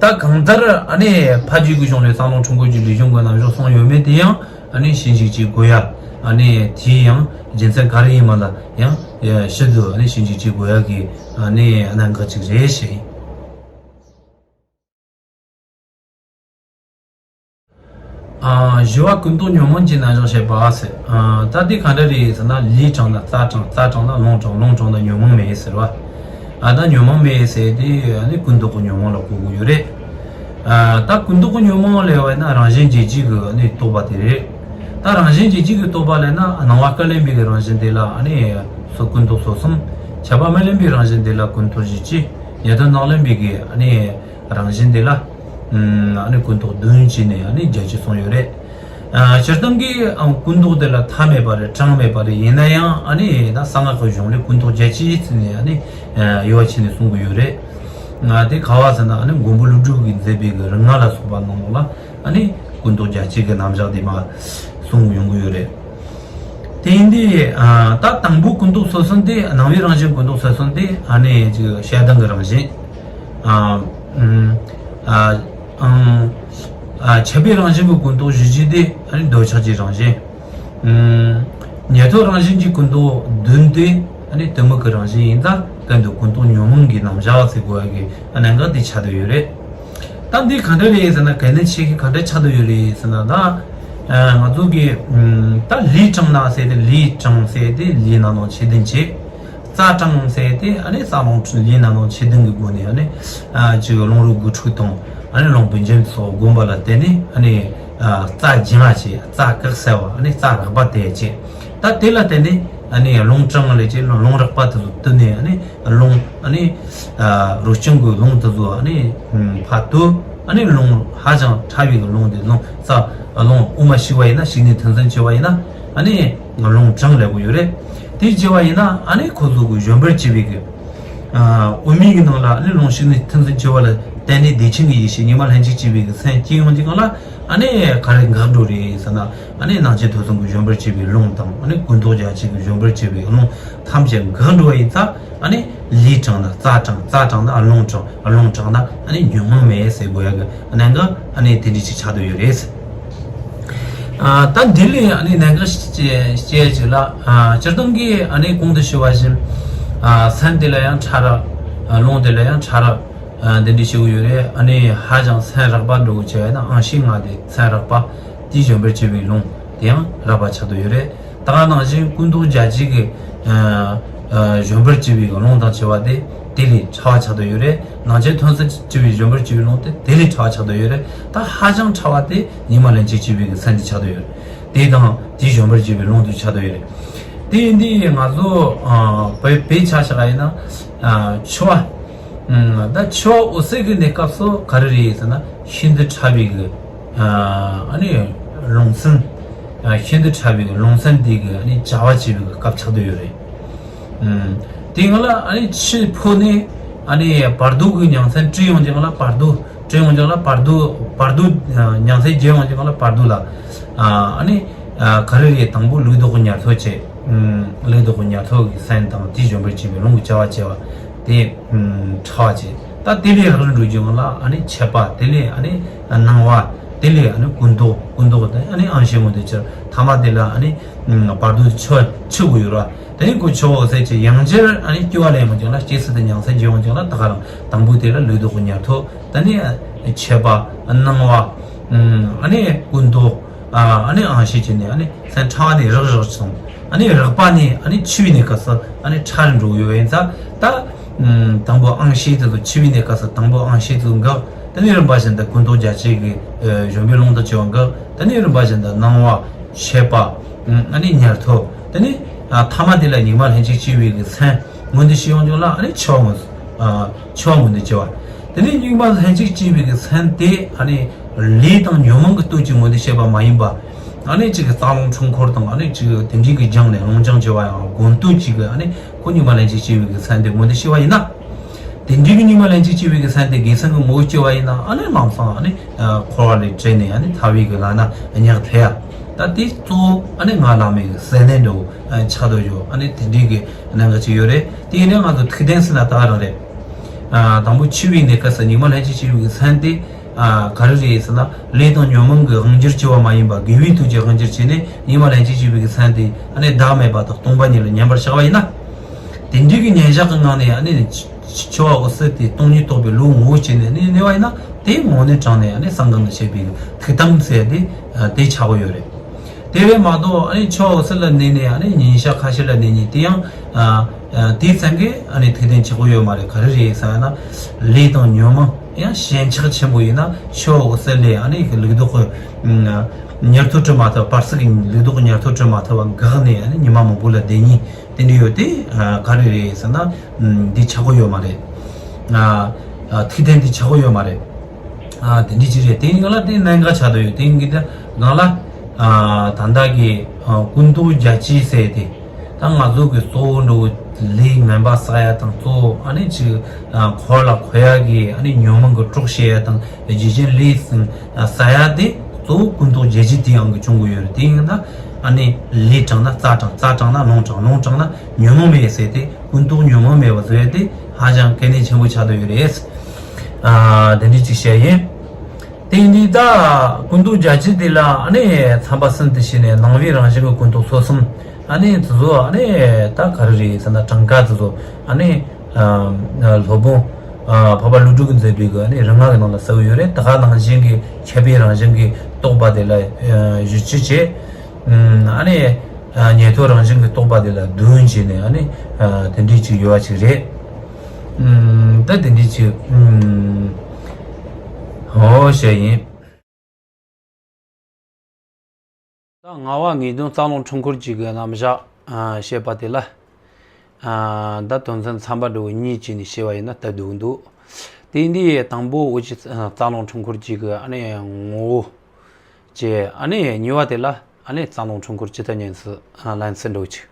ད་གང་ལྟར་ཨ་ནི་ཕ་རྒྱུད་ཀྱི་གཞུང་ལས་རྩ་རླུང་འཁྲུལ་འཁོར་གྱི་ལུས་སྦྱོང་གི་རྣམ་གཞག་གསུངས་ཡོད་མེད་དེ་ཡང་ཨ་ནི་ཞིབ་འཇུག་བྱེད་དགོས་ཡ། ཨ་ནི་དེའི་ཡང་རྒྱུ་མཚན་ག་རེ་ཡིན་མིན་ལ་ཡང་ཞིབ་ཏུ་ཨ་ནི་ཞིབ་འཇུག་བྱེད་དགོས་ཡ་གི་ཨ་ནི་གནད་འགག་ཅིག་རེད་ཞེས། ཨ། བཞི་པ་ཀུན་རྟོག་ཉོན་མོངས་ཀྱི་རྣམ་གཞག་བཤད་པ་ཟེར། ཨ། ད་འདི་ག་འདྲ་རེད་ཟེར་ན། ལུས་དྲངས་ན་རྩ་དྲངས། རྩ་དྲངས་ན་རླུང་དྲངས། རླུང་དྲངས་ན་ཉོན་མོངས་མེད་ཟེར་བ། ཨ། ད་ཉོན་མོངས་མེད་ཟེར་དེ་ཨ་ནི་ཀུན་རྟོག་གི་ཉོན་མོངས་ལ་གོ་དགོས་ཡོད་རེད། ཨ། ད་ཀུན་རྟོག་གི་ཉོན་མོངས་ལབ་པ་ན་རང་བཞིན་བརྗོད་བྱེད་ཀྱི་ཨ་ནི་རྟོག་པ་དེ་རེད། ད་རང་བཞིན་བརྗོད་བྱེད་ཀྱི་རྟོག་པ་ལབ་ན་སྣང་བ་སྐབས་ལེན་པའི་གི་རང་བཞིན་དེ་ལ་ཨ་ནི་སོ་ཀུན་རྟོག་སོ་གསུམ། ཁྱབ་པ་མི་ལེན་པའི་རང་བཞིན་དེ་ལ་ཀུན་རྟོག་བཞི་བཅུ། ཉན་ཐོས་སྣང་ལེན་པའི་གི་ཨ་ནི་རང་བཞིན་དེ་ལ། ཨ་ནི་ཀུན་རྟོག་བདུན་བྱས་ནས་ཨ་ནི་བརྒྱད་ཅུ་གསུངས་ཡོད་རེད། ཨ། སྤྱིར་བཏང་གི་ཨ་ཀུན་རྟོག་དེ་ལ་མཐའ་མེད་པ་རེད། གྲངས་མེད་པ་རེད། ཡིན་ན་ཡང་ཨ་ནི་ད་གསང་སྔགས་ཀྱི་གཞུང་ལས་ཀུན་རྟོག་བརྒྱད་ཅུ་བྱས་ནས་ཨ་ནི་དབྱེ་བ་ཕྱེ་ནས་གསུང་གི་ཡོད་རེད། ཨ། དེ་ག་བ་ཟེར་ན་ཨ་ནི་མགོན་པོ་ཀླུ་སྒྲུབ་ཀྱིས་མཛད་པའི་གི་རིགས་ལྔ་ལ་སོགས་པ་ནང་ལོགས་ལ་ཨ་ནི་ཀུན་རྟོག་བརྒྱད་ཅུ་གི་རྣམ་གཞག་དེ་མར་གསུང་ཡོང་གི་ཡོད་རེད། དེ་ཡིན་དུས་ཨ་ད་དང་པོ་ཀུན་རྟོག་སོ་གསུམ་དེ། སྣང་བའི་རང་བཞིན་ཀུན་རྟོག་སོ་གསུམ་དེ་ཨ་ནི་ཅིག་ཞལ་གདངས་ཀྱི་རང་བཞིན། ཨ་ཨ་ཨ་ཨ་ཁྱབ་པའི་རང་བཞིན་གྱི་ཀུན་རྟོག་བཞི་བཅུ་དེ་ཨ་ནི་འདོད་ཆགས་ཀྱི་རང་བཞིན། ཨ་ཉན་ཐོས་རང་བཞིན་གྱི་ཀུན་རྟོག་བདུན་དེ་ཨ་ནི་གཏི་མུག་གི་རང་བཞིན་ཡིན་ཙང་། གན་དུ་ཀུན་རྟོག་ཉོན་མོངས་ཀྱི་རྣམ་གཞག་ཟེར་དགོས་ཡ་གི་གནད་འགག་དེ་ཆགས་བསྡད་ཡོད་རེད། ད་འདི་ག་འདྲ་རེད་ཟེར་ན། གལ་གནད་ཆེ་གི་ག་འདྲ་ཆགས་བསྡད་ཡོད་རེད་ཟེར་ན། ད་ང་ཚོ་གི་ད་ལུས་དྲངས་ན་ཟེར་དེ། ལུས་དྲངས་ཟེར་དེ་ལུས་རྣམ་སྣང་ཆོས་བདུན་བྱས། རྩ་དྲངས་ཟེར་དེ་ཨ་ནི་རྩ་རླུང་ལུས་རྣམ་སྣང་ཆོས་བདུན་གྱི་སྒོ་ནས་ཨ་ནི་ཅིག་རླུང་རོ་དགུ་ཕྲུགས་དང་ཨ་ནི་རླུང་བུམ་འབྱེད་སོགས་བསྒོམ་པ་ལ་བརྟེན་ནས་ཨ་ནི་རྩ་སྦྱང་བ་བྱས། རྩ་བཀག་ཟེར་བ། ཨ་ནི་རྩ་རགས་པ་དེ་བྱས། ད་དེ་ལ་བརྟེན་ནས་ཨ་ནི་རླུང་དྲངས་ལས་ཀྱི་རླུང་རགས་པ་དེ་ཚོ་བཏུལ་ནས་ཨ་ནི་རླུང་ཨ་ནི་རོ་རྐྱང་གི་རླུང་དེ་ཚོ་ཨ་ནི་ཕར་བཏུལ། ཨ་ནི་རླུང་ཧ་ཅང་ཕྲ་བའི་རླུང་དེ། རླུང་རྩ་རླུང་དབུ་མ་ཞུགས་པ་ཡིན་ན། ཞུགས་གནས་ཐུན་གསུམ་བྱས་པ་ཡིན་ན་ཨ་ནི་རླུང་དྲངས་ལབ་དགོས་ཡོད་རེད། དེ་བྱས་པ་ཡིན་ན་ཨ་ནི་ཁོ་ཚོ་གི་བཞོན་པར་བྱེད་པའི་གི་དབུ་མའི་གི་ནང་ལ་ཨ་ནི་རླུང་ཞུགས་གནས་ཐུན་གསུམ་བྱས་པ་ལ་བརྟེན་ནས་བདེ་ཆེན་གྱི་ཡེ་ཤེས་ཉི་མ་ལྷན་ཅིག་སྐྱེས་པའི་གི་སེམས་སྐྱེ་ཡོང་གི་སྒང་ལ། ཨ་ནི་ག་རེ་འགག་འགྲོ་རེད་ཟེར་ན། ཨ་ནི་སྣང་མཆེད་ཐོས་བསམ་གྱི་བཞོན་པར་བྱེད་པའི་རླུང་དང་། ཨ་ནི་ཀུན་རྟོག་བརྒྱད་ཅུ་གི་བཞོན་པར་བྱེད་པའི་རླུང་ཐམས་ཅད་འགག་འགྲོ་བ་ཡིན་ཙང་། ཨ་ནི་ལུས་དྲངས་ན་རྩ་དྲངས། རྩ་དྲངས་ན་རླུང་དྲངས། རླུང་དྲངས་ན་ཨ་ནི་ཉོན་མོངས་མེད་ཟེར་དགོས་ཡ་གི་གནད་འགག་ཨ་ནི་དེ་འདྲ་ཅིག་ཆགས་བསྡད་ཡོད་རེད། ཨ་ད་འདི་ལས་ཨ་ནི་གནད་འགག་ཅིག་ཅིག་ལ། ཨ་སྤྱིར་བཏང་གི་ཨ་ནི་གོང་དུ་ཞུས་པ་བཞིན། ཨ་སེམས་དེ་ལ་ཡང་ཕྲ་རགས། ཨ་རླུང་དེ་ལ་ཡང་ཕྲ་རགས། ཨ་འདི་འདྲ་ཞིག་ཡོད་རེད། ཨ་ནི་ཧ་ཅང་སེམས་རགས་པ་འགྲོ་གི་བྱས་ན་ཨང་ཤེས་ལྔ་དེ་སེམས་རགས་པ་དེའི་བཞོན་པར་བྱེད་པའི་རླུང་དེ་ཡང་རགས་པ་ཆགས་བསྡད་ཡོད་རེད། ད་ག་ནང་བཞིན་ཀུན་རྟོག་བརྒྱད་ཅུ་གི་ཨ་ཨ་བཞོན་པར་བྱེད་པའི་རླུང་དང་བཅས་པ་དེ་དེ་ལས་ཕྲ་བ་ཆགས་བསྡད་ཡོད་རེད། སྣང་མཆེད་ཐོས་བསམ་བྱེད་པའི་བཞོན་པར་བྱེད་པའི་རླུང་དེ་དེ་ལས་ཕྲ་བ་ཆགས་བསྡད་ཡོད་རེད། ད་ཧ་ཅང་ཕྲ་བ་དེ་ཉི་མ་ལན་གཅིག་བྱེད་པའི་གི་སེམས་དེ་ཆགས་བསྡད་ཡོད་རེད། དེ་དང་དེའི་བཞོན་པར་བྱེད་པའི་རླུང་དེ་ཆགས་བསྡད་ཡོད་རེད། དེ་ཡིན་དུས་ང་ཚོ་ཨ་བོད་བོད་ཆ་བཞག་པ་ཡིན་ན་ཨ་འཆི་བ། ཨ་ད་འཆི་བ་འོད་གསལ་གྱི་གནས་སྐབས་སུ་ག་རེ་རེད་ཟེར་ན། ཤིན་ཏུ་ཕྲ་བའི་གི་ཨ་ཨ་ནི་རླུང་སེམས། ཨ་ཤིན་ཏུ་ཕྲ་བའི་གི་རླུང་སེམས་དེ་གི་ཨ་ནི་བྱ་བ་བྱེད་པའི་གི་སྐབས་ཆགས་བསྡད་ཡོད་རེད། ཨ་དེ་སྔ་ལ་ཨ་ནི་འཆི་འཕོ་ནས་ཨ་ནི་བར་དོ་གི་ཉིང་མཚམས་བྲི་ཡོང་རྒྱུ་སྒང་ལ་བར་དོ། བྲི་ཡོང་རྒྱུ་སྒང་ལ་བར་དོ། བར་དོ་ཨ་ཉིང་མཚམས་བརྗེ་ཡོང་རྒྱུ་སྒང་ལ་བར་དོ་ལ། ཨ་ཨ་ནི་ཨ་ག་རེ་རེད། དང་པོ་ལུགས་ལྡོག་གི་ཉར་ཐོ་བྱས། ཨ་ལུགས་ལྡོག་གི་ཉར་ཐོ་གི་སེམས་དང་དེའི་བཞོན་པར་བྱེད་པའི་རླུང་གི་བྱ་བ་བྱས་པ་དེ་ཨ་ཕྲ་བ་བྱས། ད་དེ་ལས་རགས་རིམ་འགྲོ་རྒྱུ་སྒང་ལ་ཨ་ནི་མཆེད་པ། དེ་ལས་ཨ་ནི་སྣང་བ། དེ་ལས་ཨ་ནི་ཀུན་རྟོག་ཀུན་རྟོག་དེ་ཨ་ནི་ཨང་ཤེས་ངོ་དེ་ཆེར་ཐ་མ་དེ་ལ་ཨ་ནི་ཨ་བར་དོ་འཆི་འཆི་དགོས་ཡོད་ར། དེ་ནི་ཁོ་འཆི་བ་འོད་གསལ་གྱི་ཡང་རྒྱུར་ཨ་ནི་སྐྱེ་བ་ལེན་ཡོང་རྒྱུ་སྒང་ལ། སྐྱེ་ཚུལ་དེ་ཉིང་མཚམས་བརྗེ་ཡོང་རྒྱུ་སྒང་ལ། ད་ག་རང་དང་པོ་དེ་ལ་ལུགས་ལྡོག་གི་ཉར་ཐོ། ད་ནི་མཆེད་པ། སྣང་བ། ཨ་ནི་ཀུན་རྟོག་ཨ་ནི་ཨང་ཤེས་བྱས་ནས་ཨ་ནི་སེམས་ཕྲ་བ་ནས་རགས་རགས་སོང་། ཨ་ནི་རགས་པ་ནས་ཨ་ནི་འཆི་བའི་གནས་སྐབས་སུ་ཨ་ནི་ཕྲ་རུ་འགྲོ་ཡོད་ཡིན་ཙང་། ད་དང་པོ་ཨང་ཤེས་དེ་ཚོ། འཆི་བའི་གནས་སྐབས་སུ་དང་པོ་ཨང་ཤེས་དེ་ཚོ་འགག། དེ་ནས་རིམ་པ་བཞིན་དུ་ཀུན་རྟོག་བརྒྱད་ཅུ་གི་ཨ་བཞོན་པའི་རླུང་དང་བཅས་པ་འགག། དེ་ནས་རིམ་པ་བཞིན་དུ་སྣང་བ། ཤེས་པ། ཨ་ནི་ཉེར་ཐོབ། དེ་ནས་ཨ་ཐ་མ་དེ་ལ་སྙིགས་མ་ལྷན་ཅིག་སྐྱེས་པའི་གི་མཚན་མངོན་དུ་བྱེད་ཡོང་རྒྱུ་ལ་ཨ་ནི་འཆི་བ་མངོན། ཨ་འཆི་བ་མངོན་དུ་བྱེད་པ། དེ་ནས་སྙིགས་མ་ལྷན་ཅིག་སྐྱེས་པའི་གི་མཚན་དེ་ཨ་ནི་ལས་དང་ཉོན་མོངས་ཀྱི་སྟོབས་ཀྱིས་མངོན་དུ་བྱེད་པ་མ་ཡིན་པ། ཨ་ནི་ཅིག་གི་རྩ་རླུང་འཁྲུལ་འཁོར་དང་། ཨ་ནི་ཅིག་དེ་འདྲའི་གི་སྦྱངས་ནས་རླུང་སྦྱངས་བྱས་པ་ཡང་སྒོམ་སྟོབས་ཀྱིས་གི་ཨ་ནི་ཁོ་སྙིགས་མ་ལྷན་ཅིག་སྐྱེས་པའི་གི་མཚན་དེ་མངོན་དུ་བྱེད་པ་ཡིན་ན། དེ་འདྲའི་གི་སྙིགས་མ་ལྷན་ཅིག་སྐྱེས་པའི་གི་མཚན་དེ་དགེ་མཚན་གྱི་ངོ་བོ་སྐྱེ་བ་ཡིན་ན། ཨ་ནི་ལམ་སང་ཨ་ནི་ཨ་འཁོར་བ་ལས་བྲལ་ནས་ཨ་ནི་ཐར་བའི་གི་ལམ་སྣ་ཉག་ཕྲ་ཡ། ད་དེ་གཙོ་བོ་ཨ་ནི་ང་བླ་མའི་གི་སེམས་ནས་འགྲོ་ཨ་ཆགས་སྡོད་ཡོད། ཨ་ནི་དེ་འདྲའི་གི་གནད་འགག་ཅིག་ཡོད་རེད། དེ་ཡིན་ན་ང་ཚོ་ཐུགས་བདེན་ཟེར་ན་ད་ག་རང་རེད། ཨ་དང་པོ་འཆི་བའི་གནས་སྐབས་སུ་སྙིགས་མ་ལྷན་ཅིག་སྐྱེས་པའི་གི་མཚན་དེ། ཨ་ག་རེ་རེད་ཟེར་ན། ལས་དང་ཉོན་མོངས་ཀྱི་དབང་གྱུར་གྱུར་པ་མ་ཡིན་པ། དགེ་བའི་ཐུགས་ཀྱིས་དབང་གྱུར་བྱས་ནས་སྙིགས་མ་ལྷན་ཅིག་སྐྱེས་པའི་གི་མཚན་དེ་ཨ་ནི་བདག་མེད་པ་དང་སྟོང་པ་ཉིད་ལ་ཉམས་པར་བཞག་པ་ཡིན་ན། དེ་འདྲའི་གི་ཉམས་བཞག་གི་ངང་ནས་ཨ་ནི་འཆི་བ་འོད་གསལ་དེ་སྟོང་ཉིད་རྟོགས་པའི་བློ་ངོ་བོ་སྐྱེས་ནས་ཨ་ནི་གནས་པ་ཡིན་ན། དེ་དངོས་གནས་དྲང་གནས་ཨ་ནི་གསང་སྔགས་ནས་བཤད་པའི་ཐུགས་དམ་ཟེར་དེ་དེ་ཆགས་ཀྱི་ཡོད་རེད། དེ་རེད་མ་གཏོགས་ཨ་ནི་འཆི་བ་འོད་གསལ་ལ་གནས་ནས་ཨ་ནི་ཉིན་ཞག་ཁ་ཤས་ལ་གནས་ནས་དེ་ཡང་ཨ་ཨ་དེའི་མཚན་གྱིས་ཨ་ནི་ཐུགས་བདེན་ཆགས་ཀྱི་ཡོད་མ་རེད། ག་རེ་རེད་ཟེར་ན། ལས་དང་ཉོན་མོངས་ཡང་ཞེན་ཆགས་ཆེན་པོ་ཡིན་ན་འཆི་བ་འོད་གསལ་ལས་ཨ་ནི་ལུགས་ལྡོག་གི་ཉེར་ཐོབ་གྲུབ་མ་ཐུབ། བར་སྲིད་ཀྱི་ལུགས་ལྡོག་གི་ཉེར་ཐོབ་གྲུབ་མ་ཐུབ་པ་འགག་ནས་ཨ་ནི་ཉི་མ་མང་པོ་ལ་བསྡད་ཉིན་དེ་འདྲ་ཡོད་དེ། ཨ་ག་རེ་རེད་ཟེར་ན། ཨ་འདི་ཆགས་ཀྱི་ཡོད་མ་རེད། ཨ་ཨ་ཐུགས་བདེན་འདི་ཆགས་ཀྱི་ཡོད་མ་རེད། ཨ་དེ་འདྲ་ཅིག་རེད། དེ་ཡིན་ལ་དེ་གནད་འགག་ཆགས་བསྡད་ཡོད། དེ་ཡིན་གྱི་དེ་གང་ལ། ཨ་ད་ལྟ་གི་ཨ་ཀུན་རྟོག་བརྒྱད་ཅུ་ཟེར་དེ། ད་ང་ཚོ་གི་གཙོ་བོ་འགྲོ་ལས་ངན་པ་བསགས་ཡ་དང་། གཙོ་བོ་ཨ་ནི་ཅིག་ཨ་འཁོར་ལ་འཁོར་ཡ་གི་ཨ་ནི་ཉོན་མོངས་ཀྱི་གྲོགས་བྱེད་ཡ་དང་། རྒྱུ་རྐྱེན་ལས་བསགས་ཡ་དེ་གཙོ་བོ་ཀུན་རྟོག་བརྒྱད་ཅུ་དེ་ཡང་གི་བྱུང་གི་ཡོད་རེད། དེ་ཡིན་ན་ཨ་ནི་ལས་དྲངས་ན་རྩ་དྲངས། རྩ་དྲངས་ན་ལུང་དྲངས། ལུང་དྲངས་ན་ཉོན་མོངས་མེད་ཟེར་དེ། ཀུན་རྟོག་ཉོན་མོངས་མེད་པ་བཟོ་ཡ་དེ་ཧ་ཅང་གལ་གནད་ཆེན་པོ་ཆགས་བསྡད་ཡོད་རེད། ཨ་དེ་འདྲ་ཅིག་བཤད་ཡིན། དེ་ཡིན་དུས་ད་ཀུན་རྟོག་བརྒྱད་ཅུ་དེ་ལ་ཨ་ནི་ཚན་པ་གསུམ་དུ་ཕྱེ་ནས། སྣང་བའི་རང་བཞིན་གྱི་ཀུན་རྟོག་ཚོགས་གསུམ། ཨ་ནི་དེ་ཚོ་ཨ་ནི་ད་ག་རེ་རེད་ཟེར་ན། གྲངས་ཀ་དེ་ཚོ་ཨ་ནི་ཨ་སློབ་དཔོན་ཨ་འཕགས་པ་ཀླུ་སྒྲུབ་ཀྱིས་མཛད་པའི་གི་ཨ་ནི་རིག་སྔགས་ཀྱི་ནང་ལ་གསལ་བོ་ཡོད་རེད། དེ་ག་ནང་བཞིན་གྱི་ཁྱབ་པའི་རང་བཞིན་གྱི་རྟོག་པ་དེ་ལ་ཨ་བཞི་བཅུ་བྱས། ཨ་ནི་ཨ་ཉེར་ཐོབ་རང་བཞིན་གྱི་རྟོག་པ་དེ་ལ་བདུན་བྱས་ནས་ཨ་ནི་ཨ་དེ་འདྲའི་ཅིག་ཡོད་པ་ཅིག་རེད། ཨུམ། ད་དེ་འདྲའི་ཅིག་ཨུམ། འོ་བཤད་ཡིན། ད་ལྔ་པ་ངེས་དོན་རྩ་རླུང་འཁྲུལ་འཁོར་གྱི་གི་རྣམ་གཞག་ཨ་བཤད་པ་དེ་ལ། ཨ་ད་དོན་ཚན་ཚན་པ་འདྲ་བོ་གཉིས་བྱས་ནས་བཤད་པ་ཡིན་ན་སྟབས་བདེ་པོ་འདུག། དེ་འདི་དང་པོ་འོ་ཅི་རྩ་རླུང་འཁྲུལ་འཁོར་གྱི་གི་ཨ་ནི་ངོ་བོ་བྱས། ཨ་ནི་གཉིས་པ་དེ་ལ་ཨ་ནི་རྩ་རླུང་འཁྲུལ་འཁོར་ཇི་ལྟར་ཉམས་སུ་ལེན་ཚུལ་འདྲ་བོ་ཅིག།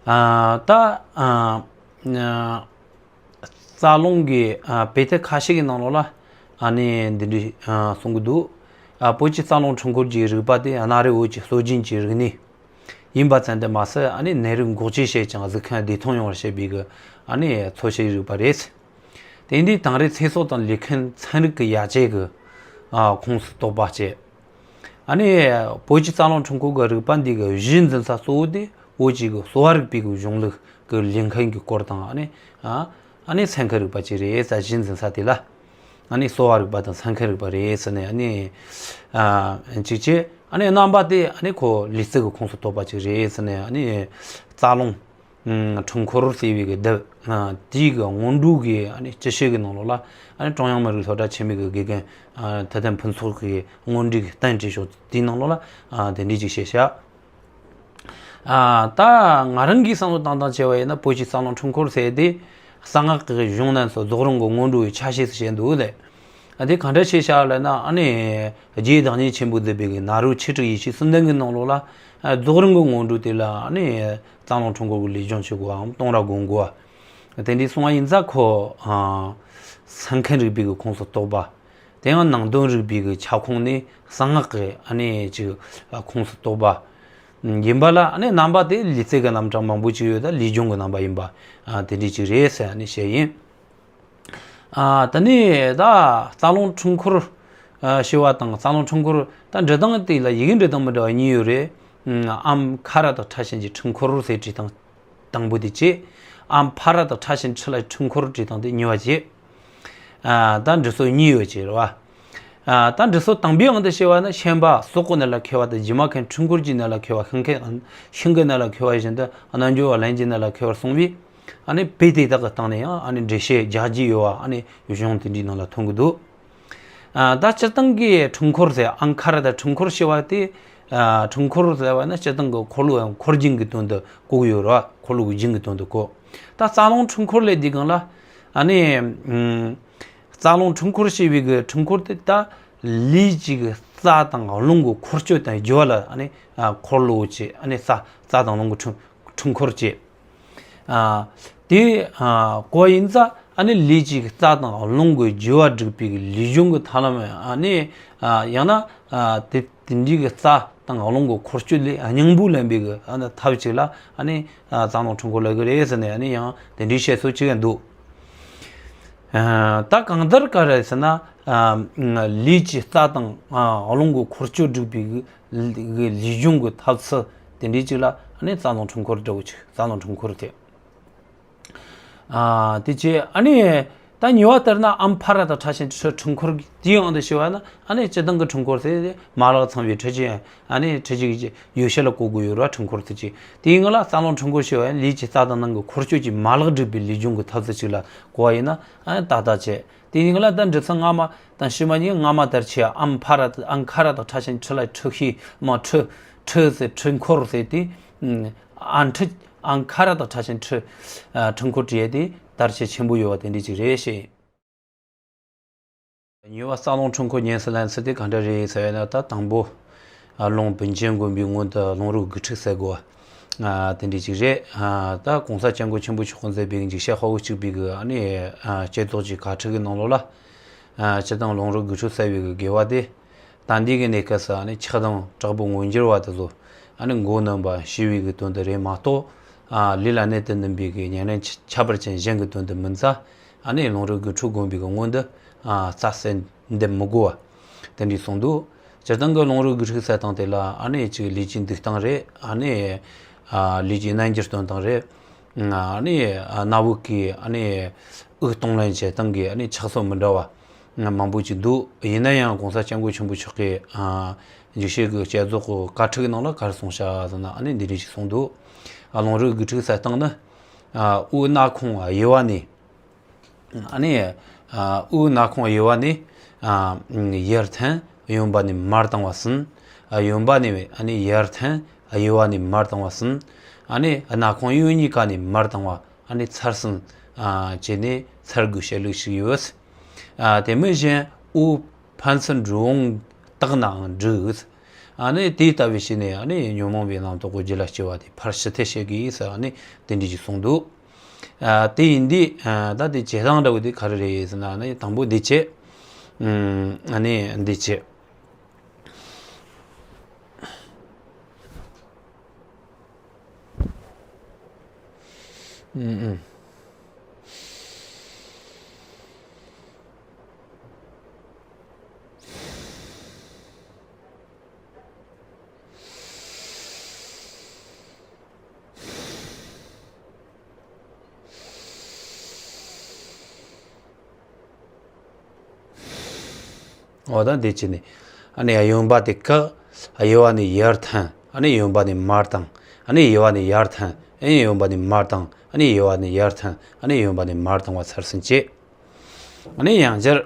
ཨ་ད་ཨ་ཨ་རྩ་རླུང་གི་ཨ་དཔེ་དེབ་ཁ་ཤས་ཀྱི་ནང་ལོགས་ལ་ཨ་ནི་འདི་འདྲ་ཨ་གསུང་གི་འདུག། ཨ་བོད་ཀྱི་རྩ་རླུང་འཁྲུལ་འཁོར་གྱི་རིག་པ་དེ་གནའ་རབས་བོད་ཀྱི་སྲོལ་རྒྱུན་གྱི་རིག་གནས་ཡིན་པ་ཙམ་དུ་མ་ཟད། ཨ་ནི་ནད་རིགས་འགོག་བཅོས་བྱས་ཀྱང་གཟུགས་ཁམས་བདེ་ཐང་ཡོང་བར་བྱེད་པའི་གི་ཨ་ནི་འཚོ་བྱེད་རིག་པ་རེད། དེ་འདི་དེང་རབས་ཚེ་སྲོག་དང་ལུས་ཁམས་ཚན་རིག་གི་ཡར་རྒྱས་ཀྱི་ཨ་ཁོངས་སུ་གཏོགས་པ་བྱས། ཨ་ནི་བོད་ཀྱི་རྩ་རླུང་འཁྲུལ་འཁོར་གྱི་རིག་པ་འདི་གི་གཞི་འཛིན་ས་གཙོ་བོ་དེ་བོད་ཀྱི་གི་གསོ་བ་རིག་པའི་གི་གཞུང་ལུགས་ཀྱི་ལུས་ཁམས་ཀྱི་སྐོར་དང་། ཨ་ནི་ཨ་ཨ་ནི་སེམས་ཁམས་རིག་པ་བཅས་རེད་ཟེར། གཞི་འཛིན་ས་དེ་ལ་ཨ་ནི་གསོ་བ་རིག་པ་དང་སེམས་ཁམས་རིག་པ་རེད་ཟེར་ནས། ཨ་ནི་ཨ་གཅིག་བྱས། ཨ་ནི་རྣམ་པ་དེ་ཨ་ནི་ཁོ་ལུས་རྩལ་གྱི་ཁོངས་སུ་གཏོགས་པ་ཅིག་རེད་ཟེར་ནས། ཨ་ནི་རྩ་རླུང་ཨ་འཁྲུལ་འཁོར་ཟེར་བའི་གི་དེབ་ཨ་དེའི་གི་སྔོན་འགྲོ་གི་ཨ་ནི་སྤྱི་བཤད་ཀྱི་ནང་ལོགས་ལ། ཨ་ནི་ཀྲུང་དབྱང་མི་རིགས་སློབ་གྲྭ་ཆེན་མོའི་གི་དགེ་རྒན་ཨ་ཐུབ་བསྟན་ཕུན་ཚོགས་ཀྱིས་སྔོན་འགྲོའི་གི་གཏན་བྲིས་ཤོག་དེའི་ནང་ལོགས་ལ་ཨ་དེ་འདྲའི་ཅིག་བཤད་བཞག། ཨ་ད་ང་རང་གིས་བསམ་བློ་བཏང་སྟངས་བྱས་པ་ཡིན་ན། བོད་ཀྱི་རྩ་རླུང་འཁྲུལ་འཁོར་ཟེར་དེ་གསང་སྔགས་ཀྱི་གཞུང་རྣམས་སུ་རྫོགས་རིམ་གྱི་སྔོན་འགྲོ་ཡི་ཆ་ཤས་སུ་བཤད་འདུག་ལེ། ཨ་དེ་གང་འདྲ་ཆེ་ཤག་ལབ་ན། ཨ་ནི་རྗེ་བདག་ཉིད་ཆེན་པོས་མཛད་པའི་གི་ནཱ་རོ་ཆོས་དྲུག་ཡེ་ཤེས་གསུམ་ལྡན་གྱི་ནང་ལོགས་ལ། ཨ་རྫོགས་རིམ་གྱི་སྔོན་འགྲོ་དེ་ལ་ཨ་ནི་རྩ་རླུང་འཁྲུལ་འཁོར་གྱི་ལུས་སྦྱོང་བྱེད་དགོས་པའམ་གཏོང་ར་སྒོམ་དགོས་པ། དེ་འདྲའི་གསུངས་པ་ཡིན་ཙང་། ཁོ་ཨ་སེམས་ཁམས་རིག་པའི་གི་ཁོངས་སུ་གཏོགས་པ། དེ་ཡང་ནང་དོན་རིག་པའི་གི་ཁྱབ་ཁོངས་ནས་གསང་སྔགས་ཀྱི་ཨ་ནི་ཅིག་ཁོངས་སུ་གཏོགས་པ་ཡིན་པ་ལ། ཨ་ནི་རྣམ་པ་དེ་ལུས་རྩལ་གྱི་རྣམ་གྲངས་མང་པོ་ཅིག་ཡོད། ད་ལུས་སྦྱོང་གི་རྣམ་པ་ཡིན་པ་ཨ་དེ་འདྲ་ཅིག་རེད་ཟེར་ཨ་ནི་བཤད་ཡིན། ཨ་ད་ནི་ད་རྩ་རླུང་འཁྲུལ་འཁོར་ཨ་ཞེས་པ་དང་རྩ་རླུང་འཁྲུལ་འཁོར་ད་འབྲི་སྟངས་དེ་ལ་ཡི་གེ་འབྲི་སྟངས་མི་འདྲ་བ་གཉིས་ཡོད་རེད། ཨམ་ཁ་ར་དང་ཁྲ་ཞབས་ཀྱུ་འཁྲུལ་འཁོར་ཟེར་བྲིས་སྟངས་དང་པོ་དེ་བྱས། ཨམ་ཕ་ར་དང་ཁྲ་ཞབས་ཀྱུ་འཁྲུ་ལ་འཁྲུལ་འཁོར་བྲིས་སྟངས་དེ་གཉིས་པ་བྱས། ཨ་ད་འབྲི་སྲོལ་གཉིས་ཡོད་ཅེས་རེད་བ། ཨ། ད་འབྲི་སྲོལ་དང་པོའི་དབང་དུ་བྱས་པ་ནི་ཤན་པ་སོག་གི་ནད་ལ་མཁས་པ་དང་རྗེས་མ་མཁན་འཕྲུལ་འཁོར་གྱི་ནད་ལ་མཁས་པ། ཤིང་མཁན་ཤིང་གི་ནད་ལ་མཁས་པ་བཞིན་དུ་རྣལ་འབྱོར་བ་ལན་གྱི་ནད་ལ་མཁས་པར་གསུངས་པས། ཨ་ནི་དཔེ་དེ་དག་གི་སྟེང་ནས་ཡང་ཨ་ནི་འགྲེལ་བཤད་རྒྱག་རྒྱུ་ཡོད་པ་ཨ་ནི་གཞུང་དེ་འདྲའི་ནང་ལ་མཐོང་གི་འདུག་ཨ། ད་སྤྱིར་བཏང་གི་འཕྲུལ་འཁོར་ཟེར་ཨང་ཁ་ར་དང་འཕྲུལ་འཁོར་ཞེས་པ་དེ། ཨ། འཕྲུལ་འཁོར་ཟེར་བ་ནི་སྤྱིར་བཏང་གི་འཁོར་ལོ་འཁོར་རྒྱུན་གྱི་དོན་དུ་གོ་གི་ཡོད་རེད་བ། འཁོར་ལོ་གི་རྒྱུན་གྱི་དོན་དུ་གོ། ད་རྩ་རླུང་འཕྲུལ་འཁོར་ལབ་དུས་སྒང་ལ་ཨ་ནི། ཨམ། རྩ་རླུང་འཕྲུལ་འཁོར་ཞེས་པའི་གི་འཕྲུལ་འཁོར་དེ་ད་ལུས་གཅིག་གི་རྩ་དང་རླུང་གི་འཁོར་སྐྱོད་དང་བསྒྱུར་བ་ལ་ཨ་ནི། ཨ། འཁོར་ལོ་བྱས། ཨ་ནི་རྩ་རྩ་དང་རླུང་གི་འཕྲུལ་འཕྲུལ་འཁོར་བྱས། ཨ། དེ། ཨ། གོ་བ་ཡིན་ཙང་ཨ་ནི་ལུས་གཅིག་གི་རྩ་དང་རླུང་གི་བསྒྱུར་བ་སྒྲུབ་པའི་གི་ལུས་སྦྱོང་གི་ཐབས་ལམ། ཨ་ནི། ཨ། ཡང་ན། ཨ། དེ་དེ་འདྲའི་གི་རྩ་དང་རླུང་གི་འཁོར་སྐྱོད་ལས་སྙིང་པོ་ལེན་པའི་གི་ཨ་ནི་ཐབས་ཅིག་ལ་ཨ་ནི། ཨ། རྩ་རླུང་འཕྲུལ་འཁོར་ལབ་གི་རེད་ཟེར་ནས་ཨ་ནི་ཡང་དེ་འདྲའི་བཤད་སྲོལ་ཅིག་ཡང་འདུག་ཨ། ད་གང་ལྟར་ག་རེ་ཟེར་ན། ཨ། ལུས་ཀྱི་རྩ་དང་། ཨ། རླུང་གི་འཁོར་སྐྱོད་སྒྲུབ་པའི་གི་ལུས་སྦྱོང་གི་ཐབས་ཚུལ་དེ་འདྲའི་ཅིག་ལ་ཨ་ནི་རྩ་རླུང་འཕྲུལ་འཁོར་འདྲ་བོ་ཅིག་རྩ་རླུང་འཕྲུལ་འཁོར་དེ། ཨ། དེ་བྱས་ཨ་ནི་ད་ཉེ་བ་ལྟར་ན་ཨམ་ཕ་ར་དང་ཕྲ་ཞིང་ཁྲི་འཕྲུལ་འཁོར་དེའི་དབང་དུ་བྱས་པ་ན་ཨ་ནི་སྤྱིར་བཏང་གི་འཕྲུལ་འཁོར་དེ་མ་ལག་ཚང་བའི་འཕྲུལ་ཆས། ཨ་ནི་འཕྲུལ་ཆས་ཀྱི་ཡོ་བྱད་ལ་གོ་དགོས་ཡོད་ར། འཕྲུལ་འཁོར་དེ་ཅིག་དེའི་སྔོན་ལ་རྩ་རླུང་འཕྲུལ་འཁོར་ཞེས་པ་ཡང་ལུས་ཀྱི་རྩ་དང་ནང་གི་འཁོར་སྐྱོད་ཀྱི་མ་ལག་སྒྲུབ་པའི་ལུས་སྦྱོང་གི་ཐབས་ཚུལ་ཅིག་ལ་གོ་བ་ཡིན་ན་ཨ་ནི་ཏག་ཏག་བྱས། དེའི་སྔོན་ལ་ད་འབྲི་ཚུལ་སྔ་མ་དང་ཕྱི་མ་གཉིས། སྔ་མ་དར་ཆེ་ཨམ་ཕ་ར་ཨང་ཁ་ར་དང་ཕྲ་ཞིང་ཁྲི་ལ་ཁྲི་ཤི་མ་ཁྲི་ཁྲི་ཟེར་འཕྲུལ་འཁོར་ཟེར་དེ། ཨ། འཕྲུལ་ཨང་ཁ་ར་དང་ཕྲ་ཞིང་ཁྲི། ཨ། འཕྲུལ་འཁོར་བྲིས་ཏེ་དར་ཆ་ཆེན་པོ་ཡོད་པ་དེ་འདྲ་ཅིག་རེད་ཤེས། ཉེ་བ་རྩ་རླུང་འཕྲུལ་འཁོར་ཉམས་སུ་ལེན་ཚུལ་དེ་ག་འདྲ་རེད་ཟེར་ན། ད་དང་པོ། ཨ། ལུང་པཎ་ཆེན་དགོན་པའི་སྔོན་དུ་ལུང་རིགས་དགུ་ཁྲིད་གསལ་དགོས་པ། ཨ། དེ་འདྲ་ཅིག་རེད། ཨ། ད་གོང་ས་སྐྱབས་མགོན་ཆེན་པོ་མཆོག་གིས་མཛད་པའི་འཇིགས་བྱེད་དཔའ་བོ་གཅིག་པའི་གི་ཨ་ནི། ཨ། བསྐྱེད་རྫོགས་ཀྱི་བཀའ་ཁྲིད་ཀྱི་ནང་ལོགས་ལ། ཨ། སྤྱིར་བཏང་ལུང་རིགས་དགུ་ཁྲིད་གསལ་བའི་གི་དགེ་བ་དེ། ད་ལྟའི་གི་གནས་སྐབས་སུ་ཨ་ནི་ཆགས་སྡང་དྲག་པོ་མངོན་གྱུར་བ་དེ་ཚོ་ཨ་ནི་མགོ་གནོན་པ་ཞི་བའི་གི་དོན་དུ་རེད་མ་གཏོགས། ཨ། ལུས་ལ་གནོད་དུ་བསྣུན་པའི་གི་ཉེ་རིང་ཁྱད་པར་ཅན་གཞན་གྱི་དོན་དུ་མིན་ཙང་། ཨ་ནི་ལུང་རིགས་དགུ་ཁྲིད་བསྒོམ་པའི་གི་སྔོན་དུ། ཨ། རྩ་གསལ་འདེབས་མི་དགོས་པ། དེ་འདྲ་གསུངས་འདུག་སྤྱིར་བཏང་གི་ལུང་རིགས་དགུ་ཁྲིད་གསལ་སྟངས་དེ་ལ་ཨ་ནི་གཅིག་ལུས་ཀྱི་འདུག་སྟངས་རེད། ཨ་ནི། ཨ། ལུས་ཀྱི་རྣལ་འབྱོར་སྟོན་སྟངས་རེད། ཨ་ནི་སྣ་བུག་གི་ཨ་ནི་དབུགས་གཏོང་ལེན་བྱེད་སྟངས་ཀྱི་ཨ་ནི་ཕྱག་སྲོལ་མི་འདྲ་བ་མང་པོ་ཅིག་འདུག་ཡིན་ན་ཡང་གོང་ས་སྐྱབས་མགོན་ཆེན་པོ་མཆོག་གིས། ཨ། འཇིགས་བྱེད་ཀྱི་བསྐྱེད་རྫོགས་ཀྱི་བཀའ་ཁྲིད་ཀྱི་ནང་ལ་ག་རེ་གསུངས་བཞག་ཟེར་ན་ཨ་ནི་འདི་འདྲ་ཞིག་གསུངས་འདུག་ཨ། ལུང་རིགས་དགུ་ཁྲིད་གསལ་སྟངས་ནི། ཨ། དབུགས་སྣ་ཁུང་གཡས་པ་ནས། ཨ་ནི། ཨ། དབུགས་སྣ་ཁུང་གཡས་པ་ནས། ཨ། ཡར་འཐེན། གཡོན་པ་ནས་མར་བཏང་བ་ཟིན། ཨ། གཡོན་པ་ནས་ཨ་ནི་ཡར་འཐེན། གཡོན་པ་ནས་མར་བཏང་བ་ཟིན། ཨ་ནི་སྣ་ཁུང་གཡོན་གཉིས་ཀ་ནས་མར་བཏང་བ་ཨ་ནི་ཚར་ཟིན། ཨ། བྱས་ནས་ཚར་དགོས་བཤད་ལུགས་ཤིག་ཡོད། ཨ། དེ་མིན་གཞན་དབུགས་ཕན་ཚུན་འགྲོ་འོང་དག་ནའང་འགྲིག་ཨ་ནི་དེ་ལྟ་བུ་བྱས་ནས་ཨ་ནི་ཉོན་མོངས་པའི་རྣམ་རྟོག་གི་རྒྱུད་ལ་སྐྱེ་བ་དེ་ཕར་ཞི་བདེ་བྱེད་དགོས་ཟེར་ཨ་ནི་དེ་འདྲ་ཞིག་གསུངས་འདུག་ཨ། དེ་ཡིན་དུས། ཨ། ད་དེ་བྱེད་སྟངས་འདྲ་བོ་དེ་ག་རེ་རེད་ཟེར་ན་ཨ་ནི་དང་པོ་འདི་བྱེད། ཨ་ནི་འདི་བྱེད། འོ་ད་འདི་བྱས་ནས། ཨ་ནི་གཡོན་པ་དེ་བཀག་གཡས་པ་ནས་ཡར་འཐེན། ཨ་ནི་གཡོན་པ་ནས་མར་བཏང་། ཨ་ནི་གཡས་པ་ནས་ཡར་འཐེན། ཨ་ནི་གཡོན་པ་ནས་མར་བཏང་། ཨ་ནི་གཡས་པ་ནས་ཡར་འཐེན། ཨ་ནི་གཡོན་པ་ནས་མར་བཏང་བ་ཚར་ཟིན་བྱས། ཨ་ནི་ཡང་བསྐྱར།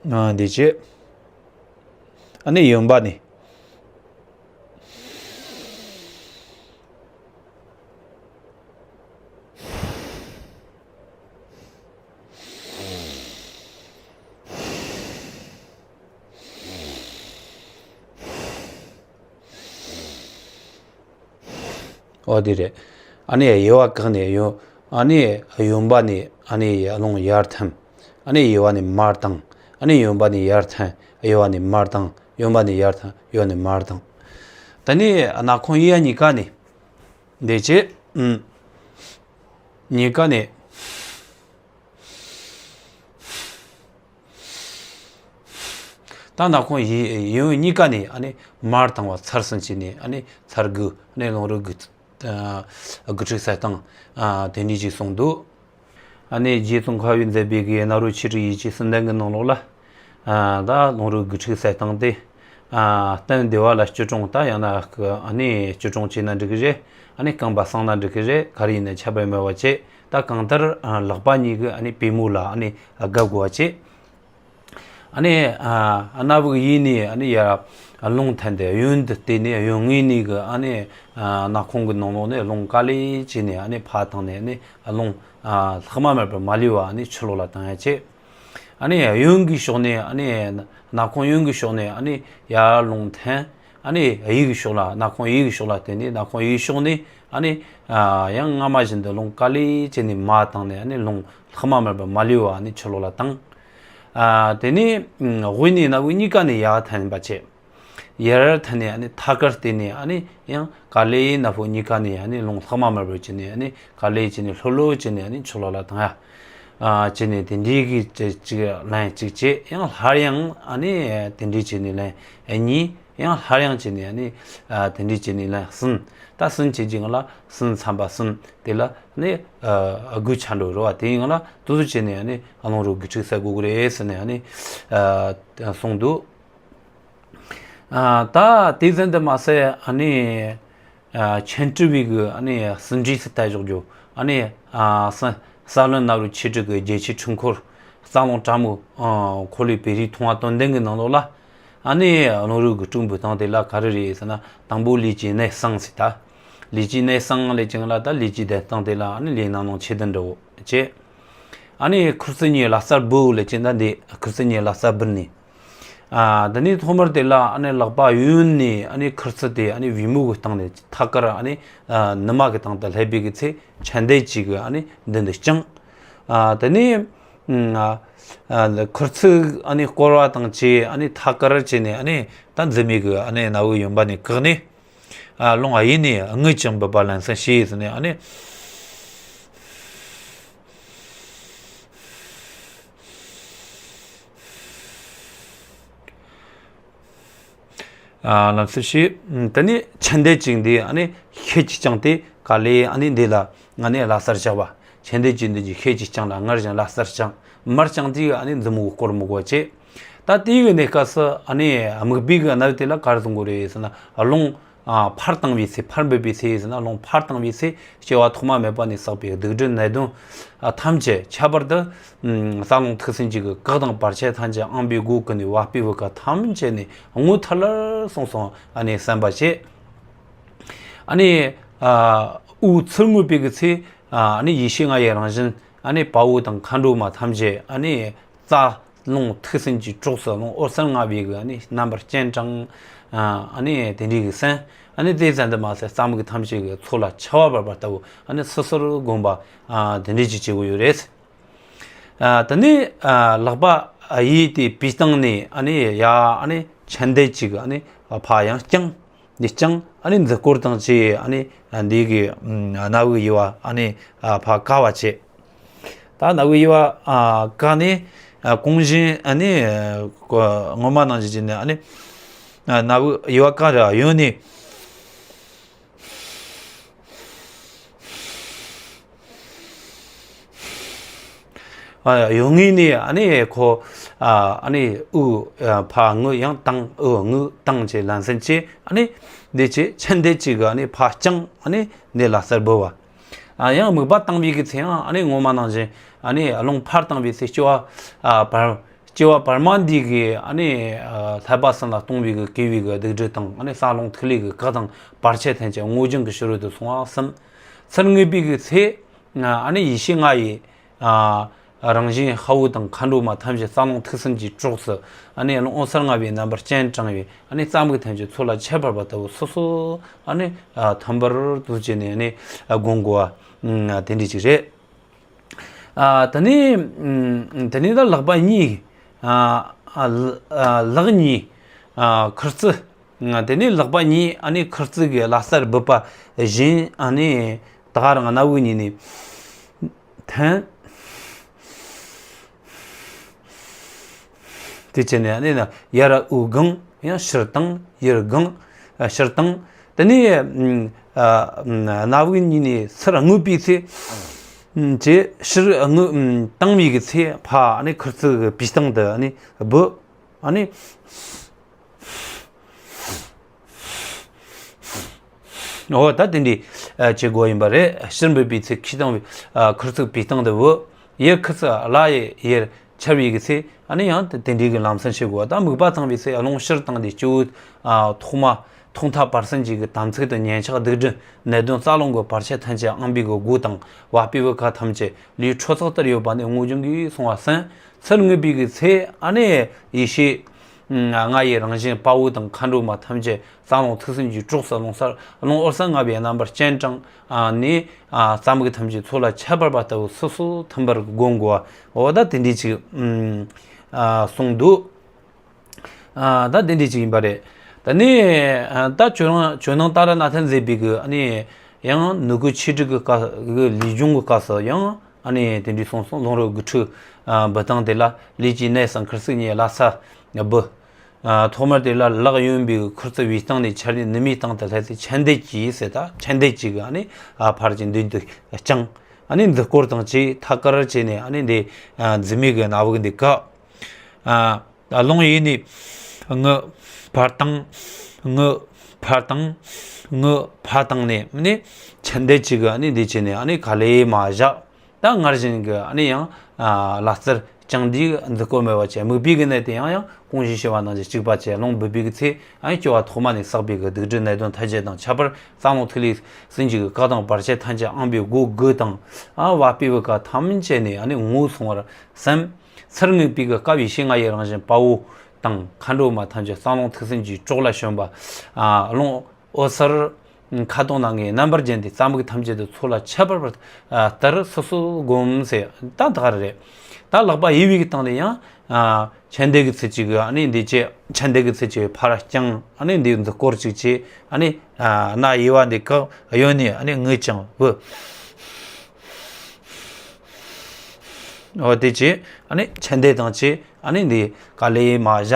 ཨ། འདི་བྱས། ཨ་ནི་གཡོན་པ་ནས། འོ་དེ་རེད། ཨ་ནི་གཡས་པ་བཀག་ནས་གཡོན། ཨ་ནི་གཡོན་པ་ནས་ཨ་ནི་རླུང་ཡར་འཐེན། ཨ་ནི་གཡས་པ་ནས་མར་བཏང་། ཨ་ནི་གཡོན་པ་ནས་ཡར་འཐེན། གཡས་པ་ནས་མར་བཏང་། གཡོན་པ་ནས་ཡར་འཐེན། གཡོན་ནས་མར་བཏང་། ད་ནི་སྣ་ཁུང་གཡས་གཉིས་ཀ་ནས། འདི་བྱས། ཨུམ། གཉིས་ཀ་ནས། ད་སྣ་ཁུང་གཡས་གཡོན་གཉིས་ཀ་ནས་ཨ་ནི་མར་བཏང་བ་ཚར་ཟིན་བྱས་ནས་ཨ་ནི་ཚར་དགོས། ཨ་ནི་ལུང་རིགས་དགུ། ཨ་དགུ་ཁྲི་གསལ་བཏང་ཨ་དེ་འདྲ་ཅིག་གསུངས་འདུག་ཨ་ནི་རྗེ་ཙོང་ཁ་པའི་མཛད་པའི་གི་གནའ་བོའི་ཆོས་དྲུག་ཡིད་ཀྱི་གསུམ་ལྡན་གྱི་ནང་ལོགས་ལ། ཨ་ད་ལུང་རིགས་དགུ་ཁྲི་གསལ་བཏང་སྟེ། ཨ་སྟན་བདེ་བ་ལ་སྐྱིལ་ཀྲུང་ད་ཡང་ན་ཨ་ནི་སྐྱིལ་ཀྲུང་བྱས་ན་འགྲིག་གི་རེད། ཨ་ནི་རྐང་པ་བསྲིངས་ན་འགྲིག་གི་རེད། ག་རེ་ཡིན་ན་ཁྱད་པར་མེད་པ་བྱས། ད་གང་ལྟར་ཨ་ལག་པ་གཉིས་ཀྱིས་ཨ་ནི་པུས་མོ་ལ་ཨ་ནི་ཨ་སྒབ་དགོས་པ་བྱས། ཨ་ནི་ཨ་སྣ་བུག་གཡས་ནས་ཨ་ནི་ཡར་རླུང་འཐེན་ཏེ། གཡོན་དུ་བལྟས་ནས་གཡོན་ངོས་ནས་གི་ཨ་ནི་ཨ་སྣ་ཁུང་གི་ནང་ལོགས་ནས་རླུང་ག་ལེ་བྱས་ནས་ཨ་ནི་ཕར་བཏང་ནས། ཨ་ནི་རླུང་ཨ་ལྷག་མ་མེད་པར་མ་ལུས་པ་ཨ་ནི་ཕྱི་ལོགས་ལ་བཏང་ཡ་བྱས། ཨ་ནི་གཡོན་གྱི་ཕྱོགས་ནས། ཨ་ནི་སྣ་ཁུང་གཡོན་གྱི་ཕྱོགས་ནས་ཨ་ནི་ཡར་རླུང་འཐེན། ཨ་ནི་གཡས་ཀྱི་ཕྱོགས་ལ། སྣ་ཁུང་གཡས་ཀྱི་ཕྱོགས་ལ་བལྟས་ནས། སྣ་ཁུང་གཡས་ཕྱོགས་ནས་ཨ་ནི་ཨ་ཡང་སྔ་མ་བཞིན་དུ་རླུང་ག་ལེ་བྱས་ནས་མར་བཏང་ནས། ཨ་ནི་རླུང་ལྷག་མ་མེད་པར་མ་ལུས་པ་ཨ་ནི་ཕྱི་ལོགས་ལ་བཏང་། ཨ་དེ་ནས་ཨ་དབུས་ནས་སྣ་བུག་གཉིས་ཀ་ནས་ཡར་འཐེན་པ་བྱས། ཡར་འཐེན་ནས་ཨ་ནི་ཐད་ཀར་བལྟས་ནས། ཨ་ནི་ཡང་ག་ལེ་སྣ་བུག་གཉིས་ཀ་ནས་ཨ་ནི་རླུང་ལྷག་མ་མེད་པར་བྱས་ནས། ཨ་ནི་ག་ལེ་བྱས་ནས་ལྷོད་ལྷོད་བྱས་ནས་ཨ་ནི་ཕྱི་ལོགས་ལ་བཏང་ཡ། ཨ་བྱས་ནས་དེ་འདྲའི་གི་ཅིག་ཅིག་ལན་གཅིག་བྱས། ཡང་སླར་ཡང་ཨ་ནི་དེ་འདྲའི་བྱས་ནས་ལན་གཉིས། ཡང་སླར་ཡང་བྱས་ནས་ཨ་ནི་ཨ་དེ་འདྲའི་བྱས་ནས་ལན་གསུམ། ད་གསུམ་བྱས་ཀྱི་སྔོན་ལ། གསུམ་ཚན་པ་གསུམ་དེ་ལ་ཨ་ནི་ཨ་དགུ་ཆ་འགྲོ་རེད་བ། དེའི་སྔོན་ལ་དུ་དུ་བྱས་ནས་ཨ་ནི་ཨ་ལུང་རིགས་དགུ་ཁྲི་གསལ་དགོས་ཀྱི་རེད་ཟེར་ནས་ཨ་ནི་ཨ་གསུངས་འདུག་ཨ་ད་དེ་ཙམ་དུ་མ་ཟད། ཨ་ནི་ཨ་ཆེན་སྤྲུལ་པའི་གི་ཨ་ནི་ཟིན་བྲིས་སུ་བལྟ་འཇོག་རྒྱུ། ཨ་ནི་ཨ་ས་ས་བློན་ནཱ་རོ་ཆོས་དྲུག་གི་རྒྱལ་ཆེན་འཁྲུངས་འཁོར་རྩ་རླུང་དྲག་མོ་ཨ་འཁོར་ལོའི་བེ་རིའི་ཐུང་བ་དོན་ལྡན་གྱི་ནང་ལོགས་ལ། ཨ་ནི་ཨ་ལུང་རིགས་དགུ་ཁྲི་འབུལ་སྟངས་དེ་ལ་ག་རེ་རེད་ཟེར་ན། དང་པོ་ལས་ཀྱི་གནད་གསང་ཟེར། ད་ལས་ཀྱི་གནད་གསང་ལས་ཀྱི་ལ། ད་ལས་ཀྱི་གནད་གསང་དེ་ལ་ཨ་ནི་ལས་སྣ་ནང་ཆེད་དུ་འདྲ་བོ་བྱས། ཨ་ནི་ཁུར་ཚུར་གཉིས་ལ་གསར་འབུལ་ལས་ཀྱི་ད་འདི་ཁུར་ཚུར་གཉིས་ལ་གསར་འབུལ་ནས། ཨ་དེ་ནས་ཐོག་མར་དེ་ལ་ཨ་ནི་ལག་པ་གཡོན་ནས་ཨ་ནི་ཁུར་ཚུར་དེ་ཨ་ནི་པུས་མོ་གི་སྟེང་ནས་ཐད་ཀར་ཨ་ནི་ཨ་ནུ་མ་གི་སྟེང་དུ་སླེབས་པའི་གི་ཚེ་ཆ་འདེད་ཅིག་གི་ཨ་ནི་མདུན་དུ་བརྐྱངས། ཨ་དེ་ནས་ཨ་ཨ་ཁུར་ཚུར་ཨ་ནི་བསྐོར་བ་དང་བཅས། ཨ་ནི་ཐད་ཀར་བྱས་ནས་ཨ་ནི་ད་འཛིན་མའི་གི་ཨ་ནི་སྣ་བུག་གཡོན་པ་ནས་བཀག་ནས། ཨ་རླུང་གཡས་ནས་རྔུལ་ཅིང་འབུད་པ་ལན་གསུམ་བྱས་ཟེར་ནས། ཨ་ནི་ཨ་ལན་གསུམ་བྱས། དེ་ནས་ཆ་འདེད་ཅིག་འདི་ཨ་ནི་ཤད་ཅིག་བརྐྱངས་ཏེ་ག་ལེ་ཨ་ནི་འདི་ལ་ཨ་ནི་ལ་གསར་བཞག་པ། ཆ་འདེད་ཅིག་འདི་གི་ཤད་ཅིག་བརྐྱངས་ལ་སྔར་བཞིན་ལ་གསར་བརྐྱངས། མར་བརྐྱངས་དུས་ཨ་ནི་མཛུབ་མོ་བསྐོར་མི་དགོས་བྱས། ད་དེའི་གནས་སྐབས་སུ་ཨ་ནི་སྨུག་པའི་གི་སྣ་བུག་དེ་ལ་ག་རེ་གསུང་དགོས་རེད་ཟེར་ན། རླུང་ཨ་ཕར་བཏང་བའི་ཚེ། ཕར་འབུད་པའི་ཚེ་ཟེར་ན། རླུང་ཕར་བཏང་བའི་ཚེ་སྐྱེ་བ་ཐོག་མ་མེད་པ་ནས་བསགས་པའི་སྡིག་སྒྲིབ་ནད་གདོན་ཨ་ཐམས་ཅད། ཁྱད་པར་དུ་ཨ་རྩ་རླུང་ཐིག་སྲིན་གྱི་གི་བཀག་དང་བར་ཆད་ཐམས་ཅད། ཨང་པའི་སྒོ་ཀུན་ནས་བ་སྤུའི་བུ་ག་ཐམས་ཅད་ནས་ངོ་མཐའ་ལ་སོང་སོང་ཨ་ནི་ཟིན་པ་བྱས། ཨ་ནི་ཨ་དབུགས་ཚུར་རྔུབ་པའི་གི་ཚེ་ཨ་ནི་ཡེ་ཤེས་ལྔ་ཡི་རང་བཞིན་ཨ་ནི་དཔའ་བོ་དང་མཁའ་འགྲོ་མ་ཐམས་ཅད་ཨ་ནི་རྩ་རླུང་ཐིག་སྲིན་གྱི་གྲོགས་སུ་རླུང་འོད་གསལ་ལྔ་པའི་གི་ཨ་ནི་རྣམ་པར་སྤྱན་དྲངས། ཨ་ནི་དེ་འདྲའི་གི་ཟིན། ཨ་ནི་དེ་ཙམ་དུ་མ་ཟད་རྩ་རྨིག་ཐམས་ཅད་ཀྱི་ཚོགས་ལ་ཆར་པ་བབས་པ་ལྟ་བུ་ཨ་ནི་སོ་སོར་བསྒོམ་པ་ཨ་དེ་འདྲའི་ཅིག་བྱེད་དགོས་ཡོད་རེད། ཨ་དེ་ནས་ཨ་ལག་པ་གཡས་དེ་པའི་སྟེང་ནས་ཨ་ནི་ཡ་ཨ་ནི་ཆ་འདེད་ཅིག་ཨ་ནི་ཕར་ཡང་བརྐྱངས། འདི་བརྐྱངས། ཨ་ནི་འདི་སྐོར་དང་བཅས་ཨ་ནི་འདི་གི་ཨ་སྣ་བུག་གཡས་པ་ཨ་ནི་ཨ་ཕར་བཀག་པ་བྱས། ད་སྣ་བུག་གཡས་པ་ཨ་བཀག་ནས་ཨ་གོང་བཞིན་ཨ་ནི་ཨ་སྔོན་མ་ནང་བཞིན་བྱས་ནས་ཨ་ནི་ཨ་སྣ་བུག་གཡས་པ་བཀག་ར་གཡོན་ནས། ཨ་གཡོན་ངོས་ནས་ཨ་ནི་ཁོ་ཨ་ཨ་ནི་དབུགས་ཨ་ཕར་རྔུབ་ཡང་བཏང་། དབུགས་རྔུབ་བཏང་བྱས་ལན་གསུམ་བྱས། ཨ་ནི་འདི་བྱས་ཆ་འདེད་ཅིག་གིས་ཨ་ནི་ཕར་བརྐྱངས། ཨ་ནི་འདི་ལ་གསལ་འབུལ་བ། ཨ་ཡང་སྨུག་པ་བཏང་བའི་གི་ཚེ་ཡང་ཨ་ནི་སྔོན་མ་ནང་བཞིན་ཨ་ནི་རླུང་ཕར་བཏང་བའི་ཚེ་སྐྱེ་བ་ཨ་བར་སྐྱེ་བ་བར་མ་འདི་གི་ཨ་ནི་ཨ་ལྷག་པ་སེམས་ལ་གཏོང་བའི་གི་བསྐུལ་བའི་གི་སྡིག་སྒྲིབ་དང་། ཨ་ནི་རྩ་རླུང་ཐིག་ལེ་གི་བཀག་དང་བར་ཆད་ཐམས་ཅད་སྔོ་ལྗང་གི་ཕྱི་རོལ་དུ་སོང་བ་གསུམ། ཚུར་རྔུབ་པའི་གི་ཚེ་ཨ་ནི་ཡེ་ཤེས་ལྔ་ཡི་ཨ་རང་བཞིན་དཔའ་བོ་དང་མཁའ་འགྲོ་མ་ཐམས་ཅད་རྩ་རླུང་ཐིག་སྲིན་གྱི་གྲོགས་སུ་ཨ་ནི་རླུང་འོད་གསལ་ལྔ་པའི་རྣམ་པར་སྤྱན་དྲངས་པའི་ཨ་ནི་རྩ་རྨིག་ཐམས་ཅད་ཚོགས་ལ་ཁྱབ་པར་བབས་ལྟ་བུ་སོ་སོ་ཨ་ནི་ཨ་ཐིམ་པར་དུ་བྱས་ནས་ཨ་ནི་ཨ་བསྒོམ་དགོས་པ་ཨ་དེ་འདྲ་ཅིག་རེད། ཨ་དེ་ནས་ཨ་དེ་ནས་ད་ལག་པ་གཉིས་ཨ་ཨ་ལག་གཉིས་ཨ་ཁུར་ཚུར། དེ་ནས་ལག་པ་གཉིས་ཨ་ནི་ཁུར་ཚུར་གྱི་ལ་གསར་འབུད་པ་བཞིན། ཨ་ནི་ད་ག་རང་སྣ་བུག་གཉིས་ནས་འཐེན། དེ་བྱས་ནས་ཨ་ནི་ཡར་དབུགས་སྒང་ཡང་ཕྱིར་བཏང་། ཡར་སྒང་ཕྱིར་བཏང་། དེ་ནས་ ཨ། གནའ་བོའི་ཉིན་ནས་ཚུར་རྔུབ་པའི་ཚེ། ཨ། ཅེས་ཕྱིར་རྔུབ་བཏང་བའི་གི་ཚེ་ཕ་ཨ་ནི་ཁུར་ཚུར་གི་པའི་སྟེང་དུ་ཨ་ནི་བུ། ཨ་ནི། འོ་ད་དེ་འདྲའི་བྱེད་སྒོ་ཡིན་པ་རེད། ཕྱིར་འབུད་པའི་ཚེ་ཁྱི་དང་ཁུར་ཚུར་པའི་སྟེང་དུ་བུ། ཡར་ཁུར་ཚུར་ལ་ཡར་ཡར་འཕྱར་བའི་གི་ཚེ་ཨ་ནི་ཡང་དེ་འདྲའི་གི་ལམ་སེང་བྱེད་དགོས་པ། ད་དམིགས་པ་བཏང་བའི་ཚེ་རླུང་ཕྱིར་བཏང་སྟེ་སྤྱི་བོའི་ཐོག་མ་ཐོག་མཐའ་བར་གསུམ་གྱི་གི་དམ་ཚིག་ཏུ་ཉེན་ཆགས་སྡིག་སྒྲིབ་ནད་གདོན་རྩ་རླུང་གི་བར་ཆད་ཐམས་ཅད་དབང་པོའི་གི་སྒོ་དང་བ་སྤུའི་བུ་ག་ཐམས་ཅད་ལུས་ཁྲོ་ཚོགས་ལྟར་ཡོད་པ་ནི་སྔོ་ལྗང་གིས་སོང་བ་སེམས་ཚུར་རྔུབ་པའི་གི་ཚེ་ཨ་ནི་ཡེ་ཤེས་ལྔ་ཡི་རང་བཞིན་དཔའ་བོ་དང་མཁའ་འགྲོ་མ་ཐམས་ཅད་རྩ་རླུང་ཐིག་སེལ་གྱི་གྲོགས་སུ་རླུང་སར་རླུང་འོད་གསལ་ལྔ་པའི་རྣམ་པར་སྤྱན་དྲངས་ནས་རྩ་མིག་ཐམས་ཅད་ཚོགས་ལ་ཁྱབ་པར་བ་ལྟ་བུ་སོ་སོ་ཐིམ་པར་བསྒོམ་དགོས་པ། འོ་ད་དེ་འདྲའི་ཅིག་གསུངས་འདུག་ཨ། ད་དེ་འདྲ་ཅིག་ཡིན་པ་རེད། ད་ནི་ཨ། ད་ཇོ་ནང་ཇོ་ནང་ཏཱ་ར་ནཱ་ཐས་མཛད་པའི་གི་ཨ་ནི་ཡང་ནུ་གུ་ཆེ་དྲུག་གི་སྐབས་གི་ལུས་སྦྱོང་གི་སྐབས་སུ་ཡང་ཨ་ནི་དེ་འདྲ་གསུངས་སོང་། རླུང་རོ་དགུ་ཕྲུགས་ཨ། འབུད་སྟངས་དེ་ལ་ལུས་ཀྱི་གནད་གསང་ཁུར་ཚུགས་གཉིས་ལ་ས་འབུད། ཨ། ཐོག་མར་དེ་ལ་ལག་གཡོན་པའི་ཁུར་ཚུར་པའི་སྟེང་ནས་འཕྱར་ནས་ནུ་མའི་སྟེང་དུ་སླེབས་ཏེ་ཆད་མདུད་ཀྱིས་ཟེར། ད་ཆད་མདུད་ཀྱིས་གི་ཨ་ནི་ཨ། ཕར་གྱི་མདུན་དུ་བརྐྱངས། ཨ་ནི་མདུན་སྐོར་དང་བཅས་ཐད་ཀར་བྱས་ནས་ཨ་ནི་འདི་ཨ། མཛུབ་མོ་གི་སྣ་བུག་འདི་བཀབ། ཨ། རླུང་གཡས་ནས་རྔུབ་ཕར་བཏང་། རྔུབ་ཕར་བཏང་། རྔུབ་ཕར་བཏང་ནས་ནི་ཆད་མདུད་གཅིག་གི་ཨ་ནི་འདི་བྱས་ནས་ཨ་ནི་ག་ལེ་མར་བཞག་ད་སྔར་བཞིན་གྱི་ཨ་ནི་ཡང་ཨ། ལག་རྩལ་བརྐྱངས་འདིའི་མདུན་སྐོར་མེད་པ་བྱས། མིད་པའི་གི་གནད་དེ་ཡང་ཡང་གོང་བཞིན་བྱས་པ་ནང་བཞིན་གཅིག་པ་བྱས། རླུང་འབུད་པའི་གི་ཚེ་ཨ་ནི་སྐྱོ་བ་ཐོག་མ་ནས་བསགས་པའི་གི་སྡིག་སྒྲིབ་ནད་གདོན་ཐམས་ཅད་དང་ཁྱད་པར་རྩ་རླུང་ཐིག་ལེ་གསུམ་གྱི་གི་བཀའ་དང་བར་ཆད་ཐམས་ཅད་དབང་པོའི་སྒོ་དགུ་དང་ཨ། བ་སྤུའི་བུ་ག་ཐམས་ཅད་ནས་ཨ་ནི་ངོས་བཟུང་བར་སེམས། ཚུར་རྔུབ་པའི་གི་སྐབས་ཡེ་ཤེས་ལྔ་ཡི་རང་བཞིན་དཔའ་བོ་དང་མཁའ་འགྲོ་མ་ཐམས་ཅད་རྩ་རླུང་ཐིག་སེལ་གྱི་གྲོགས་ལ་བྱོན་པ། ཨ། རླུང་འོད་གསལ་མཁའ་སྟོང་ནང་གི་རྣམ་པར་བརྒྱན་ཏེ་རྩ་མིག་ཐམས་ཅད་དུ་ཚོགས་ལ་ཁྱབ་པར་ལྟར་སོ་སོར་བསྒོམ་ཟེར། ད་ད་ག་རེ་རེད། ད་ལག་པ་གཡས་པའི་གི་སྟེང་ནས་ཡང་ཨ། ཆད་མདུད་ཀྱི་ཚུལ་གྱིས་ཨ་ནི་འདི་བྱས། ཆད་མདུད་ཀྱི་ཚུལ་གྱིས་ཕར་བརྐྱངས། ཨ་ནི་འདི་མདུན་སྐོར་གཅིག་བྱས། ཨ་ནི་ཨ། སྣ་གཡས་པ་འདི་བཀབ། གཡོན་ནས་ཨ་ནི་རྔུབ་བརྐྱངས་བུད། འོ་དེ་བྱས། ཨ་ནི་ཆད་མདུད་དང་བཅས། ཨ་ནི་འདི་ག་ལེ་མར་བཞག་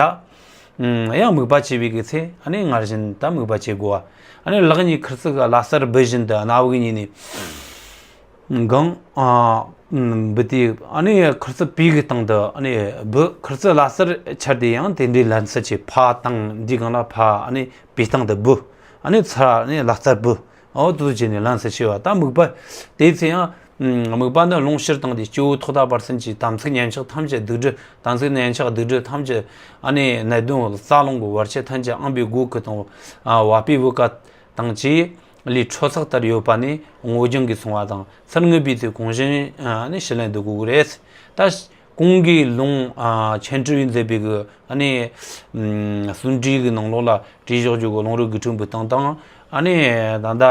ཨུམ། ཡང་དམིགས་པ་བྱས་པའི་གི་ཚེ་ཨ་ནི་སྔར་བཞིན་ད་དམིགས་པ་བྱེད་དགོས་པ། ཨ་ནི་ལག་གཉིས་ཁུར་ཚུགས་ལ་སར་འབུད་བཞིན་དུ་སྣ་བུག་གཉིས་ནས་གང་ཨ། ཨུམ། འབུད་དེ་ཨ་ནི་ཁུར་ཚུགས་པའི་གི་སྟེང་དུ་ཨ་ནི་འབུད། ཁུར་ཚུགས་ལ་སར་འཕྱར་ཏེ་ཡང་དེ་འདྲའི་ལན་གསལ་བྱས། ཕར་བཏང་། འདིའི་སྒང་ལ་ཕར་ཨ་ནི་པའི་སྟེང་དུ་འབུད། ཨ་ནི་ཚུར་ཨ་ནི་ལག་རྩལ་འབུད། འོ་དེ་ཚོ་བྱས་ནས་ལན་གསལ་བྱས་པ། ད་དམིགས་པ་དེའི་ཚེ་ཡང་དམིགས་པ་ནི་རླུང་ཕྱིར་བཏང་སྟེ་སྤྱི་བོ་ཐོག་མཐའ་བར་གསུམ་གྱི་དམ་ཚིག་ཉེན་ཆག་ཐམས་ཅད་སྡིག་སྒྲིབ། དམ་ཚིག་ཉེན་ཆག་སྡིག་སྒྲིབ་ཐམས་ཅད་ཨ་ནི་ནད་གདོན་རྩ་རླུང་གི་བར་ཆད་ཐམས་ཅད་དབང་པོའི་སྒོ་ཁུ་དང་བ་སྤུའི་བུ་ག་དང་བཅས་ལུས་ཁྲོ་ཚོགས་ལྟར་ཡོད་པ་ནི་སྔོ་ལྗང་གིས་སོང་བ་དང་། ཚུར་རྔུབ་པའི་ཚེ་གོང་བཞིན་ཨ་ནི་ཞུ་ལན་འདེབས་དགོས་ཀྱི་རེད། ད་གོང་གི་ལུང་ཨ། མཁྱེན་སྤྲུལ་པས་མཛད་པའི་གི་ཨ་ནི་ཨུམ། གསུང་འགྲེལ་གི་ནང་ལོགས་ལ་བྲིས་བཞག་རྒྱུ་གི་རླུང་རོ་དགུ་ཕྲུགས་འབུད་སྟངས་དང་། ཨ་ནི་ད་ལྟ་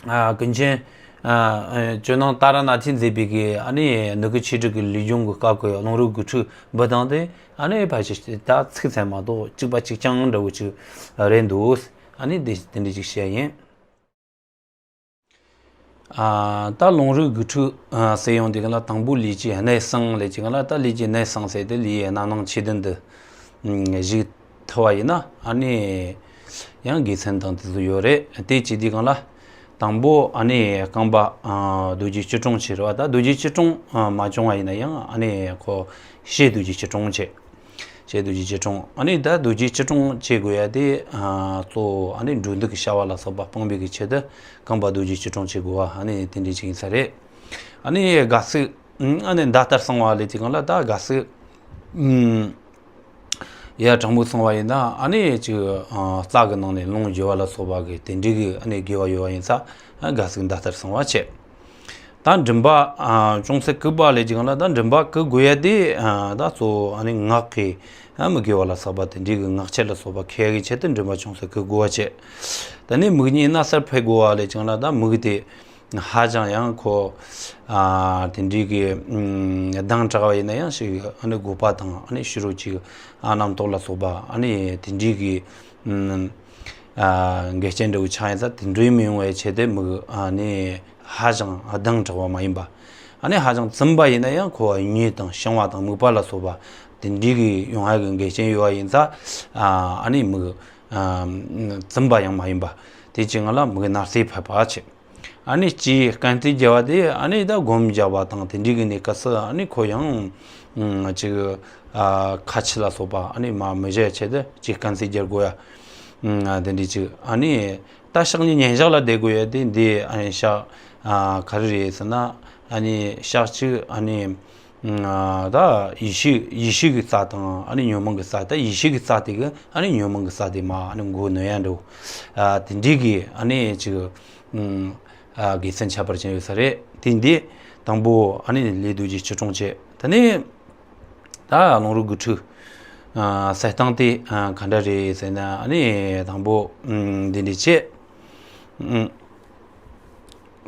ཨ། ཀུན་མཁྱེན་ཨ། ཇོ་ནང་ཏཱ་ར་ནཱ་ཐས་མཛད་པའི་གི་ཨ་ནི་ནུ་གུ་ཆེ་དྲུག་གི་ལུས་སྦྱོང་གི་སྐབས་ཀྱི་རླུང་རོ་དགུ་ཕྲུགས་འབུད་སྟངས་དེ་ཨ་ནི་ཕལ་ཆེར་ད་ཚིག་ཚད་མ་གཏོགས་གཅིག་པ་གཅིག་རྐྱང་འདྲ་བོ་ཅིག་རེད་འདུག་ཨ་ནི་དེ་དེ་འདྲ་ཅིག་བཤད་ཡིན། ཨ། ད་རླུང་རོ་དགུ་ཕྲུགས་ཨ། ཟེར་ཡོང་དུས་སྒང་ལ་དང་པོ་ལུས་ཀྱི་གནད་གསང་ལབ་དུས་སྒང་ལ། ད་ལུས་ཀྱི་གནད་གསང་ཟེར་དེ་ལུས་ཀྱི་རྣམ་སྣང་ཆོས་བདུན་དུ་ཨ། གཞིགས་ཐུབ་པ་ཡིན་ན་ཨ་ནི་ཡང་དགེ་མཚན་དང་དེ་ཚོ་ཡོད་རེད། དེ་བྱེད་དུས་སྒང་ལ་དང་པོ་ཨ་ནི་རྐང་པ་ཨ། རྡོ་རྗེ་སྐྱིལ་ཀྲུང་བྱེད་རེད་པ། ད་རྡོ་རྗེ་སྐྱིལ་ཀྲུང་ཨ། མ་བྱུང་བ་ཡིན་ན་ཡང་ཨ་ནི་ཁོ་ཕྱི་རྡོ་རྗེ་སྐྱིལ་ཀྲུང་བྱེད། ཕྱི་རྡོ་རྗེ་སྐྱིལ་ཀྲུང་། ཨ་ནི་ད་རྡོ་རྗེ་སྐྱིལ་ཀྲུང་བྱེད་དགོས་ཡ་དེ་ཨ། གཙོ་བོ་ཨ་ནི་འགྲོ་འདུག་གི་བྱ་བ་ལ་སོགས་པ་སྤང་བའི་གི་ཆེད་དུ་རྐང་པ་རྡོ་རྗེ་སྐྱིལ་ཀྲུང་བྱེད་དགོས་པ་ཨ་ནི་དེ་འདྲ་ཅིག་ཡིན་ས་རེད། ཨ་ནི་དགའ་ཚིག་ཨ་ནི་མདའ་ལྟར་གསང་བ་ལབ་དུས་སྒང་ལ། ད་དགའ་ཚིག་ཨུམ། ཡ་དྲང་པོ་གསང་བ་ཡིན་ན་ཨ་ནི་ཅིག་ཨ། རྩ་གི་ནང་ནས་རླུང་རྒྱུ་བ་ལ་སོགས་པ་གི་དེ་འདྲའི་གི་ཨ་ནི་དགེ་བ་ཡོད་པ་ཡིན་ཙང་དགའ་ཚིག་མདའ་ལྟར་གསང་བ་བྱེད། ད་མགྲིན་པ་ཨ། ཅུང་ཟད་གུག་པ་ལབ་དུས་སྒང་ལ། ད་མགྲིན་པ་གུག་དགོས་ཡ་དེ་ཨ། ད་གཙོ་བོ་ཨ་ནི་ངག་གི་ཨ། མི་དགེ་བ་ལ་སོགས་པ་དེ་འདྲའི་གི་ངག་འཁྱལ་ལ་སོགས་པ་འཁྱེར་ཡ་གི་ཆེད་དུ་མགྲིན་པ་ཅུང་ཟད་གུག་དགོས་པ་བྱེད། ད་ནི་མིག་གཉིས་སྣ་སར་ཕེབས་དགོས་པ་ལབ་དུས་སྒང་ལ། ད་མིག་དེ་ཧ་ཅང་ཡང་ཁོ་ཨ། དེ་འདྲའི་གི་ཨུམ། སྡང་དྲགས་པ་ཡིན་ན་ཡང་ཞིག་ཨ་ནི་དགོས་པ་དང་ཨ་ནི་ཕྱི་རོལ་གྱི་ཨ། རྣམ་རྟོག་ལ་སོགས་པ་ཨ་ནི་དེ་འདྲའི་གི་ཨུམ། ཨ། འགལ་རྐྱེན་འདྲ་བོ་ཆགས་ཡིན་ཙང་དེ་འདྲའི་མི་ཡོང་བའི་ཆེད་དུ་མིག་ཨ་ནི་ཧ་ཅང་སྡང་དྲགས་པ་མ་ཡིན་པ། ཨ་ནི་ཧ་ཅང་བཙུན་པ་ཡིན་ན་ཡང་ཁོ་མྱོས་དང་བཤང་བ་དང་མིད་པ་ལ་སོགས་པ་དེ་འདྲའི་གི་ཡོང་ཡ་གི་འགལ་རྐྱེན་ཡོད་པ་ཡིན་ཙང་ཨ། ཨ་ནི་མིག་ཨ། བཙུན་པ་ཡང་མ་ཡིན་པ། དེ་ དེ་ཅི་ང་ལ་མི་གི་ན་རྩེ་ཕབ་པ་ཆེ། ཨ་ནི་སྤྱིའི་དཀའ་ཚེགས་རྒྱབ་པ་དེ་ཨ་ནི་ད་སྒོམ་རྒྱབ་པ་དང་དེ་འདྲའི་གི་གནས་སྐབས་སུ་ཨ་ནི་ཁོ་ཡང་ཅིག་ཁ་ཆེ་ལ་སོགས་པ་ཨ་ནི་མ་མི་བྱེད་ཆེད་དུ་ཅིག་དཀའ་ཚེགས་རྒྱབ་དགོས་ཡ། དེ་འདྲའི་ཅིག་ཨ་ནི་ད་ཕྱག་གཉིས་ཉིན་ཞག་ལ་བསྡད་དགོས་ཡ་དེ་འདི་ཨ་ནི་ཕྱག་ག་རེ་རེད་ཟེར་ན། ཨ་ནི་ཕྱག་གཅིག་ཨ་ནི། ད་ཡེ་ཤེས་ཡེ་ཤེས་ཀྱི་རྩ་དང་ཨ་ནི་ཉོན་མོངས་ཀྱི་རྩ། ད་ཡེ་ཤེས་ཀྱི་རྩ་དེ་གི་ཨ་ནི་ཉོན་མོངས་ཀྱི་རྩ་དེ་མར་ཨ་ནི་མགོ་ནོན་ཡ་འགྲོ། དེ་འདྲའི་གི་ཨ་ནི་ཅིག་དགེ་མཚན་ཁྱད་པར་ཅན་ཡོད་ས་རེད། དེ་འདི་དང་པོ་ཨ་ནི་ལས་རྡོ་རྗེ་ཆོས་སྐྱོང་བྱས། དེ་ནས་ད་ལུང་རིགས་དགུ་ཁྲི་གསལ་སྟངས་དེ་ག་འདྲ་རེད་ཟེར་ན། ཨ་ནི་དང་པོ་འདི་འདྲ་བྱས།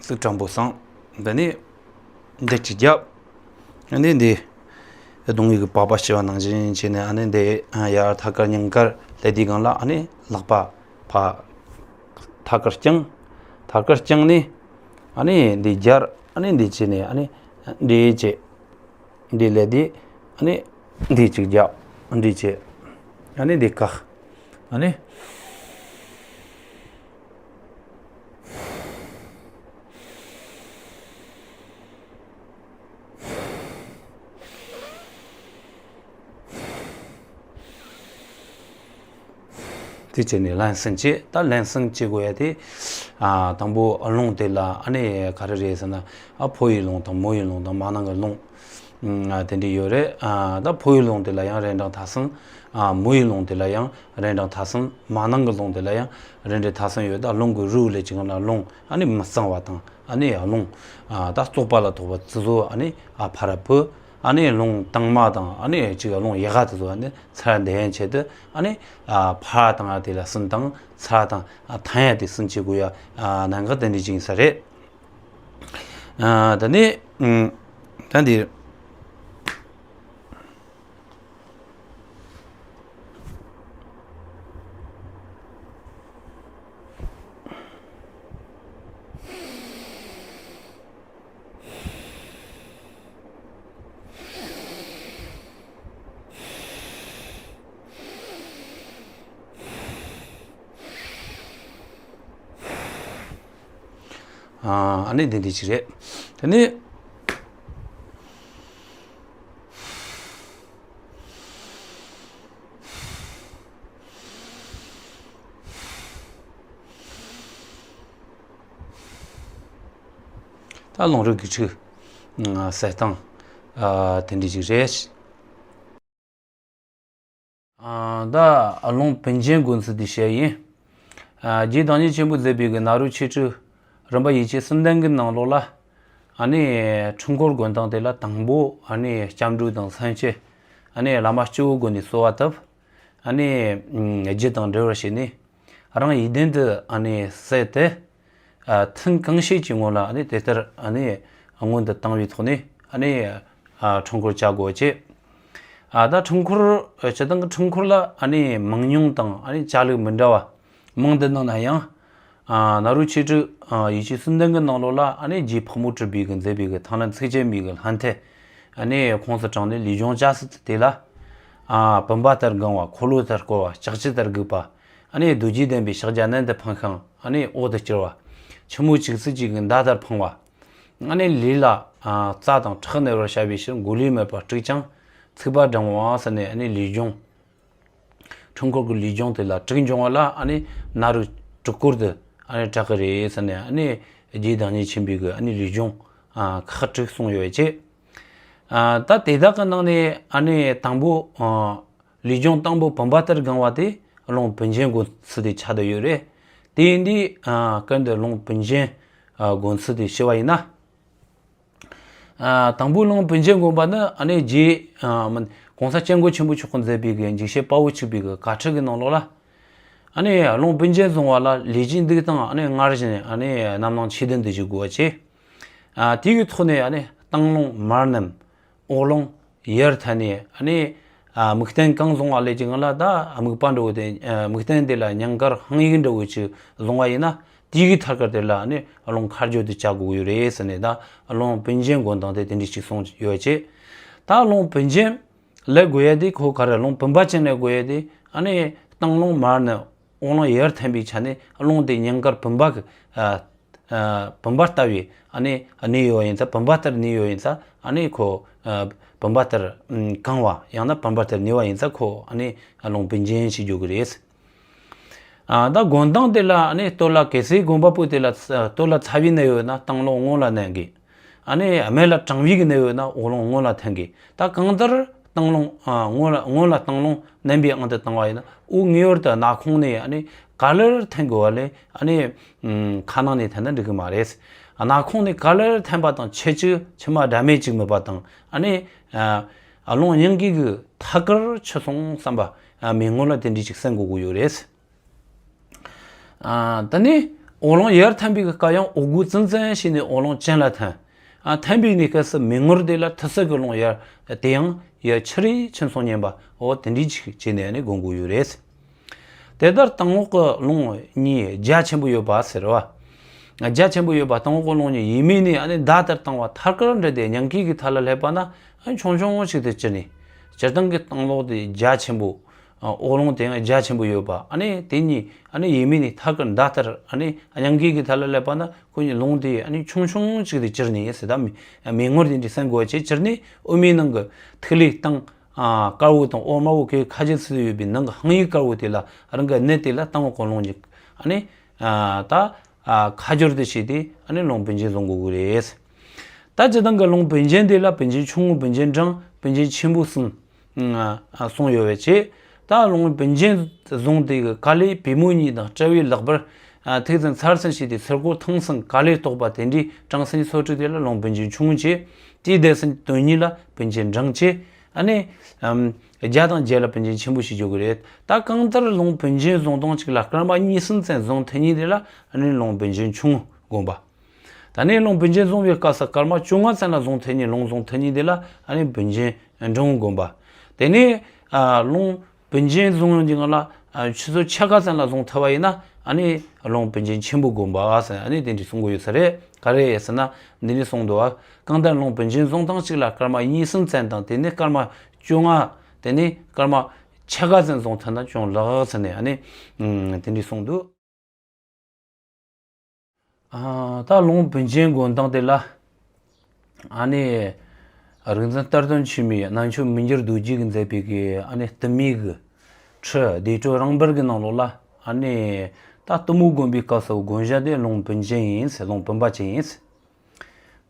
སྲིད་སྤྲང་པོ་སངས། དེ་ནས་འདི་གཅིག་རྒྱབ། ཨ་ནི་འདི་གདོང་ཡིག་གི་པགས་པ་ཕྱེ་བ་ནང་བཞིན་བྱས་ནས། ཨ་ནི་འདི་ཡར་ཐད་ཀར་སྙིང་གར་སླེབས་དུས་སྒང་ལ་ཨ་ནི་ལག་པ་ཕར་ཐད་ཀར་བརྐྱངས། ཐད་ཀར་བརྐྱངས་ནས་ཨ་ནི་འདི་སྦྱར། ཨ་ནི་འདི་བྱས་ནས་ཨ་ནི་འདི་བྱས། འདི་ལས་འདི་ཨ་ནི་འདི་གཅིག་རྒྱབ། འདི་བྱས། ཨ་ནི་འདི་བཀག། ཨ་ནི། དེ་བྱས་ནས་ལན་གསུམ་བྱས། ད་ལན་གསུམ་བྱེད་དགོས་ཡ་དེ། ཨ་དང་པོ་རླུང་དེ་ལ་ཨ་ནི་ག་རེ་རེད་ཟེར་ན། ཨ་ཕོ་ཡི་རླུང་དང་མོ་ཡི་རླུང་དང་མ་ནིང་གི་རླུང་། ཨ་དེ་འདྲ་ཡོད་རེད། ཨ་ད་ཕོ་ཡི་རླུང་དེ་ལ་ཡང་རིན་གྲངས་ཐ་གསུམ། ཨ་མོ་ཡི་རླུང་དེ་ལ་ཡང་རིན་གྲངས་ཐ་གསུམ། མ་ནིང་གི་རླུང་དེ་ལ་ཡང་རིན་གྲངས་ཐ་གསུམ་ཡོད། ད་རླུང་གི་རིགས་ལས་ཅིག་ན་རླུང་ཨ་ནི་མི་གཙང་བ་དང་ཨ་ནི་རླུང་ཨ་ད་བཙོག་པ་ལ་ཐོགས་པ་དེ་ཚོ་ཨ་ནི་ཨ་ཕར་ཕུད། ཨ་ནི་རླུང་དྭངས་མ་དང་ཨ་ནི་ཅིག་རླུང་ཡག་ག་དེ་ཚོ་ཨ་ནི་ཚུར་འདེད་ཡན་ཆེད་དུ་ཨ་ནི་ཨ་ཕར་བཏང་ཡ་དེ་ལ་གསུམ་དང་། ཚུར་བཏང་ཨ་འཐེན་ཡ་དེ་གསུམ་བྱེད་དགོས་ཡ་ཨ་གནད་འགག་དེ་འདྲ་ཅིག་ཡིན་ས་རེད། ཨ་ད་ནི་ཨ་ད་འདི། ཨ་ནི་འདི་འདི་ཅིག་རེད། དེ་ནི། ད་ལུང་རིགས་དགུ་ཁྲི་གསལ་སྟངས་དེ་འདྲ་ཅིག་རེད། ད་ལུང་བུན་འབྱེད་འགོད་ཚུལ་དེ་བཤད་ཡིན། རྗེ་བདག་ཉིད་ཆེན་པོས་མཛད་པའི་གི་ནཱ་རོ་ཆོས་དྲུག་རིམ་པ་ཡེ་ཤེས་གསུམ་ལྡན་གྱི་ནང་ལོགས་ལ། ཨ་ནི་འཁྲུལ་འཁོར་བཀོད་སྟངས་དེ་ལ་དང་པོ་ཨ་ནི་སྐྱབས་འགྲོ་དང་སེམས་བསྐྱེད། ཨ་ནི་བླ་མ་སྤྱི་བོ་སྒོ་ནས་གསོལ་བ་བཏབ། ཨ་ནི་རྒྱུ་དང་འབྲེལ་བར་བྱས་ནས་རང་ཡིད་བདུན་དུ་ཨ་ནི་གསལ་ཏེ། ཨ་ཐུན་གང་ཤེས་ཀྱི་ངོ་ལ་ཨ་ནི་དེ་ལྟར་ཨ་ནི་སྔོན་དུ་བཏང་བའི་ཐོག་ནས་ཨ་ནི་ཨ་འཁྲུལ་འཁོར་བྱ་དགོས་ཀྱི། ཨ་ད་འཁྲུལ་འཁོར་སྤྱིར་བཏང་གི་འཁྲུལ་འཁོར་ལ་ཨ་ནི་མང་ཉུང་དང་ཨ་ནི་བྱ་ལུགས་མི་འདྲ་བ་མང་དུ་སྣང་ན་ཡང་། ཨ་ནཱ་རོ་ཆོས་དྲུག་ཨ་ཡེ་ཤེས་གསུམ་ལྡན་གྱི་ནང་ལོགས་ལ་ཨ་ནི་རྗེ་ཕག་མོ་གྲུ་པའི་གི་མཛད་པའི་གི་ཐང་ལྷ་ཚིགས་བཅད་མའི་གི་ལྷ་མཐའ་ཨ་ནི་ཁོངས་སུ་དྲངས་ནས་ལུས་སྦྱོང་བྱ་ཟེར་དེ་ལ། ཨ་བུམ་པ་ལྟར་གང་བ། འཁོར་ལོ་ལྟར་བསྐོར་བ། ལྕགས་ཀྱུ་ལྟར་སྒུག་པ། ཨ་ནི་རྡོ་རྗེ་ལྡན་པའི་ཕྱག་རྒྱ་ནན་དུ་འཕངས་ཤིང་ཨ་ནི་འོད་དུ་གྱུར་བ། ཆུ་མོ་བྱུག་ཚུལ་གྱི་གི་མདའ་ལྟར་འཕང་བ། ཨ་ནི་ལུས་ལ་ཨ་རྩ་དང་ཁྲག་གནས་པར་བྱ་བའི་ཕྱིར་མགོ་ལུས་མེད་པར་དཀྲུགས་ཀྱང་ཚིག་པ་བགྲང་བ་ཟེར་ནས་ཨ་ནི་ལུས་སྦྱོང་། འཁྲུལ་འཁོར་གྱི་ལུས་སྦྱོང་དེ་ལ་དྲུག་འབྱུང་བ་ལ་ཨ་ནི་ནཱ་རོ་དྲུག་སྐོར་དུ་ཨ་ནི་གྲགས་ཀྱི་རེད་ཟེར་ནས། ཨ་ནི་རྗེ་བདག་ཉིད་ཆེན་པོའི་གི་ཨ་ནི་ལུས་སྦྱོང་ཨ་ཁག་དྲུག་གསུངས་ཡོད་ཅེས། ཨ་ད་དེ་དག་གི་ནང་ནས་ཨ་ནི་དང་པོ་ཨ་ལུས་སྦྱོང་དང་པོ་བུམ་པ་ལྟར་གང་བ་དེ་ལུང་བུན་འབྱེད་འགོད་ཚུལ་དེ་ཆགས་བསྡད་ཡོད་རེད། དེ་ཡིན་དུས་ཨ་སྐབས་འདིར་ལུང་བུན་འབྱེད་ཨ་འགོད་ཚུལ་དེ་ཞུ་བ་ཡིན་ན། ཨ་དང་པོའི་ལུང་བུན་འབྱེད་འགོད་པ་ནི་ཨ་ནི་རྗེ་ཨ་མིན་གོང་ས་སྐྱབས་མགོན་ཆེན་པོ་མཆོག་གིས་མཛད་པའི་གི་འཇིགས་བྱེད་དཔའ་བོ་གཅིག་པའི་གི་དཀའ་ཁྲིད་ཀྱི་ནང་ལོགས་ལ། ཨ་ནི་ལུང་བུན་འབྱེད་བཟུང་བ་ལ་ལས་ཀྱི་འདུག་སྟངས་ཨ་ནི་སྔར་བཞིན་ཨ་ནི་རྣམ་སྣང་ཆོས་ལྡན་དུ་བཞུགས་དགོས་པ་བྱས། ཨ་དེ་གི་ཐོག་ནས་ཨ་ནི་སྟེང་ལུང་མར་བསྣམས། འོག་ལུང་ཡར་འཐེན་ནས་ཨ་ནི་ཨ་མིག་རྟེན་གང་བཟུང་བ་ལས་ཀྱི་ང་ལ་ད་མིག་པ་འདྲ་བོ་དེ་ཨ་མིག་རྟེན་དེ་ལ་སྙིང་གར་ཧང་ཡིག་འདྲ་བོ་ཅིག་བཟུང་བ་ཡིན་ན། དེའི་གི་ཐད་ཀར་དེ་ལ་ཨ་ནི་ལུང་ཁ་སྦྱོར་དུ་བྱ་དགོས་ཡོད་རེད་ཟེར་ནས། ད་ལུང་བུན་འབྱེད་འགོད་སྟངས་དེ་དེ་འདྲ་ཅིག་གསུངས་ཡོད་ཅེས། ད་ལུང་བུན་འབྱེད་ལས་དགོས་ཡ་དེ་ཁོ་ག་རེ། ལུང་བུམ་པ་ཅན་ལས་དགོས་ཡ་དེ་ཨ་ནི་སྟེང་ལུང་མར་བསྣམས། དབང་ལུང་ཡར་འཐེན་པའི་ཆ་ནས་རླུང་དེ་ཉིན་དཀར་བུམ་པ་གི་ཨ་ཨ་བུམ་པ་ལྟ་བུའི་ཨ་ནི་གནས་ཡོད་པ་ཡིན་ཙང་། བུམ་པ་ལྟར་གནས་ཡོད་ཡིན་ཙང་། ཨ་ནི་ཁོ་ཨ་བུམ་པ་ལྟར་ཨམ་གང་བ་ཡང་ན་བུམ་པ་ལྟར་གནས་པ་ཡིན་ཙང་ཁོ་ཨ་ནི་ཨ་རླུང་བུན་འབྱིན་ཞེས་བརྗོད་ཀྱི་རེད། ཨ་ད་དགོན་སྟེང་དེ་ལ་ཨ་ནི་སྟོད་ལ་གལ་སྲིད་དགོན་པ་པོ་དེ་ལ་ཚ་སྟོད་ལ་ཚ་བའི་གནས་ཡོད་ན་སྟེང་རླུང་སྔོན་ལ་མནན་དགོས། ཨ་ནི་སྨད་ལ་གྲང་བའི་གནས་ཡོད་ན་འོག་རླུང་སྔོན་ལ་འཐེན་དགོས། ད་གང་ལྟར་སྟེང་རླུང་ཨ་སྔོན་ལ་སྔོན་ལ་སྟེང་རླུང་མནན་པའི་དབང་དུ་བཏང་བ་ཡིན་ན། དབུགས་ངེས་པར་དུ་སྣ་ཁུང་ནས་ཨ་ནི་ག་ལེར་འཐེན་དགོས་པ་ལས། ཨ་ནི་ཨམ་ཁ་ནང་ནས་འཐེན་ན་འགྲིག་གི་མ་རེད། སྣ་ཁུང་ནས་ག་ལེར་འཐེན་པ་དང་ཆེ་ཆུང་མཆིལ་མ་སྒྲ་མེད་ཅིག་མེད་པ་དང་། ཨ་ནི་ཨ་རླུང་སྙིང་གའི་གི་ཐད་ཀར་ཆུད་སོང་བསམ་པ་ཨ་མི་ངོ་ལ་དེ་འདྲ་ཅིག་སེམས་དགོས་ཀྱི་ཡོད་རེད། ཨ་ད་ནི་འོག་རླུང་ཡར་འཐེན་པའི་སྐབས་ཡང་འོག་སྒོ་ཙིང་ཙིང་བྱས་ནས་འོག་རླུང་གྱེན་ལ་འཐེན། ཨ་འཐེན་པའི་གནས་སྐབས་སུ་མི་ངོར་དེ་ལ་ཐུར་སེལ་གྱི་རླུང་ཡར་དེ་ཡང་ཡར་ཆུ་རེ་ཕྱིན་སོང་ཉན་པ། འོ་དེ་འདྲ་ཅིག་བྱས་ནས་ནི་སྒོམ་དགོས་ཡོད་རེད། དེ་ལྟར་སྟེང་འོག་གི་རླུང་གཉིས་རྒྱ་ཆེན་པོ་ཡོད་པ་ཟེར་བ། རྒྱ་ཆེན་པོ་ཡོད་པ་སྟེང་འོག་གི་རླུང་གཉིས་ཡས་མས་ནས་ཨ་ནི་མདའ་ལྟར་བཏང་བ་ཐད་ཀར་འདྲེས་ཏེ་སྙིང་གའི་གི་ཐད་ལ་སླེབས་པ་ན། ཨ་ཆུང་ཆུང་ཞིག་ཏུ་གྱུར་ནས། སྤྱིར་བཏང་གི་སྟེང་འོག་དེ་རྒྱ་ཆེན་པོ། ཨ་འོག་རླུང་དེ་ཡང་རྒྱ་ཆེན་པོ་ཡོད་པ། ཨ་ནི་དེ་གཉིས་ཨ་ནི་ཡས་མས་ནས་ཐད་ཀར་མདའ་ལྟར་ཨ་ནི་སྙིང་གའི་གི་ཐད་ལ་སླེབས་པ་ན། ཁོ་གཉིས་རླུང་དེ་ཨ་ནི་ཆུང་ཆུང་ཞིག་ཏུ་གྱུར་ནས་ཟེར། ད་མི་མི་ངོར་དེ་འདྲའི་སེམས་དགོས་པ་བྱས་གྱུར་ནས། དབུ་མའི་ནང་གི་ཐིག་ལེ་སྟེང་ཨ་དཀར་པོ་དང་འོག་དམར་པོ་གི་ཁ་རྗེ་ཚུལ་ཡོད་པའི་ནང་གི་ཧང་ཡིག་དཀར་པོ་དེ་ལ། རང་གི་གནད་དེ་ལ་སྟེང་འོག་གི་རླུང་གཉིས་ཨ་ནི་ཨ་ད་ཨ་ཁ་སྦྱོར་དུ་བྱས་ཏེ་ཨ་ནི་རླུང་བུན་འབྱིན་བཟུང་དགོས་ཀྱི་རེད། ད་སྤྱིར་བཏང་གི་རླུང་བུན་འབྱིན་དེ་ལ་བུན་འབྱིན་ཆུང་ངུ། བུན་འབྱིན་འབྲིང་། བུན་འབྱིན་ཆེན་པོ་གསུམ་ཨ་གསུངས་ཡོད་པ་བྱས། ད་རླུང་བུན་འབྱིན་བཟུང་དེ་གི་ག་ལེ་པུས་མོ་གཉིས་དང་དཔྲལ་བའི་ལག་པར་ཨ་ཐིག་ཚིག་མཚར་ཚིག་བྱས་ཏེ་ཚུར་སྒོ་ཐང་སང་ག་ལེ་གཏོགས་པ་དེ་འདྲའི་གྲངས་སུ་ཚོ་དྲུག་དེ་ལ་རླུང་བུན་འབྱིན་ཆུང་ངུ་བྱས། དེའི་སྡེ་ཚན་དོན་གཉིས་ལ་བུན་འབྱིན་འབྲིང་བྱས། ཨ་ནི་ཨམ་བརྒྱ་དང་བརྒྱད་ལ་བུན་འབྱིན་ཆེན་པོ་ཞེས་བརྗོད་ཀྱི་རེད། ད་གང་ལྟར་རླུང་བུན་འབྱིན་བཟུང་སྟངས་གཅིག་ལ་སྐར་མ་གཉིས་གསུམ་ཙམ་བཟུང་ཐུབ་མཁན་དེ་ལ་ཨ་ནི་རླུང་བུན་འབྱིན་ཆུང་ངུ་བསྒོམ་པ། ད་ནི་རླུང་བུན་འབྱིན་བཟུང་བའི་སྐབས་སུ་སྐར་མ་བཅོ་ལྔ་ཙམ་ལ་བཟུང་ཐུབ་མཁན། རླུང་བཟུང་ཐུབ་མཁན་དེ་ལ་ཨ་ནི་བུན་འབྱིན་འབྲིང་བསྒོམ་པ། དེ་ནས་ཨ་རླུང་བུན་འབྱིན་བཟུང་ཡོང་གི་སྔོན་ལ་ཨ་ཆུ་ཚོད་ཕྱེད་ཀ་ཙམ་ལ་བཟུང་ཐུབ་པ་ཡིན་ན། ཨ་ནི་རླུང་བུན་འབྱིན་ཆེན་པོ་བསྒོམ་པ་ཟེར། ཨ་ནི་དེ་འདྲ་གསུང་གི་ཡོད་ས་རེད། ག་རེ་ཟེར་ན་འདི་ནས་གསུངས་འདུག་བ། གང་ལྟར་རླུང་བུན་འབྱིན་བཟུང་སྟངས་གཅིག་ལ་སྐར་མ་གཉིས་གསུམ་ཙམ་དང་། དེ་ནས་སྐར་མ་བཅོ་ལྔ། དེ་ནས་སྐར་མ་ཕྱེད་ཀ་ཙམ་བཟུང་ཐུབ་ན་ཅུང་ལེགས་ཟེར་ནས། ཨ་ནི་ཨ་དེ་འདྲ་གསུངས་འདུག། ཨ་ད་རླུང་བུན་འབྱིན་བསྒོམ་སྟངས་དེ་ལ་ཨ་ནི་རིག་འཛིན་གཏེར་སྟོན་ཆོས་མའི་རྣལ་འབྱོར་མི་འགྱུར་རྡོ་རྗེ་གིས་མཛད་པའི་གི་ཨ་ནི་སྟོད་སྨད་གི་ཁྲིད་བདེ་དྲོད་རང་འབར་གི་ནང་ལོགས་ལ། ཨ་ནི་ད་གཏུམ་མོ་བསྒོམ་པའི་སྐབས་སུ་བསྒོམ་བྱ་དེ་རླུང་བུན་འབྱིན་ཡིན་ཟེར། རླུང་བུན་པ་ཅན་ཡིན་ཟེར།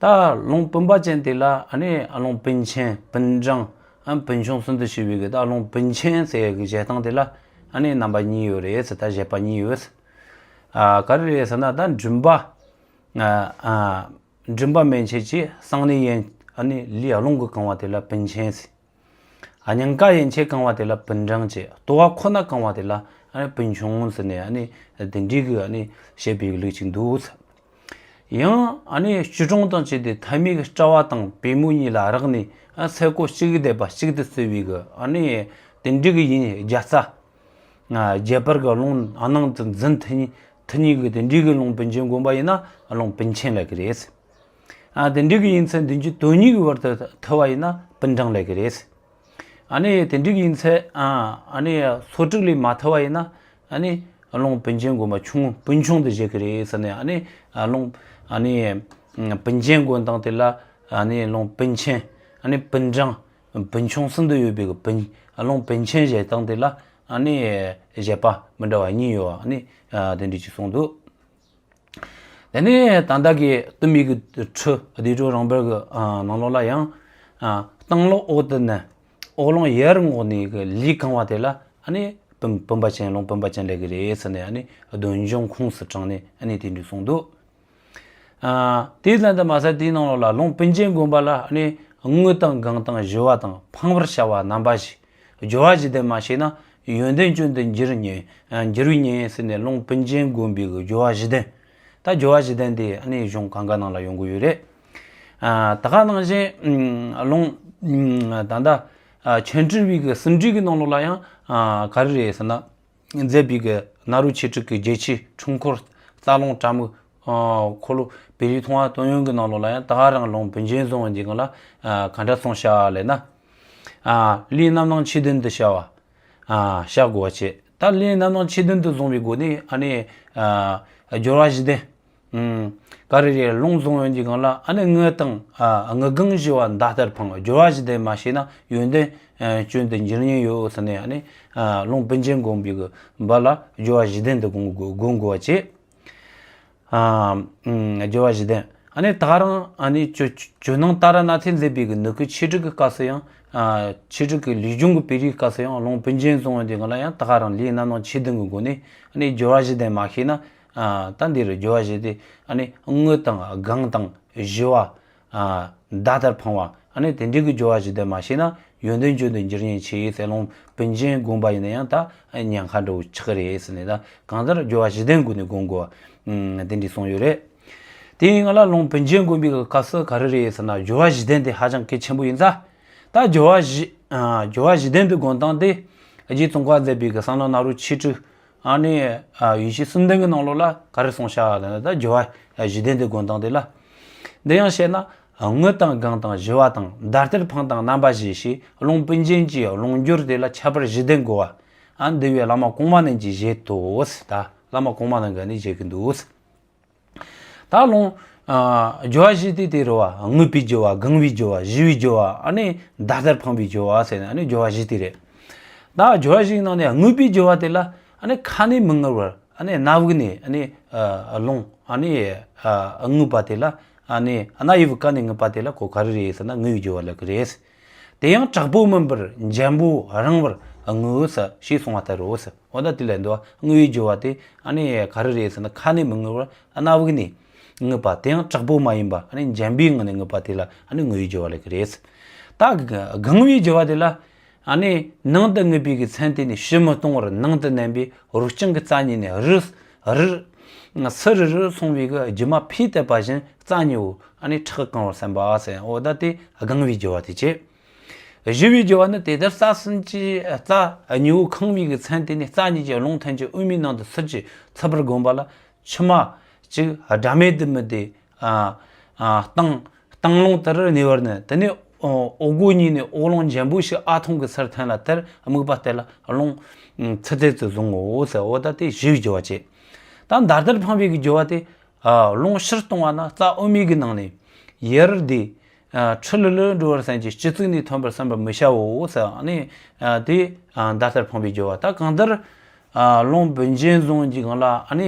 ད་རླུང་བུན་པ་ཅན་དེ་ལ་ཨ་ནི་རླུང་བུན་ཆེན་བུན་འབྲིང་ཨ་བུན་ཆུང་གསུམ་དུ་ཕྱེ་བའི་གི། ད་རླུང་བུན་ཆེན་ཟེར་གི་བཞེད་སྟངས་དེ་ལ་ཨ་ནི་རྣམ་པ་གཉིས་ཡོད་རེད་ཟེར། ད་བཞེད་པ་གཉིས་ཡོད་ཟེར། ཨ་ག་རེ་རེད་ཟེར་ན། ད་མགྲིན་པ་ཨ་ཨ་མགྲིན་པ་མན་ཆད་ཀྱི་གསང་གནས་ཡན་ཨ་ནི་ལུས་རླུང་གིས་གང་བ་དེ་ལ་བུན་ཆེན་ཟེར། ཨ་སྙིང་ག་ཡན་ཆད་གང་བ་དེ་ལ་བུན་འབྲིང་བྱས། ལྟོ་བ་ཁོ་ན་གང་བ་དེ་ལ་ཨ་ནི་བུན་ཆུང་ཟེར་ནས། ཨ་ནི་དེ་འདྲའི་གི་ཨ་ནི་བཤད་པའི་ལུགས་ཅིག་འདུག། ཡང་ཨ་ནི་སྐྱིལ་ཀྲུང་དང་བཅས་ཏེ་ཐ་མའི་གི་དཔྲལ་བ་དང་པུས་མོ་གཉིས་ལ་རེག་ནས། ཨ་སེ་གོལ་གཅིག་བསྡད་པ་གཅིག་ཏུ་བརྩི་བའི་གི་ཨ་ནི་དེ་འདྲའི་གི་ཡིན། རྒྱ་རྩ་ཨ་རྒྱས་པར་གི་རླུང་ཨ་ནང་དུ་འཛིན་ཐུབ་མཁན། ཐུབ་མཁན་གི་དེ་འདྲའི་གི་རླུང་བུན་འབྱིན་བསྒོམ་པ་ཡིན་ན་རླུང་བུན་ཆེན་ལབ་ཀྱི་རེད། ཨ་དེ་འདྲའི་གི་ཡིན་ཚེ་མདུན་གྱི་དོན་གཉིས་ཀྱི་བར་དུ་ཐུབ་པ་ཡིན་ན་བུན་འབྲིང་ལབ་ཀྱི་རེད། ཨ་ནི་དེ་འདྲའི་གི་ཡིན་ཚེ་ཨ་ཨ་ནི་ཚོ་དྲུག་ལས་མ་ཐུབ་པ་ཡིན་ན་ཨ་ནི་རླུང་བུན་འབྱིན་བསྒོམ་པ་ཆུང་ངུ་བུན་ཆུང་དུ་བཞེད་ཀྱི་རེད་ཟེར་ནས། ཨ་ནི་ཨ་རླུང་ཨ་ནི་བུན་འབྱིན་བསྒོམ་སྟངས་དེ་ལ་ཨ་ནི་རླུང་བུན་ཆེན། ཨ་ནི་བུན་འབྲིང་། བུན་ཆུང་གསུམ་དུ་ཡོད་པའི་གི་བུན། རླུང་བུན་ཆེན་བཞེད་སྟངས་དེ་ལ་ཨ་ནི་བཞེད་པ་མི་འདྲ་བ་གཉིས་ཡོད། ཨ་ནི་ཨ་དེ་འདྲ་ཅིག་གསུངས་འདུག། དེ་ནས་ད་ལྟ་གི་གཏུམ་མོའི་གི་ཁྲིད་བདེ་དྲོད་རང་འབར་གི་ཨ་ནང་ལོགས་ལ་ཡང་། ཨ་སྟེང་རླུང་འོག་ཏུ་མནན། འོག་རླུང་ཡར་འོང་ནས་གི་ལུས་གང་བ་དེ་ལ་ཨ་ནི་བུན་བུན་པ་ཅན། རླུང་བུན་པ་ཅན་ལབ་ཀྱི་རེད་ཟེར་ནས། ཨ་ནི་སྡོམ་འཇོག་ཁུངས་སུ་དྲངས་ནས་ཨ་ནི་དེ་འདྲ་གསུངས་འདུག། ཨ་དེ་ཙམ་དུ་མ་ཟད་དེའི་ནང་ལོགས་ལ་རླུང་བུན་འབྱིན་བསྒོམ་པ་ལ་ཨ་ནི་དངོས་དང་དགོངས་དང་བཞི་པ་དང་འཕང་བར་བྱ་བ་རྣམ་པ་བཞི། སྦྱོར་བ་བཞི་ལྡན་མ་ཤེས་ན་ཡོན་ཏན་སྐྱོན་དུ་འགྱུར་ཉེན། ཨ་འགྱུར་བའི་ཉེན་ཟེར་ནས་རླུང་བུན་འབྱིན་བསྒོམ་པའི་གི་སྦྱོར་བ་བཞི་ལྡན། ད་སྦྱོར་བ་བཞི་ལྡན་དེ་ཨ་ནི་གཞུང་གང་ག་ནང་ལ་ཡོང་གི་ཡོད་རེད། ཨ་ད་ག་ནང་བཞིན་ཨ་རླུང་ཨ་ད་ལྟ་ཨ་ཆོས་འབྲེལ་བའི་གི་ཟིན་བྲིས་ཀྱི་ནང་ལོགས་ལ་ཡང་ཨ་ག་རེ་རེད་ཟེར་ན། མཛད་པའི་གི་ནཱ་རོ་ཆོས་དྲུག་གི་རྒྱལ་ཆོས་འཁྲུལ་འཁོར་རྩ་རླུང་དྲག་མོའི་ཨ་འཁོར་ལོ་བེ་རི་མཐོང་བ་དོན་ཡོད་ཀྱི་ནང་ལོགས་ལ་ཡང་ད་ག་རང་རླུང་བུན་འབྱིན་བཟུང་བའི་སྒང་ལ་ཨ་ག་འདྲ་གསུངས་བཞག་ལབ་ན། ཨ་ལུས་རྣམ་སྣང་ཆོས་བདུན་དུ་བྱ་བ་ཨ་བྱ་དགོས་པ་བྱས། ད་ལས་རྣམ་སྣང་ཆོས་བདུན་དུ་བཟུང་བའི་སྒོ་ནས་ཨ་ནི་ཨ་སྦྱོར་བ་བཞི་ལྡན། ཨུམ། ག་རེ་རེད། རླུང་བཟུང་ཡོང་གི་སྒང་ལ་ཨ་ནི་དངུལ་དང་ཨ་དངུལ་གང་བཞི་བ་མདའ་ལྟར་འཕང་། སྦྱོར་བ་བཞི་ལྡན་མ་ཤེས་ན་ཡོན་ཏན་ཨ་སྐྱོན་དུ་འགྱུར་ཉེན་ཡོད་ཟེར་ནས་ཨ་ནི་ཨ་རླུང་བུན་འབྱིན་སྒོམ་པའི་གི་བར་ལ་སྦྱོར་བ་བཞི་ལྡན་དུ་སྒོམ་དགོས་སྒོམ་དགོས་པ་བྱེད། ཨ་ཨུམ། སྦྱོར་བ་བཞི་ལྡན། ཨ་ནི་ད་ག་རང་ཨ་ནི་ཇོ་ཇོ་ནང་ཏཱ་ར་ནཱ་ཐས་མཛད་པའི་གི་ནུ་གུ་ཆོས་དྲུག་གི་སྐབས་སུ་ཡང་ཨ་ཆོས་དྲུག་གི་ལུས་སྦྱོང་གི་པིར་ཡིག་སྐབས་སུ་ཡང་རླུང་བུན་འབྱིན་བཟུང་བ་འདི་གང་ལ་ཡང་ད་ག་རང་ལས་རྣམ་སྣང་ཆོས་བདུན་གི་སྒོ་ནས་ཨ་ནི་སྦྱོར་བ་བཞི་ལྡན་མ་ཤེས་ན། ཨ་ད་འདིར་སྦྱོར་བ་བཞི་སྟེ་ཨ་ནི་དངུལ་དང་གང་དང་བཞི་བ། ཨ་མདའ་ལྟར་འཕང་བ། ཨ་ནི་དེ་འདྲའི་གི་སྦྱོར་བ་བཞི་ལྡན་མ་ཤེས་ན་ཡོན་ཏན་སྐྱོན་དུ་འགྱུར་ཉེན་ཆེ་ཟེར། རླུང་བུན་འབྱིན་སྒོམ་པ་ཡིན་ན་ཡང་ད་ཉེན་ཁ་འདྲ་བོ་ཆགས་ཀྱི་རེད་ཟེར་ནས། ད་གང་ལྟར་སྦྱོར་བ་བཞི་ལྡན་སྒོ་ནས་སྒོམ་དགོས་པ་དེ་འདྲའི་གསུངས་ཡོད་རེད། དེ་ཡིན་ང་ལ་རླུང་བུན་འབྱིན་སྒོམ་པའི་གི་སྐབས་སུ་ག་རེ་རེད་ཟེར་ན་སྦྱོར་བ་བཞི་ལྡན་དེ་ཧ་ཅང་གལ་ཆེན་པོ་ཡིན་ཙང་། ད་སྦྱོར་བ་བཞི་ཨ་སྦྱོར་བ་བཞི་ལྡན་དུ་སྒོམ་སྟངས་དེ་རྗེ་ཙོང་ཁ་མཛད་པའི་གི་གསང་སྔགས་ནཱ་རོ་ཆོས་དྲུག་ཨ་ནི་ཡེ་ཤེས་གསུམ་ལྡན་གྱི་ནང་ལོགས་ལ་ག་རེ་གསུངས་བཞག་ལབ་ན། ད་སྦྱོར་བ་བཞི་ལྡན་དུ་སྒོམ་སྟངས་དེ་ལ། འདི་ཡང་བཤད་ན་དངུལ་དང་གང་དང་བཞི་བ་དང་མདའ་ལྟར་འཕང་དང་རྣམ་པ་བཞི་ཞེས་རླུང་བུན་འབྱིན་གྱི་རླུང་སྦྱོར་དེ་ལ་ཁྱད་པར་བཞི་ལྡན་དགོས་པ། ཨ་འདི་བས་བླ་མ་གོང་མ་རྣམས་ཀྱིས་བཞེད་དོ། ད་བླ་མ་གོང་མ་རྣམས་ཀྱིས་ནི་བཞེད་ཀྱི་འདུག། ད་རླུང་ཨ་སྦྱོར་བ་བཞི་དེ་དེ་རེད་བ། དངོས་པོའི་སྦྱོར་བ། དགང་བའི་སྦྱོར་བ། གཞུ་བའི་སྦྱོར་བ། ཨ་ནི་མདའ་ལྟར་འཕང་བའི་སྦྱོར་བ་ཟེར་ནས་ཨ་ནི་སྦྱོར་བ་བཞི་དེ་རེད། ད་སྦྱོར་བ་བཞིའི་ནང་ནས་དངོས་པོའི་སྦྱོར་བ་དེ་ལ་ཨ་ནི་ཁ་ནས་མི་ངུ་བར་ཨ་ནི་སྣ་བུག་ནས་ཨ་ནི་ཨ་རླུང་ཨ་ནི་ཨ་ངུ་བ་དེ་ལ། ཨ་ནི་སྣ་ཡི་བུ་ཀ་ནས་ངུ་བ་དེ་ལ་ཁོ་ག་རེ་རེད་ཟེར་ན་ངུ་བའི་སྦྱོར་བ་ལབ་ཀྱི་རེད། དེ་ཡང་དྲག་པོ་མིན་པར་འཇམ་པོ་རིང་བར་ངུའོ་ཟེར་ཞེས་གསུངས་པ་ལྟར་རོ་ཟེར། འོ་ད་དེ་ལ་འདུག་པ། ངུ་བའི་སྦྱོར་བ་དེ་ཨ་ནི་ག་རེ་རེད་ཟེར་ན་ཁ་ནས་མི་ངུ་བར་སྣ་བུག་ནས་ངུ་བ། དེ་ཡང་དྲག་པོ་མ་ཡིན་པ་ཨ་ནི་འཇམ་པའི་ངང་ནས་ངུ་བ་དེ་ལ་ཨ་ནི་ངུ་བའི་སྦྱོར་བ་ལབ་ཀྱི་རེད། ད་དགང་བའི་སྦྱོར་བ་དེ་ལ་ཨ་ནི་ནང་དུ་ངུ་བའི་གི་མཚན་དེ་ནི་ཕྱི་མི་གཏོང་བར་ནང་དུ་མནན་པས་རོ་རྐྱང་གི་རྩ་གཉིས་ནས་རི་རི་སི་རི་རི་སོང་བའི་གི་རྒྱུ་མ་འཕེལ་བཏབ་པ་བཞིན་རྩ་གཉིས་པོ་ཨ་ནི་ཁྲག་གིས་གང་བར་བསམ་པ་ཟེར། འོ་ད་དེ་དགང་བའི་སྦྱོར་བ་དེ་བྱེད། གཞུ་བའི་སྦྱོར་བ་ནི་དེ་ལྟར་རྩ་གསུམ་གྱི་རྩ་གཉིས་པོ་ཁེངས་པའི་གི་མཚན་དེ་ནི་རྩ་གཉིས་ཀྱི་རླུང་ཐམས་ཅད་དབུས་མའི་ནང་དུ་ཚུད་ཅིང་ཚུད་པར་བསྒོམས་པ་ལ་མཆི་མ་གཅིག་སྒྲ་མེད་དུ་མི་སྡེ། ཨ་ཨ་སྟེང་སྟེང་རླུང་དེར་གནས་པར་ནི། དེ་ནས་འོག་སྒོ་གཉིས་ནས་འོག་རླུང་འཇམ་པོ་ཞིག་ཨ་ཐུང་གི་སར་འཐེན་ལ་དེར་དམིགས་པ་གཏད་ལ་རླུང་ཚུད་ཚུད་དུ་བཟུང་ངོ་ཟེར། འོ་ད་དེ་གཞུ་བའི་སྦྱོར་བ་བྱེད། ད་མདའ་ལྟར་འཕང་བའི་གི་སྦྱོར་བ་དེ། ཨ་རླུང་ཕྱིར་གཏོང་བ་ན་རྩ་དབུ་མའི་གི་ནང་ནས་ཡར་དེ། ཨ་ཁྲི་ལི་ལི་འགྲོ་བར་སེམས་ཀྱིས་སྤྱི་གཙུག་ནས་ཐོན་པར་བསམ་པར་མི་བྱའོ་ཟེར། ཨ་ནི་ཨ་དེ་ཨ་མདའ་ལྟར་འཕང་བའི་སྦྱོར་བ། ད་གང་ལྟར་ཨ་རླུང་བུན་འབྱིན་བཟུང་གི་སྒང་ལ་ཨ་ནི་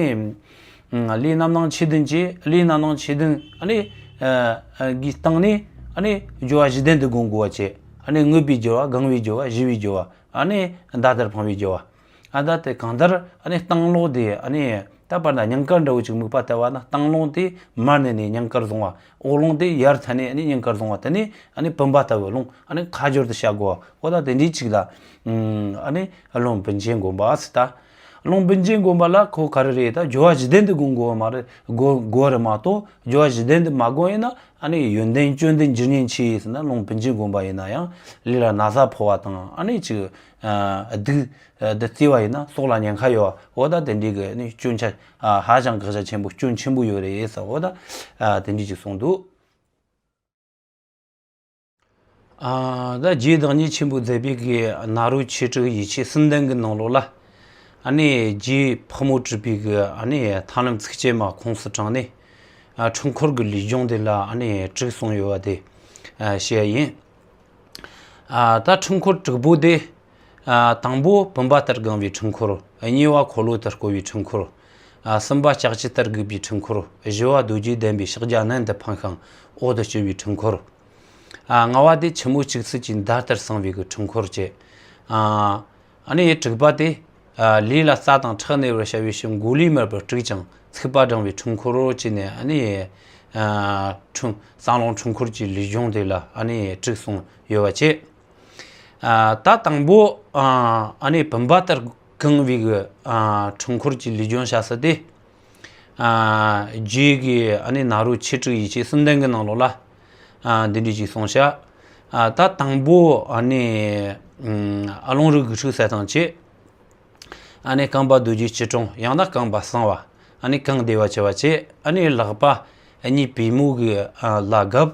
ཨ་ལས་རྣམ་སྣང་ཆོས་བདུན་གྱི། ལས་རྣམ་སྣང་ཆོས་བདུན་ཨ་ནི་ཨ་ཨ་གི་སྟེང་ནས་ཨ་ནི་སྦྱོར་བ་བཞི་ལྡན་དུ་སྒོམ་དགོས་པ་བྱེད། ཨ་ནི་དངོས་པོའི་སྦྱོར་བ། དགང་བའི་སྦྱོར་བ། གཞུ་བའི་སྦྱོར་བ། ཨ་ནི་མདའ་ལྟར་འཕང་བའི་སྦྱོར་བ། ཨ་ད་དེ་གང་ལྟར་ཨ་ནི་སྟེང་རླུང་དེ་ཨ་ནི་ད་བར་ན་སྙིང་གར་འདྲ་བོ་ཅིག་དམིགས་པ་བཏབ་པ་ན་སྟེང་རླུང་དེ་མར་ནས་ནས་སྙིང་གར་བཟུང་བ། འོག་རླུང་དེ་ཡར་འཐེན་ནས་ཨ་ནི་སྙིང་གར་བཟུང་བ། དེ་ནས་ཨ་ནི་བུམ་པ་ལྟ་བུའི་རླུང་ཨ་ནི་ཁ་སྦྱོར་དུ་བྱ་དགོས་པ། འོ་ད་དེ་འདྲའི་ཅིག་ལ་ཨ་ནི་རླུང་བུན་འབྱིན་སྒོམ་པ་ཟེར། ད་རླུང་བུན་འབྱིན་སྒོམ་པ་ལ་ཁོ་ག་རེ་རེད། ད་སྦྱོར་བ་བཞི་ལྡན་དུ་སྒོམ་དགོས་པ་མ་རེད། དགོས་དགོས་རེད་མ་གཏོགས་སྦྱོར་བ་བཞི་ལྡན་དུ་མ་སྒོམ་ཡིན་ན་ཨ་ནི་ཡོན་ཏན་སྐྱོན་དུ་འགྱུར་ཉེན་ཆེ་ཟེར་ན། རླུང་བུན་འབྱིན་སྒོམ་པ་ཡིན་ན་ཡང་ལུས་ལ་ན་ཚ་ཕོག་པ་དང་ཨ་ནི་ཅིག་ཨ་སྡུག་འདི་བརྩི་བ་ཡིན་ན་སྲོག་ལ་ཉེན་ཁ་ཡོད་པ། འོ་ད་དེ་འདྲའི་གི་ནི་སྐྱོན་ཆ་ཨ་ཧ་ཅང་དགག་བྱ་ཆེན་པོ་སྐྱོན་ཆེན་པོ་ཡོད་རེད་ཟེར། འོ་ད་ཨ་དེ་འདྲའི་ཅིག་གསུངས་འདུག། ཨ་ད་རྗེ་བདག་ཉིད་ཆེན་པོས་མཛད་པའི་གི་ནཱ་རོ་ཆོས་དྲུག་ཡེ་ཤེས་གསུམ་ལྡན་གྱི་ནང་ལོགས་ལ་ཨ་ནི་རྗེ་ཕག་མོ་གྲུ་པའི་གི་ཨ་ནི་ཐར་ལམ་ཚིགས་བཅད་མ་ཁོངས་སུ་དྲངས་ནས་ཨ་འཕྲུལ་འཁོར་གྱི་ལུས་སྦྱོང་དེ་ལ་ཨ་ནི་དྲུག་གསུངས་ཡོད་པ་དེ་ཨ་བཤད་ཡིན། ཨ་ད་འཕྲུལ་འཁོར་དྲུག་པོ་དེ། ཨ་དང་པོ་བུམ་པ་ལྟར་གང་བའི་འཕྲུལ་འཁོར། གཉིས་པ་འཁོར་ལོ་ལྟར་བསྐོར་བའི་འཕྲུལ་འཁོར། ཨ་གསུམ་པ་ལྕགས་ཀྱུ་ལྟར་སྒུག་པའི་འཕྲུལ་འཁོར། བཞི་བ་རྡོ་རྗེའི་གདན་པའི་ཕྱག་རྒྱ་ནན་དུ་འཕངས་ཤིང་འོག་ཏུ་བསྐྱུར་བའི་འཕྲུལ་འཁོར། ཨ་ལྔ་བ་དེ་ཆུ་མོ་གཅིག་ཚུད་ཀྱི་མདའ་ལྟར་སྲིང་བའི་གི་འཕྲུལ་འཁོར་བཅས། ཨ་ཨ་ནི་དྲུག་པ་དེ། ཨ་ལུས་ལ་རྩ་དང་ཁྲག་གནས་པར་བྱ་བའི་ཕྱིར་མགོ་ལུས་མེད་པར་དཀྲུགས་ཀྱང་ཚིགས་པ་འབྲང་བའི་འཕྲུལ་འཁོར་བཅས་ནས་ཨ་ནི། ཨ་འཕྲུལ་རྩ་རླུང་འཕྲུལ་འཁོར་གྱི་ལུས་སྦྱོང་དེ་ལ་ཨ་ནི་དྲུག་གསུངས་ཡོད་པ་བཅས། ཨ་ད་དང་པོ་ཨ་ཨ་ནི་བུམ་པ་ལྟར་གང་བའི་གི་ཨ་འཕྲུལ་འཁོར་གྱི་ལུས་སྦྱོང་བྱ་ས་དེ། ཨ་རྗེ་གི་ཨ་ནི་ནཱ་རོ་ཆོས་དྲུག་ཡེ་ཤེས་གསུམ་ལྡན་གྱི་ནང་ལོགས་ལ་ཨ་འདི་འདྲ་ཅིག་གསུངས་ཤག། ཨ་ད་དང་པོ་ཨ་ནི་ཨ་རླུང་རིགས་དགུ་ཕྲུགས་གསལ་དང་བཅས། ཨ་ནི་རྐང་པ་རྡོ་རྗེ་སྐྱིལ་ཀྲུང་། ཡང་ན་རྐང་པ་གསང་བ། ཨ་ནི་གང་བདེ་བ་བྱེད་པ་བཅས། ཨ་ནི་ལག་པ་གཉིས་པུས་མོ་གི་ཨ་ལ་གབ།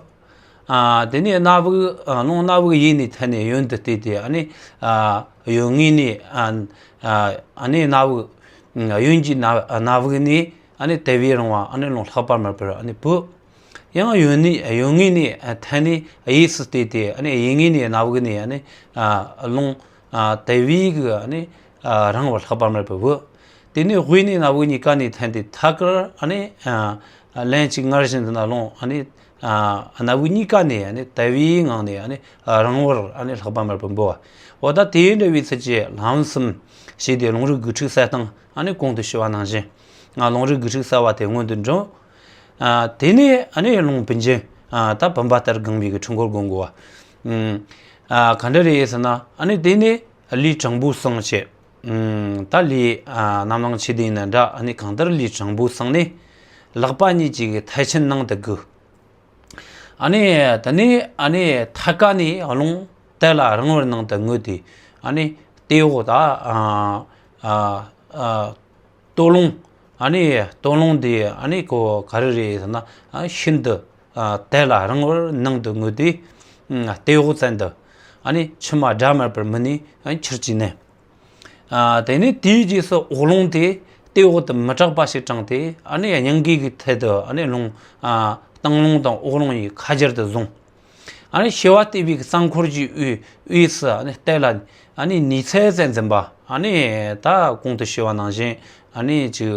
ཨ་དེ་ནས་སྣ་བུག་ཨ་རླུང་སྣ་བུག་གཡས་ནས་འཐེན་ནས་གཡོན་དུ་བལྟས་ཏེ། ཨ་ནི་ཨ་གཡོན་ངོས་ནས་ཨ་ཨ་ནི་སྣ་བུག་ཨ་གཡོན་གྱི་སྣ་ཨ་སྣ་བུག་ནས་ཨ་ནི་དལ་བུས་རིང་བ་ཨ་ནི་རླུང་ལྷག་པ་མེད་པར་ཨ་ནི་བུད། ཡང་གཡོན་ནས་གཡོན་ངོས་ནས་འཐེན་ནས་གཡས་སུ་བལྟས་ཏེ། ཨ་ནི་གཡས་ངོས་ནས་སྣ་བུག་ནས་ཨ་ནི་ཨ་རླུང་ཨ་དལ་བུས་གི་ཨ་ནི་ཨ་རིང་བར་ལྷག་པ་མེད་པར་བུད། དེ་ནས་དབུས་ནས་སྣ་བུག་གཉིས་ཀ་ནས་འཐེན་ཏེ་ཐད་ཀར་ཨ་ནི་ཨ་ལན་གཅིག་སྔར་བཞིན་དུ་ན་རླུང་ཨ་ནི་ཨ་སྣ་བུག་གཉིས་ཀ་ནས་ཨ་ནི་དལ་བུའི་ངང་ནས་ཨ་ནི་ཨ་རིང་བར་ཨ་ནི་ལྷག་པ་མེད་པར་འབུད་པ། འོ་ད་དེའི་འབྲས་བུའི་ཚུལ་གྱིས་ལམ་གསུམ་ཞེས་ཏེ་རླུང་རིག་དགུ་ཕྲུགས་གསལ་སྟངས་ཨ་ནི་གོང་དུ་ཞུ་བ་ནང་བཞིན། ང་རླུང་རིག་དགུ་ཕྲུགས་གསལ་བ་དེ་སྔོན་དུ་འགྲོ། ཨ་དེ་ནས་ཨ་ནི་རླུང་བུན་འབྱིན་ཨ་ད་བུམ་པ་ལྟར་གང་བའི་གི་འཕྲུལ་འཁོར་སྒོམ་དགོས་པ། ཨ་ག་འདྲ་རེད་ཟེར་ན། ཨ་ནི་དེ་ནས་ལུས་དྲང་པོ་བསྲིངས་བྱས། ཨ་ད་ལུས་ཨ་རྣམ་ལངས་ཆོས་སྡུད་ཡིན་ན་འདྲ། ཨ་ནི་གང་ལྟར་ལུས་དྲང་པོ་བསྲིངས་ནས་ལག་པ་གཉིས་ཀྱིས་ཐལ་ཆེན་ནང་དུ་བསྒུག། ཨ་ནི་དེ་ནས་ཨ་ནི་ཐད་ཀ་ནས་རླུང་དལ་ལ་རིང་བར་ནང་དུ་བསྔོས་ཏེ། ཨ་ནི་ལྟེ་འོག་ད་ཨ་ཨ་ཨ་ལྟོ་རླུང་། ཨ་ནི་ལྟོ་རླུང་དེ་ཨ་ནི་ཁོ་ག་རེ་རེད་ཟེར་ན། ཨ་ཤིན་ཏུ་ཨ་དལ་ལ་རིང་བར་ནང་དུ་བསྔོས་ཏེ། ཨ་ལྟེ་འོག་ཙམ་དུ་ཨ་ནི་མཆི་མ་སྒྲ་མེད་པར་མི་ནས་ཨ་ནི་ཁྱེར་གྱིས་མནན། ཨ་དེ་ནས་དེའི་རྗེས་སུ་འོག་རླུང་དེ་ལྟེ་འོག་ཏུ་མི་གྲགས་པ་ཞིག་དྲངས་ཏེ། ཨ་ནི་སྙིང་གའི་གི་ཐད་དུ་ཨ་ནི་རླུང་ཨ་སྟེང་རླུང་དང་འོག་རླུང་གཉིས་ཁ་སྦྱར་དུ་བཟུང་། ཨ་ནི་ཤེས་པ་ལྟེ་བའི་གི་རྩ་འཁོར་གྱི་དབུས་དབུས་སུ་ཨ་ནི་གཏད་ལ། ཨ་ནི་ནུས་ཚད་ཙམ་འཛིན་པ། ཨ་ནི་ད་གོང་དུ་ཞུས་པ་ནང་བཞིན་ཨ་ནི་ཅིག་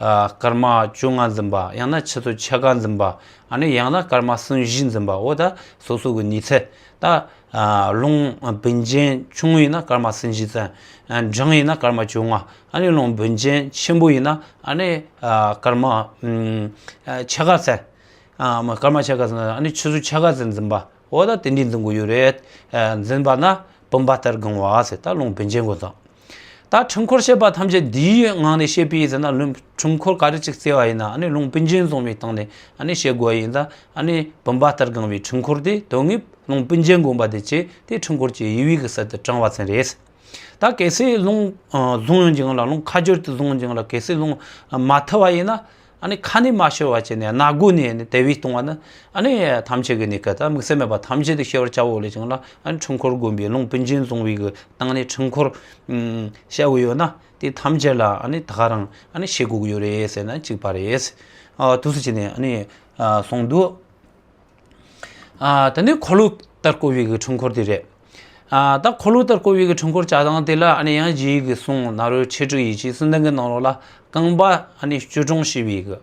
ཨ་སྐར་མ་བཅོ་ལྔ་འཛིན་པ། ཡང་ན་ཆུ་ཚོད་ཕྱེད་ཀ་འཛིན་པ། ཨ་ནི་ཡང་ན་སྐར་མ་སུམ་བཞི་འཛིན་པ། འོ་ད་སོ་སོ་གི་ནུས་ཚད། ད་ཨ་རླུང་བུན་འབྱིན་ཆུང་ཡིན་ན་སྐར་མ་སུམ་བཞི་ཙམ། ཨ་འབྲིང་ཡིན་ན་སྐར་མ་བཅོ་ལྔ། ཨ་ནི་རླུང་བུན་འབྱིན་ཆེན་པོ་ཡིན་ན་ཨ་ནི་ཨ་སྐར་མ་ཨ་ཕྱེད་ཀ་ཙམ། ཨ་མ་སྐར་མ་ཕྱེད་ཀ་ཙམ། ཨ་ནི་ཆུ་ཚོད་ཕྱེད་ཀ་ཙམ་འཛིན་པ། འོ་ད་དེ་འདྲའི་འཛིན་དགོས་ཡོད་རེད། ཨ་འཛིན་པ་ན་བུམ་པ་ལྟར་གང་བ་ཟེར། ད་རླུང་བུན་འབྱིན་དགོས་དང་། ད་འཕྲུལ་འཁོར་བཤད་པ་ཐམས་ཅད་འདིའི་ངང་ནས་བཤད་པའི་ཟེར་ན། རླུང་འཕྲུལ་འཁོར་ག་རེ་ཅིག་བརྩི་བ་ཡིན་ན། ཨ་ནི་རླུང་བུན་འབྱིན་བཟུང་བའི་སྟེང་ནས་ཨ་ནི་བཤད་དགོས་ཡིན་ད། ཨ་ནི་བུམ་པ་ལྟར་གང་བའི་འཕྲུལ་འཁོར་དེ་དོན་ངེས་རླུང་བུན་འབྱིན་སྒོམ་པ་དེ་བྱས་ཏེ་འཕྲུལ་འཁོར་གྱི་དབྱེ་བའི་གི་ས་དེ་དྲངས་པ་ཙམ་རེད། ད་གལ་སྲིད་རླུང་ཨ་བཟུང་ཡོང་རྒྱུ་ལ། རླུང་ཁ་སྦྱོར་དུ་བཟུང་ཡོང་རྒྱུ་ལ་གལ་སྲིད་རླུང་ཨ་མ་ཐུབ་པ་ཡིན་ན། ཨ་ནི་ཁ་ནས་མ་ཤོར་བ་བྱས་ནས་སྣ་སྒོ་ནས་ནི་དལ་བུས་གཏོང་བ་ནི། ཨ་ནི་ཐམས་ཅད་ཀྱི་ནི་ཀ་ད་དམིགས་བསལ་མེད་པ་ཐམས་ཅད་དུ་ཤེས་པར་བྱའོ་ལས་ཀྱང་ལ། ཨ་ནི་འཕྲུལ་འཁོར་སྒོམ་པའི་རླུང་བུན་འབྱིན་བཟུང་བའི་གི་སྟེང་ནས་འཕྲུལ་འཁོར་ཨ་བཤད་དགོས་ཡོད་ན། དེ་ཐམས་ཅད་ལ་ཨ་ནི་ད་ག་རང་ཨ་ནི་ཤེས་དགོས་ཀྱི་ཡོད་རེད་ཟེར་ན་གཅིག་པ་རེད། ཨ་དུས་སུ་བྱས་ནས་ཨ་ནི་ཨ་གསུངས་འདུག། ཨ་དེ་ནས་འཁོར་ལོ་ལྟར་བསྐོར་བའི་གི་འཕྲུལ་འཁོར་དེ་རེད། ཨ་ད་འཁོར་ལོ་ལྟར་བསྐོར་བའི་གི་འཕྲུལ་འཁོར་བྱ་སྟངས་དེ་ལ་ཨ་ནི་ཡང་རྗེ་ཡི་གི་གསུང་ནཱ་རོ་ཆོས་དྲུག་ཡིད་ཀྱི་གསུམ་ལྡན་གྱི་ནང་ལོགས་ལ་རྐང་པ་ཨ་ནི་བཅུ་དྲུག་ཞེས་པའི་གི།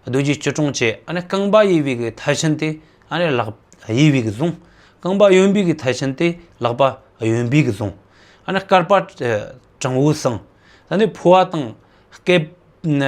རྡོ་རྗེ་བཅུ་དྲུག་བཅས་ཨ་ནི་རྐང་པ་དབྱེ་བའི་གི་ཐལ་ཆེན་དེ། ཨ་ནི་ལག་གཡས་པའི་གི་བཟུང་། རྐང་པ་གཡོན་པའི་གི་ཐལ་ཆེན་དེ་ལག་པ་གཡོན་པའི་གི་བཟུང་། ཨ་ནི་སྐར་པ་དྲང་པོ་བསྲིངས། ད་ནི་ཕོ་བ་དང་སྐེད་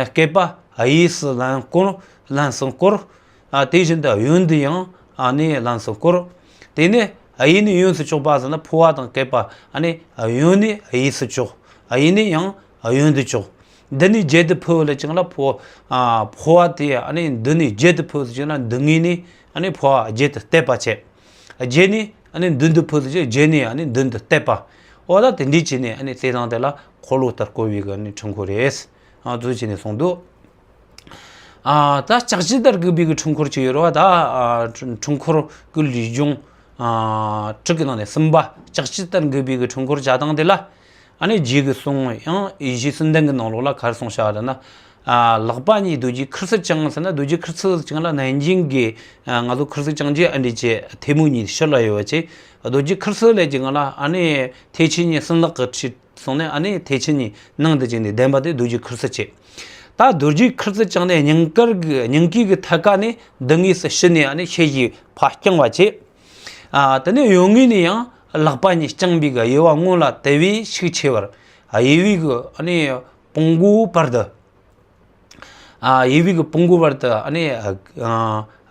སྐེད་པ་གཡས་སུ་ལན་བསྐོར། ལན་གསུམ་བསྐོར། ཨ་དེ་བཞིན་དུ་གཡོན་དུ་ཡང་ཨ་ནི་ལན་གསུམ་བསྐོར། དེ་ནས་གཡས་ནས་གཡོན་དུ་ཕྱོགས་པ་ཟེར་ན། ཕོ་བ་དང་སྐེད་པ་ཨ་ནི་གཡོན་ནས་གཡས་སུ་ཕྱོགས། གཡས་ནས་ཡང་གཡོན་དུ་ཕྱོགས། འདི་ནས་བརྒྱད་དུ་ཕུལ་ལ་ཅིག་ལ་ཕོ་ཨ་ཕོ་བ་དེ་ཨ་ནི་འདི་ནས་བརྒྱད་དུ་ཕུལ་ཟེར་ཅིག་ལ། འདི་ངོས་ནས་ཨ་ནི་ཕོ་བ་བརྒྱད་དུ་གཏད་པ་བྱས། བརྒྱད་ནས་ཨ་ནི་མདུན་དུ་ཕུལ་ཟེར་ཅིག། བརྒྱད་ནས་ཨ་ནི་མདུན་དུ་གཏད་པ། འོ་ད་དེ་འདྲས་བྱས་ནས་ཨ་ནི་རྩེད་ཐང་དེ་ལ་འཁོར་ལོ་ལྟར་བསྐོར་བའི་གི་ཨ་ནི་འཕྲུལ་འཁོར་རེད། ཨ་འདུག་བྱས་ནས་གསུངས་འདུག། ཨ་ད་ལྕགས་ཀྱུ་ལྟར་བསྒུགས་པའི་གི་འཕྲུལ་འཁོར་ཅིག་ཡོད་རེད་བ། ད་ཨ་འཕྲུལ་འཁོར་གི་ལུས་སྦྱོང་ཨ་དྲུག་གི་ནང་ནས་གསུམ་པ། ལྕགས་ཀྱུ་ལྟར་བསྒུགས་པའི་གི་འཕྲུལ་འཁོར་བྱ་སྟངས་དེ་ལ། ཨ་ནི་རྗེ་གི་གསུང་ཡང་ཡིད་བཞིན་གསུམ་ལྡན་གྱི་ནང་ལོགས་ལ་ག་རེ་གསུངས་བཞག་རེད་ན། ཨ་ལག་པ་གཉིས་རྡོ་རྗེ་ཁུར་ཚུར་བཅིངས་ཟེར་ན། རྡོ་རྗེ་ཁུར་ཚུར་བཅིངས་ལ་ནན་ཅིང་གི་ཨ་ང་ཚོ་ཁུར་ཚུར་བཅིངས་རྗེས་ཨ་འདྲས་ཀྱི་ཐལ་མོ་གཉིས་ཕྱི་ལ་ཡོད་པ་བྱས། རྡོ་རྗེ་ཁུར་ཚུར་ལས་ཀྱི་ང་ལ་ཨ་ནི་ཐལ་ཆེན་གཉིས་གསུམ་ལག་གི་ཁྲིད་སོང་ནས། ཨ་ནི་ཐལ་ཆེན་གཉིས་ནང་དུ་བཅུག་ནས་ལྡན་པ་དེ་རྡོ་རྗེ་ཁུར་ཚུར་བྱས། ད་རྡོ་རྗེ་ཁུར་ཚུར་བཅིངས་ནས་སྙིང་གར་གི་སྙིང་གའི་གི་ཐད་ཀ་ནས་མདུན་ངོས་སུ་ཕྱི་ནས་ཨ་ནི་ཤེལ་གྱིས་ཕར་བརྐྱང་བ་བྱས། ཨ་དེ་ནས་གཡོན་ངོས་ནས་ཡང་ལག་པ་གཉིས་བརྐྱངས་པའི་གི་དབྱེ་བ་སྔོན་ལ་དལ་བས་ཤུགས་ཆེ་བར། དབྱེ་བའི་གི་ཨ་ནི་དཔུང་མགོ་བར་དུ། ཨ་དབྱེ་བའི་གི་དཔུང་མགོ་བར་དུ་ཨ་ནི་ཨ་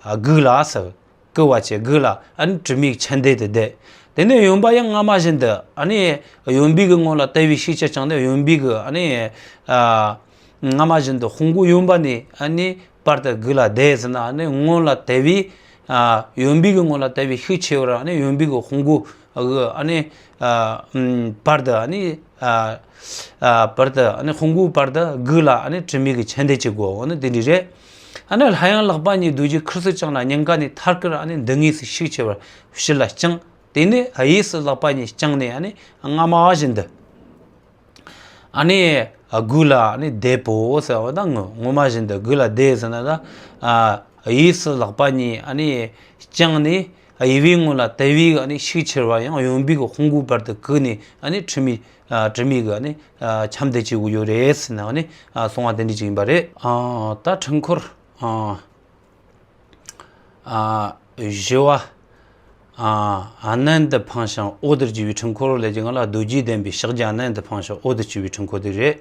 ཨ་བསྒུགས་ལ་ཟེར། བསྒུགས་པ་བྱས། བསྒུགས་ལ་ཨ་ནི་དྲི་མེད་ཀྱི་ཆད་ལྡན་དུ་བསྡད། དེ་ནས་གཡོན་པ་ཡང་སྔ་མ་བཞིན་དུ་ཨ་ནི་གཡོན་པའི་གི་སྔོན་ལ་དལ་བས་ཤུགས་ཆེ་བརྐྱངས་ནས། གཡོན་པའི་གི་ཨ་ནི་ཨ་སྔ་མ་བཞིན་དུ་དཔུང་མགོ་གཡོན་པ་ནས་ཨ་ནི་བར་དུ་བསྒུགས་ལ་བསྡད་ཟེར་ན། ཨ་ནི་སྔོན་ལ་དལ་བས་ཨ་གཡོན་པའི་གི་སྔོན་ལ་དལ་བས་ཤུགས་ཆེ་བར། ཨ་ནི་གཡོན་པའི་གི་དཔུང་མགོ་གི་ཨ་ནི་ཨ་ཨམ་བར་དུ་ཨ་ནི་ཨ་ཨ་བར་དུ་ཨ་ནི་དཔུང་མགོ་བར་དུ་བསྒུགས་ལ་ཨ་ནི་དྲི་མེད་ཀྱི་ཆད་ལྡན་བྱེད་དགོས། འོ་ན་དེ་འདྲ་རེད། ཨ་ནི་སླར་ཡང་ལག་པ་གཉིས་རྡོ་རྗེ་ཁུར་སུ་བརྐྱངས་ལ། སྙིང་ག་ནས་ཐར་ཀར་ཨ་ནི་འདི་ངེས་སུ་ཤུགས་ཆེ་བར་ཕྱི་ལ་བརྐྱངས། དེ་ནས་གཡས་སུ་ལག་པ་གཉིས་བརྐྱངས་ནས་ཨ་ནི་སྔ་མ་བཞིན་དུ། ཨ་ནི་དགུ་ལ་ཨ་ནི་བཟླས་པོ་ཟེར་བ་དང་། ངོ་ངོ་མ་བཞིན་དུ་དགུ་ལ་བཟླས་ཟེར་ན་ད། ཨ་གཡས་སུ་ལག་པ་གཉིས་ཨ་ནི་བརྐྱངས་ནས། ཨ་གཡས་པའི་ངོས་ལ་དལ་བའི་ཨ་ནི་ཤུགས་ཆེ་བ་ཡང་གཡོན་པའི་གི་དཔུང་གོང་བར་དུ་བཀུག་ནས་ཨ་ནི་དྲི་མེད། ཨ་དྲི་མེད་ཀྱི་ཨ་ནི་ཨ་ཁྱམས་དེ་བྱེད་དགོས་ཡོད་རེད་ཟེར་ནས་ཨ་ནི་ཨ་གསུང་བ་དེ་འདྲ་ཅིག་ཡིན་པ་རེད། ཨ་ད་འཕྲུལ་འཁོར་ཨ་ཨ་བཞི་བ། ཨ་ཨ་ནནྡ་འཕང་ཞིང་འོད་དུ་བརྗིད་པའི་འཕྲུལ་འཁོར་ལས་ཀྱི་ང་ལ་རྡོ་རྗེ་ལྡན་པའི་ཕྱག་རྒྱ་ཨ་ནནྡ་འཕང་ཞིང་འོད་དུ་བརྗིད་པའི་འཕྲུལ་འཁོར་དེ་རེད།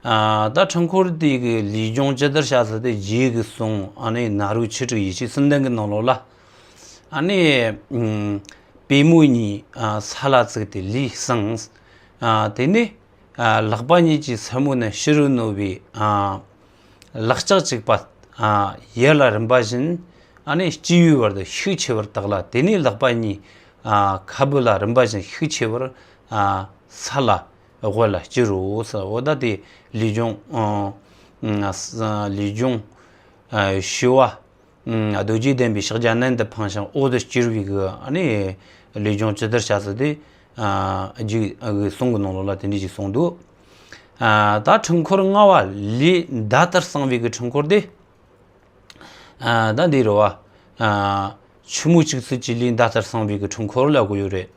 ཨ་ད་འཕྲུལ་འཁོར་དེ་གི་ལུས་སྦྱོང་ཇི་ལྟར་བྱ་ཟེར་དེ་རྗེས་ཀྱི་གསུང་ཨ་ནི་ནཱ་རོ་ཆོས་དྲུག་ཡེ་ཤེས་གསུམ་ལྡན་གྱི་ནང་ལོགས་ལ། ཨ་ནི་ཨུམ་པུས་མོ་གཉིས་ཨ་ས་ལ་བཙུགས་ཏེ་ལུས་བསྲིངས། ཨ་དེ་ནས་ཨ་ལག་པ་གཉིས་ཀྱི་སེན་མོ་ནས་ཕྱི་རུ་བསྣོལ་བའི་ཨ་ལག་ལྕགས་གཅིག་པ་ཨ་ཡར་ལ་རིམ་པ་བཞིན་ཨ་ནི་སྤྱི་བོའི་བར་དུ་ཤུགས་ཆེ་བར་བཏེགས་ལ། དེ་ནས་ལག་པ་གཉིས་ཨ་ཁ་སྦུབ་ལ་རིམ་པ་བཞིན་ཤུགས་ཆེ་བར་ཨ་ས་ལ་དབུ་ལ་བསྐྱུར་རོ་ཟེར། འོ་ད་དེ་ལུས་སྦྱོང་ཨ་ཨ་ལུས་སྦྱོང་ཨ་བཞི་བ། ཨ་རྡོ་རྗེ་ལྡན་པའི་ཕྱག་རྒྱ་ཨ་ནནྡ་འཕང་ཞིང་འོད་དུ་བསྐྱུར་བའི་གི་ཨ་ནི་ལུས་སྦྱོང་ཇི་ལྟར་བྱ་ཟེར་དེ། ཨ་རྗེ་གི་གསུང་གི་ནང་ལོགས་ལ་དེ་འདྲ་ཞིག་གསུངས་འདུག། ཨ་ད་འཕྲུལ་འཁོར་ལྔ་བ་ལས་མདའ་ལྟར་བསྲིངས་པའི་གི་འཕྲུལ་འཁོར་དེ། ཨ་ད་འདི་རེད་བ། ཨ་ཆུ་མོ་གཅིག་ཚོད་ཀྱི་ལས་མདའ་ལྟར་བསྲིངས་པའི་གི་འཕྲུལ་འཁོར་ལབ་དགོས་ཡོད་རེད།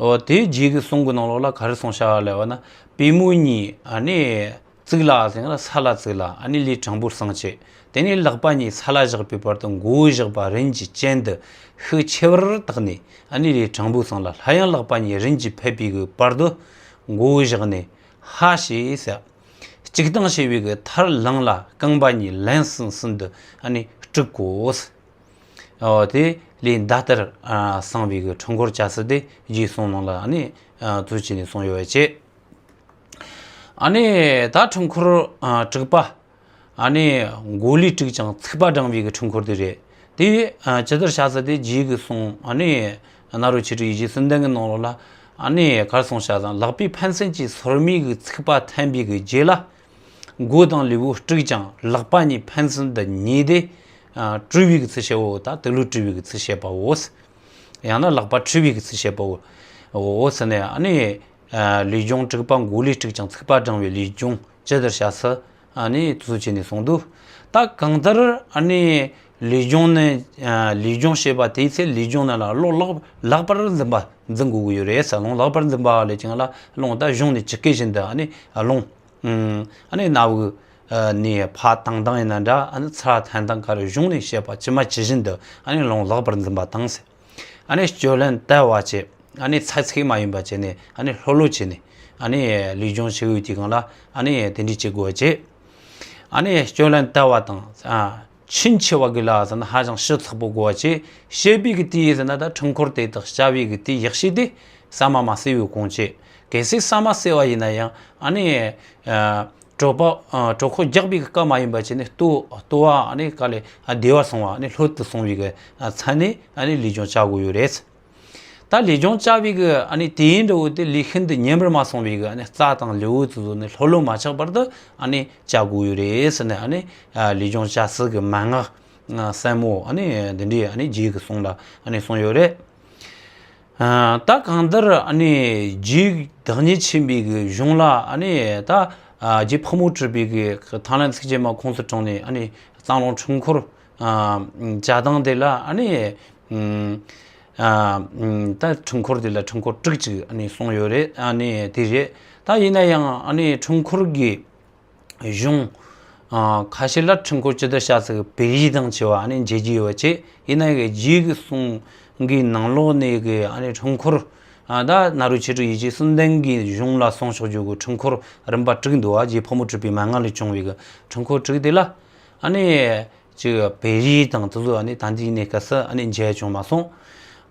འོ་དེ་རྗེ་གི་གསུང་གི་ནང་ལོགས་ལ་ག་རེ་གསུངས་བཞག་ལབ་པ་ན། པུས་མོ་གཉིས་ཨ་ནི་བཙུགས་ལ་ཟེར་ན་ས་ལ་བཙུགས་ལ་ཨ་ནི་ལུས་དྲང་པོར་བསྲིངས་བྱས། དེ་ནས་ལག་པ་གཉིས་ས་ལ་བཞག་པའི་བར་དུ་མགོ་བོ་བཞག་པ་རིམ་གྱིས་གྱེན་དུ་ཤུགས་ཆེ་བར་བཏེགས་ནས་ཨ་ནི་ལུས་དྲང་པོ་བསྲིངས་ལ། སླར་ཡང་ལག་པ་གཉིས་རིམ་གྱིས་ཕེབས་པའི་གི་བར་དུ་མགོ་བོ་བཞག་ནས་ཧ་ཞེས་ཟེར། གཅིག་བཏང་བྱས་པའི་གི་མཐར་ལངས་ལ་རྐང་པ་གཉིས་ལན་གསུམ་གསུམ་དུ་ཨ་ནི་དཀྲུག་གོ། འོ་དེ་ལས་མདའ་ལྟར་ཨ་བསྲིངས་པའི་གི་འཕྲུལ་འཁོར་བྱ་ཟེར་དེ་རྗེ་གསུང་ནང་ལ་ཨ་ནི་ཨ་ཚུལ་བྱས་ནས་གསུངས་ཡོད་པ་བྱས། ཨ་ནི་ད་འཕྲུལ་འཁོར་ཨ་དྲུག་པ། ཨ་ནི་མགོ་ལུས་དཀྲུགས་ཀྱང་ཚིག་པ་བགྲང་བའི་གི་འཕྲུལ་འཁོར་དེ་རེད། དེ་ཨ་ཇི་ལྟར་བྱ་ཟེར་དེ་རྗེ་གི་གསུང་ཨ་ནི་ནཱ་རོ་ཆོས་དྲུག་ཡེ་ཤེས་གསུམ་ལྡན་གྱི་ནང་ལོགས་ལ་ཨ་ནི་ག་རེ་གསུངས་བཞག་ཟེར་ན། ལག་པའི་ཕན་ཚུན་གྱི་སོར་མོས་གི་ཚིག་པ་འཐེན་པའི་གི་རྗེས་ལ། མགོ་དང་ལུས་པོ་དཀྲུགས་ཀྱང་ལག་པ་གཉིས་ཕན་ཚུན་དུ་ཉེ་སྟེ། ཨ་བཀྲུ་བའི་གི་ཚུལ་བྱེད་པའོ། ད་དུག་ལོག་བཀྲུ་བའི་གི་ཚུལ་བྱེད་པའོ། ཡང་ན་ལག་པ་འཁྲུ་བའི་གི་ཚུལ་བྱེད་པའོ། འོ་ཟེར་ནས་ཨ་ནི་ཨ་ལུས་སྦྱོང་དྲུག་པ་མགོ་ལུས་དཀྲུགས་ཀྱང་ཚིག་པ་བགྲང་བའི་ལུས་སྦྱོང་ཇི་ལྟར་བྱ་ཟེར་ཨ་ནི་ཚུལ་བྱས་ནས་གསུངས་འདུག། ད་གང་ལྟར་ཨ་ནི་ལུས་སྦྱོང་ནི་ཨ་ལུས་སྦྱོང་བྱེད་པ་དེའི་ཚེ་ལུས་སྦྱོང་ནི་ལ་རླུང་ལྷག་ལྷག་པར་འཛིན་པ་འཛིན་དགོས་ཀྱི་ཡོད་རེད་ཟེར། རླུང་ལྷག་པར་འཛིན་པ་ལས་ཀྱང་ལ་རླུང་ད་གཞུང་ནས་ཇི་སྐད་བཞིན་དུ་ཨ་ནི་རླུང་ཨ་ནི་སྣ་བུག་ནས་ཕར་བཏང་བཏང་ཡིན་ན་འདྲ། ཨ་ནི་ཚུར་འཐེན་སྟངས་ག་རེ་གཞུང་ནས་བཤད་པ་ཇི་མ་ཇི་བཞིན་དུ་ཨ་ནི་རླུང་ལྷག་པར་འཛིན་པ་དང་ཟེར། ཨ་ནི་སྐྱོར་ལེན་དལ་བ་བྱས། ཨ་ནི་ཚ་ཚིག་མ་ཡིན་པ་བྱས་ནས་ཨ་ནི་ལྷོད་ལྷོད་བྱས་ནས་ཨ་ནི་ལུས་སྦྱོང་བྱེད་ཡུལ་དེ་གང་ལ་ཨ་ནི་དེ་འདྲ་བྱེད་དགོས་པ་བྱས། ཨ་ནི་སྐྱོར་ལེན་དལ་བ་དང་ཨ་ཆུན་ཆེ་བ་གི་ལ་ཟེར་ན་ཧ་ཅང་ཞིབ་ཚགས་པོ་དགོས་པ་བྱས། བཤད་པའི་གི་དུས་ཟེར་ན་ད་འཕྲུལ་འཁོར་དེ་དག་བྱ་བའི་གི་དུས་ཡག་ཤོས་དེ་ཟ་མ་མ་ཟོས་པའི་གོང་བྱས། གལ་སྲིད་ཟ་མ་ཟོས་པ་ཡིན་ན་ཡང་ཨ་ནི་ཨ་གྲོད་པ་ཨ་གྲོད་ཁོག་རྒྱགས་པའི་གི་སྐབས་མ་ཡིན་པ་བྱས་ནས་ལྟོ་ལྟོ་བ་ཨ་ནི་ག་ལས་ཨ་བདེ་བར་སོང་བ་ཨ་ནི་ལྷོད་དུ་སོང་བའི་གི་ཨ་ཚད་ནས་ཨ་ནི་ལུས་སྦྱོང་བྱ་དགོས་ཡོད་རེད། ད་ལུས་སྦྱོང་བྱ་བའི་གི་ཨ་ནི་དུས་ཡུན་འདྲ་བོ་དེ་ལུས་ཤིན་ཏུ་ཉམས་པར་མ་སོང་བའི་གི་ཨ་ནི་རྩ་དང་ལུས་པོ་དེ་ཚོ་ནི་ལྷོད་ལྷོད་མ་ཆགས་བར་དུ་ཨ་ནི་བྱ་དགོས་ཡོད་རེད་ཟེར་ནས་ཨ་ནི་ཨ་ལུས་སྦྱོང་བྱ་ཚུལ་གི་མན་ངག་ཨ་གསལ་མོ་ཨ་ནི་འདི་འདྲའི་ཨ་ནི་རྗེ་གི་གསུང་ལ་ཨ་ནི་གསུངས་ཡོད་རེད། ཨ་ད་གང་ལྟར་ཨ་ནི་རྗེ་བདག་ཉིད་ཆེན་པོའི་གི་གཞུང་ལ་ཨ་ནི་ད་ཨ་རྗེ་ཕག་མོ་གྲུ་པའི་གི་ཐང་ལན་ཚིགས་བཅད་མ་ཁོངས་སུ་དྲངས་ནས་ཨ་ནི་གཙང་རླུང་འཕྲུལ་འཁོར་ཨ་བྱ་སྟངས་དེ་ལ་ཨ་ནི་ཨ་ད་འཕྲུལ་འཁོར་དེ་ལ་འཕྲུལ་འཁོར་དྲུག་ཅིག་ཨ་ནི་གསུངས་ཡོད་རེད། ཨ་ནི་དེ་རེད། ད་ཡིན་ན་ཡང་ཨ་ནི་འཕྲུལ་འཁོར་གི་གཞུང་ཨ་ཁ་ཤས་ལ་འཕྲུལ་འཁོར་ཇི་ལྟར་བྱ་ཚིག་བེ་རི་དང་བཅས་པ་ཨ་ནི་མཇལ་རྒྱུ་ཡོད་པ་བྱས། ཡིན་ན་ཡང་རྗེ་གི་གསུང་གི་ནང་ལོགས་ནས་གི་ཨ་ནི་འཕྲུལ་འཁོར་ཨ་ད་ནཱ་རོ་ཆོས་དྲུག་ཡེ་ཤེས་གསུམ་ལྡན་གྱི་གཞུང་ལ་གསུངས་ཆོག་རྒྱུ་གི་འཕྲུལ་འཁོར་རིམ་པ་དྲུག་འདུག་བ། རྗེ་ཕག་མོ་གྲུ་པའི་མན་ངག་ལས་བྱུང་བའི་གི་འཕྲུལ་འཁོར་དྲུག་དེ་ལ་ཨ་ནི། ཅིག་བེ་རི་དང་དེ་ཚོ་ཨ་ནི་ད་ལྟའི་གནས་སྐབས་སུ་ཨ་ནི་མཇལ་བྱུང་མ་སོང་།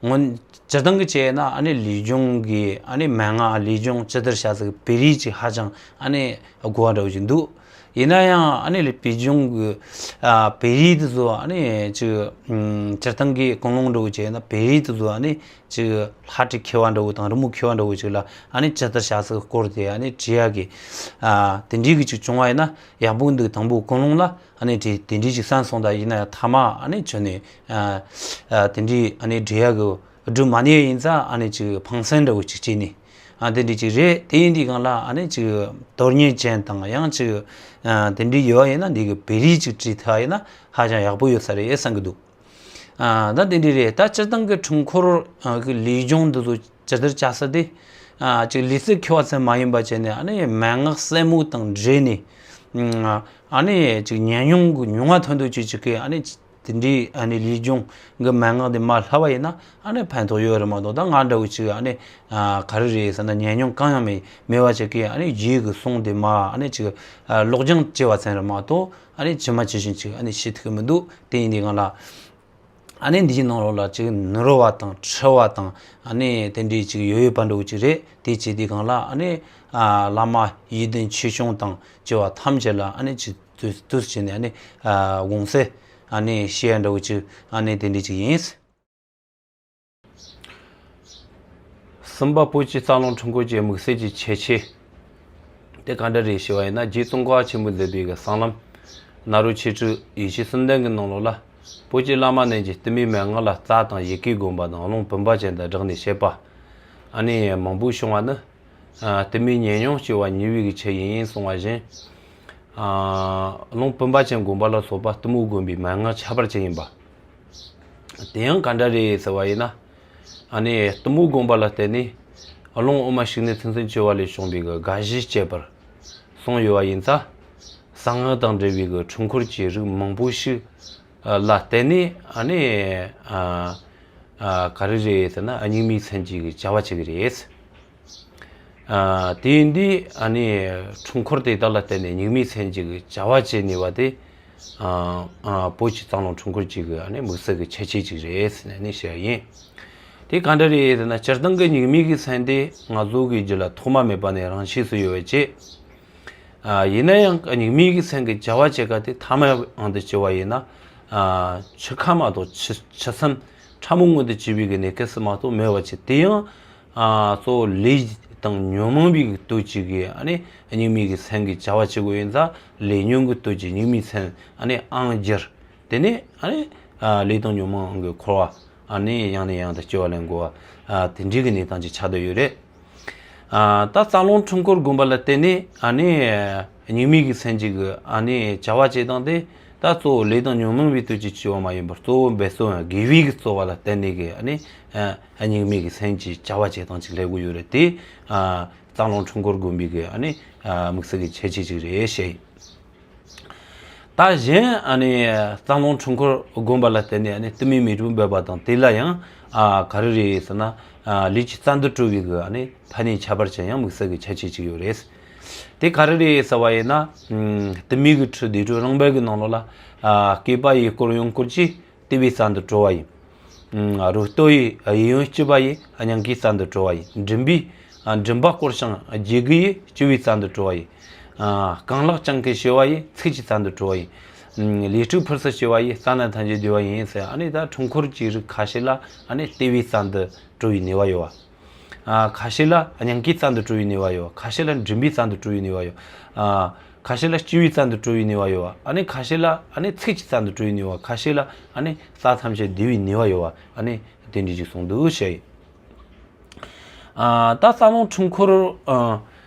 སྔོན་སྤྱིར་བཏང་གི་བྱས་ན་ཨ་ནི་ལུས་སྦྱོང་གི་ཨ་ནི་མན་ངག་ལུས་སྦྱོང་ཇི་ལྟར་བྱ་ཟིག་བེ་རི་ཅིག་ཧ་ཅང་ཨ་ནི་དགོས་པ་འདྲ་བོ་ཅིག་འདུག། ཡིན་ན་ཡང་ཨ་ནི་ལི་བོད་ལྗོངས་ཀྱི་ཨ་བོད་རིགས་དེ་ཚོ་ཨ་ནི་ཅིག་ཨམ་སྤྱིར་བཏང་གི་ཀུན་སློང་འདྲ་བོ་བྱས་ན་བོད་རིགས་དེ་ཚོ་ཨ་ནི་ཅིག་ལྷ་བྲིས་མཁས་པ་འདྲ་བོ་དང་རི་མོ་མཁས་པ་འདྲ་བོ་ཅིག་ལ་ཨ་ནི་ཇི་ལྟར་བྱ་ཟིག་སྐོར་དེ་ཨ་ནི་བྲིས་ཡ་གི་ཨ་དེ་འདྲའི་གི་ཅིག་བྱུང་བ་ཡིན་ན་ཡག་པོ་འདུག་དང་པོ་ཀུན་སློང་ལ་ཨ་ནི་དེ་དེ་འདྲའི་ཅིག་བསམ་སོང་། ད་ཡིན་ན་ཡང་མཐའ་མ་ཨ་ནི་བྱོན་ནས་ཨ་ཨ་དེ་འདྲའི་ཨ་ནི་བྲིས་ཡ་གི་སྒྲུབ་མ་ཉན་ཡིན་ཙང་ཨ་ནི་ཅིག་ཕངས་སེམས་འདྲ་བོ་ཅིག་སྐྱེས་ནས་ཨ་དེ་འདྲ་ཅིག་རེད། དེ་ཡིན་དུས་སྒང་ལ་ཨ་ནི་ཅིག་དོན་གཉེར་ཅན་དང་ཡང་ཅིག་ཨ་དེ་འདྲ་ཡོད་ཡིན་ན་འདི་གི་བོད་རིགས་ཅིག་བྲིས་ཐུབ་ཡིན་ན་ཧ་ཅང་ཡག་པོ་ཡོད་ས་རེད་བསམ་གི་འདུག་ཨ་ད་དེ་འདྲ་རེད། ད་སྤྱིར་བཏང་གི་འཕྲུལ་འཁོར་ཨ་གི་ལས་སྦྱོང་འདི་ཚོ་ཇི་ལྟར་བྱ་ས་དེ་ཨ་ཅིག་ལུས་རྩལ་མཁས་པ་ཙམ་མ་ཡིན་པ་བྱས་ནས་ཨ་ནི་མན་ངག་གསལ་མོ་དང་འབྲེལ་ནས་ཨ་ནི་ཅིག་ཉམས་མྱོང་གི་མྱོང་བ་ཐོན་འདུག་ཅིག་ཅིག་གི་ཨ་ནི་དེ་འདྲའི་ཨ་ནི་ལུས་སྦྱོང་གི་མན་ངག་དེ་མར་བསླབས་པ་ཡིན་ན་ཨ་ནི་ཕན་ཐོགས་ཡོད་རེད་མ་གཏོགས། ད་ང་འདྲ་བོ་ཅིག་ཨ་ནི་ཨ་ག་རེ་རེད་ཟེར་ན་ཉམས་མྱོང་གང་ཡང་མེད་མེད་པ་ཅིག་གིས་ཨ་ནི་རྗེས་ཀྱི་གསུང་དེ་མར་ཨ་ནི་ཅིག་ཨ་ཀློག་སྦྱང་བྱས་པ་ཙམ་རེད་མ་གཏོགས་ཨ་ནི་ཇི་མ་ཇི་བཞིན་ཅིག་ཨ་ནི་ཤེས་ཐུབ་ཀྱི་མི་འདུག་དེ་ཡིན་དུས་སྒང་ལ་ཨ་ནི་འདིའི་ནང་ལོགས་ལ་ཅིག་ནོར་བ་དང་འཁྲུལ་བ་དང་ཨ་ནི་དེ་འདྲའི་ཅིག་ཡོད་ཡོད་པ་འདྲ་བོ་ཅིག་རེད། དེ་བྱེད་དུས་སྒང་ལ་ཨ་ནི་ཨ་བླ་མ་ཡོན་ཏན་ཆོས་སྐྱོང་དང་བཅས་པ་ཐམས་ཅད་ལ་ཨ་ནི་ཅིག་དུས་དུས་བྱས་ནས་ཨ་ནི་ཨ་དགོངས་སེལ་ཨ་ནི་བཤད་ཡ་འདྲ་བོ་ཅིག་ཨ་ནི་དེ་འདྲ་ཅིག་ཡིན། གསུམ་པ། བོད་ཀྱི་རྩ་རླུང་འཕྲུལ་འཁོར་གྱི་དམིགས་བསལ་གྱི་ཁྱད་ཆོས་དེ་ག་འདྲ་རེད་ཞུ་བ་ཡིན་ན། རྗེ་ཙོང་ཁ་པ་ཆེན་པོས་མཛད་པའི་གི་གསང་ལམ་ནཱ་རོ་ཆོས་དྲུག་ཡེ་ཤེས་གསུམ་ལྡན་གྱི་ནང་ལོགས་ལ་བོད་ཀྱི་བླ་མ་རྣམས་ཀྱིས་བསྟུད་མའི་མན་ངག་ལ་རྩ་དང་ཡི་གེ་བསྒོམ་པ་དང་རླུང་བུམ་པ་ཅན་དུ་བསྒྲགས་ནས་བཤད་པ་ཨ་ནི་མང་པོ་བྱུང་བ་ནི། ཨ་བསྟུད་མའི་ཉམས་མྱོང་སྐྱེ་བ་གཉིས་པའི་གི་ཆེད་ཡིན་གསུངས་པ་བཞིན། ཨ་རླུང་བུམ་པ་ཅན་བསྒོམ་པ་ལ་སོགས་པ་གཏུམ་མོ་བསྒོམ་པའི་མན་ངག་ཁྱད་པར་ཅན་ཡིན་པ། དེ་ཡང་ག་འདྲ་རེད་ཟེར་བ་ཡིན་ན། ཨ་ནི་གཏུམ་མོ་བསྒོམ་པ་ལ་བརྟེན་ནས་རླུང་དབུ་མ་ཕྱུགས་ནས་ཚུན་ཚོད་སྐྱེ་བ་ལས་བྱུང་བའི་གི་དགའ་བཞི་སྐྱེད་པར་གསུངས་ཡོད་པ་ཡིན་ཙང་། གསང་སྔགས་དང་འབྲེལ་བའི་གི་འཕྲུལ་འཁོར་གྱི་རིགས་མང་པོ་ཞིག་ལ་བརྟེན་ནས་ཨ་ནི་ཨ་ཨ་ག་རེ་རེད་ཟེར་ན་ཨ་གཉུག་མའི་མཚན་གྱི་གི་བྱ་བ་བྱེད་ཀྱི་རེད། ཨ་དེ་ཡིན་དུས་ཨ་ནི་འཕྲུལ་འཁོར་དེ་དག་ལ་བརྟེན་ནས་གཉུག་མའི་མཚན་གྱི་གི་བྱ་བ་བྱེད་ནུས་པ་དེ་ཨ་ཨ་བོད་ཀྱི་རྩ་རླུང་འཕྲུལ་འཁོར་གྱི་གི་ཨ་ནི་དམིགས་བསལ་གྱི་ཁྱད་ཆོས་ཅིག་རེད་ཟེར་ནས་བཤད་ཡིན། དེ་ག་འདྲ་རེད་ཟེར་ན་སྤྱིར་བཏང་གི་གཉུག་མའི་གི་མཚན་དེ་ང་ཚོ་གི་རྒྱུད་ལ་ཐོག་མ་མེད་པ་ནས་རང་ཆས་སུ་ཡོད་པའི་ཆེད། ཨ་ཡིན་ན་ཡང་གཉུག་མའི་གི་མཚན་གྱི་བྱ་བ་བྱེད་ཀ་དེ་ཐ་མལ་དབང་དུ་བྱས་པ་ཡིན་ན། ཨ་འཆི་ཁ་མ་གཏོགས་འཆི་འཆི་སེམས་ཕྲ་མོ་མངོན་དུ་གྱུར་པའི་གི་གནས་སྐབས་སུ་མ་གཏོགས་མེད་པ་བྱས། དེ་ཡང་ཨ་གཙོ་བོ་ལས་དང་ཉོན་མོངས་པའི་གི་སྟོབས་ཀྱིས་གི་ཨ་ནི་གཉུག་མའི་གི་མཚན་གྱི་བྱ་བ་བྱེད་དགོས་ཡིན་ཙང་ལས་ཉོན་གྱི་སྟོབས་ཀྱིས་གཉུག་མའི་མཚན་ཨ་ནི་ཨང་བསྒྱུར། དེ་ནས་ཨ་ནི་ཨ་ལས་དང་ཉོན་མོངས་ཀྱི་འཁོར་བ་ཨ་ནི་ཡང་ནས་ཡང་དུ་སྐྱེ་བ་ལེན་དགོས་པ་ཨ་དེ་འདྲའི་གི་གནས་སྟངས་ཅིག་ཆགས་བསྡད་ཡོད་རེད། ཨ་ད་རྩ་རླུང་འཕྲུལ་འཁོར་བསྒོམ་པ་ལ་བརྟེན་ནས་ཨ་ནི་གཉུག་མའི་གི་མཚན་གྱི་གི་ཨ་ནི་བྱ་བ་བྱེད་སྟངས་དེ་ད་གཙོ་བོ་ལས་དང་ཉོན་མོངས་པའི་སྟོབས་ཀྱིས་སྐྱེ་བ་མ་ཡིན་པར་གཙོ་བོ་འབད་བརྩོན་དགེ་བའི་གི་རྩོལ་བ་ལ་བརྟེན་ནས་གི་ཨ་ནི་ཨ་གཉུག་མའི་གི་མཚན་གྱི་བྱ་བ་བྱེད་སྟངས་ཅིག་སླེབས་དགོས་ཡོད་རེད། དེ་ཨ་རྩ་རླུང་འཕྲུལ་འཁོར་བསྒོམ་པའི་གི་ཨ་ནི་ཨ་དམིགས་བསལ་གྱི་ཁྱད་ཆོས་ཅིག་རེད་ཞེས། ད་གཞན་ཨ་ནི་རྩ་རླུང་འཕྲུལ་འཁོར་བསྒོམ་པ་ལ་བརྟེན་ནས་ཨ་ནི་གཏུམ་མོའི་མེ་དྲོད་འབར་བ་དང་དེ་ལ་ཡང་ཨ་ག་རེ་རེད་ཟེར་ན་ཨ་ལུས་ཀྱི་རྩལ་འདུ་སྤྲོ་བའི་གི་ཨ་ནི་ཕན་ནུས་ཁྱད་པར་ཅན་ཡང་དམིགས་བསལ་གྱི་ཁྱད་ཆོས་ཅིག་ཡོད་རེད། དེ་ག་རེ་རེད་ཟེར་བ་ཡིན་ན་ཨ་གཏུམ་མོའི་གི་ཁྲོད་བདེ་དྲོད་རླུང་འབར་གི་ནང་ལོགས་ལ་ཨ་སྐེད་པ་ཡི་སྐོར་ཡང་སྐོར་གྱིས་ལྟེ་བའི་རྩལ་འདུ་སྤྲོ་བ་ཡིན། ཨ་རུ་ཏོ་ཡི་གཡས་གཡོན་སྐྱིལ་པ་ཡི་སྙིང་གའི་རྩལ་འདུ་སྤྲོ་བ་ཡིན། མགྲིན་པའི་ཨ་མགྲིན་པ་སྐོར་ཞིང་རྒྱུད་གི་ཡི་སྤྱི་བོའི་རྩལ་འདུ་སྤྲོ་བ་ཡིན། ཨ་རྐང་ལག་བརྐྱང་གི་བྱེད་པ་ཡི་ཚིགས་ཀྱི་རྩལ་འདུ་སྤྲོ་བ་ཡིན། ཨ་ལས་ཕྲུག་ཕུར་སུ་བྱེད་པ་ཡི་རྩ་ནི་ཐམས་ཅད་བདེ་བ་ཡིན་ཟེར། ཨ་ནི་ད་འཕྲུལ་འཁོར་གྱི་རིགས་ཁ་ཤས་ལ་ཨ་ནི་ལྟེ་བའི་རྩལ་འདུ་སྤྲོ་བའི་ནུས་པ་ཡོད་པ། ཨ་ཁ་ཤས་ལ་སྙིང་གའི་རྩལ་འདུ་སྤྲོ་བའི་ནུས་པ་ཡོད། ཁ་ཤས་ལ་མགྲིན་པའི་རྩལ་འདུ་སྤྲོ་བའི་ནུས་པ་ཡོད། ཨ་ཁ་ཤས་ལ་སྤྱི་བོའི་རྩལ་འདུ་སྤྲོ་བའི་ནུས་པ་ཡོད། ཨ་ནི་ཁ་ཤས་ལ་ཨ་ནི་ཚིགས་ཀྱི་རྩལ་འདུ་སྤྲོ་བའི་ནུས་པ། ཁ་ཤས་ལ་ཨ་ནི་རྩ་ཐམས་ཅད་བདེ་བའི་ནུས་པ་ཡོད། ཨ་ནི་དེ་འདྲ་ཅིག་གསུངས་འདུག་ཞེས། ཨ་ད་རྩ་རླུང་འཕྲུལ་འཁོར་ཨ་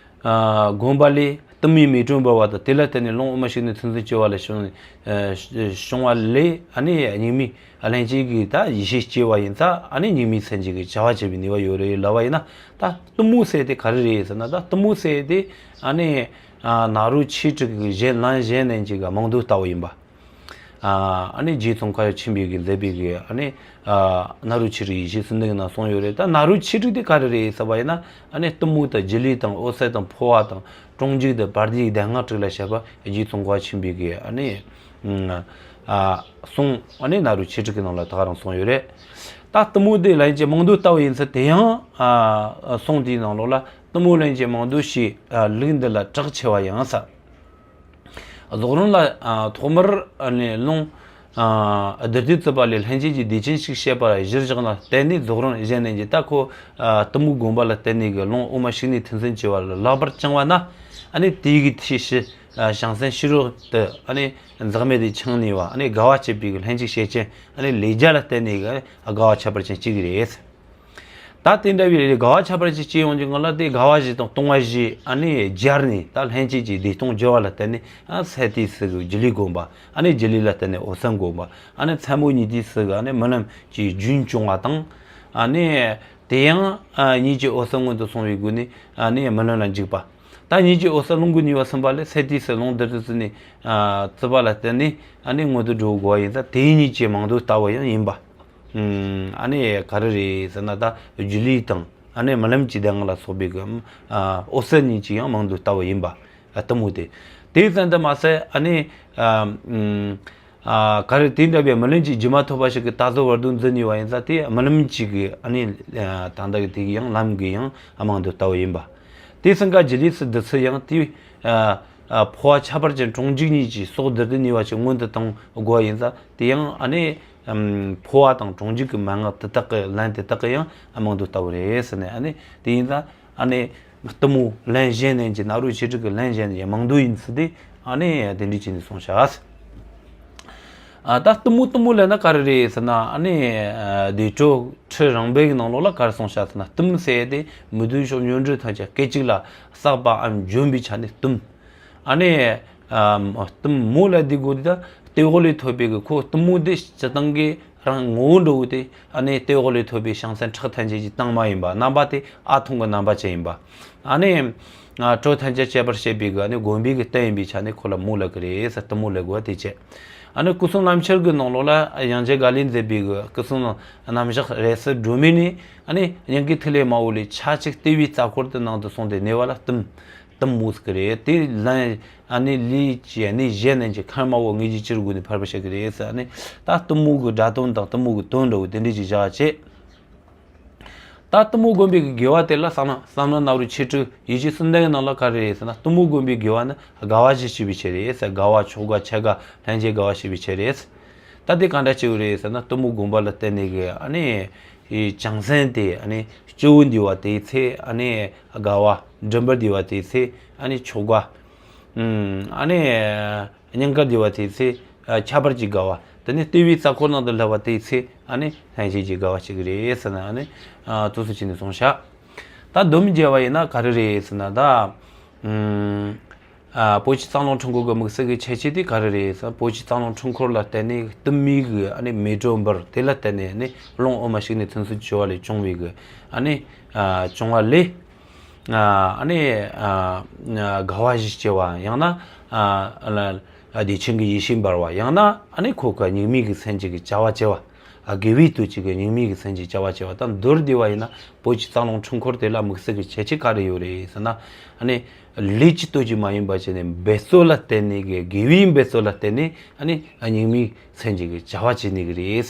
ཨ་བསྒོམ་པ་ལས་གཏུམ་མོའི་མེ་དྲོད་འབར་བ་དང་དེ་ལ་བརྟེན་ནས་རླུང་དབུ་མ་ཕྱུགས་ནས་ཚུན་ཚོད་སྐྱེ་བ་ལ་བྱུང་ཨ་བྱུང་བ་ལས་ཨ་ནི་གཉུག་མའི་ལྷན་སྐྱེས་ཀྱི་ད་ཡེ་ཤེས་སྐྱེ་བ་ཡིན་ཙང་ཨ་ནི་གཉུག་མའི་མཚན་གྱི་གི་བྱ་བ་བྱེད་པའི་ནུས་པ་ཡོད་རེད་ལབ་པ་ཡིན་ན། ད་གཏུམ་མོ་ཟེར་དེ་ག་རེ་རེད་ཟེར་ན། ད་གཏུམ་མོ་ཟེར་དེ་ཨ་ནི་ཨ་ནཱ་རོ་ཆོས་དྲུག་གི་གཞན་ལམ་གཞན་རྣམས་ཀྱི་གི་རྨང་རྡོ་ལྟ་བུ་ཡིན་པ། ཨ་ནི་རྗེ་ཙོང་ཁ་པ་ཆེན་པོས་གི་མཛད་པའི་གི་ཨ་ནི་ཨ་ནཱ་རོ་ཆོས་དྲུག་ཡེ་ཤེས་གསུམ་ལྡན་གྱི་ནང་གསུངས་ཡོད་རེད། ད་ནཱ་རོ་ཆོས་དྲུག་དེ་ག་རེ་རེད་ཟེར་བ་ཡིན་ན། ཨ་ནི་གཏུམ་མོ་དང་རྒྱུ་ལུས་དང་འོད་གསལ་དང་འཕོ་བ་དང་སྤྲང་འཇུག་དང་བར་དོའི་གདམས་ངག་དྲུག་ལ་བཤད་པ་རྗེ་ཙོང་ཁ་པ་ཆེན་པོས་གི་ཨ་ནི་ཨ་གསུང་ཨ་ནི་ནཱ་རོ་ཆོས་དྲུག་གི་ནང་ལ་ད་ག་རང་གསུངས་ཡོད་རེད། ད་གཏུམ་མོ་དེ་ལམ་གྱི་རྨང་རྡོ་ལྟ་བུ་ཡིན་ཚུལ་དེ་ཡང་ཨ་གསུང་དེའི་ནང་ལོགས་ལ། གཏུམ་མོ་ལམ་གྱི་རྨང་རྡོ་ཞེས་ཨ་ལུགས་འདི་ལ་གྲགས་ཆེ་བ་ཡང་ཟེར། རྫོགས་རིམ་ལ་ཨ་ཐོག་མར་ཨ་ནི་ལུང་ཨ་བདུད་སྡེ་རྩོད་པ་ལས་ལྷན་སྐྱེས་ཀྱི་བདེ་ཆེན་ཞིག་བཤད་པ་གཞིར་བཞག་ན་བརྟེན་ནས། རྫོགས་རིམ་གཞན་ནས་ཀྱི་ད་ཁོ་ཨ་གཏུམ་མོའི་དགོན་པ་ལ་བརྟེན་ནས་ཀྱི་ལུང་དབུ་མ་ཕྱུགས་ནས་ཐུན་གསུམ་གྱི་བར་ལ་ལེགས་པར་བཅིངས་པ་ན། ཨ་ནི་དེའི་གི་ཐེག་ཞི་ཨ་བྱང་སེམས་ཕྱི་རོལ་དུ་ཨ་ནི་འཛག་མེད་དུ་འཆིང་ནུས་པ། ཨ་ནི་དགའ་བ་བསྐྱེད་པའི་གི་ལྷན་ཅིག་བྱེད་ཅིང་ཨ་ནི་ལས་རྒྱ་ལ་བརྟེན་ནས་གི་དགའ་བ་ཁྱད་པར་ཅན་སྐྱེ་གི་རེད། ད་དེ་འདྲ་བའི་དགའ་བ་ཁྱད་པར་ཅན་སྐྱེ་ཡོང་རྒྱུ་ང་ལ་དེ་དགའ་བ་བཞི་དང་ལྟུང་བ་བཞི་ཨ་ནི་སྦྱར་ནས། ད་ལྷན་སྐྱེས་ཀྱི་བདེ་སྟོང་སྦྱོར་བ་ལ་བརྟེན་ནས་ཨ་སད་དེ་སི་གི་སྒྱུ་ལུས་བསྒོམ་པ། ཨ་ནི་སྒྱུ་ལུས་ལ་བརྟེན་ནས་འོད་གསལ་བསྒོམ་པ། ཨ་ནི་མཚན་མོ་གཉིད་དེ་སི་གི་ཨ་ནི་རྨི་ལམ་གྱི་རྒྱུན་སྐྱོང་བ་དང་། ཨ་ནི་དེ་ཡང་ཨ་གཉིད་ཀྱི་འོད་གསལ་མངོན་དུ་སོང་བའི་སྒོ་ནས་ཨ་ནི་རྨི་ལམ་ལ་འཇུག་པ། ད་གཉིད་ཀྱི་འོད་གསལ་ལོངས་སྐུ་གཉིས་པ་ཟིན་པ་ལས་སད་དེ་སི་ལོངས་སྡུད་དུ་བརྩིས་ནས་ཨ་བརྩིས་པ་ལ་བརྟེན་ནས་ཨ་ནི་མངོན་དུ་འགྲོ་དགོས་པ་ཡིན་ཙང་། དེའི་གཉིད་ཀྱི་རྨང་རྡོ་ལྟ་བུ་ཡང་ཡིན་པ། ཨ་ནི་ག་རེ་རེད་ཟེར་ན། ད་སྒྱུ་ལུས་དང་ཨ་ནི་རྨི་ལམ་གྱི་གདམས་ངག་ལ་སོགས་པའི་གི་ཨ་འོད་གསལ་གཉིས་ཀྱི་ཡང་རྨང་རྡོ་ལྟ་བུ་ཡིན་པ། ཨ་གཏུམ་མོ་དེ། དེ་ཙམ་དུ་མ་ཟད་ཨ་ནི་ཨ་ཨ་ག་རེ་དེ་འདྲ་བའི་རྨི་ལམ་གྱི་སྒྱུ་མ་ཐོབ་པ་ཞིག་གི་ད་གཟོད་བར་དུ་འཛིན་ནུས་པ་ཡིན་ཙང་། དེ་རྨི་ལམ་གཅིག་གི་ཨ་ནི་ཨ་ད་ལྟ་གི་དེ་གི་ཡང་ལམ་གྱི་ཡང་རྨང་རྡོ་ལྟ་བུ་ཡིན་པ། དེ་ཙམ་ཀ་སྒྱུ་ལུས་སུ་བསྡུ་ཚུལ་ཡང་དེ་ཨ་ཨ་འཕོ་བ་ཁྱད་པར་ཅན་གྲོང་འཇུག་གཉིས་ཀྱི་སྲོག་བསྡུ་སྟེ་ནུས་པ་ཞིག་མངོན་དུ་བཏང་དགོས་པ་ཡིན་ཙང་། དེ་ཡང་ཨ་ནི་ཨམ་འཕོ་བ་དང་གྲོང་འཇུག་གི་མན་ངག་དེ་དག་གི་ལན་དེ་དག་གི་ཡང་རྨང་རྡོ་ལྟ་བུ་རེད་ཟེར་ནས། ཨ་ནི་དེ་ཡིན་ཙང་ཨ་ནི་གཏུམ་མོ་ལན་གཞན་ལྡན་གྱི། ནཱ་རོ་ཆོས་དྲུག་གི་ལན་གཞན་ལྡན་གྱི་རྨང་རྡོ་ཡིན་ཚུལ་དེ་ཨ་ནི་དེ་འདྲ་བྱས་ནས་གསུངས་བཞག། ཨ་ད་གཏུམ་མོ་གཏུམ་མོ་ལབ་ན་ག་རེ་རེད་ཟེར་ན། ཨ་ནི་ཨ་བདེ་དྲོད་ཁྲི་རིམ་པའི་གི་ནང་ལོགས་ལ་ག་རེ་གསུངས་བཞག་ཟེར་ན། གཏུམ་ཟེར་དེ་མི་སྡུག་སོགས་ཉོན་སྒྲིབ་ཐམས་ཅད་སྐད་ཅིག་ལ་བསགས་པའམ་འཇོམས་པའི་ཆ་ནས་གཏུམ། ཨ་ནི་ཨ་གཏུམ་མོ་ལབ་དུས་གོ་དེ་ད་ལྟེ་འོག་ལས་ཐོབ་པའི་གི་ཁོ་གཏུམ་མོ་དེ་སྤྱིར་བཏང་གི་རང་ངོ་བོ་འདྲ་བོ་དེ་ཨ་ནི་ལྟེ་འོག་ལས་ཐོབ་པའི་བྱང་སེམས་ཁྲག་ཐམས་ཅད་ཀྱི་དྭངས་མ་ཡིན་པ། རྣམ་པ་དེ་ཨ་ཐུང་གི་རྣམ་པ་ཅན་ཡིན་པ། ཨ་ནི་ཨ་དྲོད་ཐམས་ཅད་སྤྱད་པར་བྱེད་པའི་གི་ཨ་ནི་བསྒོམ་པའི་གི་རྟེན་ཡིན་པའི་ཆ་ནས་ཁོ་ལ་མོ་ལབ་གི་རེད་ཟེར། གཏུམ་མོ་ལབ་དགོས་པ་དེ་བྱས། ཨ་ནི་སྐུ་གསུམ་རྣམ་འཕྲུལ་གྱི་ནང་ལོགས་ལ་ཡང་རྒྱལ་དགའ་ལས་མཛད་པའི་གི་སྐུ་གསུམ་རྣམ་གཞག་རེ་ཟུང་སྒྲོན་མེ་ནས། ཨ་ནི་སྙིང་གའི་ཐིག་ལེ་དམར་པོ་ལས་ཆ་གཅིག་ལྟེ་བའི་རྩ་འཁོར་དུ་ནང་དུ་སོང་སྟེ་གནས་པ་ལ་གཏུམ། གཏུམ་མོ་ཟེར་གི་རེད། དེ་ལན་ཨ་ནི་ལས་ཀྱི་ཨ་ནི་གཞན་ལྡན་གྱི་ཁམས་དམར་པོ་ངེས་ཀྱི་ཕྱིར་དགོས་ནས་ཕལ་པར་བཤད་གི་རེད་ཟེར། ཨ་ནི་ད་གཏུམ་མོ་གི་སྒྲ་དོན་དང་གཏུམ་མོ་གི་དོན་འདྲ་བོ་དེ་འདྲ་ཅིག་བཞག་བྱས། ད་གཏུམ་མོ་བསྒོམ་པའི་དགེ་བ་དེ་ལ་བསམ་ན། བསམ་ན་ནཱ་རོ་ཆོས་དྲུག་ཡེ་ཤེས་གསུམ་ལྡན་གྱི་ནང་ལ་ག་རེ་རེད་ཟེར་ན། གཏུམ་མོ་བསྒོམ་པའི་དགེ་བ་ནི་དགའ་བ་བཞི་སྐྱེ་བའི་ཕྱིར་རེད་ཟེར། དགའ་བ་མཆོག་དགའ་ཁྱད་དགའ་ལྷན་སྐྱེས་དགའ་བ་སྐྱེ་བའི་ཕྱིར་རེད། ད་དེ་གང་འདྲ་སྐྱེ་བོ་རེད་ཟེར་ན། གཏུམ་མོ་བསྒོམ་པ་ལ་བརྟེན་ནས་གི་ཨ་ནི་བྱང་སེམས་དེ་ཨ་ནི་སྐྱེ་བོ་འདུལ་བ་དེའི་ཚེ། ཨ་ནི་དགའ་བ་མགྲིན་པར་འདུལ་བ་དེའི་ཚེ། ཨ་ནི་མཆོག་དགའ། ཨ་ནི་སྙིང་གར་འདུལ་བ་དེའི་ཚེ། ཨ་ཁྱད་པར་གྱི་དགའ་བ་དེ་ནི་ལྟེ་བའི་རྩ་འཁོར་ནང་དུ་ལྷག་པ་དེའི་ཚེ། ཨ་ནི་ལྷན་སྐྱེས་ཀྱི་དགའ་བ་སྐྱེ་གི་རེད་ཟེར་ནས། ཨ་ནི་ཨ་དུས་སུ་བྱས་ནས་གསུངས་བཞག། ད་སྡོམ་རྒྱག་པ་ཡིན་ན་ག་རེ་རེད་ཟེར་ན། ད་ཨ་པོ་ཆེ་རྩ་རླུང་འཁྲུལ་འཁོར་གྱི་དམིགས་བསལ་གྱི་ཁྱད་ཆོས་དེ་ག་རེ་རེད་ཟེར་ན། པོ་ཆེ་རྩ་རླུང་འཁྲུལ་འཁོར་ལ་བརྟེན་ནས་གཏུམ་མོའི་གི་ཨ་ནི་མེ་དྲོད་འབར། དེ་ལ་བརྟེན་ནས་ཨ་ནི་རླུང་དབུ་མ་ཕྱུགས་ནས་ཐུན་གསུམ་གྱི་བར་ལས་བྱུང་བའི་གི་ཨ་ནི་ཨ་བྱུང་བ་ལས། ཨ་ནི་ཨ་དགའ་བ་བཞི་སྐྱེ་བ། ཡང་ན་ཨ་ལ་བདེ་ཆེན་གྱི་ཡེ་ཤེས་འབར་བ། ཡང་ན་ཨ་ནི་ཁོ་ག་སྙིགས་མའི་གི་སེམས་ཅན་གྱི་བྱ་བ་བྱེད་པ། ཨ་དགེ་བའི་སྟོབས་ཀྱིས་གི་སྙིགས་མའི་གི་སེམས་ཅན་གྱི་བྱ་བ་བྱེད་པ། ད་མདོར་བསྡུས་པ་ཡིན་ན་པོ་ཆེ་རྩ་རླུང་འཁྲུལ་འཁོར་དེ་ལ་དམིགས་བསལ་གྱི་ཁྱད་ཆོས་ག་རེ་ཡོད་རེད་ཟེར་ན། ཨ་ནི་ལས་ཀྱི་སྟོབས་ཀྱིས་མ་ཡིན་པ་བྱས་ནས་འབད་རྩོལ་ལ་བརྟེན་ནས་གི། དགེ་བའི་འབད་རྩོལ་ལ་བརྟེན་ནས་ཨ་ནི་སྙིགས་མའི་སེམས་ཅན་གྱི་བྱ་བ་བྱེད་ནི་གི་རེད།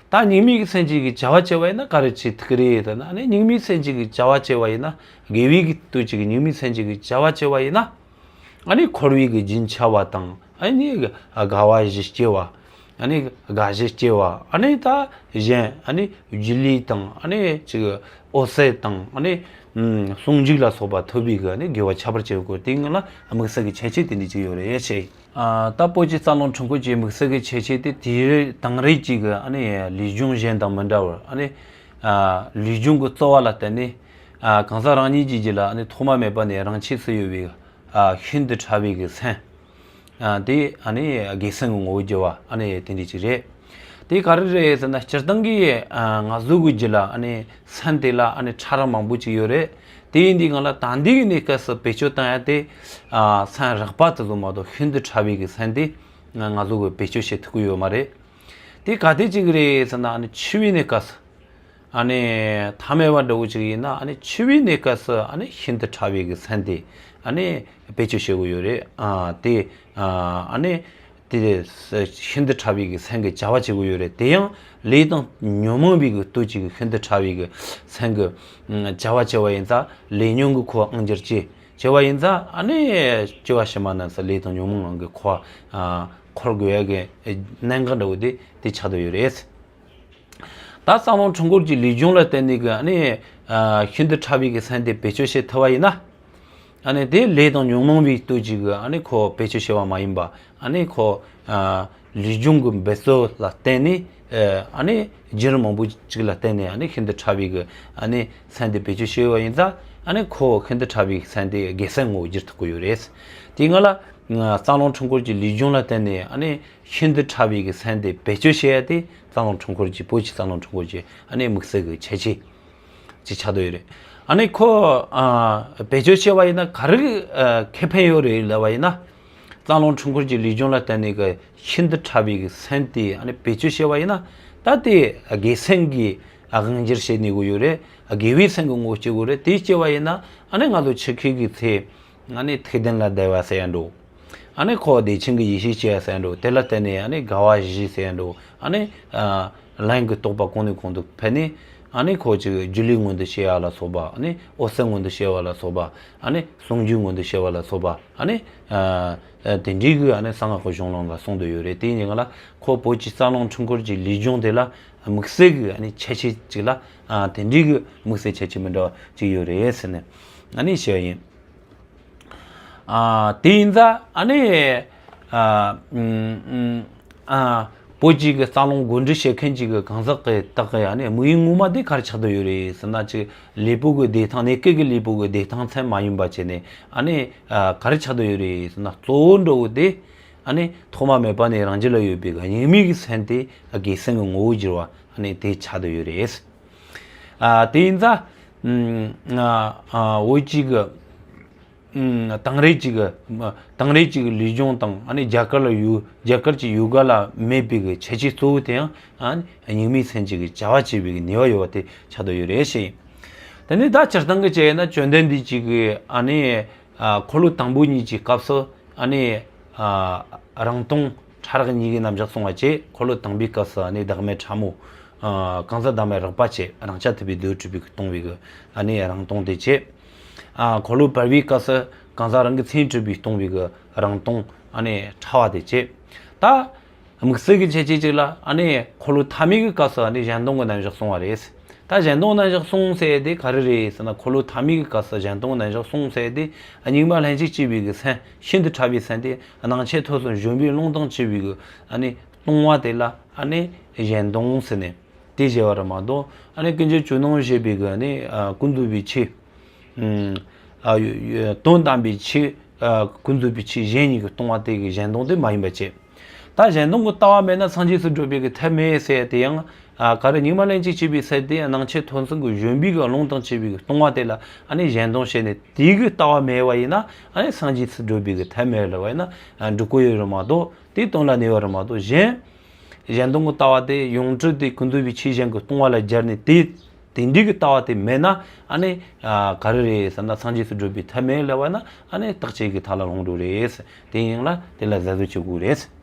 ད་སྙིགས་མའི་གི་སེམས་ཅན་གྱི་བྱ་བ་བྱེད་པ་ཡིན་ན་ག་རེ་བྱེད་ཐུབ་ཀྱི་རེད་ཟེར་ན། ཨ་ནི་སྙིགས་མའི་སེམས་ཅན་གྱི་བྱ་བ་བྱེད་པ་ཡིན་ན། དགེ་བའི་གི་སྟོབས་ཀྱིས་གི་སྙིགས་མའི་སེམས་ཅན་གྱི་བྱ་བ་བྱེད་པ་ཡིན་ན། ཨ་ནི་འཁོར་བའི་གི་རྒྱུན་ཆད་པ་དང་། ཨ་ནི་དགའ་བ་བཞི་སྐྱེ་བ། ཨ་ནི་དགའ་བཞི་སྐྱེ་བ། ཨ་ནི་ད་གཞན་ཨ་ནི་སྒྱུ་ལུས་དང་། ཨ་ནི་ཅིག་འོད་གསལ་དང་། ཨ་ནི་ཟུང་འཇུག་ལ་སོགས་པ་ཐོབ་པའི་གི་ཨ་ནི་དགེ་བ་ཁྱད་པར་ཅན་ཡོད་གི། དེ་ངོ་ལ་དམིགས་བསལ་གྱི་ཁྱད་ཆོས་དེ་འདྲ་ཅིག་ཡོད་རེད་ཅེས། ཨ་ད་པོ་ཆེ་རྩ་རླུང་འཁྲུལ་འཁོར་གྱི་དམིགས་བསལ་གྱི་ཁྱད་ཆོས་དེ་དེ་རེད། དེང་རབས་ཀྱི་གི་ཨ་ནི་ལུས་སྦྱོང་གཞན་དང་མི་འདྲ་བར། ཨ་ནི་ཨ་ལུས་སྦྱོང་གི་རྩོལ་བ་ལ་བརྟེན་ནས་ཨ་གང་ཟག་རང་ཉིད་ཀྱི་རྒྱུད་ལ་ཨ་ནི་ཐོག་མ་མེད་པ་ནས་རང་ཆས་སུ་ཡོད་པའི་ཨ་ཤིན་ཏུ་ཕྲ་བའི་གི་སེམས། ཨ་དེ་ཨ་ནི་དགེ་སེམས་ཀྱི་ངོ་བོ་བསྒྱུར་བ་ཨ་ནི་དེ་འདྲ་ཅིག་རེད། དེ་ག་རེ་རེད་ཟེར་ན། སྤྱིར་བཏང་གི་ཨ་ང་ཚོ་གི་རྒྱུད་ལ་ཨ་ནི་སེམས་དེ་ལ་ཨ་ནི་ཕྲ་རབ་མང་པོ་ཅིག་ཡོད་རེད། དེ་ཡིན་དུས་ང་ལ་ད་ལྟའི་གནས་སྐབས་སུ་བེད་སྤྱོད་བཏང་ཡ་དེ་ཨ་སེམས་རགས་པ་དེ་ཚོ་མ་གཏོགས་ཤིན་ཏུ་ཕྲ་བའི་གི་སེམས་དེ་ང་ང་ཚོ་གི་བེད་སྤྱོད་བྱེད་ཐུབ་ཀྱི་ཡོད་མ་རེད། དེ་ག་དེ་ཅིག་རེད་ཟེར་ན། ཨ་ནི་འཆི་བའི་གནས་སྐབས་སུ། ཨ་ནི་ཐ་མལ་པ་འདྲ་བོ་ཅིག་ཡིན་ན། ཨ་ནི་འཆི་བའི་གནས་སྐབས་སུ་ཨ་ནི་ཤིན་ཏུ་ཕྲ་བའི་གི་སེམས་དེ་ཨ་ནི་བེད་སྤྱོད་བྱེད་དགོས་ཡོད་རེད། ཨ་དེ་ཨ་ནི་དེ་ཤིན་ཏུ་ཕྲ་བའི་གི་སེམས་ཀྱི་བྱ་བ་བྱེད་དགོས་ཡོད་རེད། དེ་ཡང་ལས་དང་ཉོན་མོངས་པའི་གི་སྟོབས་ཀྱིས་གི་ཤིན་ཏུ་ཕྲ་བའི་གི་སེམས་ཀྱི་བྱ་བ་བྱེད་པ་ཡིན་ཙང་། ལས་ཉོན་གྱིས་ཁོ་དབང་སྒྱུར་བྱེད། བྱས་པ་ཡིན་ཙང་ཨ་ནི་སྐྱེ་བ་ཕྱི་མ་ན་ས་ལས་དང་ཉོན་མོངས་ངང་གིས་འཁོར་འཁོར་དགོས་ཡ་གི་གནད་འགག་འདྲ་བོ་དེ་དེ་ཆགས་བསྡད་ཡོད་རེད། ད་རྩ་རླུང་འཕྲུལ་འཁོར་གྱི་ལུས་སྦྱོང་ལ་བརྟེན་ནས་གི་ཨ་ནི་ཤིན་ཏུ་ཕྲ་བའི་གི་སེམས་དེ་བེད་སྤྱོད་བྱེད་ཐུབ་པ་ཡིན་ན། ཨ་ནི་དེ་ལས་དང་ཉོན་མོངས་པའི་སྟོབས་ཀྱིས་གི་ཨ་ནི་ཁོ་བེད་སྤྱོད་བྱེད་པ་མ་ཡིན་པ། ཨ་ནི་ཁོ་ལུས་སྦྱོང་གི་འབད་རྩོལ་ལ་བརྟེན་ནས་ཨ་ནི་རྒྱུན་མང་པོ་ཅིག་ལ་བརྟེན་ནས་ཨ་ནི་ཤིན་ཏུ་ཕྲ་བའི་གི་ཨ་ནི་སེམས་དེ་བེད་སྤྱོད་བྱས་པ་ཡིན་ཙང་། ཨ་ནི་ཁོ་ཤིན་ཏུ་ཕྲ་བའི་སེམས་དེ་དགེ་སེམས་ངོ་བོ་བསྒྱུར་ཐུབ་ཀྱི་ཡོད་རེད། དེའི་སྔ་ལ་རྩ་རླུང་འཕྲུལ་འཁོར་གྱི་ལུས་སྦྱོང་ལ་བརྟེན་ནས་ཨ་ནི་ཤིན་ཏུ་ཕྲ་བའི་གི་སེམས་དེ་བེད་སྤྱོད་བྱེད་ཡ་དེ་རྩ་རླུང་འཕྲུལ་འཁོར་གྱི་བོད་ཀྱི་རྩ་རླུང་འཕྲུལ་འཁོར་གྱི་ཨ་ནི་དམིགས་བསལ་གྱི་ཁྱད་ཆོས་ཅིག་ཆགས་བསྡད་ཡོད་རེད། ཨ་ནི་ཁོ་བེད་སྤྱོད་བྱས་པ་ཡིན་ན་ག་རེ་ཁེ་ཕན་ཡོད་རེད་ལབ་པ་ཡིན་ན། རྩ་རླུང་འཕྲུལ་འཁོར་གྱི་ལུས་སྦྱོང་ལ་བརྟེན་ནས་གི་ཤིན་ཏུ་ཕྲ་བའི་གི་སེམས་དེ་ཨ་ནི་བེད་སྤྱོད་བྱས་པ་ཡིན་ན། ད་དེ་དགེ་སེམས་ཀྱི་དབང་སྒྱུར་བྱེད་ནུས་ཀྱི་ཡོད་རེད། དགེ་བའི་སེམས་ཀྱི་ངོ་བོ་སྐྱེ་གི་ཡོད་རེད། དེ་སྐྱེ་བ་ཡིན་ན་ཨ་ནི་ང་ཚོ་འཆི་ཁའི་གི་ཚེ་ཨ་ནི་ཐུགས་ལྡན་ལ་བདེ་བ་ཟེར་ཡ་འགྲོ། ཨ་ནི་ཁོ་བདེ་ཆེན་གྱི་ཡེ་ཤེས་སྐྱེ་ཡ་ཟེར་ཡ་འགྲོ། དེ་ལ་བརྟེན་ནས་ཨ་ནི་དགའ་བ་བཞི་ཟེར་ཡ་འགྲོ། ཨ་ནི་ལྷུན་གྱིས་རྟོགས་པ་གོང་ནས་གོང་དུ་འཕེལ་ནས། ཨ་ནི་ཁོ་ཅིག་སྒྱུ་ལུས་མངོན་དུ་བྱེད་ཡ་ལ་སོགས་པ། ཨ་ནི་འོད་གསལ་མངོན་དུ་བྱེད་པ་ལ་སོགས་པ། ཨ་ནི་ཟུང་འཇུག་མངོན་དུ་བྱེད་པ་ལ་སོགས་པ། ཨ་ནི་དེ་འདྲའི་གི་ཨ་ནི་གསང་སྔགས་ཀྱི་གཞུང་ལུགས་ལ་གསུངས་བསྡད་ཡོད་རེད། དེ་ཡིན་ང་ལ་ཁོ་བོད་ཀྱི་རྩ་རླུང་འཕྲུལ་འཁོར་གྱི་ལུས་སྦྱོང་དེ་ལ་དམིགས་བསལ་གྱི་ཨ་ནི་ཁྱད་ཆོས་ཅིག་ལ། ཨ་དེ་འདྲའི་གི་དམིགས་བསལ་ཁྱད་ཆོས་མི་འདྲ་བ་ཅིག་ཡོད་རེད་ཟེར་ནས་ཨ་ནི་བཤད་ཡ་ཡིན། ཨ་དེ་ཡིན་ཙང་ཨ་ནི་ཨ་ཨ་བོད་ཀྱི་གི་རྩ་རླུང་བགོ་འགྲེམས་བྱེད་མཁན་གྱི་གི་གང་ཟག་གི་དག་གི་ཨ་ནི་དམིགས་ཡུལ་ངོ་མ་དེ་ག་རེ་ཆགས་བསྡད་ཡོད་རེད་ཟེར་ན། ཅིག་ལུས་པོ་གི་བདེ་ཐང་། གནས་སྐབས་ཀྱི་ལུས་པོ་གི་བདེ་ཐང་ཙམ་མ་ཡིན་པ་བྱས་ནས་ཨ་ནི་ཨ་ག་རེ་ཆགས་བསྡད་ཡོད་རེད་ཟེར་ན། གཙོ་བོ་འདྲ་བོ་དེ་ཨ་ནི་ཐོག་མ་མེད་པ་ནས་རང་རྒྱུད་ལ་ཡོད་པའི་གི་གཉུག་མའི་གི་སེམས་དེ་དགེ་སེམས་ཀྱི་ངོ་བོར་གྱུར་པ་ཨ་ནི་དེ་ཆགས་བསྡད་ཡོད་རེད། ཨ་དེ་ཡིན་ཙང་ཨ་ཨ་བོད་ཀྱི་གི་ཨུམ། དེང་རབས་ཅིག་གི་དེང་རབས་ཅིག་གི་ལུས་སྦྱོང་དང་ཨ་ནི་རྒྱ་གར་ལ་ཡོ་རྒྱ་གར་གྱི་ཡོ་ག་ལ་མེད་པའི་གི་ཁྱད་ཆོས་གཙོ་བོ་དེ་ཡང་ཨ་ནི་གཉུག་མའི་སེམས་ཀྱི་གི་བྱ་བ་བྱེད་པའི་གི་ནུས་པ་ཡོད་པ་དེ་ཆགས་བསྡད་ཡོད་རེད་ཞེས། དེ་ནས་ད་སྤྱིར་བཏང་གི་བྱས་ན་བཅོམ་ལྡན་འདས་ཀྱི་གི་ཨ་ནི་ཨ་འཁོར་ལོ་དང་པོ་གཉིས་ཀྱི་སྐབས་སུ་ཨ་ནི་ཨ་རང་སྟོང་ཕྲ་རགས་གཉིས་ཀྱི་རྣམ་གཞག་གསུངས་པ་བྱས། འཁོར་ལོ་དང་པོའི་སྐབས་སུ་ཨ་ནི་བདག་མེད་ཕྲ་མོ། ཨ་གང་ཟག་བདག་མེད་རགས་པ་བྱས། རང་རྐྱ་ཐུབ་པའི་མདོ་སྒྲུབ་པའི་གི་སྟོང་པའི་གི་ཨ་ནི་རང་སྟོང་དེ་བྱས། ཨ་འཁོར་ལོ་བར་པའི་སྐབས་སུ་གང་ཟག་རང་གི་མཚན་གྲུབ་པའི་སྟོང་པའི་གི་རང་སྟོང་ཨ་ནི་ཕྲ་བ་དེ་བྱས། ད་དམིགས་བསལ་གྱི་ཁྱད་ཆོས་གཅིག་ལ་ཨ་ནི་འཁོར་ལོ་ཐ་མའི་གི་སྐབས་སུ་ཨ་ནི་གཞན་སྟོང་གི་རྣམ་གཞག་གསུངས་པ་རེད། ད་གཞན་སྟོང་རྣམ་གཞག་གསུངས་ཟེར་དེ་ག་རེ་རེད་ཟེར་ན། འཁོར་ལོ་ཐ་མའི་གི་སྐབས་སུ་གཞན་སྟོང་རྣམ་གཞག་གསུངས་ཟེར་དེ་གཉུག་མ་ལྷན་ཅིག་སྐྱེས་པའི་གི་སེམས་ཤིན་ཏུ་ཕྲ་བའི་སེམས་དེ་སྣང་མཆེད་ཐོས་གསུམ་གཞོམ་པའི་རླུང་དང་བཅས་པའི་གི་ཨ་ནི་སྟོང་པ་དེ་ལ་ཨ་ནི་གཞན་སྟོང་ཟེར་ནས་དེ་བཞེད་པ་རེད་མ་གཏོགས། ཨ་ནི་ཀུན་མཁྱེན་ཇོ་ནང་བཞེད་པའི་གི་ཨ་ནི་ཨ་ཀུན་རྫོབ་པའི་ཆོས། ཨ་དོན་དམ་པའི་ཆོས། ཨ་ཀུན་རྫོབ་པའི་ཆོས་གཞན་གཉིས་ཀྱི་སྟོང་པ་དེ་གི་གཞན་སྟོང་དེ་མ་ཡིན་པ་བྱས། ད་གཞན་སྟོང་གི་ལྟ་བ་མེད་ན་སངས་རྒྱས་སུ་འགྲོ་བའི་གི་ཐབས་མེད་ཟེར་དེ་ཡང་ཨ་ག་རེ། གཉུག་མ་ལྷན་ཅིག་སྐྱེས་པའི་སེམས་དེ་སྣང་མཆེད་ཐོས་གསུམ་གྱི་གཞོམ་པའི་གི་རླུང་དང་བཅས་པའི་གི་སྟོང་པ་དེ་ལ་ཨ་ནི་གཞན་སྟོང་བྱས་ནས་དེ་གི་ལྟ་བ་མེད་པ་ཡིན་ན་ཨ་ནི་སངས་རྒྱས་སུ་འགྲོ་བའི་གི་ཐབས་མེད་ལབ་པ་ཡིན་ན་ཨ་འགྲིག་གི་ཡོད་རེད་མ་གཏོགས། དེ་དོན་ལ་གནས་པ་རེད་མ་གཏོགས། གཞན་གཞན་སྟོང་གི་ལྟ་བ་དེ་ཡོངས་གྲུབ་དེ་ཀུན་རྫོབ་པའི་ཆོས་གཞན་གྱི་སྟོང་པ་ལ་སྦྱར་ནས་དེ་དེ་འདྲའི་གི་ལྟ་བ་དེ་མེད་ན་ཨ་ནི་ཨ་ག་རེ་རེད་ཟེར་ན། སངས་རྒྱས་སུ་འགྲོ་བའི་ཐབས་མེད་ལབ་པ་ན་ཨ་ནི་རྟག་ཆད་ཀྱི་མཐའ་ལ་ལྷུང་འགྲོ་རེད། དེ་ཡིན་ལ་དེ་ལ་གཟབ་གཟབ་བྱེད་དགོས་རེད།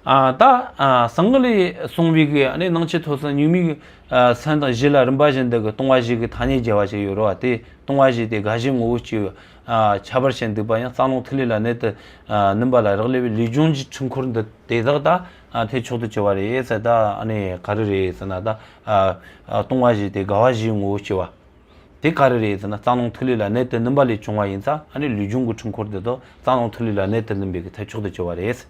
ཨ་ད་ཨ་སངས་རྒྱས་ལས་གསུངས་པའི་གི་ཨ་ནི་སྣང་མཆེད་ཐོས་གསུམ་གཉུག་མའི་གི་ཨ་སེམས་དང་བཞི་ལ་རིམ་པ་བཞིན་དུ་གི་སྟོང་པ་བཞི་གི་ཐ་སྙད་བརྒྱབ་པ་ཞིག་ཡོད་རེད་བ། དེ་སྟོང་པ་བཞི་དེ་དགའ་བཞི་ངོ་བོ་སྐྱེ་བའི་ཨ་ཁྱད་པར་ཅན་འདུག་པ། ཡང་རྩ་རླུང་ཐིག་ལེ་ལ་གནད་དུ་ཨ་བསྣུན་པ་ལ་རག་ལས་པའི་ལུས་སྦྱོང་གི་འཕྲུལ་འཁོར་འདི་དེ་དག་ད་ཨ་ཐེག་མཆོག་ཏུ་གྱུར་པ་རེད་ཟེར། ད་ཨ་ནི་ག་རེ་རེད་ཟེར་ན། ད་ཨ་ཨ་སྟོང་པ་བཞི་དེ་དགའ་བ་བཞིའི་ངོ་བོ་སྐྱེ་བ་དེ་ག་རེ་རེད་ཟེར་ན། རྩ་རླུང་ཐིག་ལེ་ལ་གནད་དུ་བསྣུན་པ་ལས་བྱུང་བ་ཡིན་ཙང་ཨ་ནི་ལུས་སྦྱོང་གི་འཕྲུལ་འཁོར་འདི་དག་རྩ་རླུང་ཐིག་ལེ་ལ་གནད་དུ་བསྣུན་པའི་གི་ཐེག་མཆོག་ཏུ་གྱུར་པ་རེད།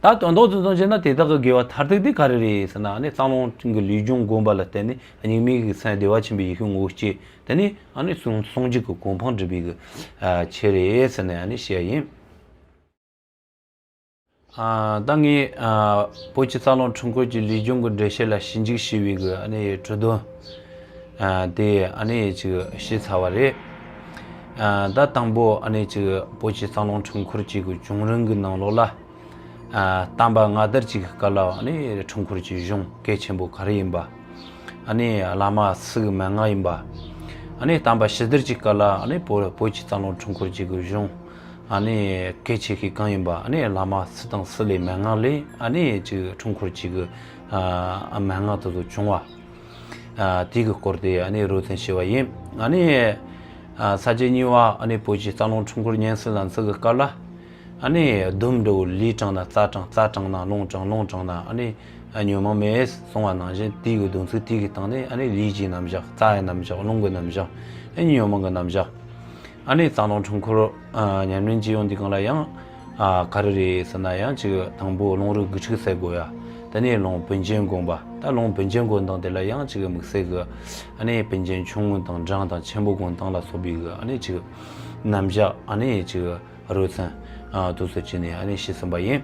ད་དོན་དག་ཏུ་མཚོན་བྱས་ན་དེ་དག་གི་དགེ་བ་མཐར་ཐུག་དེ་ག་རེ་རེད་ཟེར་ན། ཨ་ནི་རྩ་རླུང་གི་ལུས་སྦྱོང་བསྒོམ་པ་ལ་བརྟེན་ནས་གཉུག་མའི་གི་སེམས་བདེ་བ་ཆེན་པོའི་ཡེ་ཤེས་ངོ་བོ་སྐྱེས། དེ་ནས་ཨ་ནི་ཟུང་ཟུང་འཇུག་གི་གོ་འཕང་སྒྲུབ་པའི་གི་ཨ་ཆེད་རེད་ཟེར་ནས་ཨ་ནི་བཤད་ཡིན། ཨ་ད་ངས་ཨ་བོད་ཀྱི་རྩ་རླུང་འཕྲུལ་འཁོར་གྱི་ལུས་སྦྱོང་གི་འགྲེལ་བཤད་ལ་ཞིབ་འཇུག་བྱས་པའི་གི་ཨ་ནི་གྲུབ་དོན་ཨ་དེ་ཨ་ནི་ཅིག་བཤད་ཚར་བ་རེད། ཨ་ད་དང་པོ་ཨ་ནི་ཅིག་བོད་ཀྱི་རྩ་རླུང་འཕྲུལ་འཁོར་གྱི་གི་བྱུང་རིམ་གི་ནང་ལོགས་ལ། ཨ་བསྟན་པ་སྔ་དར་གྱི་སྐབས་ལ་ཨ་ནི་འཕྲུལ་འཁོར་གྱི་གཞུང་གལ་ཆེན་པོ་ག་རེ་ཡིན་པ། ཨ་ནི་བླ་མ་སུ་གི་མན་ངག་ཡིན་པ། ཨ་ནི་བསྟན་པ་ཕྱི་དར་གྱི་སྐབས་ལ་ཨ་ནི་བོད་བོད་ཀྱི་རྩ་རླུང་འཕྲུལ་འཁོར་གྱི་གི་གཞུང་ཨ་ནི་གལ་ཆེ་ཤོས་གང་ཡིན་པ། ཨ་ནི་བླ་མ་སུ་དང་སུ་ལས་མན་ངག་ལས་ཨ་ནི་ཅིག་འཕྲུལ་འཁོར་གྱི་གི་ཨ་མན་ངག་དེ་ཚོ་བྱུང་བ། ཨ་དེ་གི་སྐོར་དེ་ཨ་ནི་རོབ་ཙམ་བཤད་པ་ཡིན། ཨ་ནི་ ས་བཅད་གཉིས་པ་ཨ་ནི་བོད་ཀྱི་རྩ་རླུང་འཕྲུལ་འཁོར་ཉན་སྲིད་ལ་འཚིག་གི་སྐབས་ལ། ཨ་ནི་རྡུལ་འདྲ་བོ་ལུས་དྲངས་ན་རྩ་དྲངས། རྩ་དྲངས་ན་རླུང་དྲངས། རླུང་དྲངས་ན་ཨ་ནི་ཉོན་མོངས་མེད་གསུངས་པ་ནང་བཞིན། དེའི་གི་དོན་ཚིག་དེའི་གི་སྟེང་ནས་ཨ་ནི་ལུས་ཀྱི་རྣམ་གཞག། རྩ་ཡི་རྣམ་གཞག། རླུང་གི་རྣམ་གཞག། ཨ་ནི་ཉོན་མོངས་ཀྱི་རྣམ་གཞག། ཨ་ནི་རྩ་རླུང་འཕྲུལ་འཁོར་ཨ་ཉམས་ལེན་བྱེད་ཡོང་དུས་སྒང་ལ་ཡང་ཨ་ག་རེ་རེད་ཟེར་ན། ཡང་ཅིག་དང་པོ་རླུང་རིགས་དགུ་ཕྲུགས་གསལ་དགོས་ཡ། དེ་ནས་རླུང་བུན་ཅན་བསྒོམ་པ། ད་རླུང་བུན་ཅན་བསྒོམ་སྟངས་དེ་ལ་ཡང་ཅིག་དམིགས་བསལ་གྱི་ཨ་ནི་བུན་ཅན་ཆུང་ངུ་དང་འབྲིང་དང་ཆེན་པོ་བསྒོམ་སྟངས་ལ་སོགས་པའི་གི་ཨ་ནི་ཅིག་རྣམ་གཞག་ཨ་ནི་ཅིག་རོལ་མཚན་ཨ་དུས་སུ་བྱས་ནས་ཨ་ནི་ཞུས་ཟིན་པ་ཡིན།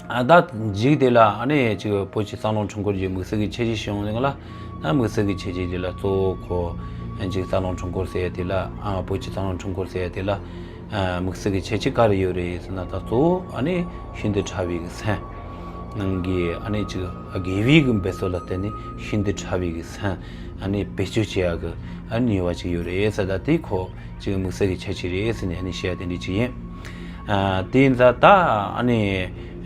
ཨ་ད་མཇུག་དེ་ལ་ཨ་ནི་ཅིག་བོད་ཀྱི་རྩ་རླུང་འཕྲུལ་འཁོར་གྱི་དམིགས་བསལ་གྱི་ཁྱད་ཆོས་ཞུ་ཡོང་ནས་ལ། ད་དམིགས་བསལ་གྱི་ཁྱད་ཆོས་དེ་ལ་གཙོ་བོ་ཁོ་ཅིག་རྩ་རླུང་འཕྲུལ་འཁོར་ཟེར་ཡ་དེ་ལ། ཨ་བོད་ཀྱི་རྩ་རླུང་འཕྲུལ་འཁོར་ཟེར་ཡ་དེ་ལ་ཨ་དམིགས་བསལ་གྱི་ཁྱད་ཆོས་ག་རེ་ཡོད་རེད་ཟེར་ན། ད་གཙོ་བོ་ཨ་ནི་ཤིན་ཏུ་ཕྲ་བའི་གི་སེམས་ནང་གི་ཨ་ནི་ཅིག་དགེ་བའི་གི་འབད་རྩོལ་ལ་བརྟེན་ནས་ཤིན་ཏུ་ཕྲ་བའི་གི་སེམས་ཨ་ནི་བེད་སྤྱོད་བྱེད་ཡ་གི་ཨ་ནི་ནུས་པ་ཅིག་ཡོད་རེད་ཟེར། ད་དེ་ཁོ་ཅིག་དམིགས་བསལ་གྱི་ཁྱད་ཆོས་རེད་ཟེར་ནས་ཨ་ནི་བཤད་ཡ་དེ་འདྲ་ཅིག་ཡིན། ཨ་དེ་ཡིན་ཙང་ད་ཨ་ནི་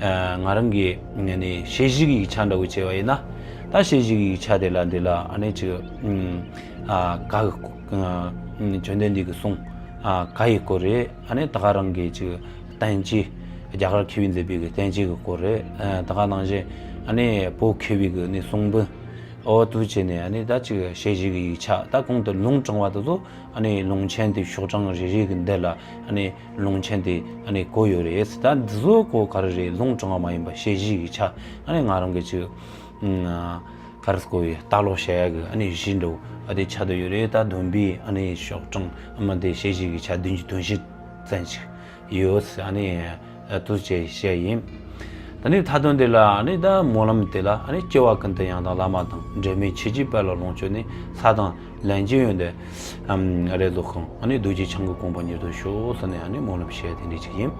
ཨ་ང་རང་གི་ཨ་ནི་ཤེལ་བཞི་གི་ཡིག་ཆ་འདྲ་བོ་བྱས་པ་ཡིན་ན། ད་ཤེལ་བཞི་གི་ཡིག་ཆ་དེ་ལ་འདི་ལ་ཨ་ནི་ཅིག་ཨ་ག་གི་ཨ་བཅོམ་ལྡན་འདས་ཀྱི་གསུང་ཨ་ག་ཡི་སྐོར་རེད། ཨ་ནི་ད་ག་རང་གི་ཅིག་བསྟན་བཅོས་རྒྱ་གར་མཁས་པས་མཛད་པའི་གི་བསྟན་བཅོས་ཀྱི་སྐོར་རེད། ཨ་ད་ག་ནང་བཞིན་ཨ་ནི་བོད་མཁས་པའི་གི་ཨ་ནི་གསུང་འབུམ། འོ་དུ་བྱས་ནས་ཨ་ནི་ད་ཅིག་ཤེལ་བཞི་གི་ཡིག་ཆ། ད་གོང་དུ་རླུང་དྲངས་པ་དེ་ཚོ་ཨ་ནི་རླུང་ཆེན་དེ་ཤོག་གྲངས་རེ་རེ་གི་མདུན་ལ་ཨ་ནི་རླུང་ཆེན་དེ་ཨ་ནི་བཀོད་ཡོད་རེད། ད་འདི་ཚོ་ཁོ་ག་རེ་རེད། རླུང་དྲངས་པ་མ་ཡིན་པ་ཤེལ་བཞི་གི་ཡིག་ཆ། ཨ་ནི་ང་རང་གི་ཅིག་ཨ་ག་རེ་ཟེར་དགོས་རེད། ལྟ་ཀློག་བྱེད་ཡ་གི་ཨ་ནི་གཞི་འདྲ་བོ་ཨ་དེ་ཆགས་བསྡད་ཡོད་རེད། ད་བསྡོམས་པས་ཨ་ནི་ཤོག་གྲངས་ཨ་མ་དེ་ཤེལ་བཞི་གི་ཡིག་ཆ་བདུན་ཅུ་དོན་བཞི་ཙམ་ཅིག་ཡོད། ཨ་ནི་ཨ་དུས་བཅད་བཤད་ཡིན། ད་ནི་མཐའ་དོན་དེ་ལ་ཨ་ནི་ད་སྨོན་ལམ་དེ་ལ་ཨ་ནི་སྐྱེ་བ་ཀུན་ཏུ་ཡང་དག་བླ་མ་དང་། འབྲལ་མེད་ཆོས་ཀྱི་དཔལ་ལ་ལོངས་སྤྱོད་ནས། ས་དང་ལན་ཅི་ཡོད་འདི་ཨམ་རེ་རྫོགས་ཤིང་། ཨ་ནི་རྡོ་རྗེ་འཆང་གི་དགོངས་པ་མྱུར་དུ་ཤོག་ཟེར་ནས་ཨ་ནི་སྨོན་ལམ་བཤད་དེ་འདྲ་ཅིག་ཡིན།